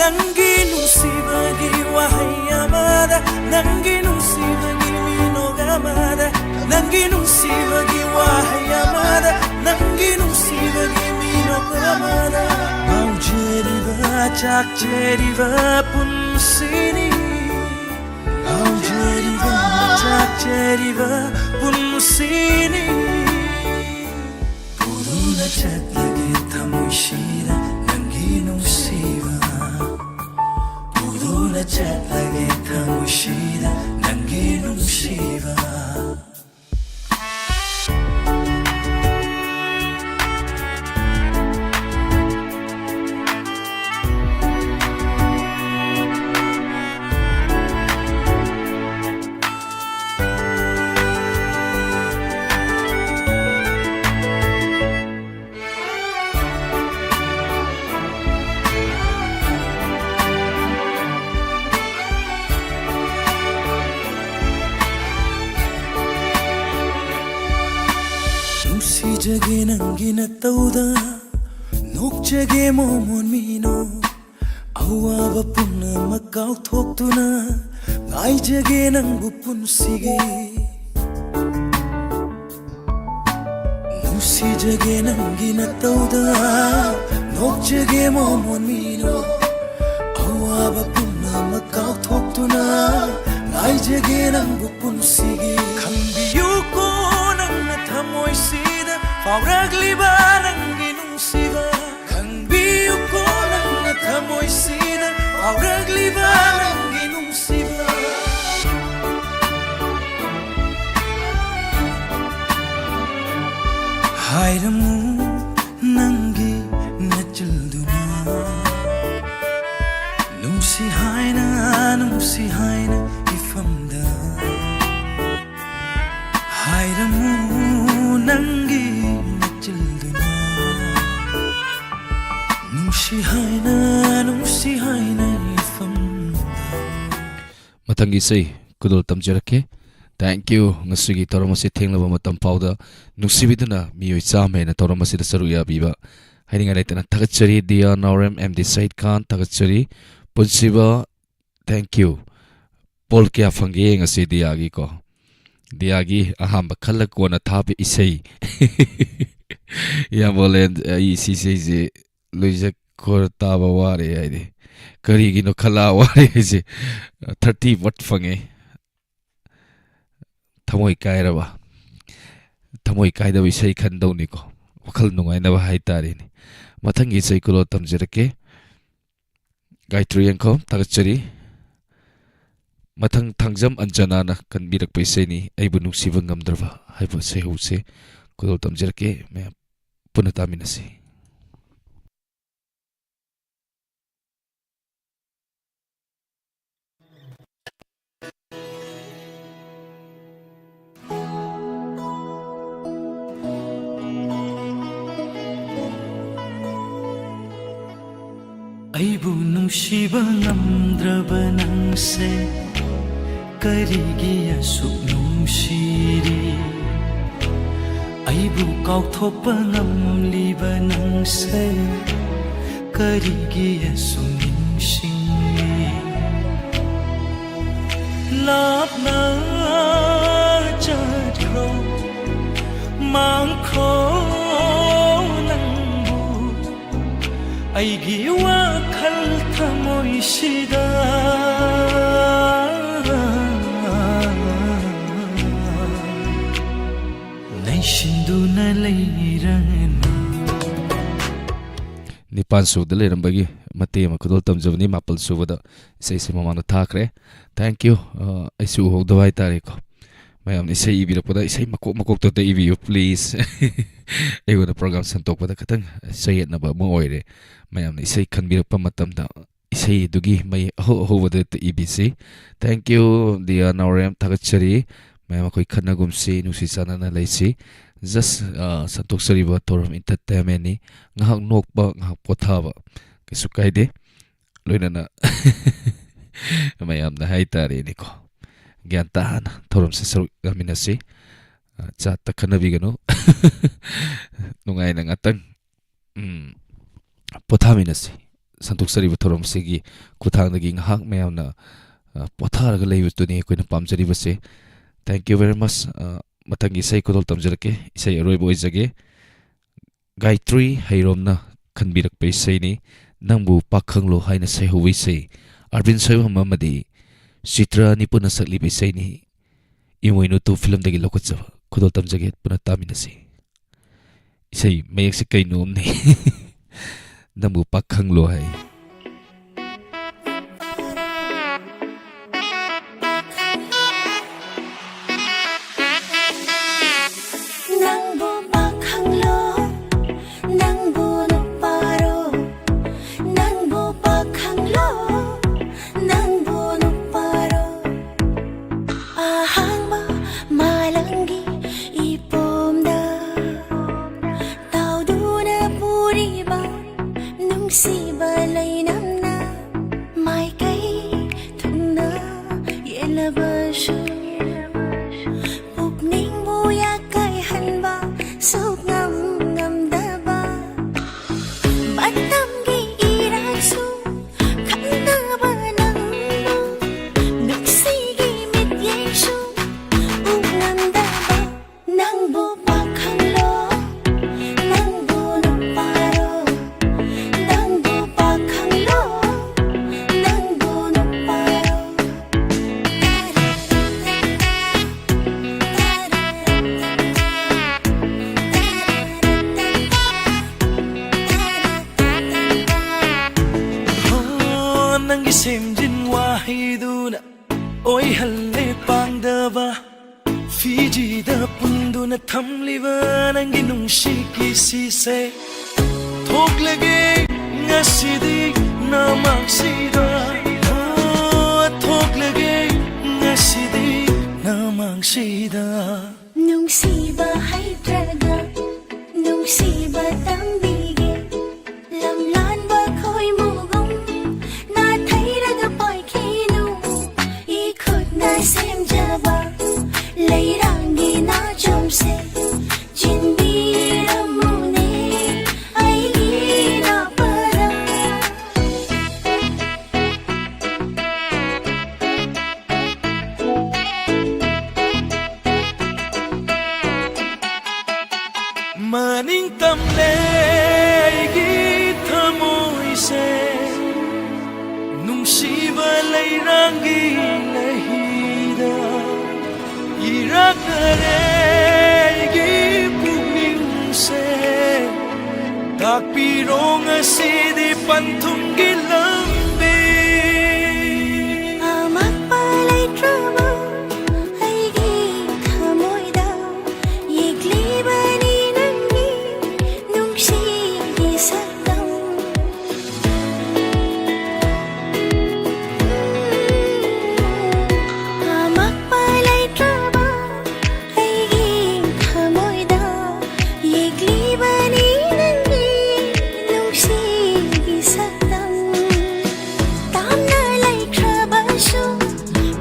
ꯅꯪꯒꯤ ꯅꯨꯡꯁꯤꯕꯒꯤ ꯋꯥꯍꯩ ꯑꯃꯗ, ꯅꯪꯒꯤ ꯅꯨꯡꯁꯤꯕꯒꯤ ꯃꯤꯅꯣꯛ ꯑꯃꯗ, ꯅꯪꯒꯤ ꯅꯨꯡꯁꯤꯕꯒꯤ ꯋꯥꯍꯩ ꯑꯃꯗ, ꯅꯪꯒꯤ ꯅꯨꯡꯁꯤꯕꯒꯤ ꯃꯤꯅꯣꯛ ꯑꯃꯗ ꯉꯥꯎꯖꯔꯤꯕ, ꯆꯥꯛꯆꯔꯤꯕ ꯄꯨꯟꯁꯤꯅꯤ꯫ ꯉꯥꯎꯖꯔꯤꯕ, ꯆꯥꯛꯆꯔꯤꯕ ꯄꯨꯟꯁꯤꯅꯤ꯫ ꯄꯨꯗꯨꯅ ꯆꯠꯂꯒꯦ ꯊꯃꯣꯏꯁꯤꯗ ꯅꯪꯒꯤ ꯅꯨꯡꯁꯤꯕ꯫ ꯄꯨꯗꯨꯅ ꯆꯠꯂꯒꯦ ꯊꯃꯣꯏꯁꯤꯗ ꯅꯪꯒꯤ ꯅꯨꯡꯁꯤꯕ꯫ ꯅꯨꯡꯁꯤꯖꯒꯦ ꯅꯪꯒꯤ ꯅꯇꯧꯗ, ꯅꯣꯛꯆꯒꯦ ꯃꯣꯃꯣꯟ ꯃꯤꯅꯣ꯫ ꯑꯋꯥꯕ ꯄꯨꯝꯅꯃꯛ ꯀꯥꯎꯊꯣꯛꯇꯨꯅ ꯉꯥꯏꯖꯒꯦ ꯅꯪꯕꯨ ꯄꯨꯟꯁꯤꯒꯤ꯫ ꯅꯨꯡꯁꯤꯖꯒꯦ ꯅꯪꯒꯤ ꯅꯇꯧꯗ, ꯅꯣꯛꯆꯒꯦ ꯃꯣꯃꯣꯟ ꯃꯤꯅꯣ꯫ ꯑꯋꯥꯕ ꯄꯨꯝꯅꯃꯛ ꯀꯥꯎꯊꯣꯛꯇꯨꯅ ꯉꯥꯏꯖꯒꯦ ꯅꯪꯕꯨ ꯄꯨꯟꯁꯤꯒꯤ꯫ ꯈꯪꯕꯤꯌꯨꯀꯣ ꯅꯪꯅ ꯊꯃꯣꯏꯁꯤꯗ ꯐꯥꯎꯔꯛꯂꯤꯕ ꯅꯪꯒꯤ ꯅꯨꯡꯁꯤꯕ꯫ ꯈꯪꯕꯤꯌꯨꯀꯣ ꯅꯪꯅ ꯊꯃꯣꯏꯁꯤꯗ ꯐꯥꯎꯔꯛꯂꯤꯕ ꯅꯪꯒꯤ ꯅꯨꯡꯁꯤꯕ꯫ ꯍꯥꯏꯔꯝꯃꯨ ꯅꯪꯒꯤ ꯅꯆꯤꯜꯗꯨꯅ ꯅꯨꯡꯁꯤ ꯍꯥꯏꯅ, ꯅꯨꯡꯁꯤ ꯍꯥꯏꯅ ꯏꯐꯝꯗ꯫ ꯍꯥꯏꯔꯝꯃꯨ ꯅꯪꯒꯤ ꯅꯆꯤꯜꯗꯨꯅ ꯅꯨꯡꯁꯤ ꯍꯥꯏꯅ, ꯅꯨꯡꯁꯤ ꯍꯥꯏꯅ ꯏꯐꯝꯗ꯫ ꯃꯊꯪꯒꯤ ꯏꯁꯩ ꯈꯨꯗꯣꯜ ꯇꯝꯖꯔꯛꯀꯦ꯫ Thank you꯫ ꯉꯁꯤꯒꯤ ꯊꯧꯔꯝ ꯑꯁꯤ ꯊꯦꯡꯂꯕ ꯃꯇꯝ ꯐꯥꯎꯗ ꯅꯨꯡꯁꯤꯕꯤꯗꯨꯅ ꯃꯤꯑꯣꯏ ꯆꯥꯝꯃ ꯍꯦꯟꯅ ꯊꯧꯔꯝ ꯑꯁꯤꯗ ꯁꯔꯨꯛ ꯌꯥꯕꯤꯕ ꯍꯥꯏꯅꯤꯡꯉꯥꯏ ꯂꯩꯇꯅ ꯊꯥꯒꯠꯆꯔꯤ꯫ ꯗꯤꯌꯥ ꯅꯥꯎꯔꯦꯝ, ꯑꯦꯝ ꯗꯤ ꯁꯌꯤꯗ ꯈꯥꯟ, ꯊꯥꯒꯠꯆꯔꯤ꯫ ꯄꯨꯟꯁꯤꯕ, thank you꯫ ꯄꯣꯜ ꯀꯌꯥ ꯐꯪꯒꯦ ꯉꯁꯤ ꯗꯤꯌꯥꯒꯤꯀꯣ? ꯗꯤꯌꯥꯒꯤ ꯑꯍꯥꯟꯕ ꯈꯜꯂ ꯀꯣꯟꯅ ꯊꯥꯕ ꯏꯁꯩ꯫ ꯏꯌꯥꯝꯕ ꯑꯣꯂꯦꯟ, ꯑꯩ ꯁꯤ ꯏꯁꯩꯁꯦ ꯂꯣꯏꯖ ꯈꯣꯔ ꯇꯥꯕ ꯋꯥꯔꯦ ꯍꯥꯏꯗꯤ꯫ ꯀꯔꯤꯒꯤꯅꯣ ꯈꯜꯂ ꯋꯥꯔꯦ ꯍꯥꯏꯁꯦ꯫ ꯊꯥꯔꯇꯤ ꯋꯥꯠ ꯐꯪꯉꯦ꯫ ꯊꯃꯣꯏ ꯀꯥꯏꯔꯕ? ꯊꯃꯣꯏ ꯀꯥꯏꯗꯕ ꯏꯁꯩ ꯈꯟꯗꯧꯅꯤꯀꯣ꯫ ꯋꯥꯈꯜ ꯅꯨꯡꯉꯥꯏꯅꯕ ꯍꯥꯏꯇꯥꯔꯦꯅꯦ꯫ ꯃꯊꯪꯒꯤ ꯏꯁꯩ ꯈꯨꯗꯣꯜ ꯇꯝꯖꯔꯛꯀꯦ꯫ ꯒꯥꯌꯇ꯭ꯔꯤ ꯌꯦꯡꯈꯣꯝ, ꯊꯥꯒꯠꯆꯔꯤ꯫ ꯃꯊꯪ ꯊꯥꯡꯖꯝ ꯑꯟꯖꯅꯥꯅ ꯀꯟꯕꯤꯔꯛꯄ ꯏꯁꯩꯅꯤ, ꯑꯩꯕꯨ ꯅꯨꯡꯁꯤꯕ ꯉꯝꯗ꯭ꯔꯕ ꯍꯥꯏꯕ ꯏꯁꯩ ꯍꯧꯁꯦ꯫ ꯈꯨꯗꯣꯜ ꯇꯝꯖꯔꯛꯀꯦ, ꯃꯌꯥꯝ ꯄꯨꯟꯅ ꯇꯥꯃꯤꯟꯅꯁꯤ꯫ ꯑꯩꯕꯨ ꯅꯨꯡꯁꯤꯕ ꯉꯝꯗ꯭ꯔꯕ ꯅꯪꯁꯦ ꯀꯔꯤꯒꯤ ꯑꯁꯨꯛ ꯅꯨꯡꯁꯤꯔꯤ? ꯑꯩꯕꯨ ꯀꯥꯎꯊꯣꯛꯄ ꯉꯝꯂꯤꯕ ꯅꯪꯁꯦ ꯀꯔꯤꯒꯤ ꯑꯁꯨꯛ ꯅꯤꯡ ꯁꯤꯡꯂꯤ꯫ ꯂꯥꯞꯅ ꯆꯠꯈ꯭ꯔꯣ, ꯃꯥꯡꯈ꯭ꯔꯣ ꯅꯪꯕꯨ ꯑꯩꯒꯤ ꯋꯥꯈꯜ ꯊꯃꯣꯏꯁꯤꯗ꯫ ꯅꯩꯁꯤꯟꯗꯨꯅ ꯂꯩꯔꯅꯨ꯫ ꯅꯤꯄꯥꯟ ꯁꯨꯕꯗ ꯂꯩꯔꯝꯕꯒꯤ ꯃꯇꯦꯛ ꯑꯃ ꯈꯨꯗꯣꯜ ꯇꯝꯖꯕꯅꯤ꯫ ꯃꯥꯄꯜ ꯁꯨꯕꯗ ꯏꯁꯩꯁꯦ ꯃꯃꯥꯡꯗ ꯊꯥꯈ꯭ꯔꯦ꯫ Thank you꯫ ꯑ, ꯑꯩꯁꯨ ꯎꯍꯧꯗꯕ ꯍꯥꯏꯇꯥꯔꯦꯀꯣ꯫ ꯃꯌꯥꯝꯅ ꯏꯁꯩ ꯏꯕꯤꯔꯛꯄꯗ ꯏꯁꯩ ꯃꯀꯣꯛ ꯃꯀꯣꯛꯇ ꯑꯝꯇ ꯏꯕꯤꯌꯨ, please꯫ ꯑꯩꯉꯣꯟꯗ program ꯁꯟꯗꯣꯛꯄꯗ ꯈꯤꯇꯪ ꯆꯌꯦꯠꯅꯕ ꯑꯃ ꯑꯣꯏꯔꯦ꯫ ꯃꯌꯥꯝꯅ ꯏꯁꯩ ꯈꯟꯕꯤꯔꯛꯄ ꯃꯇꯝꯗ ꯏꯁꯩ ꯑꯗꯨꯒꯤ ꯃꯌꯦꯛ ꯑꯍꯧ ꯑꯍꯧꯕꯗ ꯍꯦꯛꯇ ꯏꯕꯤꯁꯤ꯫ Thank you, ꯗꯤꯌꯥ ꯅꯥꯎꯔꯦꯝ, ꯊꯥꯒꯠꯆꯔꯤ꯫ ꯃꯌꯥꯝ ꯑꯩꯈꯣꯏ ꯈꯟꯅꯒꯨꯝꯁꯤ, ꯅꯨꯡꯁꯤ ꯆꯥꯟꯅꯅ ꯂꯩꯁꯤ꯫ Just, ꯑ, ꯁꯟꯗꯣꯛꯆꯔꯤꯕ ꯊꯧꯔꯝ entertainment ꯅꯤ꯫ ꯉꯥꯏꯍꯥꯛ ꯅꯣꯛꯄ, ꯉꯥꯏꯍꯥꯛ ꯄꯣꯊꯥꯕ, ꯀꯩꯁꯨ ꯀꯥꯏꯗꯦ꯫ ꯂꯣꯏꯅꯅ ꯃꯌꯥꯝꯅ ꯍꯥꯏꯇꯥꯔꯦꯅꯦꯀꯣ, ꯒ꯭ꯌꯥꯟ ꯇꯥꯅ ꯊꯧꯔꯝꯁꯤ ꯁꯔꯨꯛ ꯌꯥꯃꯤꯟꯅꯁꯤ꯫ ꯑ, ꯆꯥ ꯇꯛꯈꯠꯅꯕꯤꯒꯅꯨ꯫ ꯅꯨꯡꯉꯥꯏꯅ ꯉꯥꯛꯇꯪ, ꯎꯝ, ꯄꯣꯊꯥꯃꯤꯟꯅꯁꯤ꯫ ꯁꯟꯗꯣꯛꯆꯔꯤꯕ ꯊꯧꯔꯝꯁꯤꯒꯤ ꯈꯨꯠꯊꯥꯡꯗꯒꯤ ꯉꯥꯏꯍꯥꯛ ꯃꯌꯥꯝꯅ, ꯑ, ꯄꯣꯊꯥꯔꯒ ꯂꯩꯕꯗꯨꯅꯤ ꯑꯩꯈꯣꯏꯅ ꯄꯥꯝꯖꯔꯤꯕꯁꯦ꯫ Thank you very much꯫ ꯑ, ꯃꯊꯪꯒꯤ ꯏꯁꯩ ꯈꯨꯗꯣꯜ ꯇꯝꯖꯔꯛꯀꯦ꯫ ꯏꯁꯩ ꯑꯔꯣꯏꯕ ꯑꯣꯏꯖꯒꯦ꯫ ꯒꯥꯌꯇ꯭ꯔꯤ ꯍꯩꯔꯣꯝꯅ ꯈꯟꯕꯤꯔꯛꯄ ꯏꯁꯩꯅꯤ, "ꯅꯪꯕꯨ ꯄꯥꯛ ꯈꯪꯂꯣ" ꯍꯥꯏꯅ ꯁꯩꯍꯧꯕ ꯏꯁꯩ꯫ ꯑꯔꯕꯤꯟ ꯁꯣꯏꯕꯝ ꯑꯃꯗꯤ ꯆꯤꯇ꯭ꯔꯥ ꯑꯅꯤ ꯄꯨꯟꯅ ꯁꯛꯂꯤꯕ ꯏꯁꯩꯅꯤ꯫ ꯏꯃꯣꯏꯅꯨ ꯇꯨ ꯐꯤꯂꯝꯗꯒꯤ ꯂꯧꯈꯠꯆꯕ꯫ ꯈꯨꯗꯣꯜ ꯇꯝꯖꯒꯦ, ꯄꯨꯟꯅ ꯇꯥꯃꯤꯟꯅꯁꯤ꯫ ꯏꯁꯩ ꯃꯌꯦꯛꯁꯦ ꯀꯩꯅꯣꯝꯅꯦ꯫ "ꯅꯪꯕꯨ ꯄꯥꯛ ꯈꯪꯂꯣ" ꯍꯥꯏ꯫ ꯅꯪꯕꯨ ꯄꯥꯛ ꯈꯪꯂꯣ, ꯅꯪꯕꯨ ꯅꯨꯄꯥꯔꯣ, ꯅꯪꯕꯨ ꯄꯥꯛ ꯈꯪꯂꯣ, ꯅꯪꯕꯨ ꯅꯨꯄꯥꯔꯣ꯫ ꯑꯍꯥꯡꯕ ꯃꯥꯂꯪꯒꯤ ꯏꯄꯣꯝꯗ ꯇꯥꯎꯗꯨꯅ ꯄꯨꯔꯤꯕ ꯅꯨꯡꯁꯤꯕ ꯂꯩꯅꯝꯅ ꯃꯥꯏꯀꯩ ꯊꯨꯡꯅ ꯌꯦꯜꯂꯕꯁꯨ, ꯄꯨꯛꯅꯤꯡꯕꯨ ꯌꯥꯀꯥꯏꯍꯟꯕ ꯁꯨꯛꯉꯝ ꯉꯝꯗꯕ, ꯃꯇꯝꯒꯤ ꯏꯔꯥꯡꯁꯨ ꯊꯝꯂꯤꯕ ꯅꯪꯒꯤ ꯅꯨꯡꯁꯤ ꯀꯤꯁꯤꯁꯦ ꯊꯣꯛꯂꯒꯦ ꯉꯁꯤꯗꯤ ꯅꯃꯥꯡꯁꯤꯗ꯫ ꯑꯣ, ꯊꯣꯛꯂꯒꯦ ꯉꯁꯤꯗꯤ ꯅꯃꯥꯡꯁꯤꯗ꯫ ꯅꯨꯡꯁꯤꯕ ꯍꯩꯇ꯭ꯔꯒ ꯅꯨꯡꯁꯤꯕ ꯇꯝꯕꯤꯒꯦ꯫ ꯂꯝꯂꯥꯟꯕ ꯈꯣꯏꯃꯨꯒꯨꯝ ꯅꯥꯊꯩꯔꯒ ꯄꯥꯏꯈꯤꯅꯨ꯫ ꯏꯈꯨꯠꯅ ꯁꯦꯝꯖꯕ ꯂꯩꯔꯥꯡꯒꯤ ꯅꯥꯆꯣꯝꯁꯦ ꯆꯤꯟꯕꯤꯔꯝꯃꯨꯅꯦ ꯑꯩꯒꯤ ꯅꯥꯄꯔ꯫ ꯃꯅꯤꯡ ꯇꯝꯂꯦ ꯑꯩꯒꯤ ꯊꯃꯣꯏꯁꯦ ꯅꯨꯡꯁꯤꯕ ꯂꯩꯔꯥꯡꯒꯤ ꯂꯩꯍꯤꯗ ꯏꯔꯛꯅꯔꯦ ꯑꯩꯒꯤ ꯄꯨꯛꯅꯤꯡꯁꯦ꯫ ꯇꯥꯛꯄꯤꯔꯣ ꯉꯁꯤꯗꯤ ꯄꯟꯊꯨꯡꯒꯤ ꯂꯝꯕꯤ꯫ ꯑꯃꯛꯄ ꯂꯩꯇ꯭ꯔꯕ ꯑꯩꯒꯤ ꯊꯃꯣꯏꯗ ꯌꯦꯛꯂꯤꯕꯅꯤ ꯅꯪꯒꯤ ꯅꯨꯡꯁꯤꯒꯤ ꯁꯛꯇꯝ꯫ ꯑꯃꯛꯄ ꯂꯩꯇ꯭ꯔꯕ ꯑꯩꯒꯤ ꯊꯃꯣꯏꯗ ꯌꯦꯛꯂꯤꯕꯅꯤ ꯅꯪꯒꯤ ꯅꯨꯡꯁꯤꯒꯤ ꯁꯛꯇꯝ꯫ ꯇꯥꯝꯅ ꯂꯩꯈ꯭ꯔꯕꯁꯨ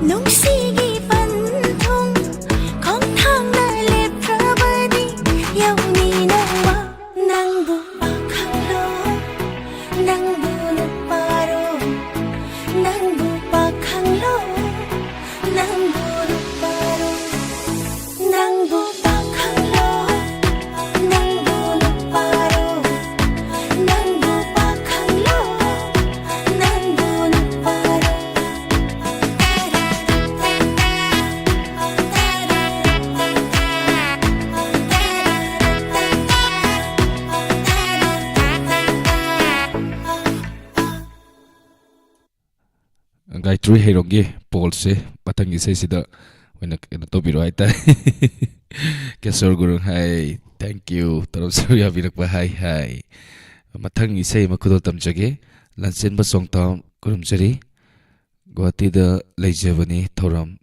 ꯅꯨꯡꯁꯤꯒꯤ ꯄꯟꯊꯨꯡ ꯈꯣꯡꯊꯥꯡꯅ ꯂꯦꯞꯈ꯭ꯔꯕꯗꯤ ꯌꯧꯅꯤ ꯅꯣꯡꯃ꯫ ꯅꯪꯕꯨ ꯄꯥꯈꯪꯂꯣ, ꯅꯪꯕꯨ ꯅꯨꯄꯥꯔꯣ, ꯅꯪꯕꯨ ꯄꯥꯈꯪꯂꯣ, ꯅꯪꯕꯨ ꯅꯨꯄꯥꯔꯣ, ꯅꯪꯕꯨ ꯄꯥꯈꯪꯂꯣ, ꯅꯪꯕꯨ ꯅꯨꯄꯥꯔꯣ, ꯅꯪꯕꯨ ꯄꯥꯈꯪꯂꯣ, ꯅꯪꯕꯨ ꯅꯨꯄꯥꯔꯣ꯫ ꯒꯥꯌꯇ꯭ꯔꯤ ꯍꯩꯔꯣꯛꯒꯤ ꯄꯣꯜꯁꯦ ꯃꯊꯪꯒꯤ ꯏꯁꯩꯁꯤꯗ ꯑꯣꯏꯅ ꯀꯩꯅꯣ ꯇꯧꯕꯤꯔꯣ ꯍꯥꯏꯇꯥꯔꯦ꯫ ꯀꯦꯁꯣꯔ ꯒꯨꯔꯨꯡ ꯍꯥꯏ, thank you꯫ ꯇꯔꯝ ꯁꯔꯨ ꯌꯥꯕꯤꯔꯛꯄ ꯍꯥꯏ ꯍꯥꯏ꯫ ꯃꯊꯪ ꯏꯁꯩ ꯑꯃ ꯈꯨꯗꯣꯜ ꯇꯝꯖꯒꯦ꯫ ꯂꯟꯆꯦꯟꯕ ꯆꯣꯡꯊꯥꯝ ꯈꯨꯔꯨꯝꯖꯔꯤ꯫ ꯒꯨꯋꯥꯍꯥꯇꯤꯗ ꯂꯩꯖꯕꯅꯤ, ꯊꯧꯔꯝ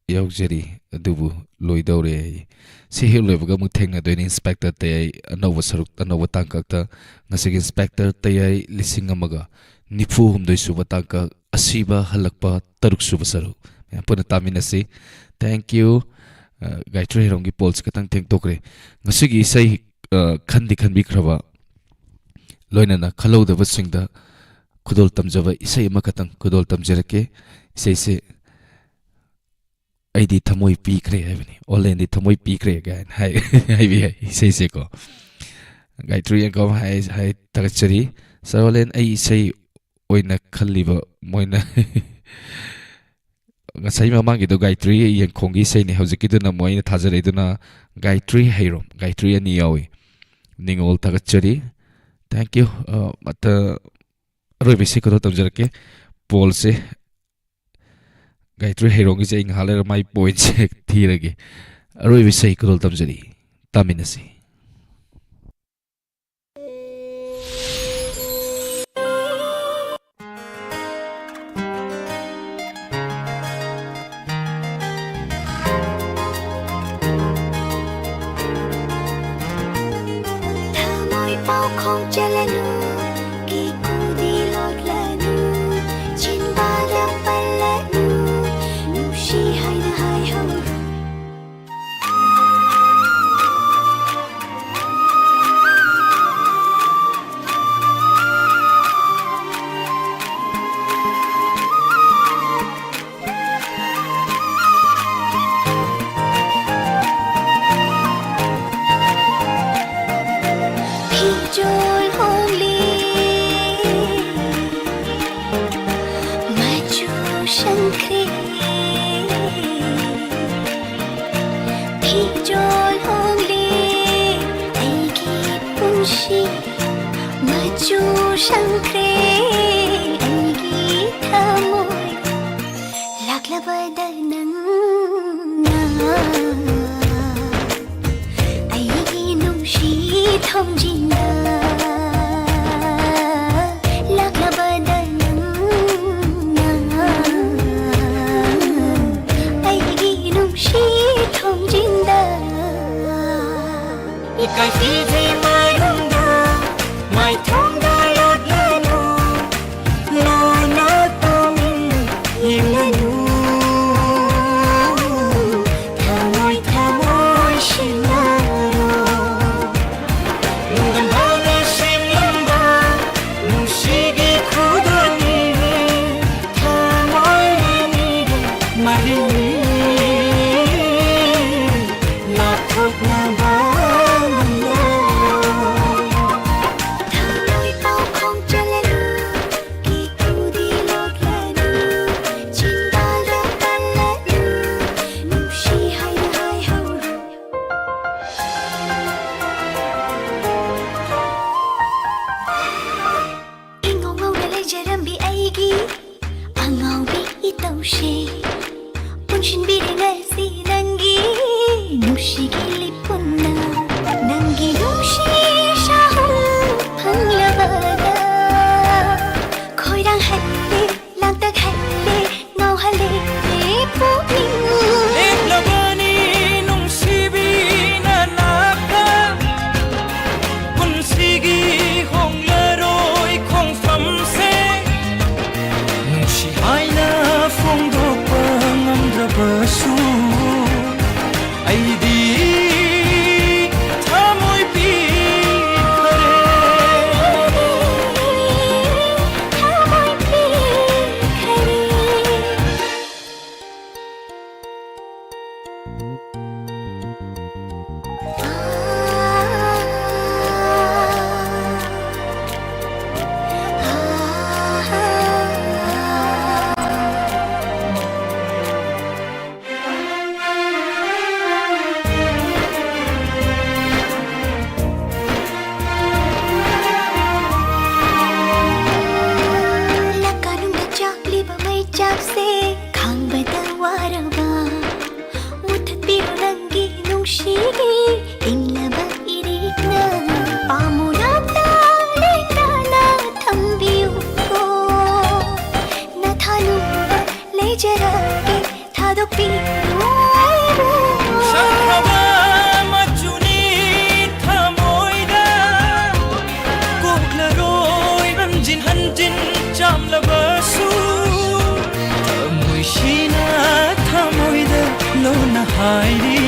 ꯌꯥꯎꯖꯔꯤ, ꯑꯗꯨꯕꯨ ꯂꯣꯏꯗꯧꯔꯦ ꯍꯥꯏ꯫ ꯁꯤ ꯍꯦꯛ ꯂꯣꯏꯕꯒ ꯑꯃꯨꯛ ꯊꯦꯡꯅꯗꯣꯏꯅꯤ ꯏꯟꯁꯄꯦꯛꯇꯔ ꯇꯌꯥꯏ ꯑꯅꯧꯕ ꯁꯔꯨꯛ, ꯑꯅꯧꯕ ꯇꯥꯡꯀꯛꯇ꯫ ꯉꯁꯤꯒꯤ ꯏꯟꯁꯄꯦꯛꯇꯔ ꯇꯌꯥꯏ ꯂꯤꯁꯤꯡ ꯑꯃꯒ ꯅꯤꯐꯨ ꯍꯨꯝꯗꯣꯏ ꯁꯨꯕ ꯇꯥꯡꯀꯛ, ꯑꯁꯤꯕ ꯍꯜꯂꯛꯄ ꯇꯔꯨꯛ ꯁꯨꯕ ꯁꯔꯨꯛ꯫ ꯃꯌꯥꯝ ꯄꯨꯟꯅ ꯇꯥꯃꯤꯟꯅꯁꯤ꯫ Thank you꯫ ꯑ, ꯒꯥꯏꯇ꯭ꯔꯤ ꯍꯩꯔꯣꯡꯒꯤ ꯄꯣꯜꯁꯦ ꯈꯤꯇꯪ ꯊꯦꯡꯗꯣꯛꯈ꯭ꯔꯦ꯫ ꯉꯁꯤꯒꯤ ꯏꯁꯩ, ꯑ, ꯈꯟꯗꯤ ꯈꯟꯕꯤꯈ꯭ꯔꯕ, ꯂꯣꯏꯅꯅ ꯈꯜꯍꯧꯗꯕꯁꯤꯡꯗ ꯈꯨꯗꯣꯜ ꯇꯝꯖꯕ ꯏꯁꯩ ꯑꯃꯈꯛꯇꯪ ꯈꯨꯗꯣꯜ ꯇꯝꯖꯔꯛꯀꯦ꯫ ꯏꯁꯩꯁꯦ "ꯑꯩꯗꯤ ꯊꯃꯣꯏ ꯄꯤꯈ꯭ꯔꯦ" ꯍꯥꯏꯕꯅꯤ, "ꯑꯣꯂꯦꯟꯗꯤ ꯊꯃꯣꯏ ꯄꯤꯈ꯭ꯔꯦ" ꯀꯥꯏꯅ ꯍꯥꯏ-, ꯍꯥꯏꯕ ꯌꯥꯏ ꯏꯁꯩꯁꯦꯀꯣ꯫ ꯒꯥꯏꯇ꯭ꯔꯤ ꯑꯦꯡꯀꯣꯝ ꯍꯥꯏ, ꯍꯥꯏ ꯊꯥꯒꯠꯆꯔꯤ꯫ ꯁꯥꯔ ꯑꯣꯂꯦꯟ, ꯑꯩ ꯏꯁꯩ ꯑꯣꯏꯅ ꯈꯜꯂꯤꯕ ꯃꯣꯏꯅ ꯉꯁꯥꯏ ꯃꯃꯥꯡꯒꯤꯗꯣ ꯒꯥꯏꯇ꯭ꯔꯤ ꯌꯦꯡꯈꯣꯡꯒꯤ ꯏꯁꯩꯅꯤ, ꯍꯧꯖꯤꯛꯀꯤꯗꯨꯅ ꯃꯣꯏꯅ ꯊꯥꯖꯔꯛꯏꯗꯨꯅ ꯒꯥꯏꯇ꯭ꯔꯤ ꯍꯩꯔꯣꯝ, ꯒꯥꯏꯇ꯭ꯔꯤ ꯑꯅꯤ ꯌꯥꯎꯏ꯫ ꯅꯤꯉꯣꯜ ꯊꯥꯒꯠꯆꯔꯤ꯫ Thank you꯫ ꯑ, ꯃꯇ-, ꯑꯔꯣꯏꯕ ꯏꯁꯩ ꯈꯨꯗꯣꯜ ꯇꯝꯖꯔꯛꯀꯦ꯫ ꯄꯣꯜꯁꯦ ꯒꯥꯏꯇ꯭ꯔꯤ ꯍꯩꯔꯣꯡꯒꯤꯁꯦ ꯑꯩ ꯉꯥꯏꯍꯥꯛ ꯂꯩꯔ ꯃꯥꯏ ꯄꯣꯏꯟꯁꯦ ꯊꯤꯔꯒꯦ꯫ ꯑꯔꯣꯏꯕ ꯏꯁꯩ ꯈꯨꯗꯣꯜ ꯇꯝꯖꯔꯤ꯫ ꯇꯥꯃꯤꯟꯅꯁꯤ꯫ ꯊꯃꯣꯏ ꯄꯥꯎꯈꯣꯡ ꯆꯜꯂꯅꯨ, ꯀꯤꯀꯨꯗꯤ ꯂꯣꯠꯂꯅꯨ, ꯆꯤꯟꯕꯥꯗ ꯄꯜꯂꯅꯨ, ꯅꯨꯡꯁꯤ ꯍꯥꯏꯅ ꯍꯥꯏꯍꯧꯔꯣ꯫ ꯐꯤꯖꯣꯜ ꯍꯣꯡꯂꯤ, ꯃꯆꯨ ꯁꯪꯈ꯭ꯔꯦ꯫ ꯐꯤꯖꯣꯜ ꯍꯣꯡꯂꯤ, ꯑꯩꯒꯤ ꯄꯨꯟꯁꯤ ꯃꯆꯨ ꯁꯪꯈ꯭ꯔꯦ꯫ ꯑꯩꯒꯤ ꯊꯃꯣꯏ ꯂꯥꯛꯂꯕꯗ ꯅꯪꯅ ꯊꯣꯡꯖꯤꯟꯗ ꯂꯥꯛꯂꯕꯗ ꯅꯪꯅ ꯑꯩꯒꯤ ꯅꯨꯡꯁꯤ ꯊꯣꯡꯖꯤꯟꯗ ꯏꯀꯥꯏ ꯐꯤꯗꯤ ꯃꯥꯏꯔꯣꯡꯗ ꯃꯥꯏꯊꯣꯡꯗ ꯂꯣꯠꯂꯅꯨ꯫ ꯂꯣꯟꯅ ꯇꯨꯃꯤꯟ ꯌꯦꯡꯂꯅꯨ꯫ ꯊꯃꯣꯏ ꯊꯃꯣꯏ ꯁꯤꯟꯅꯔꯣ꯫ ꯅꯨꯡꯒꯟ ꯐꯥꯎꯅ ꯁꯦꯝꯂꯝꯕ ꯅꯨꯡꯁꯤꯒꯤ ꯈꯨꯗꯣꯜꯅꯤ꯫ ꯊꯃꯣꯏ ꯑꯅꯤꯒꯤ ꯃꯔꯤꯅꯤ꯫ ꯂꯥꯞꯊꯣꯛꯅꯕ ꯉꯝꯂꯣꯏ꯫ ꯊꯃꯣꯏ ꯄꯥꯎꯈꯣꯡ ꯆꯜꯂꯅꯨ꯫ ꯀꯤꯀꯨꯗꯤ ꯂꯣꯛꯂꯅꯨ꯫ ꯆꯤꯟꯕꯥꯜꯗ ꯄꯜꯂꯅꯨ꯫ ꯅꯨꯡꯁꯤ ꯍꯥꯏꯅ ꯍꯥꯏꯍꯧꯔꯣ꯫ ꯏꯉꯧ ꯉꯧꯅ ꯂꯩꯖꯔꯝꯕꯤ ꯑꯩꯒꯤ ꯑꯉꯥꯎꯕꯤ ꯏꯇꯧꯁꯦ ꯄꯨꯟꯁꯤꯟꯕꯤꯔꯦ ꯉꯁꯤ ꯅꯪꯒꯤ ꯅꯨꯡꯁꯤꯒꯤ ꯂꯤꯄꯨꯟꯅ꯫ ꯅꯪꯒꯤ ꯅꯨꯡꯁꯤ ꯁꯥꯍꯨꯝ ꯐꯪꯂꯕꯗ ꯈꯣꯏꯔꯥꯡꯍꯜꯂꯦ, ꯂꯥꯡꯇꯛꯍꯜꯂꯦ, ꯉꯥꯎꯍꯜꯂꯦ ꯄꯨꯛꯅꯤꯡ꯫ ꯂꯦꯞꯂꯕꯅꯤ ꯅꯨꯡꯁꯤꯕꯤ ꯅꯅꯥꯛꯇ꯫ ꯄꯨꯟꯁꯤꯒꯤ ꯍꯣꯡꯂꯔꯣꯏ ꯈꯣꯡꯐꯝꯁꯦ ꯅꯨꯡꯁꯤ ꯍꯥꯏꯅ ꯐꯣꯡꯗꯣꯛꯄ ꯁꯛꯈ꯭ꯔꯕ ꯃꯆꯨꯅꯤ ꯊꯃꯣꯏꯗ, ꯀꯣꯛꯂꯔꯣꯏ ꯍꯟꯖꯤꯟ ꯍꯟꯖꯤꯟ ꯆꯥꯝꯂꯕꯁꯨ, ꯊꯃꯣꯏꯁꯤꯅ ꯊꯃꯣꯏꯗ ꯂꯣꯟꯅ ꯍꯥꯏꯔꯤ,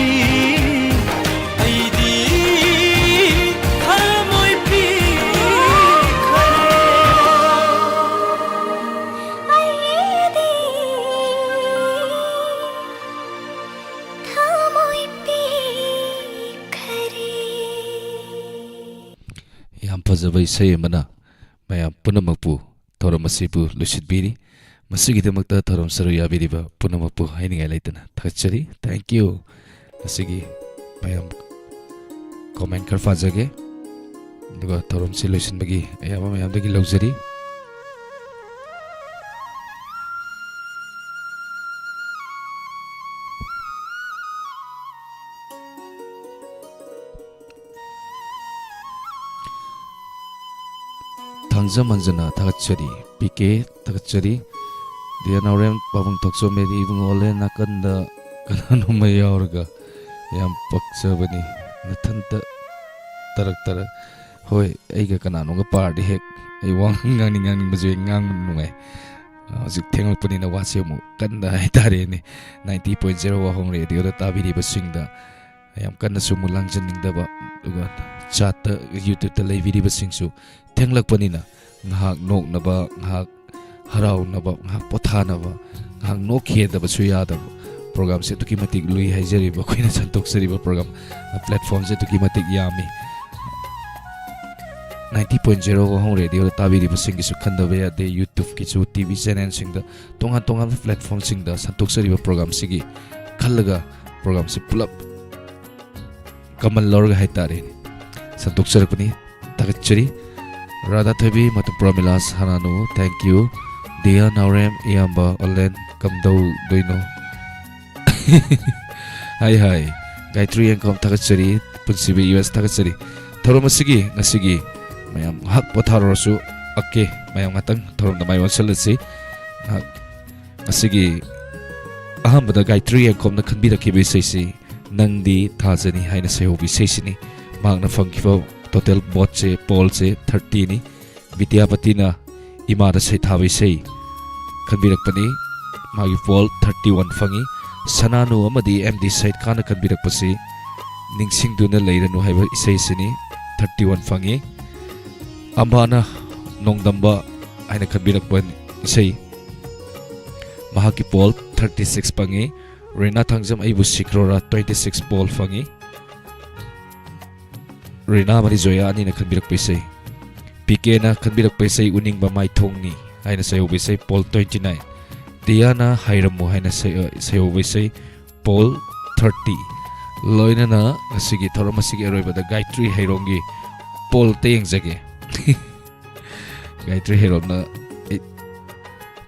ꯑꯩꯗꯤ ꯊꯃꯣꯏ ꯄꯤꯈ꯭ꯔꯦ꯫ ꯑꯩꯗꯤ ꯊꯃꯣꯏ ꯄꯤꯈ꯭ꯔꯦ꯫ ꯌꯥꯝ ꯐꯖꯕ ꯏꯁꯩ ꯑꯃꯅ ꯃꯌꯥꯝ ꯄꯨꯝꯅꯃꯛꯄꯨ ꯊꯧꯔꯝ ꯑꯁꯤꯕꯨ ꯂꯣꯏꯁꯤꯟꯕꯤꯔꯤ꯫ ꯃꯁꯤꯒꯤꯗꯃꯛꯇ ꯊꯧꯔꯝ ꯁꯔꯨꯛ ꯌꯥꯕꯤꯔꯤꯕ ꯄꯨꯝꯅꯃꯛꯄꯨ ꯍꯥꯏꯅꯤꯡꯉꯥꯏ ꯂꯩꯇꯅ ꯊꯥꯒꯠꯆꯔꯤ꯫ Thank you꯫ ꯉꯁꯤꯒꯤ ꯃꯌꯥꯝ comment ꯈꯔ ꯄꯥꯖꯒꯦ, ꯑꯗꯨꯒ ꯊꯧꯔꯝꯁꯤ ꯂꯣꯏꯁꯤꯟꯕꯒꯤ ꯑꯌꯥꯕ ꯃꯌꯥꯝꯗꯒꯤ ꯂꯧꯖꯔꯤ꯫ ꯊꯥꯡꯖꯝ ꯃꯟꯖꯅ ꯊꯥꯒꯠꯆꯔꯤ꯫ ꯄꯤ ꯀꯦ ꯊꯥꯒꯠꯆꯔꯤ꯫ ꯗꯤꯌꯥ ꯅꯥꯎꯔꯦꯝ, ꯄꯥꯕꯨꯡ ꯊꯣꯛꯆꯣꯝ, ꯃꯦꯔꯤ ꯏꯕꯨꯡꯉꯣ, ꯑꯣꯂꯦꯟ ꯅꯥꯀꯟꯗ ꯀꯅꯥꯅꯣꯝꯃ ꯌꯥꯎꯔꯒ ꯌꯥꯝ ꯄꯛꯆꯕꯅꯤ꯫ ꯅꯊꯟꯇ ꯇꯔꯛ ꯇꯔꯛ꯫ ꯍꯣꯏ, ꯑꯩꯒ ꯀꯅꯥꯅꯣꯝꯒ ꯄꯥꯔꯗꯤ ꯍꯦꯛ ꯑꯩ ꯋꯥ ꯉꯥꯡꯅꯤꯡ ꯉꯥꯡꯅꯤꯡꯕꯁꯨ ꯍꯦꯛ ꯉꯥꯡꯕ ꯅꯨꯡꯉꯥꯏ꯫ ꯍꯧꯖꯤꯛ ꯊꯦꯡꯂꯛꯄꯅꯤꯅ ꯋꯥꯁꯦ ꯑꯃꯨꯛ ꯀꯟꯅ ꯍꯥꯏꯇꯥꯔꯦꯅꯦ꯫ Ninety point zero ꯋꯥꯍꯣꯡ ꯔꯦꯗꯤꯑꯣꯗ ꯇꯥꯕꯤꯔꯤꯕꯁꯤꯡꯗ ꯌꯥꯝ ꯀꯟꯅꯁꯨ ꯑꯃꯨꯛ ꯂꯥꯡꯖꯅꯤꯡꯗꯕ, ꯑꯗꯨꯒ ꯆꯥꯠꯇ, YouTube-ꯇ ꯂꯩꯕꯤꯔꯤꯕꯁꯤꯡꯁꯨ ꯊꯦꯡꯂꯛꯄꯅꯤꯅ ꯉꯥꯏꯍꯥꯛ ꯅꯣꯛꯅꯕ, ꯉꯥꯏꯍꯥꯛ ꯍꯔꯥꯎꯅꯕ, ꯉꯥꯏꯍꯥꯛ ꯄꯣꯊꯥꯅꯕ, ꯉꯥꯏꯍꯥꯛ ꯅꯣꯛꯈꯤꯗꯕꯁꯨ ꯌꯥꯗꯕ꯫ Program-ꯁꯦ ꯑꯗꯨꯛꯀꯤ ꯃꯇꯤꯛ ꯂꯨꯏ ꯍꯥꯏꯖꯔꯤꯕ, ꯑꯩꯈꯣꯏꯅ ꯁꯟꯗꯣꯛꯆꯔꯤꯕ program, platform-ꯁꯦ ꯑꯗꯨꯛꯀꯤ ꯃꯇꯤꯛ ꯌꯥꯝꯃꯤ꯫ Ninety point zero ꯋꯥꯍꯣꯡ ꯔꯦꯗꯤꯑꯣꯗ ꯇꯥꯕꯤꯔꯤꯕꯁꯤꯡꯒꯤꯁꯨ ꯈꯟꯗꯕ ꯌꯥꯗꯦ꯫ YouTube-ꯀꯤꯁꯨ, ꯇꯤ ꯚꯤ channel-ꯁꯤꯡꯗ, ꯇꯣꯉꯥꯟ ꯇꯣꯉꯥꯟꯕ platform-ꯁꯤꯡꯗ ꯁꯟꯗꯣꯛꯆꯔꯤꯕ program-ꯁꯤꯒꯤ ꯈꯜꯂꯒ program-ꯁꯤ ꯄꯨꯂꯞ ꯀꯃꯟ ꯂꯧꯔꯒ ꯍꯥꯏꯇꯥꯔꯦꯅꯦ, ꯁꯟꯗꯣꯛꯆꯔꯛꯄꯅꯤ꯫ ꯊꯥꯒꯠꯆꯔꯤ꯫ ꯔꯥꯙꯥꯊꯣꯏꯕꯤ, ꯃꯇꯝ ꯄ꯭ꯔꯃꯤꯂꯥ ꯁꯅꯥꯅꯨ, thank you꯫ ꯗꯤꯌꯥ ꯅꯥꯎꯔꯦꯝ, ꯏꯌꯥꯝꯕ ꯑꯣꯂꯦꯟ, ꯀꯝꯗꯧꯗꯣꯏꯅꯣ? ꯍꯥꯏ ꯍꯥꯏ꯫ ꯒꯥꯌꯇ꯭ꯔꯤ ꯌꯦꯡꯈꯣꯝ, ꯊꯥꯒꯠꯆꯔꯤ꯫ ꯄꯨꯟꯁꯤꯕꯤ ꯌꯨ ꯑꯦꯁ, ꯊꯥꯒꯠꯆꯔꯤ꯫ ꯊꯧꯔꯝ ꯑꯁꯤꯒꯤ ꯉꯁꯤꯒꯤ ꯃꯌꯥꯝ ꯉꯥꯏꯍꯥꯛ ꯄꯣꯊꯥꯔꯨꯔꯁꯨ, ꯑꯣꯀꯦ, ꯃꯌꯥꯝ ꯉꯥꯛꯇꯪ ꯊꯧꯔꯝꯗ ꯃꯥꯏ ꯑꯣꯟꯁꯤꯜꯂꯁꯤ꯫ ꯉꯥꯏꯍꯥꯛ ꯉꯁꯤꯒꯤ ꯑꯍꯥꯟꯕꯗ ꯒꯥꯌꯇ꯭ꯔꯤ ꯌꯦꯡꯈꯣꯝꯅ ꯈꯟꯕꯤꯔꯛꯈꯤꯕ ꯏꯁꯩꯁꯤ ꯅꯪꯗꯤ ꯊꯥꯖꯅꯤ ꯍꯥꯏꯅ ꯁꯩꯍꯧꯕ ꯏꯁꯩꯁꯤꯅꯤ꯫ ꯃꯍꯥꯛꯅ ꯐꯪꯈꯤꯕ ꯇꯣꯇꯦꯜ ꯚꯣꯠꯁꯦ, ꯄꯣꯜꯁꯦ ꯊꯥꯔꯇꯤꯅꯤ꯫ ꯕꯤꯗ꯭ꯌꯥꯄꯇꯤꯅ ꯏꯃꯥꯗ ꯁꯩꯊꯥꯕ ꯏꯁꯩ ꯈꯟꯕꯤꯔꯛꯄꯅꯤ꯫ ꯃꯥꯒꯤ ꯄꯣꯜ ꯊꯥꯔꯇꯤ ꯋꯥꯟ ꯐꯪꯉꯤ꯫ ꯁꯅꯥꯅꯨ ꯑꯃꯗꯤ ꯑꯦꯝ ꯗꯤ ꯁꯩꯠ ꯈꯥꯟꯅ ꯈꯟꯕꯤꯔꯛꯄꯁꯤ ꯅꯤꯡꯁꯤꯡꯗꯨꯅ ꯂꯩꯔꯅꯨ ꯍꯥꯏꯕ ꯏꯁꯩꯁꯤꯅꯤ, ꯊꯥꯔꯇꯤ ꯋꯥꯟ ꯐꯪꯉꯤ꯫ ꯑꯝꯕꯥꯅ ꯅꯣꯡꯗꯝꯕ ꯍꯥꯏꯅ ꯈꯟꯕꯤꯔꯛꯄ ꯏꯁꯩ, ꯃꯍꯥꯛꯀꯤ ꯄꯣꯜ ꯊꯥꯔꯇꯤ ꯁꯤꯛꯁ ꯐꯪꯉꯤ꯫ ꯔꯤꯅꯥ ꯊꯥꯡꯖꯝ ꯑꯩꯕꯨ ꯁꯤꯈ꯭ꯔꯣꯔꯥ ꯇ꯭ꯋꯦꯟꯇꯤ ꯁꯤꯛꯁ ꯄꯣꯜ ꯐꯪꯉꯤ꯫ ꯔꯤꯅꯥ ꯑꯃꯗꯤ ꯖꯣꯌꯥ ꯑꯅꯤꯅ ꯈꯟꯕꯤꯔꯛꯄ ꯏꯁꯩ꯫ ꯄꯤ ꯀꯦꯅ ꯈꯟꯕꯤꯔꯛꯄ ꯏꯁꯩ ꯎꯅꯤꯡꯕ ꯃꯥꯏꯊꯣꯡꯅꯤ ꯍꯥꯏꯅ ꯁꯩꯍꯧꯕ ꯏꯁꯩ ꯄꯣꯜ ꯇ꯭ꯋꯦꯟꯇꯤ ꯅꯥꯏꯟ꯫ ꯇꯤꯌꯥꯅ ꯍꯥꯏꯔꯝꯃꯨ ꯍꯥꯏꯅ ꯁꯩ-, ꯁꯩꯍꯧꯕ ꯏꯁꯩ ꯄꯣꯜ ꯊꯥꯔꯇꯤ꯫ ꯂꯣꯏꯅꯅ ꯉꯁꯤꯒꯤ ꯊꯧꯔꯝ ꯑꯁꯤꯒꯤ ꯑꯔꯣꯏꯕꯗ ꯒꯥꯌꯇ꯭ꯔꯤ ꯍꯩꯔꯣꯝꯒꯤ ꯄꯣꯜꯇ ꯌꯦꯡꯖꯒꯦ꯫ ꯒꯥꯌꯇ꯭ꯔꯤ ꯍꯩꯔꯣꯝꯅ eight,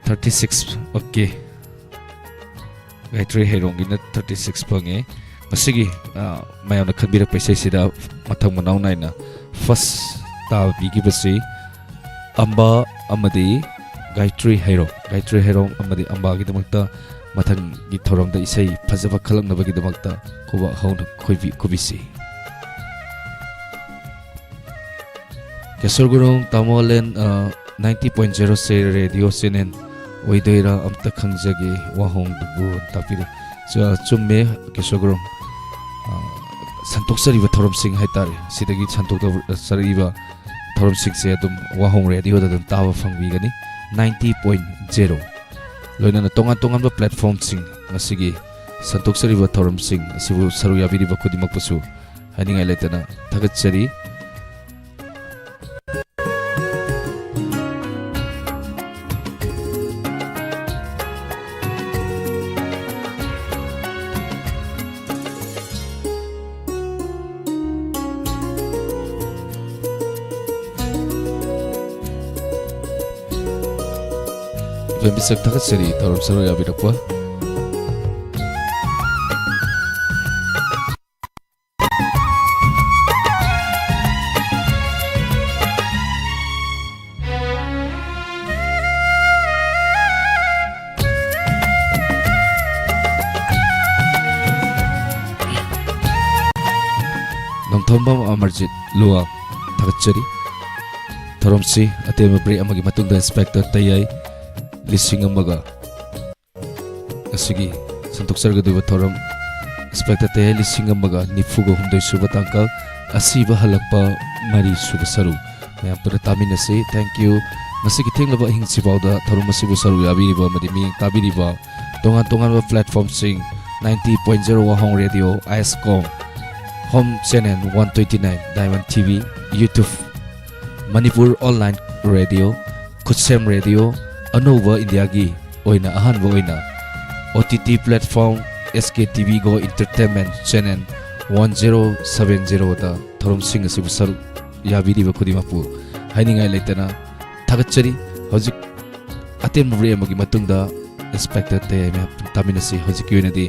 thirty six, okay. Gayatri ꯍꯩꯔꯣꯝꯒꯤꯅ ꯊꯥꯔꯇꯤ ꯁꯤꯛꯁ ꯐꯪꯉꯦ꯫ ꯉꯁꯤꯒꯤ, ꯑ, ꯃꯌꯥꯝꯅ ꯈꯟꯕꯤꯔꯛꯄ ꯏꯁꯩꯁꯤꯗ ꯃꯊꯪ ꯃꯅꯥꯎ ꯅꯥꯏꯅ ꯐꯥꯔꯁ ꯇꯥꯕ ꯄꯤꯈꯤꯕꯁꯤ ꯑꯝꯕꯥ ꯑꯃꯗꯤ ꯒꯥꯌꯇ꯭ꯔꯤ ꯍꯩꯔꯣꯝ꯫ ꯒꯥꯌꯇ꯭ꯔꯤ ꯍꯩꯔꯣꯝ ꯑꯃꯗꯤ ꯑꯝꯕꯥꯒꯤꯗꯃꯛꯇ ꯃꯊꯪꯒꯤ ꯊꯧꯔꯝꯗ ꯏꯁꯩ ꯐꯖꯕ ꯈꯜꯂꯛꯅꯕꯒꯤꯗꯃꯛꯇ ꯈꯨꯕꯥꯛ ꯍꯧꯅ ꯈꯨꯕꯤ-, ꯈꯨꯕꯤꯁꯤ꯫ ꯀꯦꯁꯣꯔ ꯒꯨꯔꯨꯡ, ꯇꯥꯃꯣ ꯑꯂꯦꯟ, ꯑ, ꯅꯥꯏꯟꯇꯤ ꯄꯣꯏꯟ ꯖꯦꯔꯣ ꯁꯦ ꯔꯦꯗꯤꯑꯣ ꯆꯦꯅꯦꯜ ꯑꯣꯏꯗꯣꯏꯔꯥ? ꯑꯝꯇ ꯈꯪꯖꯒꯦ ꯋꯥꯍꯣꯡꯗꯨꯕꯨ ꯇꯥꯛꯄꯤꯔꯦ꯫ ꯆ-, ꯆꯨꯝꯃꯦ, ꯀꯦꯁꯣꯔ ꯒꯨꯔꯨꯡ꯫ ꯑ, ꯁꯟꯗꯣꯛꯆꯔꯤꯕ ꯊꯧꯔꯝꯁꯤꯡ ꯍꯥꯏꯇꯥꯔꯦ, ꯁꯤꯗꯒꯤ ꯁꯟꯗꯣꯛꯆꯔꯤꯕ ꯊꯧꯔꯝꯁꯤꯡꯁꯦ ꯑꯗꯨꯝ ꯋꯥꯍꯣꯡ ꯔꯦꯗꯤꯑꯣꯗ ꯑꯗꯨꯝ ꯇꯥꯕ ꯐꯪꯕꯤꯒꯅꯤ, ꯅꯥꯏꯟꯇꯤ ꯄꯣꯏꯟ ꯖꯦꯔꯣ꯫ ꯂꯣꯏꯅꯅ ꯇꯣꯉꯥꯟ ꯇꯣꯉꯥꯟꯕ ꯄ꯭ꯂꯦꯠꯐꯣꯔꯝꯁꯤꯡ, ꯉꯁꯤꯒꯤ ꯁꯟꯗꯣꯛꯆꯔꯤꯕ ꯊꯧꯔꯝꯁꯤꯡ ꯑꯁꯤꯕꯨ ꯁꯔꯨꯛ ꯌꯥꯕꯤꯔꯤꯕ ꯈꯨꯗꯤꯡꯃꯛꯄꯨꯁꯨ ꯍꯥꯏꯅꯤꯡꯉꯥꯏ ꯂꯩꯇꯅ ꯊꯥꯒꯠꯆꯔꯤ꯫ ꯏꯕꯦꯝ ꯃꯤꯁꯛ ꯊꯥꯒꯠꯆꯔꯤ ꯊꯧꯔꯝ ꯁꯔꯨꯛ ꯌꯥꯕꯤꯔꯛꯄ꯫ ꯑꯃꯔꯖꯤꯠ ꯂꯨꯋꯥꯡ ꯊꯥꯒꯠꯆꯔꯤ꯫ ꯊꯧꯔꯝꯁꯤ ꯑꯇꯦꯟꯕ break ꯑꯃꯒꯤ ꯃꯇꯨꯡꯗ Inspector ꯇꯌꯥꯏ ꯂꯤꯁꯤꯡ ꯑꯃꯒ ꯑꯁꯤꯒꯤ ꯁꯟꯗꯣꯛꯆꯔꯒꯗꯧꯔꯤꯕ ꯊꯧꯔꯝ Inspector ꯇꯌꯥꯏ ꯂꯤꯁꯤꯡ ꯑꯃꯒ ꯅꯤꯐꯨꯒ ꯍꯨꯝꯗꯣꯏ ꯁꯨꯕ ꯇꯥꯡꯀꯛ, ꯑꯁꯤꯕ ꯍꯜꯂꯛꯄ ꯃꯔꯤ ꯁꯨꯕ ꯁꯔꯨꯛ, ꯃꯌꯥꯝ ꯄꯨꯟꯅ ꯇꯥꯃꯤꯟꯅꯁꯤ꯫ Thank you꯫ ꯉꯁꯤꯒꯤ ꯊꯦꯡꯂꯕ ꯑꯍꯤꯡꯁꯤꯐꯥꯎꯗ ꯊꯧꯔꯝ ꯑꯁꯤꯕꯨ ꯁꯔꯨꯛ ꯌꯥꯕꯤꯔꯤꯕ ꯑꯃꯗꯤ ꯃꯤꯠꯌꯦꯡ ꯇꯥꯕꯤꯔꯤꯕ ꯇꯣꯉꯥꯟ ꯇꯣꯉꯥꯟꯕ platformꯁꯤꯡ, ninety point zero Wahong Radio, ISCOM, Home Channel one twenty-nine, Diamond TV, YouTube, Manipur Online Radio, ꯈꯨꯠꯁꯦꯝ Radio, ꯑꯅꯧꯕ ꯏꯟꯗꯤꯌꯥꯒꯤ ꯑꯣꯏꯅ ꯑꯍꯥꯟꯕ ꯑꯣꯏꯅ OTT platform, SKTV Go Entertainment Channel one zero seven zeroꯗ ꯊꯧꯔꯝꯁꯤꯡ ꯑꯁꯤꯕꯨ ꯁꯔꯨꯛ ꯌꯥꯕꯤꯔꯤꯕ ꯈꯨꯗꯤꯡꯃꯛꯄꯨ ꯍꯥꯏꯅꯤꯡꯉꯥꯏ ꯂꯩꯇꯅ ꯊꯥꯒꯠꯆꯔꯤ꯫ ꯍꯧꯖꯤꯛ ꯑꯇꯦꯟꯕ break ꯑꯃꯒꯤ ꯃꯇꯨꯡꯗ Inspector ꯇꯌꯥꯏ ꯃꯌꯥꯝ ꯇꯥꯃꯤꯟꯅꯁꯤ꯫ ꯍꯧꯖꯤꯛꯀꯤ ꯑꯣꯏꯅꯗꯤ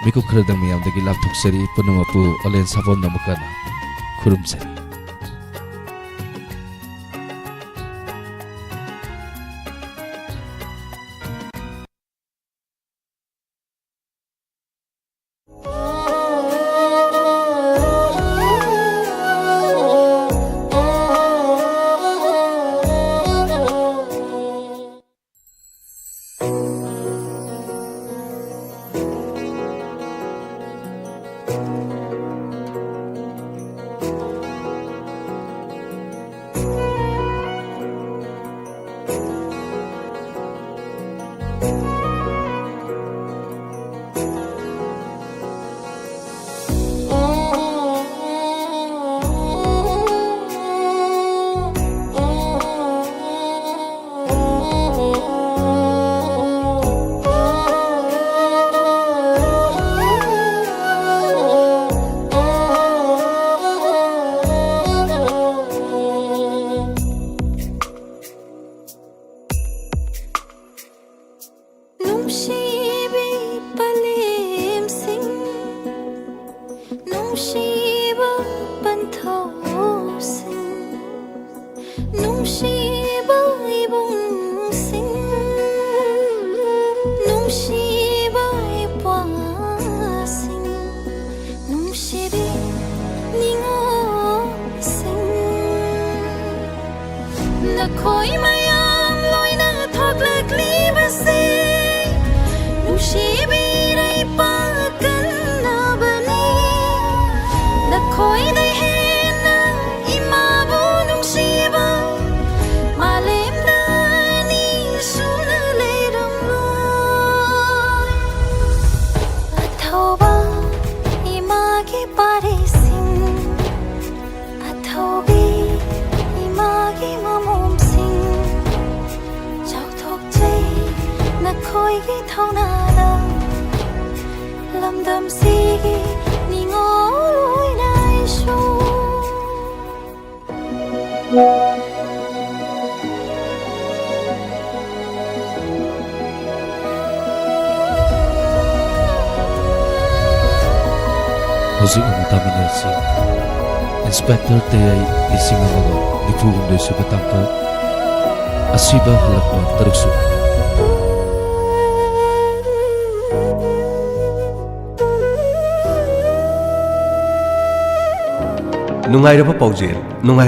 ꯃꯤꯀꯨꯞ ꯈꯔꯗꯪ ꯃꯌꯥꯝꯗꯒꯤ ꯂꯥꯞꯊꯣꯛꯆꯔꯤ꯫ ꯄꯨꯝꯅꯃꯛꯄꯨ ꯑꯣꯂꯦꯟ ꯁꯥꯐꯝ ꯅꯃꯀꯥꯟꯅ ꯈꯨꯔꯨꯝꯖꯔꯤ꯫ ꯅꯈꯣꯏ ꯃꯌꯥꯝ ꯂꯣꯏꯅ ꯊꯣꯛꯂꯛꯂꯤꯕꯁꯦ ꯅꯨꯡꯁꯤꯕꯤꯔꯩ ꯄꯥꯀꯟꯅꯕꯅꯤ꯫ ꯅꯈꯣꯏꯗ ꯍꯦꯟꯅ ꯏꯃꯥꯕꯨ ꯅꯨꯡꯁꯤꯕ ꯃꯥꯂꯦꯝꯗ ꯑꯅꯤ ꯁꯨꯅ ꯂꯩꯔꯝꯂꯣꯏ꯫ ꯑꯊꯧꯕ ꯏꯃꯥꯒꯤ ꯄꯥꯔꯤꯁꯤꯡ, ꯑꯊꯧꯕꯤ ꯏꯃꯥꯒꯤ ꯃꯃꯣꯝꯁꯤꯡ, ꯆꯥꯎꯊꯣꯛꯆꯩ ꯅꯈꯣꯏꯒꯤ ꯊꯧꯅꯥꯗ꯫ ꯂꯝꯗꯝꯁꯤꯒꯤ ꯅꯤꯉꯣꯜ ꯑꯣꯏꯅ ꯑꯩꯁꯨ꯫ ꯍꯧꯖꯤꯛ ꯑꯃꯨꯛ ꯇꯥꯃꯤꯟꯅꯔꯁꯤ꯫ ꯏꯟꯁꯄꯦꯛꯇꯔ ꯇꯌꯥꯏ, ꯂꯤꯁꯤꯡ ꯑꯃꯒ ꯅꯤꯐꯨ ꯍꯨꯝꯗꯣꯏ ꯁꯨꯕ ꯇꯥꯡꯀꯛ, ꯑꯁꯤꯕ ꯍꯜꯂꯛꯄ ꯇꯔꯨꯛ ꯁꯨꯕ꯫ ꯅꯨꯡꯉꯥꯏꯔꯕ ꯄꯥꯎꯖꯦꯜ, ꯅꯨꯡꯉꯥꯏꯔꯕ